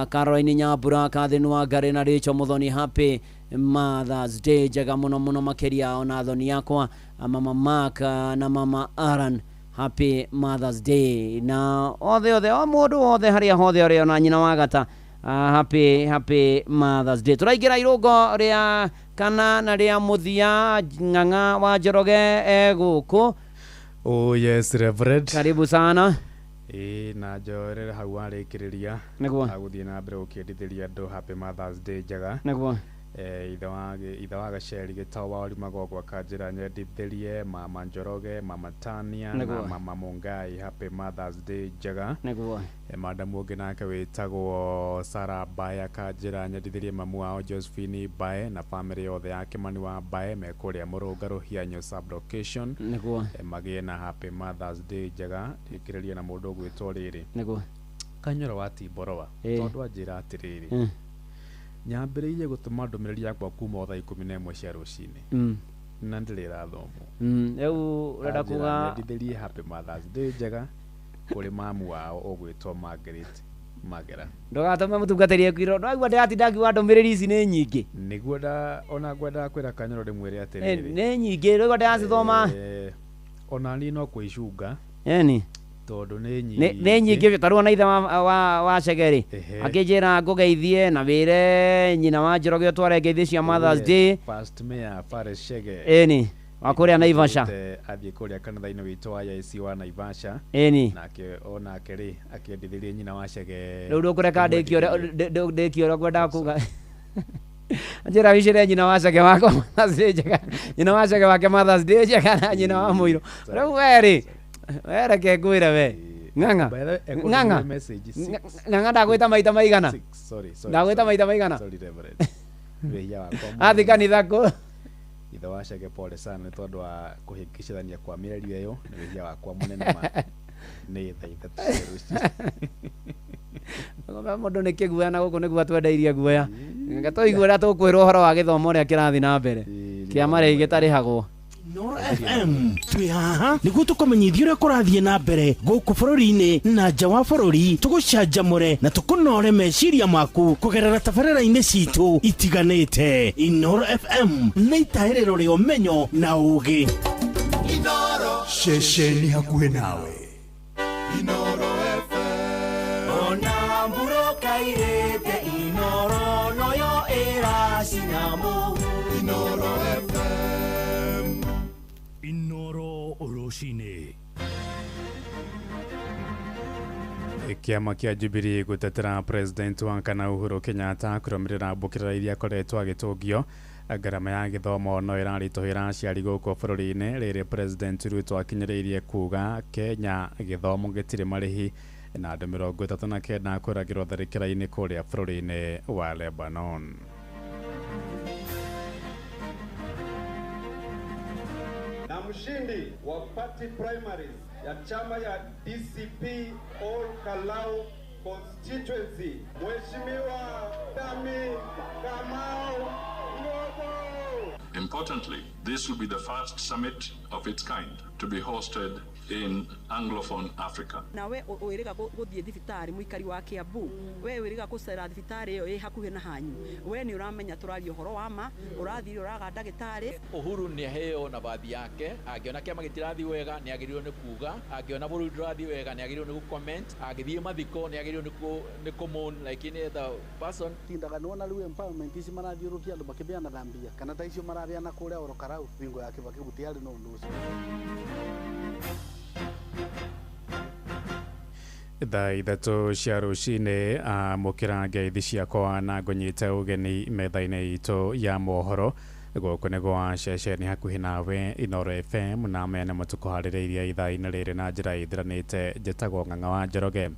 Caroline Nyambura, Catherine Wangari na Rachel Muthoni, happy Mother's Day njega mũno mũno makĩria. Ona thoni yakwa, mama Mark, na mama Aaron, happy Mother's Day na othe othe, o mũndũ wothe harĩa hothe ũrĩ, ona nyina wa gata, happy happy Mother's Day. Tũraingĩra irũngo rĩa kana na rĩa mũthia. Ng'ang'a wa Njoroge egũkũ. Oh yes, Reverend. Karibu sana. Ĩĩ, na njoerere hau warĩkĩrĩria. Nĩguo. Agũthiĩ na mbere gũkĩendithĩria andũ happy Mother's Day njega. Nĩguo. Ithe wa Gaceri Gĩtau wa Ũrima gwaka njĩra nyendithĩrie mama Njoroge, mama Tania na Nĩguo. mama Mungai happy Mother's Day njega. Nĩguo. Madamu ũngĩ nake wĩtagwo Sarah Bae akanjĩra nyendithĩrie mamu wao Josephine Bae na famĩlĩ yothe ya Kĩmani wa Bae me kũrĩa Mũrũngarũ Hianyo sub location. Nĩguo. Magĩe na happy Mother's Day njega. Rĩkĩrĩrie na mũndũ ũgwĩtwo rĩrĩ Nĩguo. Kanyoro wa Timboroa, tondũ anjĩra atĩrĩrĩ, nyambĩrĩirie gũtũma ndũmĩrĩri yakwa kuma o thaa 11 cia rũcinĩ na ndĩrĩ ĩrathomwo. Rĩu ũrenda Anjĩra kuga nyendithĩrie happy Mother's Day njega kũrĩ mamu wao ũgwĩtwo Margaret Magera. Ndũgatũme mũtungatĩri ekwirwo ndwaigua ndĩratinda ngiuga ndũmĩrĩri ici nĩ nyingĩ. Nĩguo nda ona ngwendaga kwĩra Kanyoro ndĩmwĩre atĩrĩrĩ, nĩ nyingĩ rĩu ndĩracithoma. Ona niĩ no kwĩcunga eni tondũ nĩ nyingĩ. Nĩ nyingĩ. Tarĩu ona ithe wa Cegeri akĩnjĩra ngũgeithie na wĩre nyina wa Njoroge ũtware ngeithi cia Mother's Day. First Mayor Fares Chege. Ĩni wa kũrĩa Naivasha. Athiĩ kũrĩa kanitha-inĩ witũ wa AIC wa Naivasha. Ĩni. Nake onake rĩ akĩendithĩrie nyina wa Chege. Rĩu ndũkũreka ndĩkie ũrĩa ngwendaga kuga. Njĩra wicĩre nyina wa Chege wakwa Mother's Day njega, nyina wa Chege wake Mother's Day njega, na nyina wa mũirũ. Rĩu we rĩ, we reke ngwĩre we Ng'ang'a. By the way, Ng'ang'a. ekũndũmĩire message six. Ng'ang'a, ndagwĩta maita maigana? Six, sorry, sorry, Ndagwĩta sorry. maita maigana? Sorry, Reverend. Wĩhia wakwa Athi mũnene. kanitha kũ Ithe wa Chege, pole sana nĩ tondũ wa kũhĩngĩcithania kwa mĩario ĩyo. Nĩ wĩhia wakwa mũnene ma nĩ thaa 3 cia rũcinĩ. Mũndũ nĩ kĩguoya na gũkũ nĩguo atwendeirie guoya. Reke tũigue ũrĩa tũkwĩrwo ũhoro wa gĩthomo ũrĩa kĩrathiĩ na mbere kĩa marĩhi gĩtarĩhagwo. Inooro FM twĩ haha nĩguo tũkũmenyithia ũrĩa kũrathiĩ na mbere gũkũ bũrũri-inĩ na nja wa bũrũri, tũgũcanjamũre na tũkũnore meciria maku kũgerera tabarĩra-inĩ citũ itiganĩte. Inooro FM nĩ itahĩrĩro rĩa ũmenyo na ũgĩ. Ceceni hakuhĩ nawe. Ona mburoka irĩte Inoro noyo ĩracina mũhu. Inoro FM. Inoro rũcinĩ. Kĩama kĩa Jubilee gũtetera president wa kana Uhuru Kenyatta kũrũmĩrĩra mbũkĩrĩra iria akoretwo agĩtũngio. Ngarama ya gĩthomo no ĩraritũhĩra aciari gũkũ bũrũri-inĩ rĩrĩ president Ruto akinyĩrĩirie kuga Kenya gĩthomo gĩtirĩ marĩhi, na andũ 39 kũragĩrwo tharĩkĩra-inĩ kũrĩa bũrũri-inĩ wa Lebanon. Na mshindi wa party primaries ya chama ya DCP Ol Kalou constituency, Mheshimiwa Dami Kamau Ngogo. Importantly, this will be the first summit of its kind to be hosted in Anglophone Africa. Nawe wĩrĩga gũthiĩ thibitarĩ, mũikari wa Kiambu, we wĩrĩga gũcera thibitarĩ ĩyo ĩ hakuhĩ na hanyu, we nĩ ũramenya tũraria ũhoro wa ma, ũrathiĩ ũraga ndagĩtarĩ. Uhuru nĩ aheo nabathi yake. Angĩona kĩama gĩtirathiĩ wega nĩ agĩrĩirwo nĩ kuga, angĩona bũrũri ndũrathiĩ wega nĩ agĩrĩirwo nĩ gũ-comment, angĩthiĩ mathiko nĩ agĩrĩirwo nĩ kũ-mourn like any other person. Tindaga nĩwona rĩu empowerment ici marathiũrũkia andũ makĩbeanaga mbia kana ta icio marabeana kũrĩa Ol Kalou, bingo ya Kibaki gũtiarĩ na ũndũ ũcio. Thaa 3 cia rũcinĩ, amũkĩra ngeithi ciakwa na ngũnyite ũgeni metha-inĩ itũ ya mohoro. Gũkũ nĩ gwa ceceni hakuhĩ nawe Inooro FM, na maya nĩmo tũkũharĩrĩirie ithaa-inĩ rĩrĩ na njĩra ĩthiranĩte. Njĩtagwo Ng'ang'a wa Njoroge.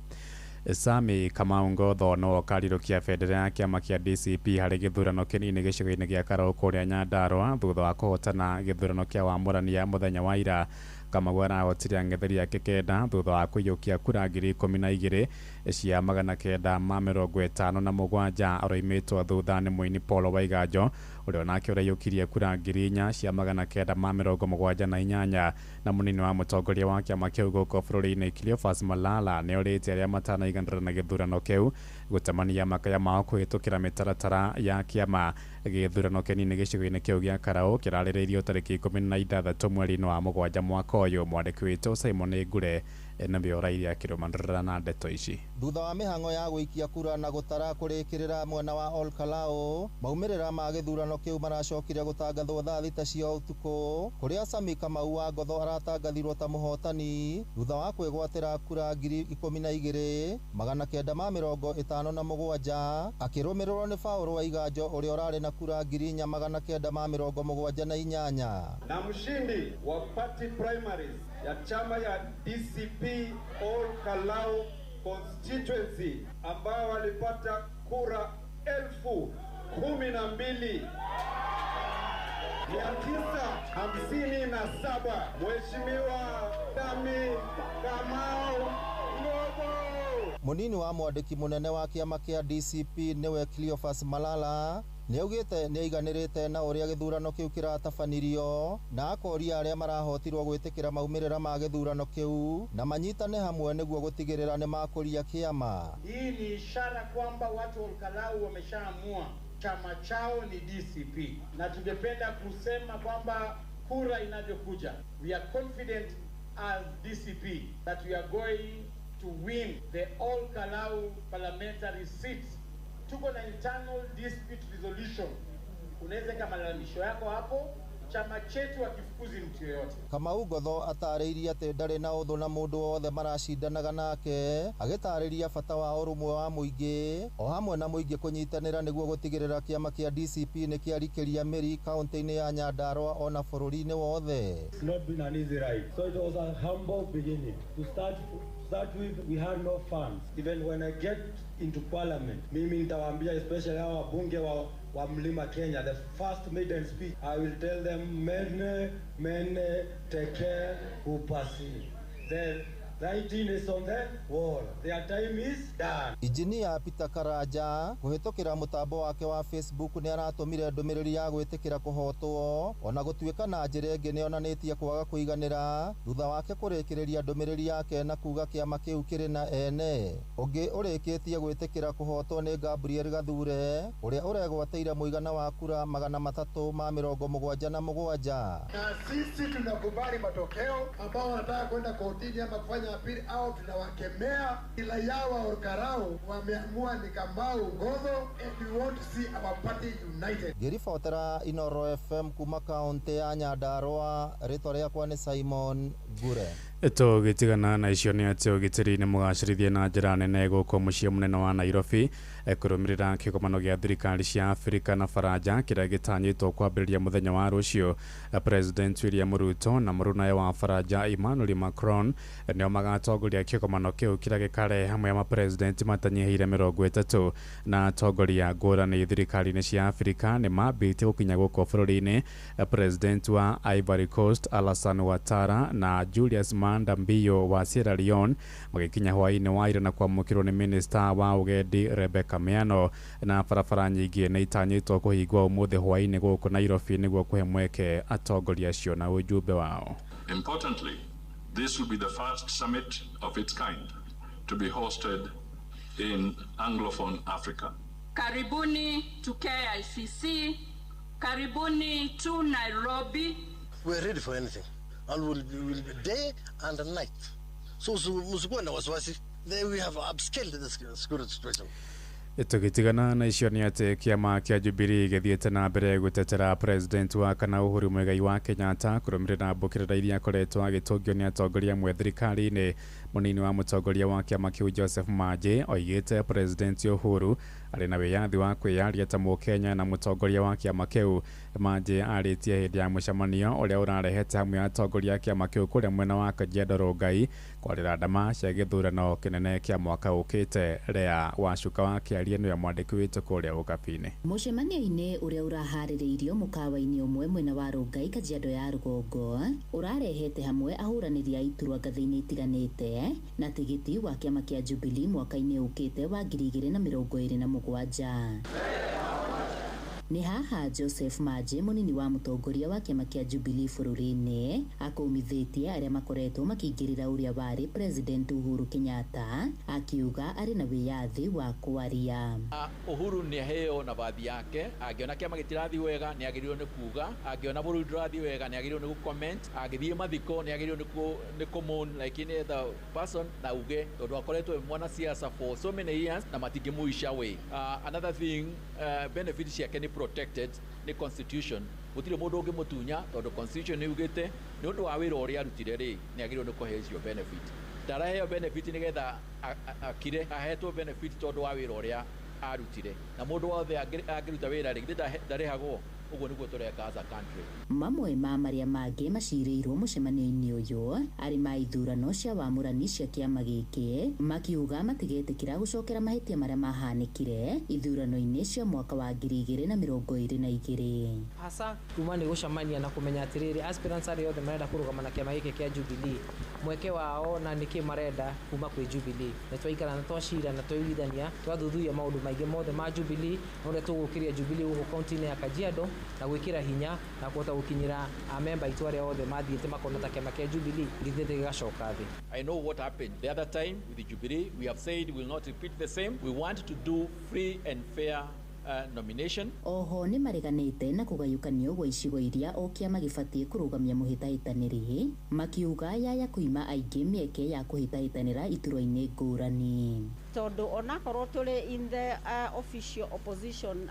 Sami Kamau Ngotho no ũkarirũkia bendera ya kĩama kĩa DCP harĩ gĩthurano kĩnini gĩcigo-inĩ gĩa Karau kũrĩa Nyandarua thutha wa kũhotana gĩthurano kĩa wamũrania mũthenya wa ira. Kamau arahotire ang'etheri ake 9 thutha wa kũiyũkia kura 12,957. Aroimĩtwo thutha nĩ mũini Paul Waiganjo Ũrĩa onake ũraiyũkirie kura 4978 na mũnini wa mũtongoria wa kĩama kĩu gũkũ bũrũri-inĩ Cleophas Malala nĩorĩtie arĩa matanaiganĩra na gĩthurano kĩu gũtemania makaya mao kũhĩtũkĩra mĩtaratara ya kĩama. Gĩthurano kĩnini gĩcigo-inĩ kĩu gĩa Karau kĩrarĩrĩirio tarĩki 16 mweri-inĩ wa 7 mwaka ũyũ. Mwandĩki witũ Simon Ngure nĩwe ũrairie akĩrũmanĩrĩra na ndeto ici. Thutha wa mĩhang'o ya gũikia kura na gũtara kũrĩkĩrĩra mwena wa Ol Kalou, maumĩrĩra ma gĩthurano kĩu maracokire gũtangathwo thaa 6 cia ũtukũ, kũrĩa Sami Kamau wa Ngotho aratangathirwo ta mũhotani thutha wa kwĩgwatĩra kura 12,957, akĩrũmĩrĩrwo nĩ Paul Waiganjo ũrĩa ũrarĩ na kura 4,978. Na mshindi wa party primaries ya chama ya DCP Ol Kalou constituency ambao walipata kura 12,957, Mheshimiwa Dami Kamau Ngotho. Munini wa mwandĩki mũnene wa kĩama kĩa DCP nĩwe Cleophas Malala nĩaugĩte nĩaiganĩrĩte na ũrĩa gĩthurano kĩu kĩratabanirio na akoria arĩa marahotirwo gwĩtĩkĩra maumĩrĩra ma gĩthurano kĩu na manyitane hamwe nĩguo gũtigĩrĩra nĩmakũria kĩama. Hii ni ishara kwamba watu wa Ol Kalou wameshaamua chama chao ni DCP, na tungependa kusema kwamba kura inavyokuja, we are confident as DCP that we are going to win the Ol Kalou parliamentary seats. Tuko na internal dispute resolution, unaweza weka malalamisho yako hapo. Chama chetu hakifukuzi mtu yoyote. Kamau Ngotho atarĩirie atĩ ndarĩ na ũthũ na mũndũ wothe maracindanaga nake, agĩtarĩria bata wa ũrũmwe wa mũingĩ o hamwe na mũingĩ kũnyitanĩra nĩguo gũtigĩrĩra kĩama kĩa DCP nĩ kĩarikĩria mĩri kaunti-inĩ ya Nyandarua ona bũrũri-inĩ wothe. It's not been an easy ride. So it was a humble beginning. To start with, we had no funds. Even when I get into parliament, mimi nitawaambia especially hawa wabunge wa Mlima Kenya, the first maiden speech, I will tell them mene mene teke upasi. The writing is on the wall. Their time is done. Injinia Peter Karanja kũhĩtũkĩra mũtambo wake wa Facebook nĩ aratũmire ndũmĩrĩri ya gwĩtĩkĩra kũhotwo ona gũtuĩka na njĩra ĩngĩ nĩonanĩtie kwaga kũiganĩra thutha wake kũrĩkĩrĩria ndũmĩrĩri yake na kuga kĩama kĩu kĩrĩ na ene. Ũngĩ ũrĩkĩtie gwĩtĩkĩra kũhotwo nĩ Gabriel Gathure ũrĩa ũregwatĩire mũigana wa kura 377. Na sisi tunakubali matokeo, ambao wanataka kwenda kotini ama kufanya apili au tunawakemea. Ila wa Ol Kalou wameamua ni Kamau Ngotho, and we want to see our party united. Ngĩribotera Inoro FM kuma kaunti ya Nyandarua, rĩtwa rĩakwa nĩ Simon Ngure. Tũgĩtigana na icio nĩ atĩ ũgitĩri nĩ mũgacĩrithie na njĩra nene gũkũ mũciĩ mũnene wa Nairobi kũrũmĩrĩra kĩgomano gĩa thirikari cia Afrika na Faranja kĩrĩa gĩtanyĩtwo kwambĩrĩria mũthenya wa rũciũ. President William Ruto na mũrũnawe wa Faranja Emmanuel Macron nĩo magatongoria kĩgomano kĩu kĩrĩa gĩkarehe hamwe mapresident matanyihĩire 30 na atongoria ngũrani thirikari-inĩ cia Afrika nĩ mambĩtie gũkinya gũkũ bũrũri-inĩ. President wa Ivory Coast Alassane Ouattara na Julius Maada Bio wa Sierra Leone magĩkinya hwaĩ-inĩ wa ira na kwamũkĩrwo nĩ minista wa ũgendi Rebecca Miano. Na barabara nyingĩ nĩ itanyĩtwo kũhingwo ũmũthĩ hwaĩ-inĩ gũkũ Nairobi nĩguo kũhe mweke atongoria acio na ũjumbe wao. Importantly, this will be the first summit of its kind to be hosted in Anglophone Africa. Karibuni to KICC, karibuni to Nairobi. We're ready for anything, and we'll be day and night. So msikuwe na wasiwasi. There we have upscaled the security situation. Tũgĩtigana na icio nĩ atĩ kĩama kĩa Jubilee gĩthiĩte na mbere gũtetera president wa kana Uhuru Muigai wa Kenyatta kũrũmĩrĩra mbũkĩrĩra iria akoretwo agĩtũngio nĩ atongoria amwe thirikari-inĩ. Mũnini wa mũtongoria wa kĩama kĩu Joseph Manji oigĩte president Uhuru arĩ na wĩyathi wa kwĩyaria ta mũkenya na mũtongoria wa kĩama kĩu. Manji arĩtie hĩndĩ ya mũcemanio ũrĩa ũrarehete hamwe atongoria a kĩama kĩu kũrĩa mwena wa Kajiado Rongai kwarĩra ndama cia gĩthurano kĩnene kĩa mwaka ũkĩte. Lea Wacuka wa kĩaria nĩwe mwandĩki witũ kũrĩa Ũkabi-inĩ. Mũcemanio-inĩ ũrĩa ũraharĩrĩirio mũkawa-inĩ ũmwe mwena wa Rongai Kajiado ya rũgongo ũrarehete hamwe ahũranĩri a iturwa ngathĩ-inĩ itiganĩte na tigiti wa kĩama kĩa Jubilee mwaka-inĩ ũkĩte wa 2027. Nĩ haha Joseph Maje mũnini wa mũtongoria wa kĩama kĩa Jubilee bũrũri-inĩ akũmithĩtie arĩa makoretwo makĩingĩrĩra ũrĩa warĩ President Uhuru Kenyatta akiuga arĩ na wĩyathi wa kwaria. Uhuru nĩ aheo nabathi yake, angĩona kĩama gĩtirathiĩ wega nĩ agĩrĩirwo nĩ kuga, angĩona bũrũri ndũrathiĩ wega nĩ agĩrĩirwo nĩ gũ-comment, angĩthiĩ mathiko nĩ agĩrĩirwo nĩ kũ-mourn like any other person na uge tondũ akoretwo e mwanasiasa for so many years na matingĩmũica way. Another thing, benefit ciake nĩ protected nĩ constitution, gũtirĩ mũndũ ũngĩmũtunya tondũ constitution nĩ ugĩte nĩ ũndũ wa wĩra ũrĩa arutire rĩ nĩ agĩrĩirwo nĩ kũheo icio benefit. Ndaraheo benefit nĩgetha akire, ahetwo benefit tondũ wa wĩra ũrĩa arutire, na mũndũ wothe angĩruta wĩra rĩ githĩ ndarĩhagwo? Ũguo nĩguo tũreka as a country. Mamwe ma marĩa mangĩ macirĩirwo mũcemanio-inĩ ũyũ arĩ ma ithurano cia wamũrani cia kĩama gĩkĩ makiuga matigetĩkĩra gũcokera mahĩtia marĩa mahanĩkire ithurano-inĩ cia mwaka wa 2022. Hasa kuma nĩ gũcemania na kũmenya atĩrĩrĩ aspirants arĩa othe marenda kũrũgama na kĩama gĩkĩ kĩa Jubilee mweke wao na nĩkĩ marenda kuma kwĩ Jubilee. Nĩ twaikara na twacira na twaiguithania twathuthuria maũndũ maingĩ mothe ma Jubilee na ũrĩa tũgũkĩria Jubilee gũkũ kaunti-inĩ ya Kajiado na gwĩkĩra hinya na kũhota gũkinyĩra amemba aitũ arĩa othe mathiĩte makona ta kĩama kĩa Jubilee gĩthiĩte gĩgacoka thĩ. I know what happened the other time with the Jubilee. We have said we will not repeat the same. We want to do free and fair nomination. Oho nĩ mareganĩte na kũgayũkanio gwa icigo iria o kĩama gĩbatiĩ kũrũgamia mũhĩtahĩtanĩri makiuga yaya kũima aingĩ mĩeke ya kũhĩtahĩtanĩra iturwa-inĩ ngũrani. Tondũ onakorwo tũrĩ in the official opposition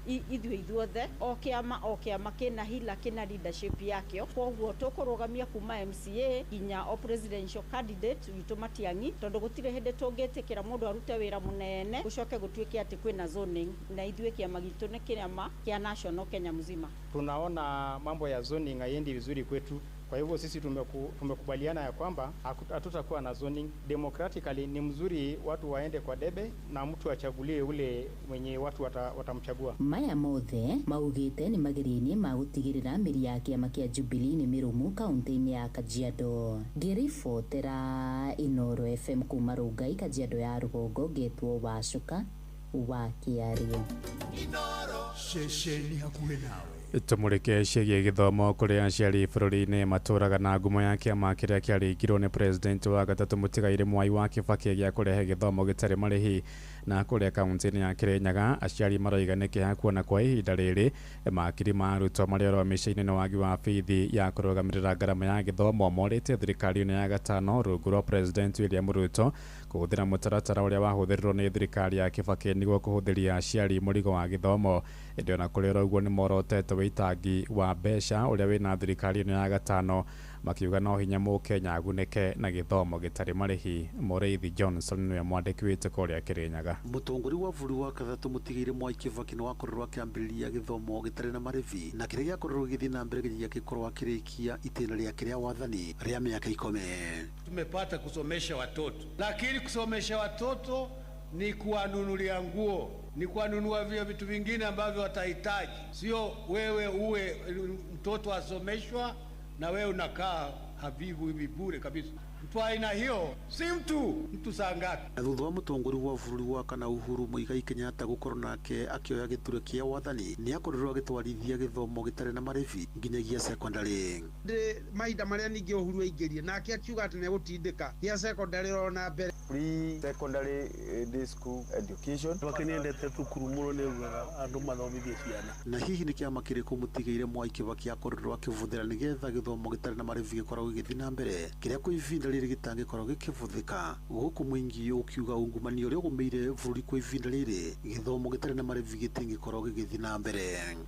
ithuĩ ithuothe o kĩama kĩna hila kĩna leadership yakĩo, koguo tũkũrũgamia kuma MCA nginya o presidential candidate witũ Matiang'i tondũ gũtirĩ hĩndĩ tũngĩtĩkĩra mũndũ arute wĩra mũnene gũcoke gũtuĩke atĩ kwĩna zoning, na ithuĩ kĩama gitũ nĩ kĩama kĩa national Kenya mzima. Tunaona mambo ya zoning haiendi vizuri kwetu. Kwa hivyo sisi tumekubaliana ya kwamba hatutakuwa na zoning. Democratically ni mzuri watu waende kwa debe na mtu achagulie ule mwenye watu watamchagua. Maya mothe maugite ni mageria-inĩ ma gũtigĩrĩra mĩri ya kĩama kĩa Jubilee nĩ mĩrũmu kaunti-inĩ ya Kajiado. Ngĩribotera Inooro FM kuma Rongai, Kajiado ya rũgongo, ngetwo Wacuka wa Kĩario. Ceceni hakuhĩ nawe. Tumurike ciĩgiĩ gĩthomo kũrĩ aciari bũrũri-inĩ matũraga na ngumo ya kĩama kĩrĩa kĩarĩngirwo nĩ president wa gatatũ mũtigairĩ Mwai wa Kibaki gĩa kũrehe gĩthomo gĩtarĩ marĩhi. Na kũrĩa kaunti-inĩ ya Kirinyaga aciari maroiga nĩ kĩeha kuona kwa ihinda rĩrĩ makiri ma arutwo marĩa oro mĩciĩ-inĩ nĩ wagi wa bithi ya kũrũgamĩrĩra ngarama ya gĩthomo. Morĩtie thirikari-inĩ ya gatano rungu rwa president William Ruto kũhũthĩra mũtaratara ũrĩa wahũthĩrirwo nĩ thirikari ya Kibaki nĩguo kũhũthĩria aciari mũrigo wa gĩthomo. Ĩndĩ ona kũrĩ oro ũguo nĩ morotete wĩitangi wa mbeca ũrĩa wĩna thirikari-inĩ ya gatano makiuga no hinya mũkenya agunĩke na gĩthomo gĩtarĩ marĩhi. Mũrĩithi Johnson nĩwe mwandĩki witũ kũrĩa Kirinyaga. Mũtongoria wa bũrũri wa gatatũ mũtigairĩ Mwai Kibaki nĩ wakorirwo akĩambĩrĩria gĩthomo gĩtarĩ na marĩhi na kĩrĩa gĩakorirwo gĩgĩthiĩ na mbere nginyagia gĩkorwo akĩrĩkia itĩna rĩake rĩa wathani rĩa mĩaka 10. Tumepata kusomesha watoto, lakini kusomesha watoto ni kuwanunulia nguo, ni kuwanunua vile vitu vingine ambavyo watahitaji. Sio wewe uwe mtoto asomeshwa na wewe unakaa havivu hivi bure kabisa. Mtu aina hiyo si mtu saa ngapi? Na thutha wa mũtongoria wa bũrũri wa kana Uhuru Muigai Kenyatta gũkorwo nake akĩoya gĩturwa kĩa wathani nĩ akorirwo agĩtwarithia gĩthomo gĩtarĩ na marĩhi nginyagia secondary. Ndĩ mahinda marĩa ningĩ Uhuru aingĩrie nake akiuga atĩ nĩegũtindĩka gĩa secondary ona mbere. Free secondary day school education. Wakeniendete thukuru mũno nĩ augaga andũ mathomithie ciana. Na hihi nĩ kĩama kĩrĩkũ mũtigaire Mwai Kibaki akorirwo akĩbũthĩra nĩgetha gĩthomo gĩtarĩ na marĩhi gĩkoragwo gĩgĩthiĩ na mbere kĩrĩa kwa ihinda rĩrĩ gĩtangĩkorwo gĩkĩbũthĩka gũkũ mũingĩ ũkiuga ungumania ũrĩa ũgũmĩire bũrũri kwa ihinda rĩrĩ gĩthomo gĩtarĩ na marĩhi gĩtingĩkorwo gĩgĩthiĩ na mbere.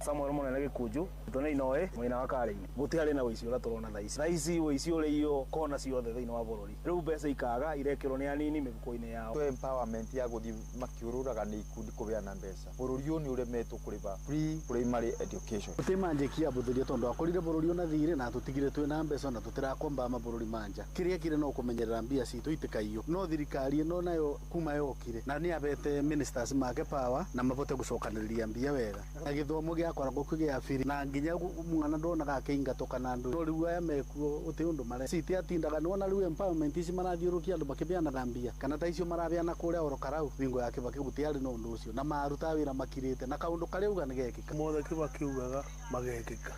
Samuel Munene Gĩkunju tũnĩ Inoe mwena wa Karĩinĩ gũtiarĩ na ũici ũrĩa tũrona thaa ici. Thaa ici ũici ũrĩio kona ciothe thĩinĩ wa bũrũri, rĩu mbeca ikaga irekĩrwo nĩ anini mĩhuko-inĩ yao. To empowerment ya gũthiĩ makĩũrũraga nĩ ikundi kũbeana mbeca. Bũrũri ũyũ nĩ ũremetwo kũrĩha free primary education. Gũtĩ manjĩki abũthĩria tondũ akorire bũrũri ona thirĩ na tũtigire twĩna mbeca na tũtirakomba mabũrũri manja. Kĩrĩa twagĩrĩire no kũmenyerera mbia citũ itikaiywo no thirikari ĩno nayo kuma yokire na nĩ abete ministers make power na mabote gũcokanĩrĩria mbia wega na gĩthomo gĩakoragwo kĩ gĩa biri na nginya mwana ndonaga akĩingatwo kana ndũ no rĩu aya mekuo gũtĩ ũndũ mare citiatindaga nĩwona rĩu empowerment ici marathiũrũkia andũ makĩbeanaga mbia kana ta icio marabeana kũrĩa oro karau bingo ya Kibaki gũtiarĩ na ũndũ ũcio na maruta wĩra makirĩte na kaũndũ karĩa uga nĩgekĩka mothe Kibaki ugaga magekĩka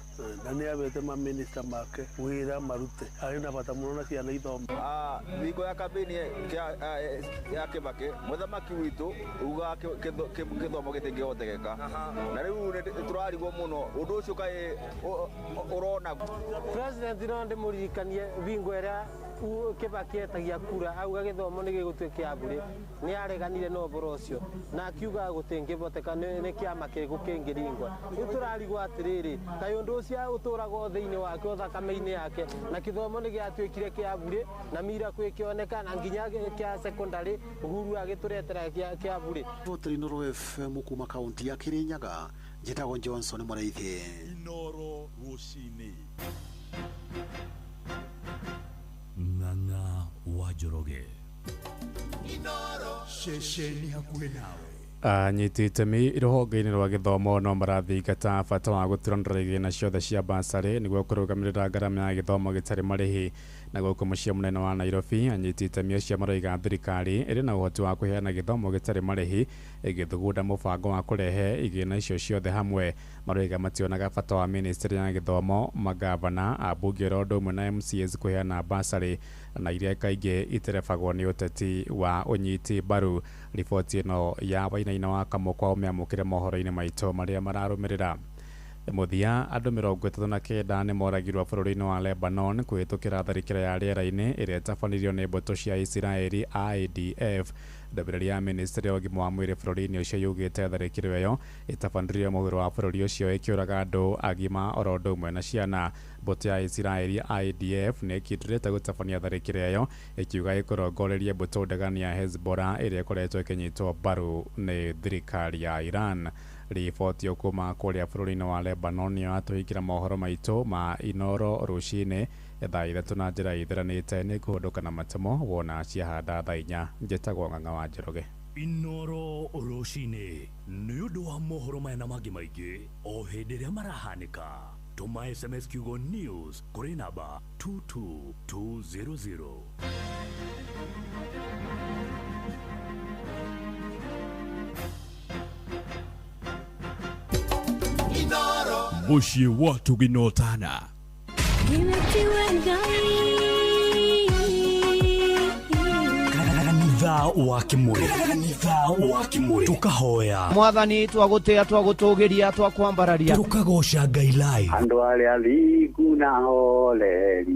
na nĩ abete maminista make wĩra marute arĩ na bata mũno na ciana ithome. Bingo ya kambĩini ya Kibaki mũthamaki witũ ugaga gĩthomo gĩtingĩhotekeka na rĩu nĩ tũrarigwo mũno ũndũ ũcio kaĩ ũrona. President no ndĩmũririkanie bingo ĩrĩa Kibaki etagia kura auga gĩthomo nĩ gĩgũtuĩka kĩa bure nĩ areganire na ũhoro ũcio na akiuga gũtingĩhoteka nĩ kĩama kĩrĩkũ kĩngĩringwa. Rĩu tũrarigwo atĩrĩrĩ kaĩ ũndũ ũcio ũtũraga thĩinĩ wake thakame-inĩ yake na gĩthomo nĩ gĩatuĩkire kĩa bure na miracle ĩkĩoneka na nginya kĩa secondary Uhuru agĩtũretera kĩa bure. Riboti Inooro FM kuma kaunti ya Kirinyaga njĩtagwo Johnson Mũraithi. Inooro rũcinĩ. Ng'ang'a wa Njoroge. Ceceni hakuhĩ nawe. Anyiti itemi rũhonge-inĩ rwa gĩthomo no marathingata bata wa gũturanĩra igĩna ciothe cia basarĩ nĩguo kũrũgamĩrĩra ngarama ya gĩthomo gĩtarĩ marĩhi. Na gũkũ mũciĩ mũnene wa Nairobi anyiti itemi acio maroiga thirikari ĩrĩ na ũhoti wa kũheana gĩthomo gĩtarĩ marĩhi ĩgĩthugunda mũbango wa kũrehe igĩna icio ciothe hamwe. Maroiga mationaga bata wa ministry ya gĩthomo, magavana, ambunge oro ũndũ ũmwe na MCAs kũheana basarĩ na iria kaingĩ iterebagwo nĩ ũteti wa ũnyiti mbaru. Riboti ĩno ya Wainaina wa Kamũkwa ũmĩamũkĩre mohoro-inĩ maitũ marĩa mararũmĩrĩra. Mũthia andũ 39 nĩ moragirwo bũrũri-inĩ wa Lebanon kũhĩtũkĩra tharĩkĩro ya rĩera-inĩ ĩrĩa ĩtabanirio nĩ mbũtũ cia Isiraeli IDF. Ndũmĩrĩri ya ministry ya ũgima wa mwĩrĩ bũrũri-inĩ ũcio yugĩte tharĩkĩro ĩyo ĩtabanirio mũhuro wa bũrũri ũcio ĩkĩũraga andũ agima oro ũndũ ũmwe na ciana. Mbũtũ ya Isiraeli IDF nĩ ĩkindĩrĩte gũtabania tharĩkĩro ĩyo ĩkiuga ĩkũrongoreria mbũtũ ndegani ya Hezbollah ĩrĩa ĩkoretwo ĩkĩnyitwo mbaru nĩ thirikari ya Iran. Riboti kuma kũrĩa bũrũri-inĩ wa Lebanon nĩyo yatũhingĩra mohoro maitũ ma Inooro rũcinĩ thaa 3 na njĩra ĩtheranĩte. Nĩ ngũhũndũka na matemo wona ciahanda thaa 4. Njĩtagwo Ng'ang'a wa Njoroge. Inooro rũcinĩ nĩ ũndũ wa mohoro maya na mangĩ maingĩ o hĩndĩ ĩrĩa marahanĩka. Tũma SMS kiugo news kũrĩ namba 22200. Mũciĩ wa Tũginotana. Kanitha wa Kĩmũrĩ. Kanitha wa Kĩmũrĩ. Tũkahoya. Mwathani twagũtĩa twagũtũgĩria twakwambararia. Tũkagoca Ngai live. Andũ arĩa thingu na horeri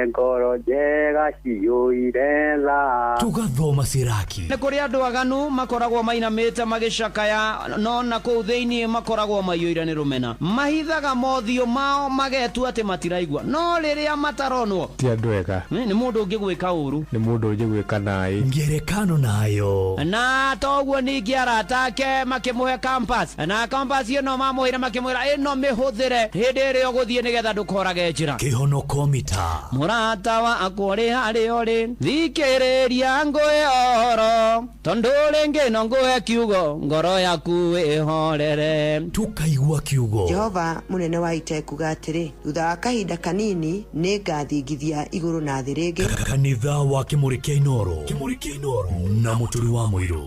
ngoro njega ciyũire tha. Tũgathoma Siraki. Nĩ kũrĩ andũ aganu makoragwo mainamĩte magĩcakaya no na kũu thĩinĩ makoragwo maiyũire nĩ rũmena. Mahithaga mothiũ mao magetua atĩ matiraigua no rĩrĩa mataronwo ti andũ ega. Nĩ mũndũ ũngĩgwĩka ũru. Nĩ mũndũ ũngĩgwĩka naĩ. Ngerekano nayo. Na toguo ningĩ arata ake makĩmũhe compass na compass ĩno mamũheire makĩmwĩra ĩno mĩhũthĩre hĩndĩ ĩrĩa ũgũthiĩ nĩgetha ndũkorage njĩra. Kĩhonoko mita. Mũrata wakwa ũrĩ harĩa ũrĩ thikĩrĩria ngũhe ũhoro tondũ rĩngĩ no ngũhe kiugo ngoro yaku ĩhorere. Tũkaigua kiugo. Jehova mũnene wa ita ekuga atĩrĩ thutha wa kahinda kanini nĩ ngathingithia igũrũ na thĩ rĩngĩ. Kanitha wa Kĩmũrĩ kĩa Inooro. Kĩmũrĩ kĩa Inooro na Mũturi wa Mũirũ.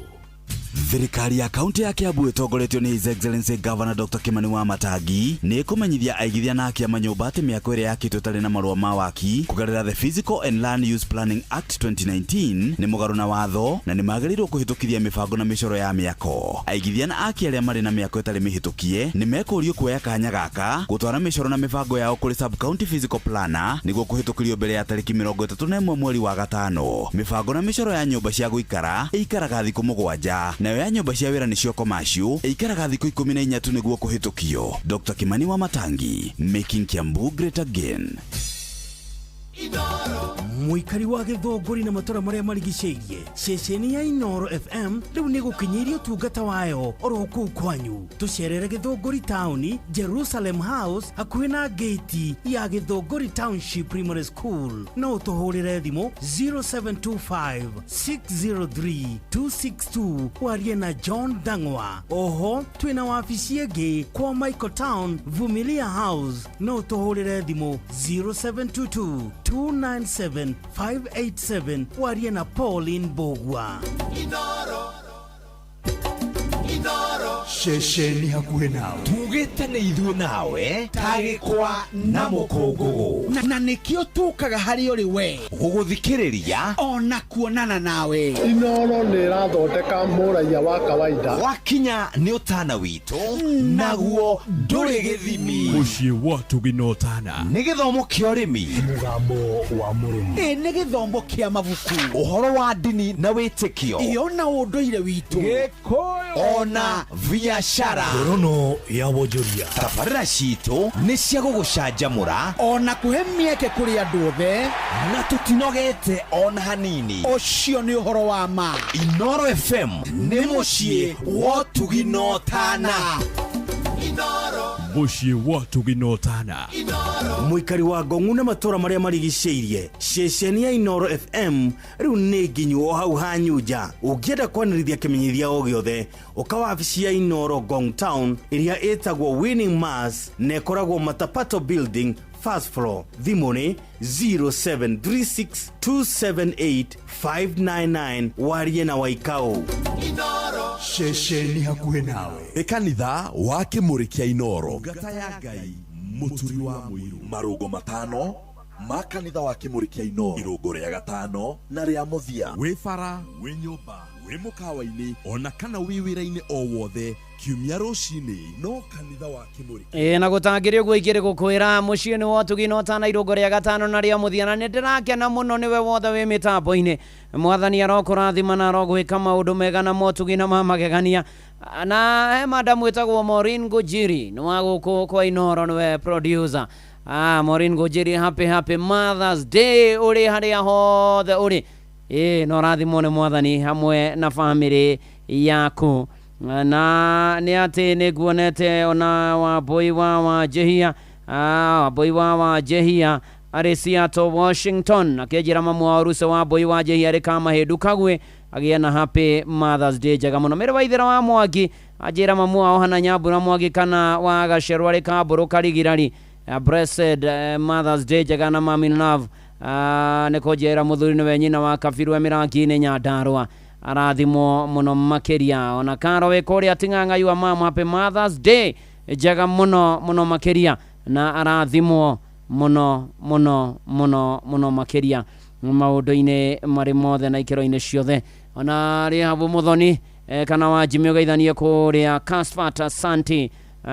Thirikari ya kaunti ya Kiambu ĩtongoretio nĩ His Excellency Governor Dr. Kimani wa Matangi nĩ ĩkũmenyithia aigithia na akia manyũmba atĩ mĩako ĩrĩa yakĩtwo ĩtarĩ na marũa ma waki kũgerera The Physical and Land Use Planning Act 2019 nĩ mũgarũ na watho na nĩ magĩrĩirwo kũhĩtũkithia mĩbango na mĩcoro ya mĩako. Aigithia na aki arĩa marĩ na mĩako ĩtarĩ mĩhĩtũkie nĩ mekũrio kuoya kanya gaka gũtwara mĩcoro na mĩbango yao kũrĩ sub county physical planner nĩguo kũhĩtũkĩrio mbere ya tarĩki 31 mweri wa gatano. Mĩbango na mĩcoro ya nyũmba cia gũikara ĩikaraga thikũ 7 nayo ya nyũmba cia wĩra nĩcio commercial ĩikaraga thikũ 14 tu nĩguo kũhĩtũkio. Dr. Kimani wa Matangi, making Kiambu great again. Mũikari wa Gĩthũngũri na matũra marĩa marigicĩirie, ceceni ya Inoro FM rĩu nĩ gũkinyĩirie ũtungata wayo oro kũu kwanyu. Tũcerere Gĩthũngũri taũni, Jerusalem House, hakuhĩ na gate ya Gĩthũngũri Township Primary School. No ũtũhũrĩre thimũ 0725 603 262 warie na John Dang'wa. Oho twĩna wabici ĩngĩ kwa Michael Town, Vumilia House. No ũtũhũrĩre thimũ 0722 297 587 warie na Pauline Bogwa. Inoro. Inoro. Ceceni hakuhĩ nawe, tugĩte nĩ ithuĩ nawe tagĩkwa na mũkũngũgũ, na nĩkĩo tũkaga harĩ ũrĩ we gũgũthikĩrĩria ona kuonana nawe. Inoro nĩ ĩrathondeka mũraiya wa kawaida. Wakinya nĩ ũtana witũ, naguo ndũrĩ gĩthimi. Mũciĩ wa Ũtugi na Ũtana nĩ gĩthomo kĩa ũrĩmi, mũgambo wa mũrĩmi, ĩ nĩ gĩthomo kĩa mabuku, ũhoro wa ndini na wĩtĩkio, ĩyo na ũndũire witũ, Gĩkũyũ ona biashara. Ngorono ya wonjoria. Tabarĩra citũ nĩ cia gũgũcanjamũra ona kũhe mĩeke kũrĩ andũ othe, na tũtinogete ona hanini. Ũcio nĩ ũhoro wa ma. Inoro FM nĩ mũciĩ wa Ũtugi na Ũtana. Mũciĩ wa Ũtugi na Ũtana. Mũikari wa Ngong'u na matũra marĩa marigicĩirie, ceceni ya Inoro FM rĩu nĩ nginyu o hau hanyunja. Ũngĩenda kwanĩrithia kĩmenyithia o gĩothe, ũka wabici ya Inoro Ngong Town ĩrĩa ĩtagwo Winning Mass na ĩkoragwo Matapato Building, first floor. Thimũ nĩ 0736 278 599 warie na Waikau. Ceceni hakuhĩ nawe nĩ kanitha wa Kĩmũrĩ kĩa Inoro. Ngata ya Ngai mũturi wa mũiru. Marũngo matano ma kanitha wa Kĩmũrĩ kĩa Inoro, irũngo rĩa gatano na rĩa mũthia. Wĩ bara, wĩ nyũmba, wĩ mũkawa-inĩ ona kana wĩ wĩra-inĩ o wothe, kiumia rũcinĩ no kanitha wa Kĩmũrĩ. Ĩ na gũtangĩrĩ ũguo ingĩrĩ gũkwĩra mũciĩ nĩ wa Ũtugi na Ũtana, irũngo rĩa gatano na rĩa mũthia, na nĩ ndĩrakena mũno nĩwe wothe wĩ mĩtambo-inĩ. Mwathani arokũrathima na arogwĩka maũndũ mega na motugi na ma magegania. Na he madam wĩtagwo Maureen Ngũjiri nĩ wa gũkũ kwa Inoro, nĩwe producer. Maureen Ngũjiri, happy happy Mother's Day ũrĩ harĩa hothe ũrĩ. Ĩ no rathimwo nĩ mwathani hamwe na famĩlĩ yaku. Na nĩ atĩ nĩ nguonete ona Wambũi wa Wanjĩhia, Wambũi wa Wanjĩhia arĩ Seattle, Washington, akĩnjĩra mamu wa Ruse Wambũi wa Njĩhia arĩ Kamahĩndu Kagwe agĩe na happy Mother's Day njega mũno. Mĩrĩ wa Ithĩra wa Mwangi anjĩra mamu wao Hana Nyambura Mwangi kana wa Gacerwa arĩ Kambũrũ Karigirari, blessed Mother's Day njega na mami love. Nĩ kũnjĩra mũthuri nĩwe nyina wa Kabiru e Mĩrangi-inĩ Nyandarũa, arathimwo mũno makĩria. Ona Karo wĩ kũrĩa Ting'ang'a wa mama, happy Mother's Day njega mũno mũno makĩria, na arathimwo mũno mũno mũno mũno makĩria maũndũ-inĩ marĩ mothe na ikĩro-inĩ ciothe. Ona rĩ habu Mũthoni kana wa Jimmy ũgeithanie kũrĩa Casfat, asante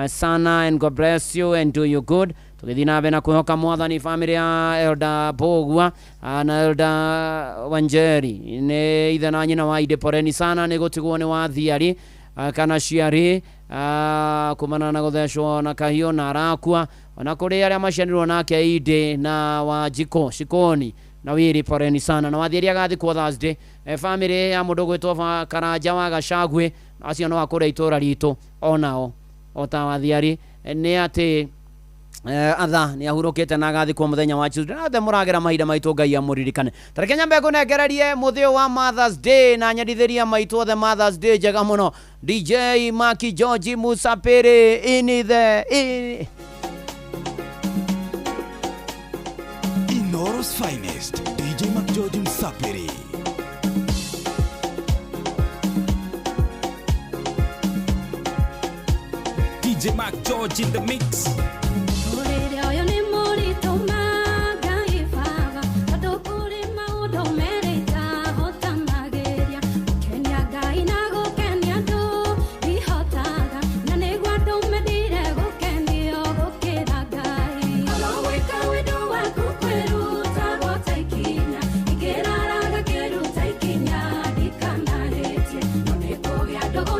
sana, and God bless you and do you good. Tũgĩthiĩ na mbere na kwĩhoka mwathani, famĩlĩ ya Elda Bogwa na Elda Wanjeri nĩ ithe na nyina wa Ide, poreni sana nĩ gũtigwo nĩ wathiari kana ciari kumana na gũthecwo na kahiũ na arakua. Ona kũrĩ arĩa maciarirwo nake Ide na Wanjiko Shikoni na Wiri, poreni sana. Na wathiari agathikwo Thursday. Famĩlĩ ya mũndũ gwĩtwo Karanja wa Gacagwe, acio no akũrĩa itũra ritũ onao ota wathiari nĩ atĩ atha nĩ ahurũkĩte na agathikwo mũthenya wa Tuesday. Na othe mũragera mahinda maitũ, Ngai amũririkane. Tareke nyambe ngũnengererie mũthĩ wa Mother's Day na nyendithĩria maitũ othe Mother's Day njega mũno. DJ Maki George Musapiri in the in. Inoro's finest, DJ Mac George Musapiri. DJ Mac George in the mix.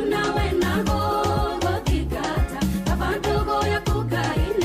Nawe nago, go tigata, kabandogo ya kukaina.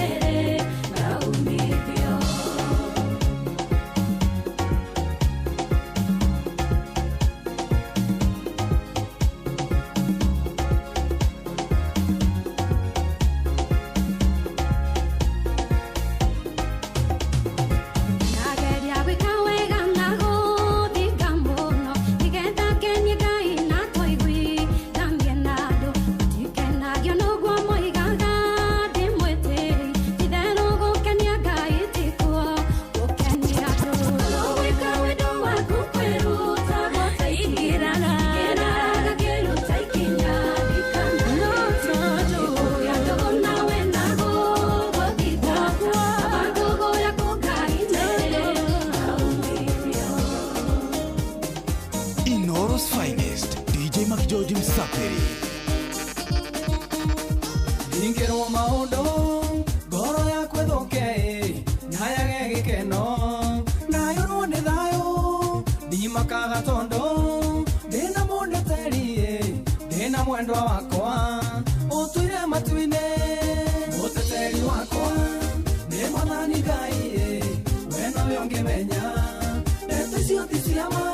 DJ McGeorge Msafiri. Ingĩrwo maũndũ ngoro yakwa ĩthũke nayage gĩkeno nayũrwo nĩ thayũ ndimakaga tondũ ndĩna mũndeteri ndĩna mwendwa wakwa ũtũire matu-inĩ mũteteri wakwa nĩ Mwathani Ngai we nowe ũngĩmenya ndeto icio ti cia ma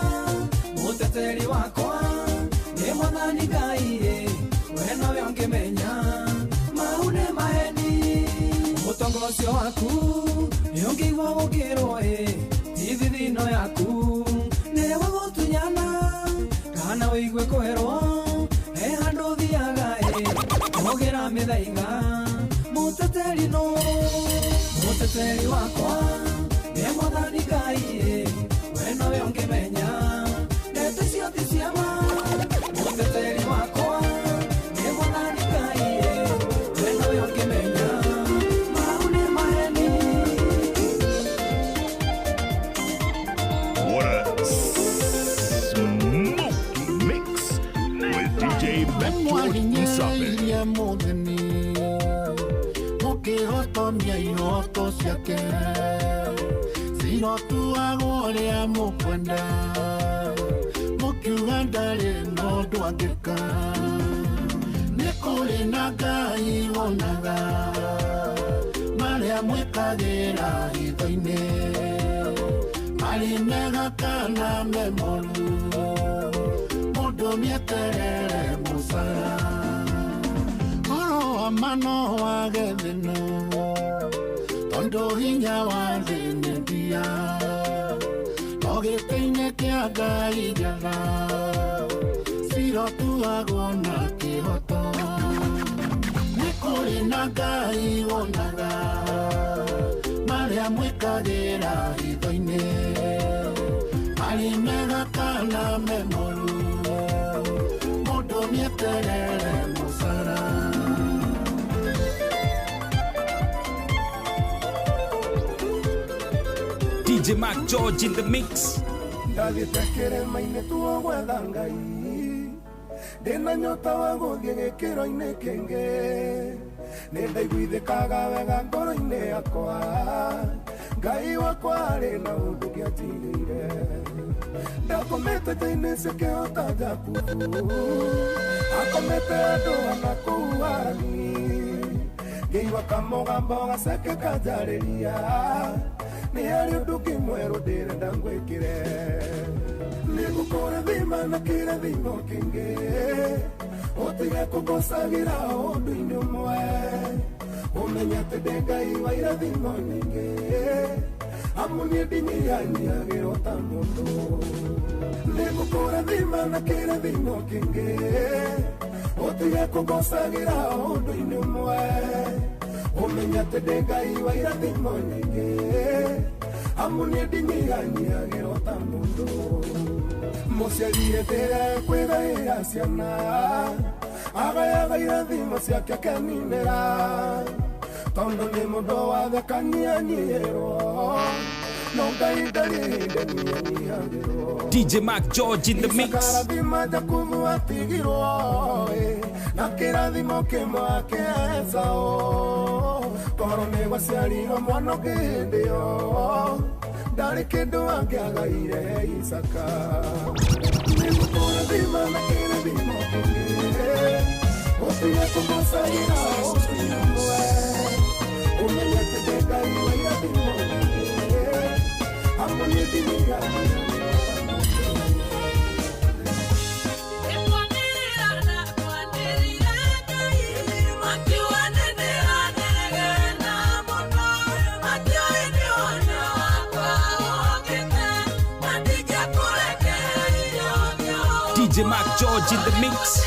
mũteteri wakwa nĩ Mwathani Ngai we nowe ũngĩmenya mũtongo ũcio waku nĩũngĩigua gũkĩrwo ti thithino yaku nĩwe gũtunyana kana ũigue kũherwo he handũ ũthiaga ũgĩra mĩthaiga mũteteri nũ mũteteri wakwa nĩ Mwathani Ngai we nowe ũngĩmenya ndeto icio ti cia ma mũteteri wakwa nĩ Mwathani Ngai we nowe ũngĩmenya. What a smoky mix with DJ McGeorge Msafiri. Mũtheni mũkĩhotomia ihoto ciake cirotuagwo ũrĩa mũkwenda mũkiuga ndarĩ na ũndũ angĩka nĩ kũrĩ na Ngai wonaga marĩa mwĩkagĩra hitho-inĩ marĩ mega kana me moru mũndũ nĩeterere mũcara oro wa mano wage thĩna tondũ hinya wa thĩ nĩ ndia no gĩtĩ-inĩ kĩa Ngai njetha cirotuagwo na kĩhoto nĩ kũrĩ na Ngai wonaga marĩa mwĩkagĩra hitho-inĩ marĩ mega kana me moru mũndũ nĩeterere mũcara. DJ McGeorge in the mix. Ndathiĩte kĩrĩma-inĩ tuo gwetha Ngai ndĩna nyota wa gũthiĩ gĩkĩro-inĩ kĩngĩ nĩ ndaiguithĩkaga wega ngoro-inĩ yakwa Ngai wakwa arĩ na ũndũ ngĩatigĩire ndakomete nja-inĩ cia kĩhota Jakubu akomete andũ ona kũu Harani ngĩigua kamũgambo gaceke kanjarĩria nĩ harĩ ũndũ kĩmwerũ ndĩrenda ngwĩkĩre nĩngũkũrathima na kĩrathimo kĩngĩ ũtige kũngocagĩra ũndũ-inĩ ũmwe ũmenye atĩ ndĩ Ngai wa irathimo nyingĩ amu niĩ ndinyihanyiagĩrwo ta mũndũ nĩngũkũrathima na kĩrathimo kĩngĩ ũtige kũngocagĩra ũndũ-inĩ ũmwe ũmenye atĩ ndĩ Ngai wa irathimo nyingĩ amu niĩ ndinyihanyiagĩrwo ta mũndũ mũciari hĩndĩ ĩrĩa ekwĩgaĩra ciana agayaga irathimo ciake akeninĩra tondũ nĩ mũndũ wathekanianyihĩrwo no Ngai ndarĩ hĩndĩ anyihanyiagĩrwo. DJ McGeorge in the mix. Karathima Jakubu atigirwo na kĩrathimo kĩmwe ake Esau korwo nĩ gwaciarirwo mwana ũngĩ hĩndĩ ĩyo ndarĩ kĩndũ angĩagaire Isaka nĩngũkũrathima na kĩrathimo kĩngĩ ũtige kũngocagĩra ũndũ-inĩ ũmwe ũmenye atĩ ndĩ Ngai wa irathimo nyingĩ amu niĩ ndinyihanyiagĩrwo. DJ McGeorge in the mix.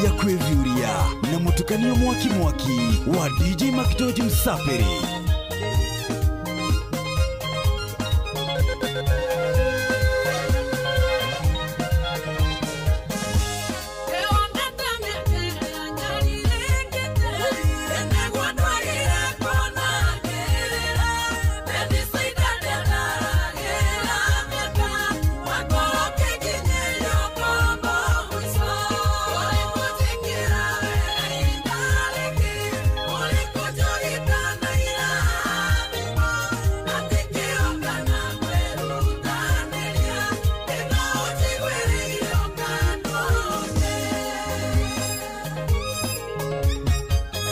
Nĩ kwĩviũria na mũtukanio mwaki mwaki wa DJ McGeorge Msafiri.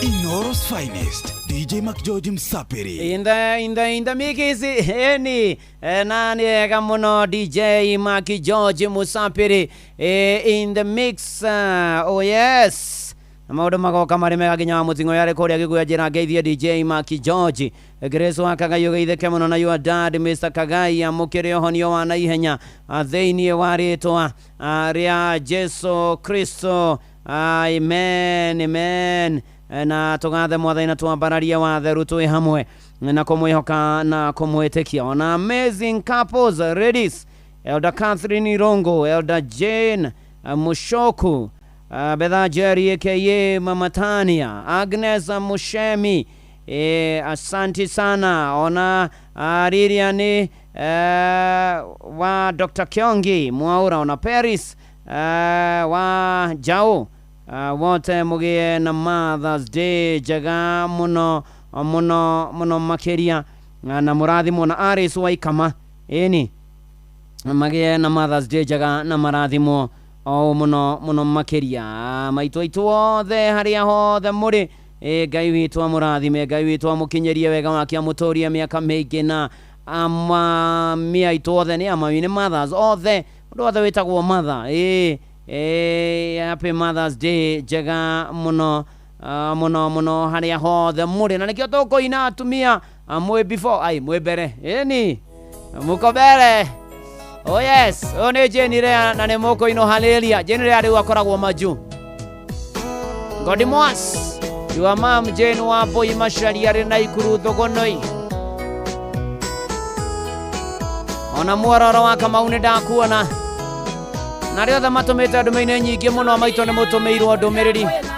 Inooro's finest DJ Mac George Msapiri. In the mix eni na nĩ ega mũno DJ Mac George Musapiri in the mix. Oh yes, na maũndũ magoka marĩ mega nginya wa mũting'o yarĩ kũrĩa gĩkuya njĩra ngeithie DJ Mac George. Grace wa Kagai, ũgeithĩke mũno na your dad Mr. Kagai, amũkĩre ũhonio wa naihenya thĩinĩ wa rĩtwa rĩa Jesu Kristo. Amen, amen. Na tũgathe mwathani na twambararie watheru twĩ hamwe na kũmwĩhoka na kũmwĩtĩkia. Ona amazing couples ladies, Elder Catherine Irongo, Elder Jane Mushoku, Betha Jerry aka Mama Tania, Agnes Mushemi, asanti sana. Ona Lilian wa Dr. Kiongi Mwaura, ona Paris wa Jao, wote mugie na Mother's Day njega muno muno muno makiria na mũrathimwo na Aris Waikama ĩni magĩe na Mother's Day njega na marathimwo o mũno mũno makĩria. Maitũ aitũ othe harĩa hothe mũrĩ, Ngai witũ amũrathime, Ngai witũ amũkinyĩrie wega wake, amũtũrie mĩaka mĩingĩ na amami aitũ othe nĩ amami nĩ mothers othe, mũndũ wothe wĩtagwo mother, happy Mother's Day njega mũno mũno mũno harĩa hothe mũrĩ. Na nĩkĩo tũkũina atumia, mwĩ before ai mwĩ mbere ĩni mũko mbere. Oh yes, ũyũ nĩ Jane Rea na nĩ mũkũinwo haleluya. Jane Rea rĩu akoragwo majuu. Godimwas, your mom Jane Wambui Macharia arĩ na Ikuru Thogonoi. Ona mwororo wa Kamau nĩ ndakuona na arĩa othe matũmĩte ndũmĩrĩri nyingĩ mũno maitũ nĩ mũtũmĩirwo ndũmĩrĩri. Yeah.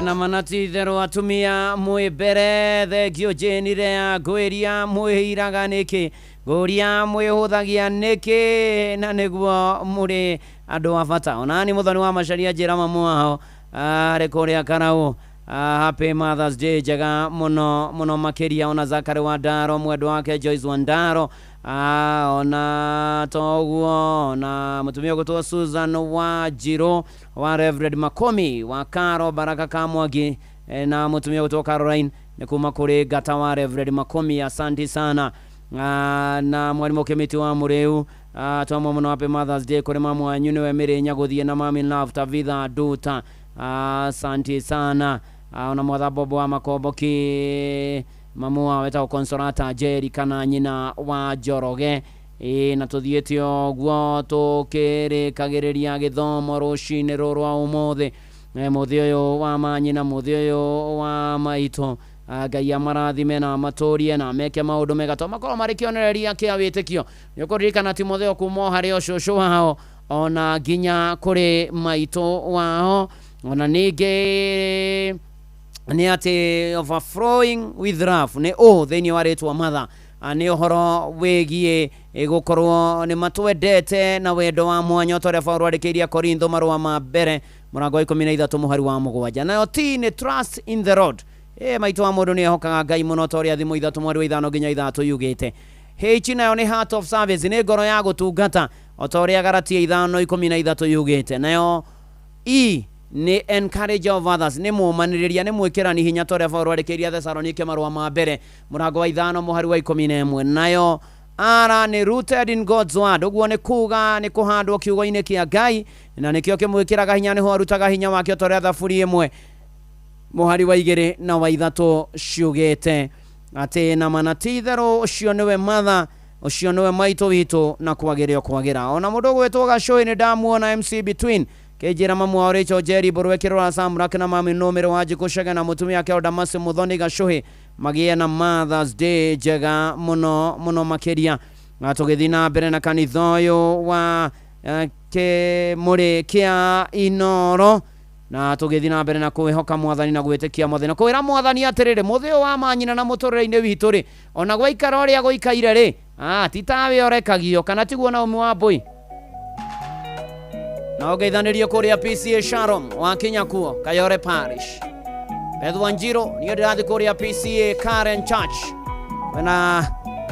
Na mana ti itherũ atumia mwĩ mbere. Thengio Jane Rea, ngwĩria mwĩhiraga nĩkĩ, ngũria mwĩhũthagia nĩkĩ, na nĩguo mũrĩ andũ a bata. Onani mũthoni wa macaria njĩra mamu wao arĩ kũrĩa Karau. Happy Mother's Day njega mũno mũno makĩria. Ona Zakari wa Ndaro, mwendwa wake Joyce wa Ndaro, ona toguo na mũtumia ũgũtwo Susan wa Njirũ wa Reverend Makomi wa Karo Baraka Kamwangi, na mũtumia ũgũtwo Caroline nĩ kuma kũrĩ Ngata wa Reverend Makomi, asanti sana. Na mwarimũ Kĩmĩti wa Mũrĩu, twamwe mũno. Happy Mother's Day kũrĩ mamu wanyu nĩwe Mĩrĩ Nyagũthiĩ na mami Love Tavitha Nduta, asanti sana. Ona mwatha Bobo wa Makomboki, mamu wao wetagwo Consolata Njeri kana nyina wa Njoroge. Ĩ na tũthiĩte ũguo tũkĩrĩkagĩrĩria gĩthomo rũcinĩ rũrũ rwa ũmũthĩ. Mũthĩ ũyũ wa manyina, mũthĩ ũyũ wa maitũ, Ngai amarathime na amatũrie na meke maũndũ mega to makorwo marĩ kĩonereria kĩa wĩtĩkio. Nĩ ũkũririkana Timotheo kuma o harĩ o cũcũ wao ona nginya kũrĩ maitũ wao. Ona ningĩ nĩ atĩ overflowing with love nĩ ũ thĩinĩ wa rĩtwa mother. Nĩ ũhoro wĩgiĩ gũkorwo nĩ matwendete na wendo wa mwanya ta ũrĩa Paũlũ andĩkĩire Korintho marũa ma mbere mũrango wa 13 mũhari wa 7. Nayo T nĩ trust in the Lord. Maitũ wa mũndũ nĩ ehokaga Ngai mũno ta ũrĩa Thimo 3 mweri wa 5 nginya 6 yugĩte. H nayo nĩ heart of service, nĩ ngoro ya gũtungata o ta ũrĩa Galatia 5:13 yugĩte. Nayo E nĩ encourager of others, nĩ mũmanĩrĩria, nĩ mwĩkĩrani hinya ta ũrĩa Paũlũ andĩkĩire Thesalonike marũa ma mbere mũrango wa 5 mũhari wa 11. Nayo R nĩ rooted in God's word, ũguo nĩ kuga nĩ kũhandwo kiugo-inĩ kĩa Ngai na nĩkĩo kĩmwĩkĩraga hinya, nĩho arutaga hinya wake ta ũrĩa Thaburi 1 mũhari wa 2 na wa 3 ciugĩte atĩ na mana ti itherũ ũcio nĩwe mother, ũcio nĩwe maitũ witũ na kwagĩra kwagĩra. Ona mũndũ ũgwĩtwo Gacũĩ nĩ ndamuona MC Between kĩnjĩra mamu wao Rachel Jerry Mbũrũwe Kĩrũra Samrak na mami Nũmĩrĩ wa Njikũ Cege na mũtumia wake Damasi Mũthoni Gacũhĩ magĩe na Mother's Day njega mũno mũno makĩria. Na tũgĩthiĩ na mbere na kanitha ũyũ wa kĩmũrĩ kĩa Inoro, na tũgĩthiĩ na mbere na kwĩhoka mwathani na gwĩtĩkia mwathani na kwĩra mwathani atĩrĩrĩ, mũthĩ ũyũ wa manyina na mũtũrĩre-inĩ witũ rĩ, ona gwaikara ũrĩa gũikaire rĩ, ti tawe ũrekagio kana tiguo Naomi wa Mbui. Na ũgeithanĩrio kũrĩa PCA Sharon wa Kinyakuo Kayore Parish. Beth Wanjiru niĩ ndĩrathiĩ kũrĩa PCA Karen Church wena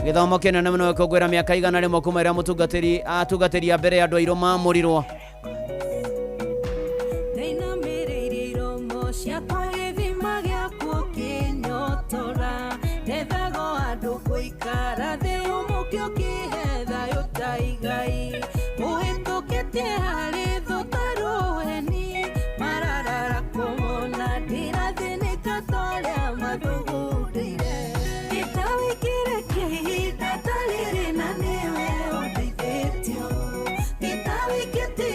gĩthomo kĩnene mũno gĩkũngũĩra mĩaka 100 kuma ĩrĩa mũtungatĩri atungatĩri a mbere andũ airũ mamũrirwo. Ndainamĩrĩire iromo ciakwa gĩthima gĩakwa ũkĩnyotora, ndethago andũ gũikara thĩ ũmũke ũkĩhe thayũ ta igai, ũhĩtũkĩtie harĩ thũ ta rũheni, mararara kũmona ndĩrathĩnĩka ta ũrĩa mathugundĩire. Gĩtawĩkĩre kĩa ihinda ta rĩrĩ na nĩwe ũndeithĩtio, gĩtawĩkĩte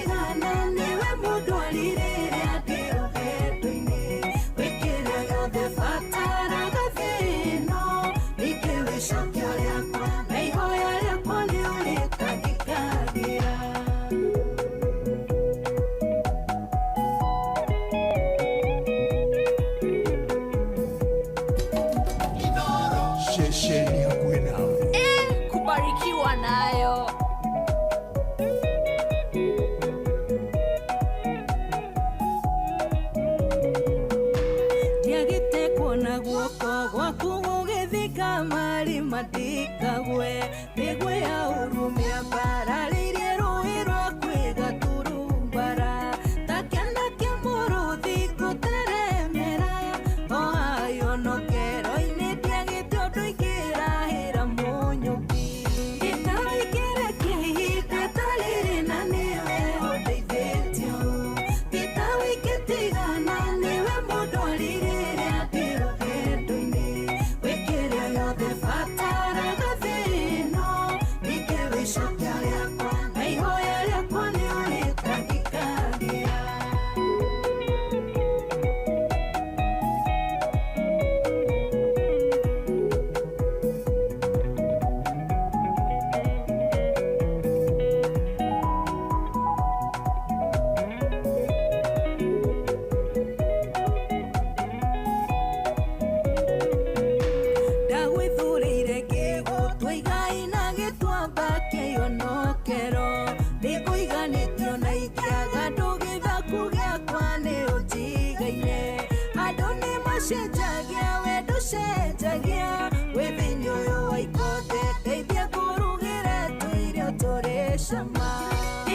cama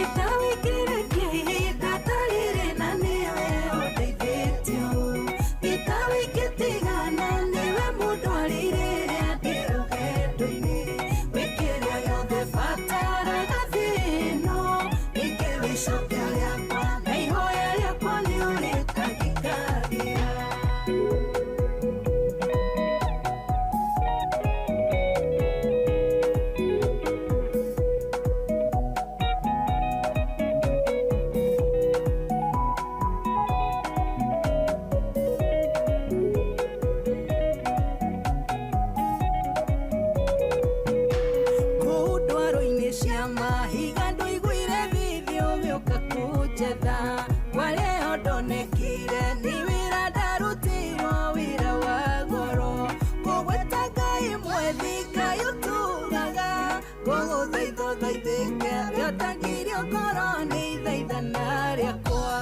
Itawikire kĩhinda tarĩrĩ na nĩwe ũndeithĩtio Itawikĩtigana nĩwe mũndũ arĩrĩrĩa ndĩ rũgendo-inĩ Wĩkĩrĩa gĩothe bataraga thĩ-ĩno Ningĩ wĩcokia rĩakwa na ihoya rĩakwa nĩ ũrĩtangĩkagĩra. Kũu ndwaro-inĩ cia mahiga ndũiguire thithi ũgĩũka kũnjetha Kwarĩo ndonekire nĩ wĩra ndarutirwo wĩra wa goro Kũgweta Ngai mwethi Ngai ũtugaga Ngũgũthaitha ũthaithĩke rĩotangirio ngoro nĩ ithaithana rĩakwa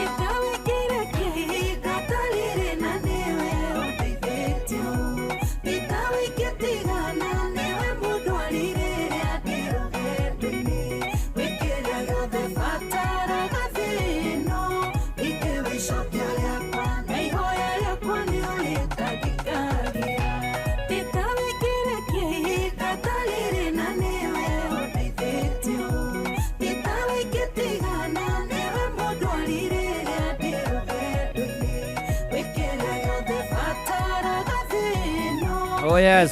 Itawĩkĩre kĩhinda tarĩrĩ na nĩwe ũndeithĩtio Itawĩkĩtigana nĩwe mũndũ arĩrĩrĩa ndĩ rũgendo-inĩ Wĩkĩrĩa gĩothe bataraga thĩ-ĩno Ningĩ wĩcokia rĩakwa na ihoya rĩakwa nĩ ũrĩtangĩkagĩra Itawĩkĩre kĩhinda tarĩrĩ na nĩwe ũndeithĩtio Itawĩkĩtigana nĩwe mũndũ arĩrĩrĩa ndĩ rũgendo-inĩ Wĩkĩrĩa gĩothe bataraga thĩ-ĩno Oh yes.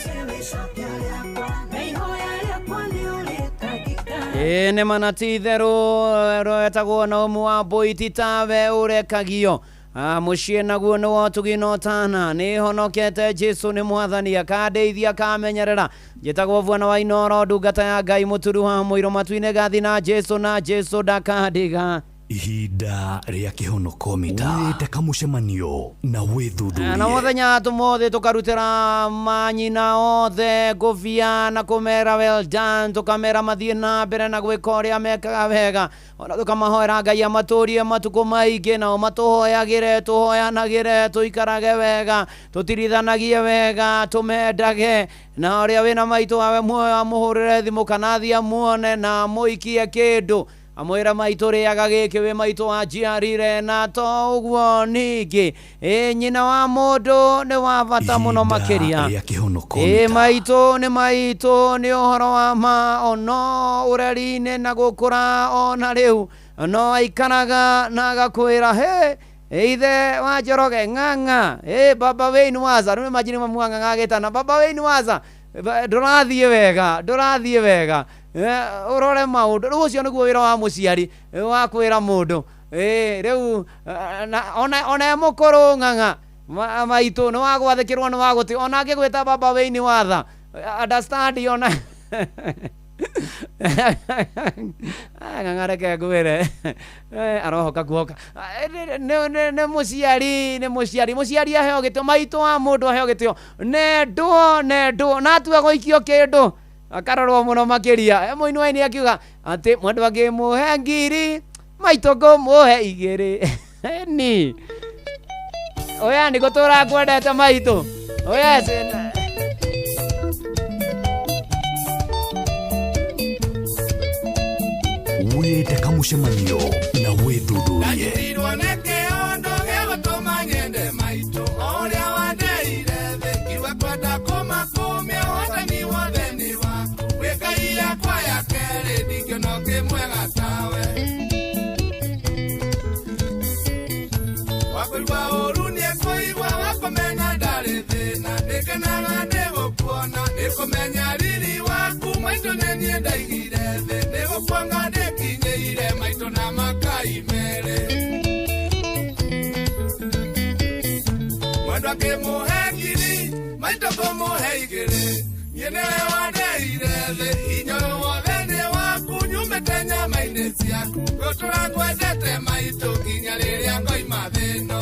Ĩĩ nĩ mana ti itherũ etagwo Naumu wa Mbũi ti tawe ũrekagio. Mũciĩ naguo nĩ wotugi na ũtana nĩ honokete Jesu nĩ mwathani akandeithia akamenyerera njĩtagwo Bwana wa Inoro ndungata ya Ngai mũturu wa mũirũ matu-inĩ gathi na Jesu na Jesu ndakandiga. Ihinda rĩa kĩhonoko mita wĩte kamũcemanio na Na wĩthuthurie mũthenya tũmũthĩ tũkarutĩra manyina othe ngũbia na kũmera well done tũkamera mathiĩ na mbere na gwĩka ũrĩa mekaga wega ona tũkamahoera Ngai amatũrie matukũ maingĩ nao matũhoyagĩre tũhoyanagĩre tũikarage wega tũtirithanagie wega tũmendage na ũrĩa wĩna maitũ wawe muoyo amũhũrĩre thimũ kana athiĩ amuone na amũikie kĩndũ amwĩre maitũ rĩaga gĩkĩ wĩ maitũ wanjiarire na to ũguo ningĩ ĩ nyina wa mũndũ nĩ wa bata mũno makĩria rĩa kĩhonoko ĩ maitũ nĩ maitũ nĩ ũhoro wa ma ono ũreri-inĩ na gũkũra ona rĩu no aikaraga na agakwĩra he ithe wa Njoroge ng'ang'a ĩ baba Wayne Waza rĩu nĩ majini mamu wa ng'ang'a agĩtana baba Wayne Waza ndũrathiĩ wega ndũrathiĩ wega ũrore maũndũ rĩu ũcio nĩguo wĩra wa mũciari wa kwĩra mũndũ rĩu ona e mũkũrũ ng'ang'a maitũ nĩ wa gwathĩkĩrwo nĩ wa gũtĩ ona angĩgwĩta baba Wayne Watha understand ona ng'ang'a reke ngwĩre arohoka kuhoka nĩ mũciari nĩ mũciari mũciari aheo gĩtĩo maitũ wa mũndũ aheo gĩtĩo nendwo nendwo na atua gũikio kĩndũ akarorwo mũno makĩria mũini wa ini akiuga atĩ mwendwa ngĩmũhe ngiri maitũ ngũmũhe igĩrĩ ni oya nĩ gũtũra ngwendete maitũ oya wĩte kamũcemanio na wĩthuthurie Ndanyitirwo nĩ kĩondo gĩgũtũma nyende maitũ ũrĩa wandeire thĩ ngiuga kwenda kũmakũmia wathani wothe nĩ waku wĩ Ngai yakwa ya kerĩ ndingĩona ũngĩ mwega tawe wakũigua ũru nĩekũigua wakũmena ndarĩ thĩna nĩngenaga nĩgũkuona nĩkũmenya riri waku maitũ nĩ niĩ ndaigire thĩ nĩgũkuonga ndĩkinyĩire maitũ na makai merĩ mwendwa ngĩmũhe ngiri maitũ ngũmũhe igĩrĩ niĩ nĩwe wandeire thĩ hinya ũyũ wothe nĩ waku nyumĩte nyama-inĩ ciaku ngũtũra ngwendete maitũ nginya rĩrĩa ngoima thĩ ĩno.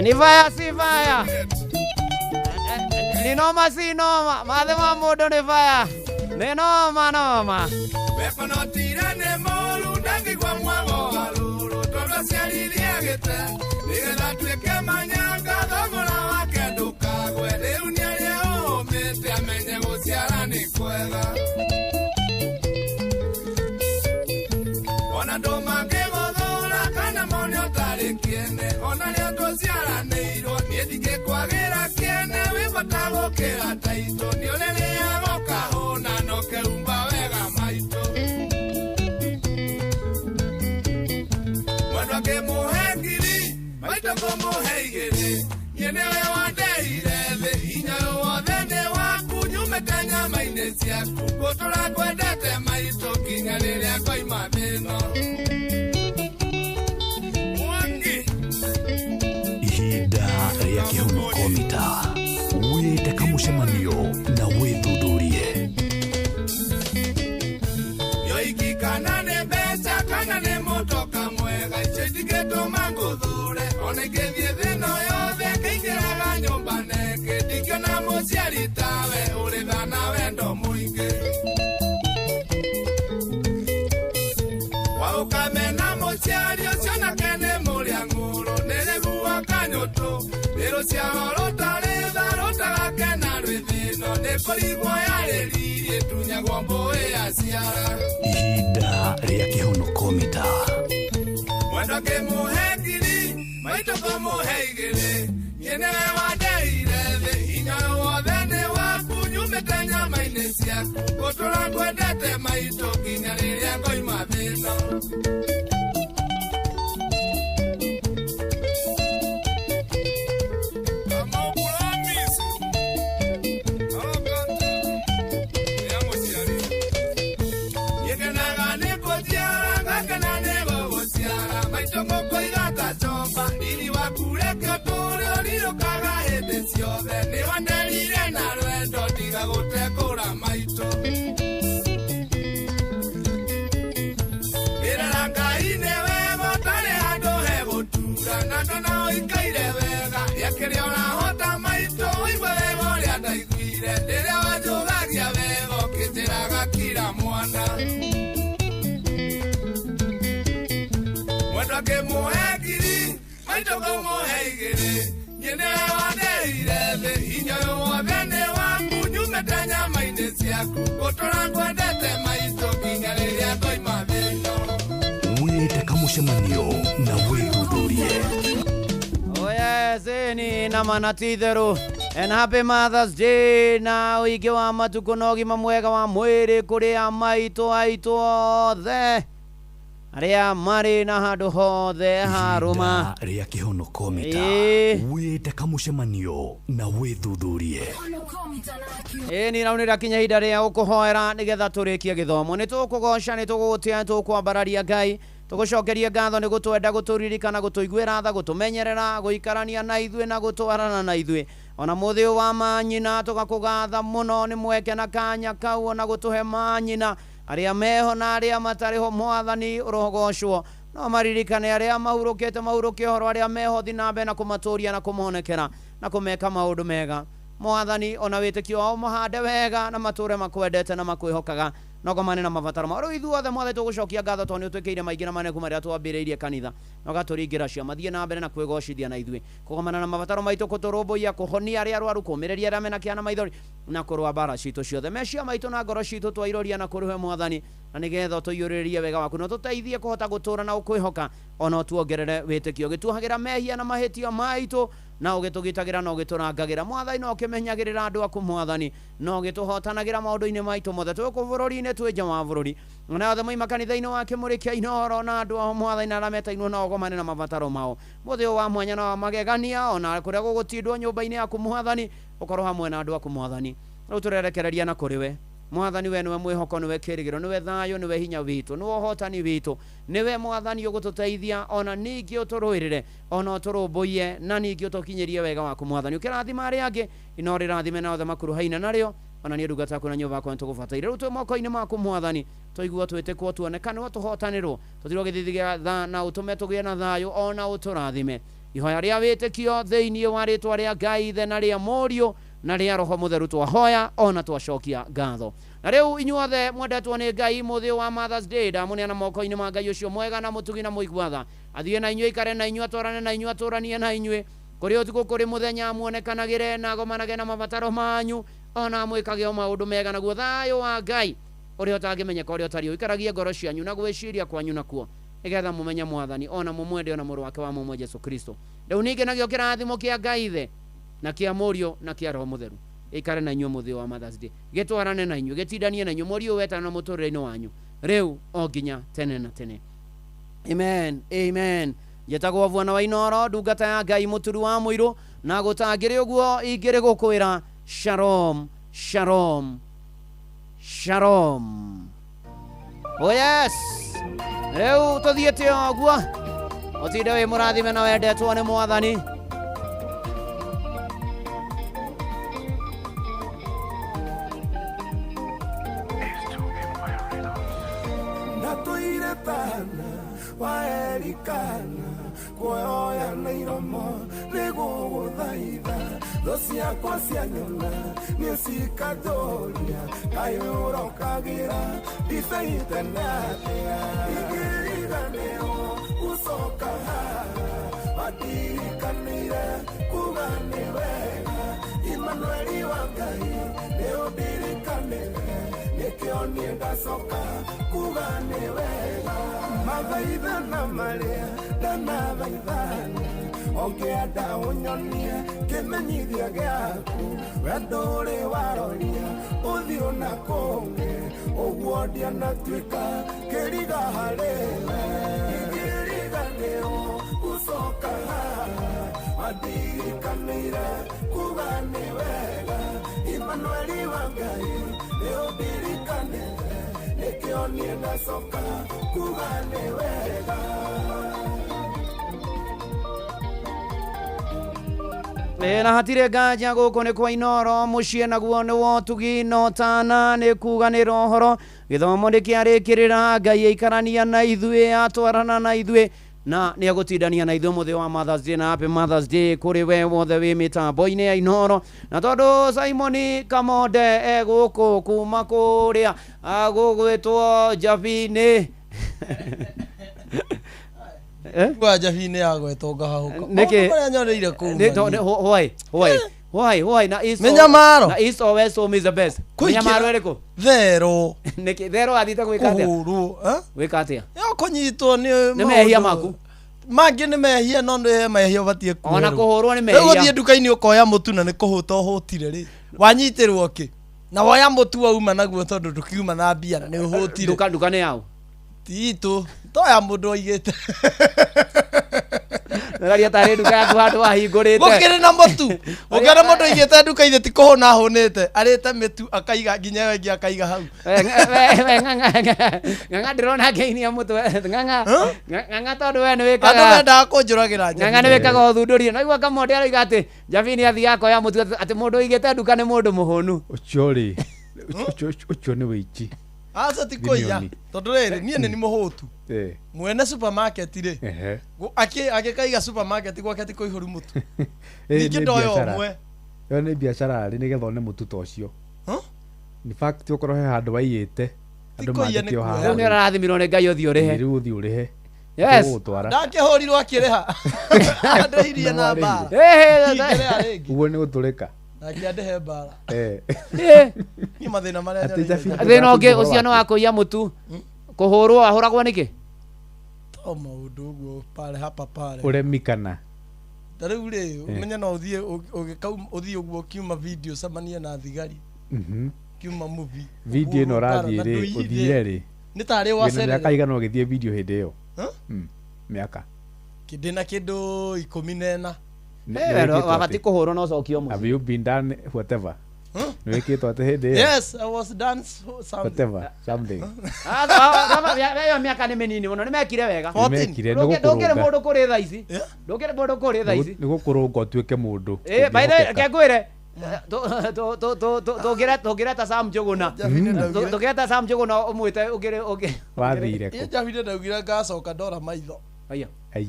Ni fire si fire ni noma si noma mathe ma mũndũ nĩ fire nĩ noma noma Wekonotire nĩ mũru ndangĩigua mwago wa rũrũ tondũ aciarire agĩte nĩgetha tuĩke manyanga thogora wake ndũkagwe rĩu nĩarĩa ũũmĩte amenye gũtĩ Ndũngĩkwagĩra kĩene wĩ bata gũkĩra taitũ nĩ ũrĩrĩaga ũkahũna na ũkeumba wega maitũ. Mwendwa ngĩmũhe ngiri maitũ ngũmũhe igĩrĩ niĩ nĩwe wandeire thĩ hinya wothe nĩ waku nyumĩte nyama-inĩ ciaku ngũtũra ngwendete maitũ nginya rĩrĩa ngoima thĩ ĩno. Mwangi Ihinda rĩa kĩhonoko mita wĩte kamũcemanio na wĩthuthurie. Yoiki kana nĩ mbeca kana nĩ mũtoka mwega icio itingĩtũma ngũthure ona ingĩthiĩ thĩ ĩno yothe ngĩingĩraga nyũmba nengĩ ndingĩona mũciari tawe ũrĩ tha na wendo mũingĩ. Waũkamena mũciari ũcio nake nĩ mũrĩa ng'ũrũ nĩrĩgua kanyũtũ nĩ rũciaro rũtarĩ tha rũtagakena rwĩ thĩ ĩno nĩ kũrigwo yarĩririe ĩtunyagwo mbũĩ yaciara. Ihinda rĩa kĩhonoko mita Mwendwa ngĩmũhe ngiri maitũ ngũmũhe igĩrĩ niĩ nĩwe wandeire thĩ hinya wothe nĩ waku nyumĩte nyama-inĩ ciaku ngũtũra ngwendete maitũ nginya rĩrĩa ngoima thĩ ĩno. Ngenaga nĩ kũnjiara ngakena nĩ gũgũciara maitũ ngũkũiga ta chomba riri waku reke ũtũũre ũrirũkaga hĩndĩ ciothe nĩ wanderire na rwendo ndiga gũtekũra maitũ. Ngĩrera Ngai nĩ wega ũtarĩ handũ hegũtura na ndona ũikaire wega rĩa kĩrĩa ũrahota maitũ ũigue wega ũrĩa ndaiguire rĩrĩa wanjũgagia wega ũkĩnjĩraga kira mwana. Mwendwa ngĩmũhe ngiri maitũ ngũmũhe igĩrĩ niĩ nĩwe wandeire thĩ hinya ũyũ wothe nĩ waku nyumĩte nyama-inĩ ciaku ngũtũra ngwendete maitũ nginya rĩrĩa ngoima thĩ ĩno. Wĩte kamũcemanio na wĩthuthurie. Oh yes, ni na manatitherũ and happy Mother's Day na ũingĩ wa matukũ na ũgima mwega wa mwĩrĩ kũrĩ a maitũ aitũ othe arĩa marĩ na handũ hothe harũma. Ihinda rĩa kĩhonoko mita Ĩĩ. wĩte kamũcemanio na wĩthuthurie. Ĩĩ nĩ rau nĩrakinya ihinda rĩa gũkũhoera nĩgetha tũrĩkie gĩthomo. Nĩ tũkũgoca, nĩ tũgũgũtĩa, nĩ tũkwambararia Ngai, tũgũcokerie ngatho nĩ gũtwenda, gũtũririkana, gũtũiguĩra tha, gũtũmenyerera, gũikarania na ithuĩ na gũtwarana na ithuĩ. Ona mũthĩ ũyũ wa manyina tũgakũgatha mũno nĩ mweke na kanya kau ona gũtũhe manyina arĩa meho na arĩa matarĩ ho. Mwathani ũrogocwo no maririkane arĩa mahurũkĩte mahurũke ũhoro, arĩa meho thi na mbere na kũmatũria na kũmonekera na kũmeka maũndũ mega. Mwathani ona wĩtĩkio wao mahande wega na matũre makwendete na makwĩhokaga no ngomane na mabataro mao. Rĩu ithuothe mothe tũgũcokia ngatho tondũ nĩ ũtwĩkĩire maingĩ na manene kuma rĩrĩa twambĩrĩirie kanitha na ũgatũringĩra ciama. Thiĩ na mbere na kwĩgocithia na ithuĩ kũgomana na mabataro maitũ, kũtũrũmbũiya, kũhonia arĩa arwaru, kũũmĩrĩria arĩa mena kĩana maithori na kũrũa mbara citũ ciothe. Meciria maitũ na ngoro citũ twairoria na kũrĩwe Mwathani na nĩgetha ũtũiyũrĩrĩrie wega waku na ũtũteithie kũhota gũtũũra na ũkwĩhoka ona ũtuongerere wĩtĩkio. Gĩtuohagĩra mehia na mahĩtia maitũ na ũgĩtũgitagĩra na ũgĩtũrangagĩra. Mwathani no ũkĩmenyagĩrĩra andũ aku Mwathani na ũgĩtũhotanagĩra maũndũ-inĩ maitũ mothe twĩ gũkũ bũrũri-inĩ twĩ nja wa bũrũri na othe moima kanitha-inĩ wa Kĩmũrĩ kĩa Inooro na andũ ao Mwathani na arĩa metainwo na ũgomane na mabataro mao. Mũthĩ ũyũ wa mwanya na wa magegania ona kũrĩa gũgũtindwo nyũmba-inĩ yaku Mwathani ũkorwo hamwe na andũ aku Mwathani. Rĩu tũrerekereria na kũrĩ we Mwathani, we nĩwe mwĩhoko, nĩwe kĩĩrĩgĩrĩro, nĩwe thayũ, nĩwe hinya witũ, nĩwe ũhotani witũ, nĩwe Mwathani ũgũtũteithia ona ningĩ ũtũrũĩrĩre ona ũtũrũmbũiye na ningĩ ũtũkinyĩrie wega waku Mwathani. Ũkĩrathima arĩa angĩ ino rĩrathime na othe makuruhaine narĩo ona niĩ ndungata yaku na nyũmba yakwa nĩtũgũbataire. Rĩu twĩ moko-inĩ maku Mwathani, tũiguo twĩtĩkwo, tuonekanwo, tũhotanĩrwo, tũtirwo gĩthithi gĩa tha na ũtũme tũgĩe na thayũ ona ũtũrathime. Ihoya rĩa wĩtĩkio thĩinĩ wa rĩtwa rĩa Ngai Ithe na rĩa Mũriũ na rĩa Roho Mũtheru twahoya ona twacokia ngatho. Na rĩu inyuothe mwendetwo nĩ Ngai mũthĩ wa Mother's Day ndamũneana moko-inĩ ma Ngai ũcio mwega na mũtugi na mũigua tha. Athiĩ na inyuĩ, aikare na inyuĩ, atwarane na inyuĩ, atũranie na inyuĩ kũrĩ ũtukũ kũrĩ mũthenya, muonekanagĩre na agomanage na mabataro manyu ona mwĩkage o maũndũ mega, naguo thayũ wa Ngai ũrĩa ũtangĩmenyeka ũrĩa ũtariĩ ũikaragie ngoro cianyu na gwĩciria kwanyu nakuo nĩgetha mũmenye Mwathani ona mũmwende ona mũrũ wake wa mũmwe Jesũ Kristo. Rĩu ningĩ nakĩo kĩrathimo kĩa Ngai Ithe Na kĩa Mũriũ na kĩa Roho Mũtheru ikare na inyuĩ mũthĩ wa Mother's Day, gĩtwarane na inyuĩ, gĩtindanie na inyuĩ, mweri ũyũ wetano mũtũrĩre-inĩ wanyu rĩu o nginya tene na tene. Amen, amen. Njĩtagwo Bwana wa Inooro, ndungata ya Ngai, mũturi wa mũirũ, na gũtangĩrĩ ũguo ingĩrĩ gũkwĩra shalom, shalom, shalom. Oh yes, rĩu tũthiĩte o ũguo, ũtinde wĩ mũrathime na wendetwo nĩ Mwathani. Ndatũire tana waerikana kuoya na iromo nĩgũgũthaitha, thũ ciakwa cianyona nĩcikanjũria kaĩ ũrokagĩra ndibei tene atĩa, ingĩriganĩrwo gũcoka haha mandirikanĩire kuga nĩ wega, Imanueli wa Ngai nĩũndirikanĩre, nĩkĩo niĩ ndacoka kuga nĩ wega, mathaithana marĩa ndanathaithana ũngĩenda ũnyonie kĩmenyithia gĩaku, wendo ũrĩ waroria ũthiũ na kũngĩ, ũguo ndianatuĩka kĩriga harĩwe, ingĩriganĩrwo gũcoka haha mandirikanĩire kuga nĩ wega, Imanueli wa Ngai nĩũndirikanĩre, nĩkĩo niĩ ndacoka kuga nĩ wega. Na hatirĩ nganja gũkũ nĩ kwa Inooro, mũciĩ naguo nĩ wotugi no tana nĩ kuganĩra ũhoro, gĩthomo nĩ kĩarĩkĩrĩra, Ngai aikarania na ithuĩ, atwarana na ithuĩ na nĩ egũtindania na ithuĩ mũthĩ wa Mother's Day, na happy Mother's Day kũrĩ we wothe wĩ mĩtambo-inĩ ya Inooro. Na tondũ Simon Kamonde egũkũ kuma kũrĩa gũgwĩtwo Njabinĩ. Kwa Njabinĩ ya gwetwo ngahahũka. Nĩkĩ? Maũndũ marĩa nyoneire kũu Nĩ why? Why? Why? Why? Na East Mĩnyamaro. Na East or West home is the best. Kũingĩra- Mĩnyamaro ĩrĩkũ? Therũ. Nĩkĩ therũ athiĩte gwĩka atĩa? Kũhũrwo. Eh? Gwĩka atĩa? Yo kũnyitwo nĩ Nĩ mehia maũndũ- maku. Mangĩ nĩ mehia no nĩ he mehia ũbatiĩ kuoerwo. Ona kũhũrwo nĩ Rĩu mehia. ũthiĩ nduka-inĩ ũkoya mũtu na nĩ kũhũta ũhũtire rĩ. Wanyitĩrwo kĩ? Na woya mũtu wauma naguo tondũ ndũkiuma na mbia na nĩ ũhũtire. Nduka nduka nĩ yaũ? Ti itũ. Toya mũndũ oigĩte. Ũraria tarĩ nduka yaku handũ wahingũrĩte. Gũkĩrĩ na mũtu. Ũngĩona mũndũ oigĩte nduka ithe ti kũhũna ahũnĩte, arĩte mĩtu akaiga nginya ĩyo ĩngĩ akaiga hau. We ng'ang'a ndĩrona ngeinia mũtwe ng'ang'a ng'ang'a tondũ we nĩ wĩkaga Andũ mendaga kũnjũragĩra ng'ang'a nĩ wĩkaga ũthundũri na igua Kamonde aroiga atĩ Njabini athiaga akoya mũtu atĩ mũndũ ũigĩte nduka nĩ mũndũ mũhũnu. Ũcio rĩ, ũcio nĩ wĩici. Aca ti kũiya tondũ rĩrĩ niĩ nĩ ni mũhũtu. Mwene supermarket rĩ agĩkaiga supermarket gwake ti kũihũru mũtu. Ningĩ ndoya ũmwe. Ĩyo nĩ biacara rĩ nĩgetha one mũtu ta ũcio. In fact ũkorwo he handũ waiyĩte andũ kũiya, nĩ mandĩke o kuoya. haha. Rĩu nĩ ũrarathimirwo nĩ Ngai ũthiĩ ũrĩhe. Rĩu ũthiĩ ũrĩhe. Yes. Tũgũgũtwara. Ndakĩhũrirwo akĩrĩha. Andĩhirie na mbara. Ingĩrĩha rĩngĩ. Ũguo nĩ gũtũrĩka. Nake andĩhe mbara. Niĩ mathĩna marĩa Atĩ Njabini Thĩna ũngĩ ũhoro ũcio nĩ waku. wa kũiya mũtu. Kũhũrwo ahũragwo nĩkĩ? To maũndũ ũguo pale hapa pale. Ũremi kana? Ta rĩu rĩ ũmenye no ũthiĩ ũthiĩ ũguo ũkiuma video ũcemanie na thigari. Kiuma movie. Video ĩno ũrathiĩ rĩ, ũthire rĩ? Nĩ tarĩ Wĩna wacerere. mĩaka igana ũgĩthiĩ video hĩndĩ ĩyo? Mĩaka. Ndĩna kĩndũ 14. Wabatiĩ kũhũrwo na ũcokio mũciĩ. Have you been done whatever? Nĩ wĩkĩtwo atĩ hĩndĩ ĩyo? Yes, I was done something. Whatever, something. Ĩyo mĩaka nĩ mĩnini mũno, nĩ mekire wega. Nĩ mekire, nĩ Ndũngĩrĩ gũkũrũnga. mũndũ kũrĩ thaa ici. Ndũngĩrĩ mũndũ kũrĩ thaa ici. Nĩ gũkũrũnga ũtuĩke mũndũ. By the way, ũngĩhokeka. reke ngwĩre tũngĩreta Sam Njũgũna. Tũngĩreta Sam Njũgũna ũmwĩte ũngĩrĩ ũngĩ. Wathire kũ? Niĩ Njabini ndaugire ngacoka ndora maitho. Aya. Aya.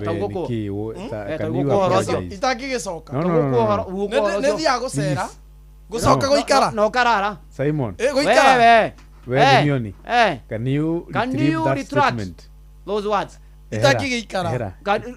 Ta ũguo Nĩkĩ, can ta you ũguo ũhoro ũcio. apologize? Itangĩgĩcoka. No, no, no, no, no. Nĩ thiaga gũcera. Gũcoka gũikara. Na ũkarara. Simon. Gũikara. We, We Simeoni. Can you Can retrieve you that retract statement? those words? Ehera, Itangĩgĩikara. ehera.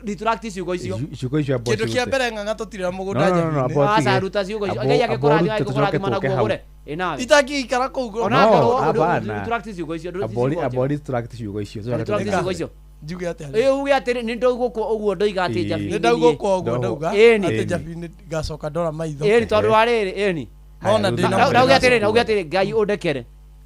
Retract ciugo icio. Ciugo icio amba Kĩndũ kĩa ũcirute. mbere ng'ang'a tũtirĩ na mũgũnda No, no, no, no, Njabini. amba ũtige. Aca ruta ciugo icio. Amba- Ngai amba agĩkũrathima ũrute tũcoke agĩkũrathima tũke naguo hau. ũgũre. Ĩ nawe. Itangĩgĩikara kũu. Ona No, akorwo hapana. retract ciugo icio. Amba ũ retract ciugo icio. Tũcoke Retract tũke ciugo icio. Njuge atĩa? Ĩ uge atĩrĩ nĩ ndaugũkwo ũguo ndoiga atĩ Njabi Nĩ ndaugũkwo ũguo ndauga Ĩni. atĩ Njabi nĩ ngacoka ndora maitho. Ĩni tondũ wa rĩrĩ ĩni. Nona ndĩ na Ndauge atĩrĩ ndauge atĩrĩ Ngai ũndekere.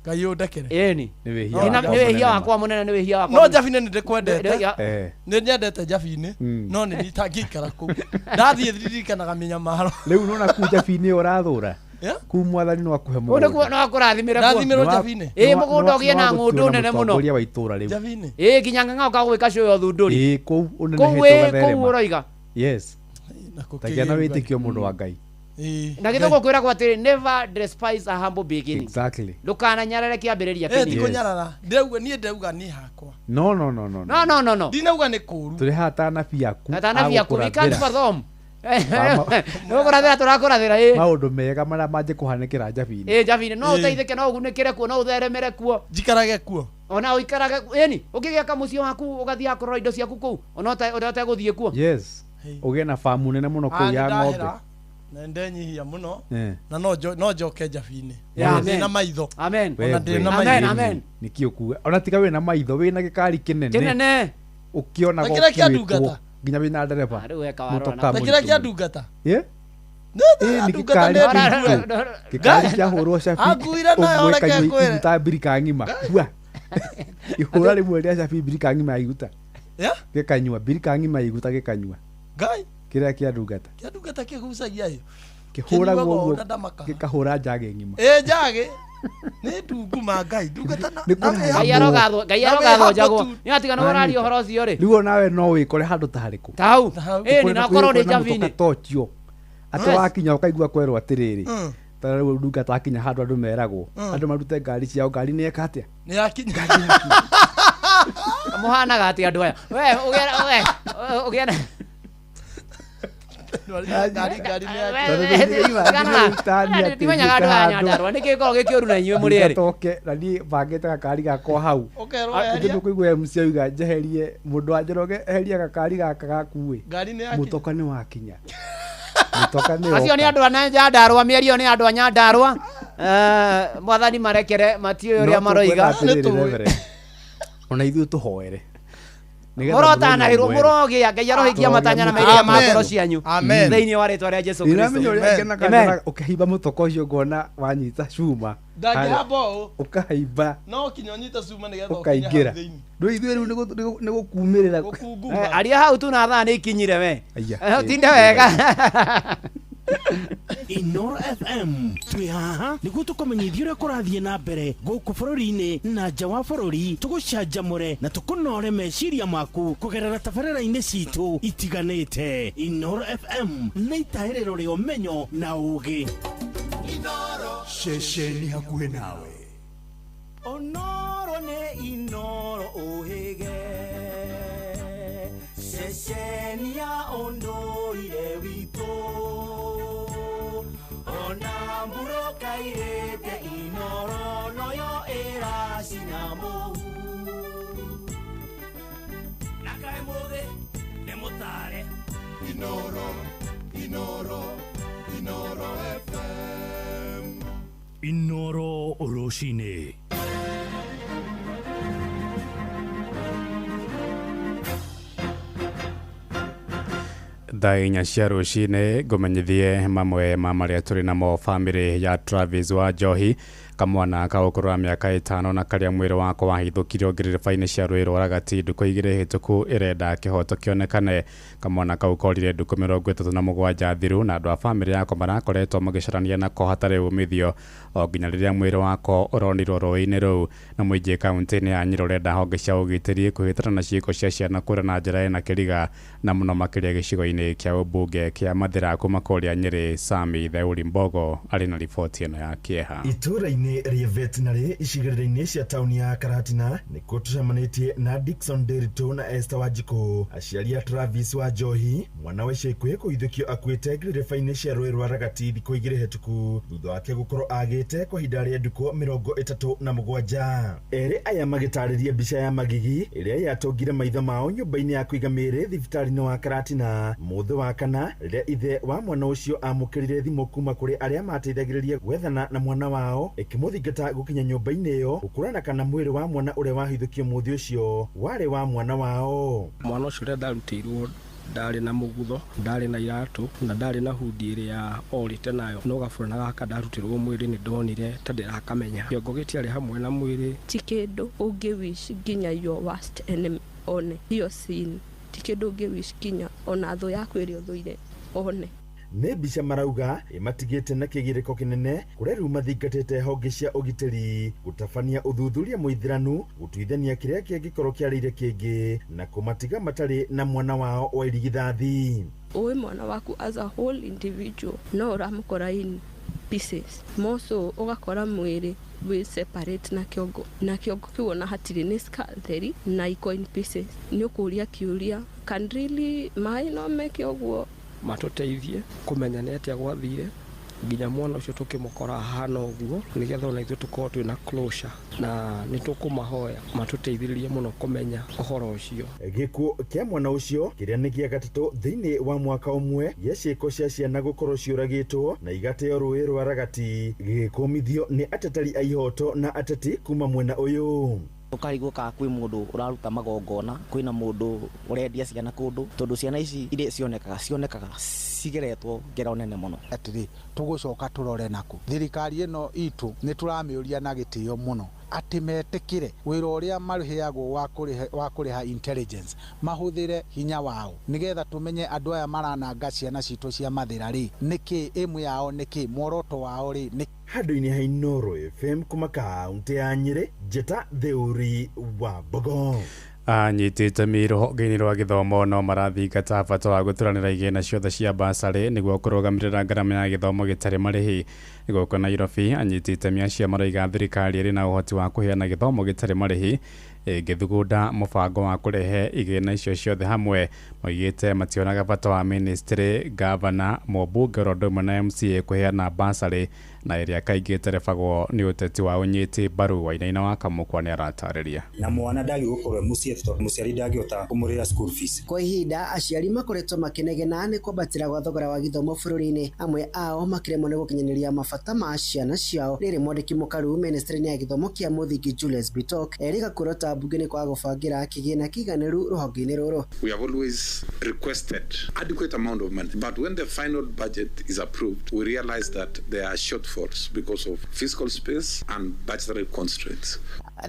Ngai ũndekere. Ĩni. Nĩ wĩhia Nĩ wĩhia wakwa mũnene nĩ wĩhia wakwa. No Njabi-inĩ nĩ ndĩkwendete. Eh. Nĩ nyendete Njabi-inĩ no nĩ itangĩikara kũu. Ndathiĩ ndirikanaga mĩnyamaro. Rĩu nona kuu Njabi-inĩ ũrathũra. Yeah? Kuu mwathani no akuhe Kũu nĩkuo no akũrathimĩre kuo. Ndathimĩrwo Njabi-inĩ. Ĩ mũgũnda ũgĩe na ng'ũndũ nene mũno. Mũtongoria wa itũra rĩu. Njabi-inĩ. Ĩ nginya ng'ang'a ũkagwĩka cũĩ ũthundũri. Ĩ kũu Kũu ũnenehete wĩ kũu ũgatherema. ũroiga. Yes. Tagĩa na wĩtĩkio mũndũ wa Ngai. Na gĩthũngũ kwĩragwo atĩrĩ never despise a humble beginning. Exactly. Ndũkananyarare kĩambĩrĩria Eh, ti kĩnini. kũnyarara. Ndĩrauga niĩ ndĩrauga niĩ hakwa. No no no no. No no no no. Ndinauga nĩ kũũru. Tũrĩ haha ta anabii aku. Atanabi aku we can't agũkũrathĩra fathom. Nĩgũkũrathĩra tũrakũrathĩra ĩ. maũndũ mega marĩa mangĩkũhanĩkĩra Njabi-inĩ. Ĩ Njabi-inĩ no ũteithĩke no ũgunĩkĩre kuo no ũtheremere kuo. Njikarage kuo. Ona ũikarage ĩni ũkĩgĩa kamũciĩ waku ũgathiaga kũrora indo ciaku kũu ona ũtegũthiĩ kuo. Yes. Ũgĩe na famu nene mũno kũu ya ng'ombe. Na ndenyihia mũno Eh. na no njoke Njabi-inĩ. Yeah, Ona amen. ndĩ na maitho. Amen. Ona ndĩ na Amen, maitho. amen. Nĩkĩ ũkuga? Ona tiga wĩna maitho wĩna gĩkari kĩnene. Kĩnene. Ũkĩonaga Na kĩrĩa kĩa ũkuĩtwo, ndungata. nginya wĩna ndereba. Rĩu weka warora Mũtoka na Na kĩrĩa kĩa mũritũ. ndungata. Ĩ? Ĩ nĩ ndungata gĩkari nĩ kĩritũ. ndungata. Gĩkari kĩahũrwo cabi. Anguire nayo ũguo reke ĩkanyua ngwĩre. iguta mbirika ng'ima. Hua. Ihũra rĩmwe rĩa cabi mbirika ng'ima ya iguta. Yeah? Gĩkanyua mbirika ng'ima ya iguta gĩkanyua. Ngai. Kĩrĩa kĩa ndungata. Kĩa ndungata kĩgucagia ĩ. Kĩhũragwo Kĩnyuagwo ũguo na ndamaka. gĩkahũra njage ng'ima. Ĩ njage. Nĩ ndunguma Ngai. Ndungata na Nĩ kũrahambwo. Ngai arogathwo Ngai arogathwo njagwo. Nĩ atiga nĩ ũraria ũhoro ũcio rĩ. Rĩu onawe no wĩkore handũ ta harĩkũ. Ta hau. Ĩni na ũkorwo nĩ Njabi-inĩ. Ta ũcio. Atĩ Yes. wakinya ũkaigua kwerwo atĩrĩrĩ. Mm. Ta rĩu ndungata akinya handũ andũ meragwo. Mm. Andũ marute ngari ciao ngari nĩ eka atĩa? Nĩ yakinya. Mũhanaga atĩa andũ aya. We ũgĩa we ũgĩa na Ngari ngari nĩ yakinya. Ndimenyaga andũ aya Nyandarua nĩ kĩkoragwo gĩ kĩũru na inyuĩ mũrĩ erĩ. Toke na niĩ bangĩte gakari gakwa hau. Ũkerwo Ithuĩ eheria. nĩkũigua MC auga njeherie mũndũ wa Njoroge eheria gakari gaka gaku ĩ. Ngari nĩ yakinya. Mũtoka nĩ wakinya. Mũtoka nĩ Acio nĩ woka. andũ a Nyandarua mĩario nĩ andũ a Nyandarua. Mwathani marekere matiũĩ ũrĩa No maroiga. tũkwenda atĩrĩrĩ, Reverend, ona ithuĩ tũhoere. Nĩgetha Mũrotanahĩrwo mũthenya ũmwe- mũrogĩa Ngai arohingia Tũrogĩa matanya na mũtĩ. mehia ma Amen. ngoro cianyu. Amen. Thĩinĩ wa rĩtwa rĩa Jesu Kristo. Ndĩramenya ũrĩa ngenaga Amen. nyonaga ũkĩhaimba mũtoka ũcio ngona wanyita cuma. Ndangĩhamba ũũ. Ũkahaimba No kinya ũnyite cuma nĩgetha ũkinye hau ũkaingĩra. thĩinĩ. Rĩu ithuĩ rĩu nĩ gũkumĩrĩra. Gũkunguma. Aria hau tu na thaa nĩ ikinyire we. Aya. Ũtinde wega. Inoro FM twĩ haha nĩguo tũkũmenyithia ũrĩa kũrathiĩ na mbere gũkũ bũrũri-inĩ na nja wa bũrũri tũgũcanjamũre na tũkũnore meciria maku kũgerera tabarĩra-inĩ citũ itiganĩte. Inoro FM nĩ itahĩrĩro rĩa ũmenyo na ũũgĩ. Ceceni hakuhĩ nawe. Onoro nĩ inoro ũhĩge ceceni ya ũndũire witũ ona mburũka irĩte inoro noyo ĩracina mũhu na kaĩ mũthĩ nĩ mũtare Inoro, Inoro, Inoro FM. Inoro rũcinĩ. Thaa inya cia rũcinĩ ngũmenyithie mamwe ma marĩa tũrĩ namo bamĩrĩ ya Travis wa Njohi kamwana ka ũkũrũ wa mĩaka 5 na karĩa mwĩrĩ wako wahithũkirio ngirĩrĩba-inĩ cia rũĩ rwa Ragati ndukũ 2 hĩtũku ĩrenda kĩhoto kĩonekane. Kamwana kau korire ndukũ 37 thiru na andũ a bamĩrĩ yako marakoretwo magĩcarania nako hatarĩ umithio o nginya rĩrĩa mwĩrĩ wako ũronirwo rũĩ-inĩ rũu. Na mũingĩ kaunti-inĩ ya Nyĩrĩ ũrenda honge cia ũgitĩri kũhĩtana na ciĩko cia ciana kũra na njĩra ĩna kĩriga na mũno makĩria gĩcigo-inĩ kĩa ũmbunge kĩa Mathĩra. Kuma kũrĩa Nyĩrĩ, Sami Theuri Mbogo arĩ na riboti ĩno ya kĩeha. Itũra-inĩ rĩa veterinary icigĩrĩra-inĩ cia taũni ya Karatina nĩkuo tũcemanĩtie na Dickson Nderitu na Esther Wanjikũ, aciari a Travis wa Njohi, mwana wa ica ikuhĩ kũhithũkio akuĩte ngirĩrĩba-inĩ cia rũĩ rwa Ragati thikũ 2 hĩtũku thutha wake gũkorwo agĩte kwa ihinda rĩa ndukũ 37. Erĩ aya magĩtarĩria mbica ya magigi ĩrĩa yatũngire maitho mao nyũmba-inĩ ya kũiga mĩĩrĩ thibitarĩ-inĩ wa Karatina. Mũthĩ wa kana rĩrĩa ithe wa mwana ũcio amũkĩrire thimũ kuma kũrĩ arĩa mateithagĩrĩria gwethana na mwana wao ĩkĩmũthingata gũkinya nyũmba-inĩ ĩyo gũkũrana kana mwĩrĩ wa mwana ũrĩa wahithũkio mũthĩ ũcio warĩ wa mwana wao. Mwana ũcio ũrĩa ndarutĩirwo ndarĩ na mũgutho, ndarĩ na iratũ na ndarĩ na hundi ĩrĩa orĩte nayo, no gaburana gaka ndarutĩrwo mwĩrĩ nĩ ndonire ta ndĩrakamenya. Kĩongo gĩtiarĩ hamwe na mwĩrĩ. Ti kĩndũ ũngĩ wish nginya your worst enemy one hiyo scene, ti kĩndũ ũngĩ wish nginya ona thũ yaku ĩrĩa ũthũire one. Nĩ mbica marauga ĩmatigĩte na kĩgirĩko kĩnene kũrĩa rĩu mathingatĩte honge cia ũgitĩri gũtabania ũthuthuria mũithĩranu gũtuithania kĩrĩa kĩngĩkorwo kĩarĩire kĩngĩ na kũmatiga matarĩ na mwana wao wa irigithathi. Ũĩ mwana waku as a whole individual no ũramũkora in pieces more so ũgakora mwĩrĩ wĩ separate na kĩongo, na kĩongo kĩu ona hatirĩ, nĩ scar theri na iko in pieces. Nĩ ũkũria kĩũria, can really maĩ no meke ũguo? Matũteithie kũmenya nĩ atĩa gwathire nginya mwana ũcio tũkĩmũkora ahana ũguo, nĩgetha ona ithuĩ tũkorwo twĩna closure, na nĩ tũkũmahoya matũteithĩrĩrie mũno kũmenya ũhoro ũcio. Gĩkuũ kĩa mwana ũcio kĩrĩa nĩ gĩa gatatũ thĩinĩ wa mwaka ũmwe gĩa ciĩko cia ciana gũkorwo ciũragĩtwo na igateo rũĩ rwa Ragati gĩgĩkũmithio nĩ ateteri a ihoto na ateti kuma mwena ũyũ. Ũkarigwo kana kwĩ mũndũ ũraruta magongona, kwĩna mũndũ ũrendia ciana kũndũ, tondũ ciana ici iria cionekaga cigeretwo ngero nene mũno. Atĩrĩ, tũgũcoka tũrore naku thirikari ĩno itũ nĩ tũramĩũria na gĩtĩo mũno atĩ metĩkĩre wĩra ũrĩa marĩheagwo wa kũrĩha intelligence, mahũthĩre hinya wao nĩgetha tũmenye andũ aya marananga ciana citũ cia mathĩra rĩ nĩkĩ ĩmwe yao, nĩkĩ muoroto wao rĩ nĩ. Handũ-inĩ ha Inooro FM kuma kaũntĩ ya Nyĩrĩ, Njĩta Theuri wa Mbogo. Anyiti itemi rũhonge-inĩ rwa gĩthomo no marathingata bata wa gũturanĩra igĩna ciothe cia basarĩ nĩguo kũrũgamĩrĩra ngarama ya gĩthomo gĩtarĩ marĩhi. Gũkũ Nairobi, anyiti itemi acio maroiga thirikari ĩrĩ na ũhoti wa kũheana gĩthomo gĩtarĩ marĩhi ĩngĩthugunda mũbango wa kũrehe igĩna icio ciothe hamwe. Moigĩte mationaga bata wa ministry, gavana, mũmbunge oro ũndũ ũmwe na MCA kũheana basarĩ na ĩrĩa kaingĩ ĩterebagwo nĩ ũteti wa ũnyiti mbaru. Wainaina wa Kamũkwa nĩ aratarĩria. Na mwana ndagĩrĩirwo gũkorwo e mũciĩ tondũ mũciari ndangĩhota kũmũrĩhĩra school fees. Kwa ihinda aciari makoretwo makĩnegena nĩ kwambatĩra gwa thogora wa gĩthomo bũrũri-inĩ, amwe ao makĩremwo nĩ gũkinyanĩria mabata ma ciana ciao. Rĩrĩ mwandĩki mũkaru ministry-inĩ ya gĩthomo kĩa mũthingi Julius Bitok erĩga kũrota mbunge nĩ kwaga gũbangĩra kĩgĩna kĩiganĩru rũhonge-inĩ rũrũ. We have always requested adequate amount of money, but when the final budget is approved, we realize that there are shortfalls because of fiscal space and budgetary constraints.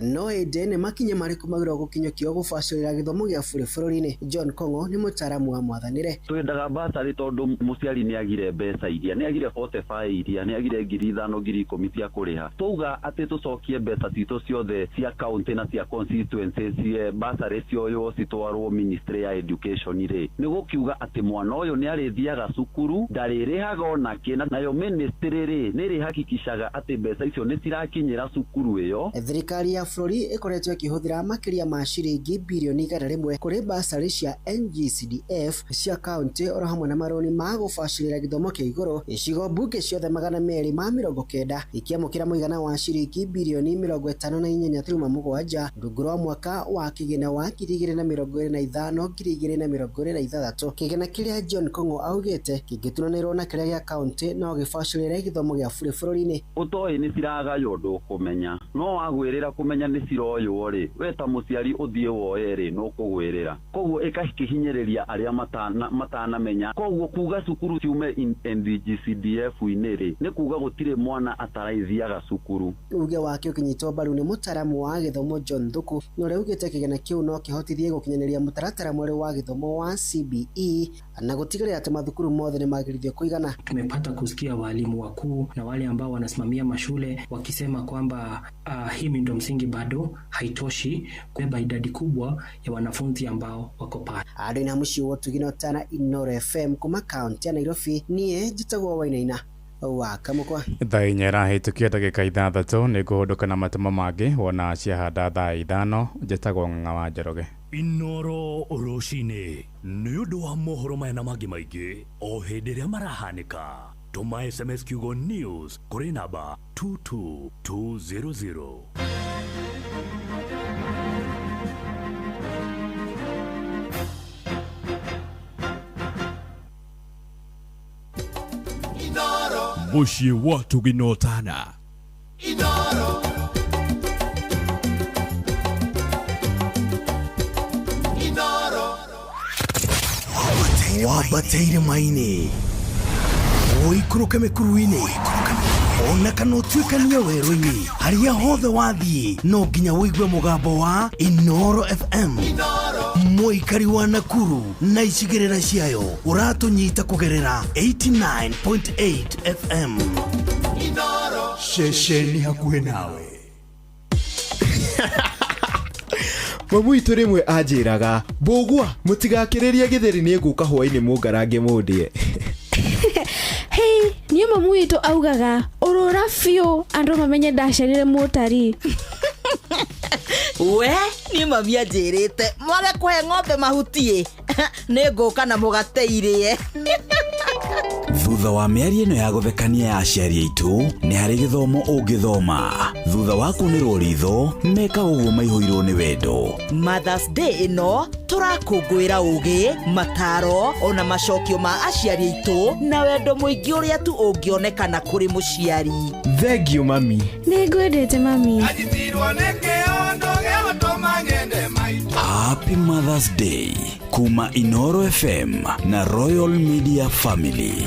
No ĩndĩ nĩ makinya marĩkũ magĩrĩirwo gũkinyũkio gũbacĩrĩra gĩthomo gĩa bũrũri bũrũri-inĩ? John Kong'o nĩ mũtaaramu wa mwathanĩre. Twendaga basarĩ tondũ mũciari nĩ agire mbeca iria, nĩ agire 45 iria, nĩ agire 5,000 10,000 cia kũrĩha. Twauga atĩ tũcokie mbeca citũ ciothe cia county na cia constituency cie basarĩ cioywo citwarwo ministry ya education rĩ, nĩ gũkiuga atĩ mwana ũyũ nĩ arĩthiaga cukuru, ndarĩrĩhaga ona kĩ, nayo ministry rĩ nĩ ĩrĩhakikishaga atĩ mbeca icio nĩ cirakinyĩra cukuru ĩyo. Thirikari ya bũrũri ĩkoretwo ĩkĩhũthĩra makĩria ma ciringi birioni 100 kũrĩ basarĩ cia NGCDF cia kaunti oro hamwe na marũni ma gũbacĩrĩra gĩthomo kĩa igũrũ. Icigo mbunge ciothe 290 ikĩamũkĩra mũigana wa ciringi birioni 58.7 rungu rwa mwaka wa kĩgĩna wa 2025 2026. Kĩgĩna kĩrĩa John Kong'o augĩte kĩngĩturanĩrwo na kĩrĩa gĩa kaunti no gĩbacĩrĩre gĩthomo gĩa bũrũri bũrũri-inĩ. Ũtoĩ nĩ ciragaywo ndũkũmenya, no wagwĩrĩra kũmenya nĩ ciroywo rĩ, we ta mũciari ũthiĩ woe rĩ nũkũgwĩrĩra. Koguo ĩkakĩhinyĩrĩria arĩa matanamenya. Koguo kuga cukuru ciume NGCDF-inĩ rĩ nĩ kuga gũtirĩ mwana ataraithiaga cukuru. Uge wake ũkĩnyitwo mbaru nĩ mũtaaramu wa gĩthomo John Thuku, na ũrĩa ugĩte kĩgĩna kĩu no kĩhotithie gũkinyanĩria mũtaratara mwerũ wa gĩthomo wa CBE na gũtigĩrĩra atĩ mathukuru mothe nĩmagĩrithio kũigana. Tumepata kusikia walimu wakuu na wale ambao wanasimamia mashule wakisema kwamba hii miundo msingi bado haitoshi kubeba idadi kubwa ya wanafunzi ambao wako pale. Andũ na mũciĩ wa Ũtugi Tana Inooro FM kuma kaunti ya Nairobi, niĩ njĩtagwo Wainaina wa Kamũkwa. Thaa 4 ĩrahĩtũkia ndagĩka 6 nĩ ngũhũndũka na matemo mangĩ wona ciahanda thaa 5. Njĩtagwo Ng'ang'a wa Njoroge. Inooro rũcinĩ nĩ ũndũ wa mohoro maya na mangĩ maingĩ o hĩndĩ ĩrĩa marahanĩka. Tũma SMS kiugo news kũrĩ namba 22200. Mũciĩ wa Tugina Ũtana. Inoro. Inoro. Wambate irĩma-inĩ, ũikũrũke mĩkuru-inĩ, ona kana ũtuĩkanie werũ-inĩ, harĩa hothe wathiĩ no nginya ũigue mũgambo wa Inoro FM. Mũikari wa Nakuru na icigĩrĩra ciayo, ũratũnyita kũgerera 89.8 FM. Inoro. Ceceni hakuhĩ nawe. Mamu witũ rĩmwe anjĩraga, mbũgua mũtigakĩrĩrie gĩtheri, nĩ ngũka hwainĩ mũngarange mũndĩe. Hei, niĩ mamu witũ augaga ũrũra biũ andũ mamenye ndacerire mũtari. We niĩ mami anjĩrĩte mwage kũhe ng'ombe mahuti nĩ ngũka na mũgate irĩe. Thutha wa mĩario ĩno ya gũthekania ya aciari aitũ, nĩ harĩ gĩthomo ũngĩthoma. Thutha wa kunĩrwo ritho, mekaga ũguo maihũirwo nĩ wendo. Mothers Day ĩno tũrakũngũĩra ũgĩ, mataro ona macokio ma aciari aitũ na wendo mũingĩ ũrĩa tu ũngĩonekana kũrĩ mũciari. Thengiũ mami. Nĩ ngwendete mami. Happy Mother's Day kuma Inoro FM na Royal Media Family.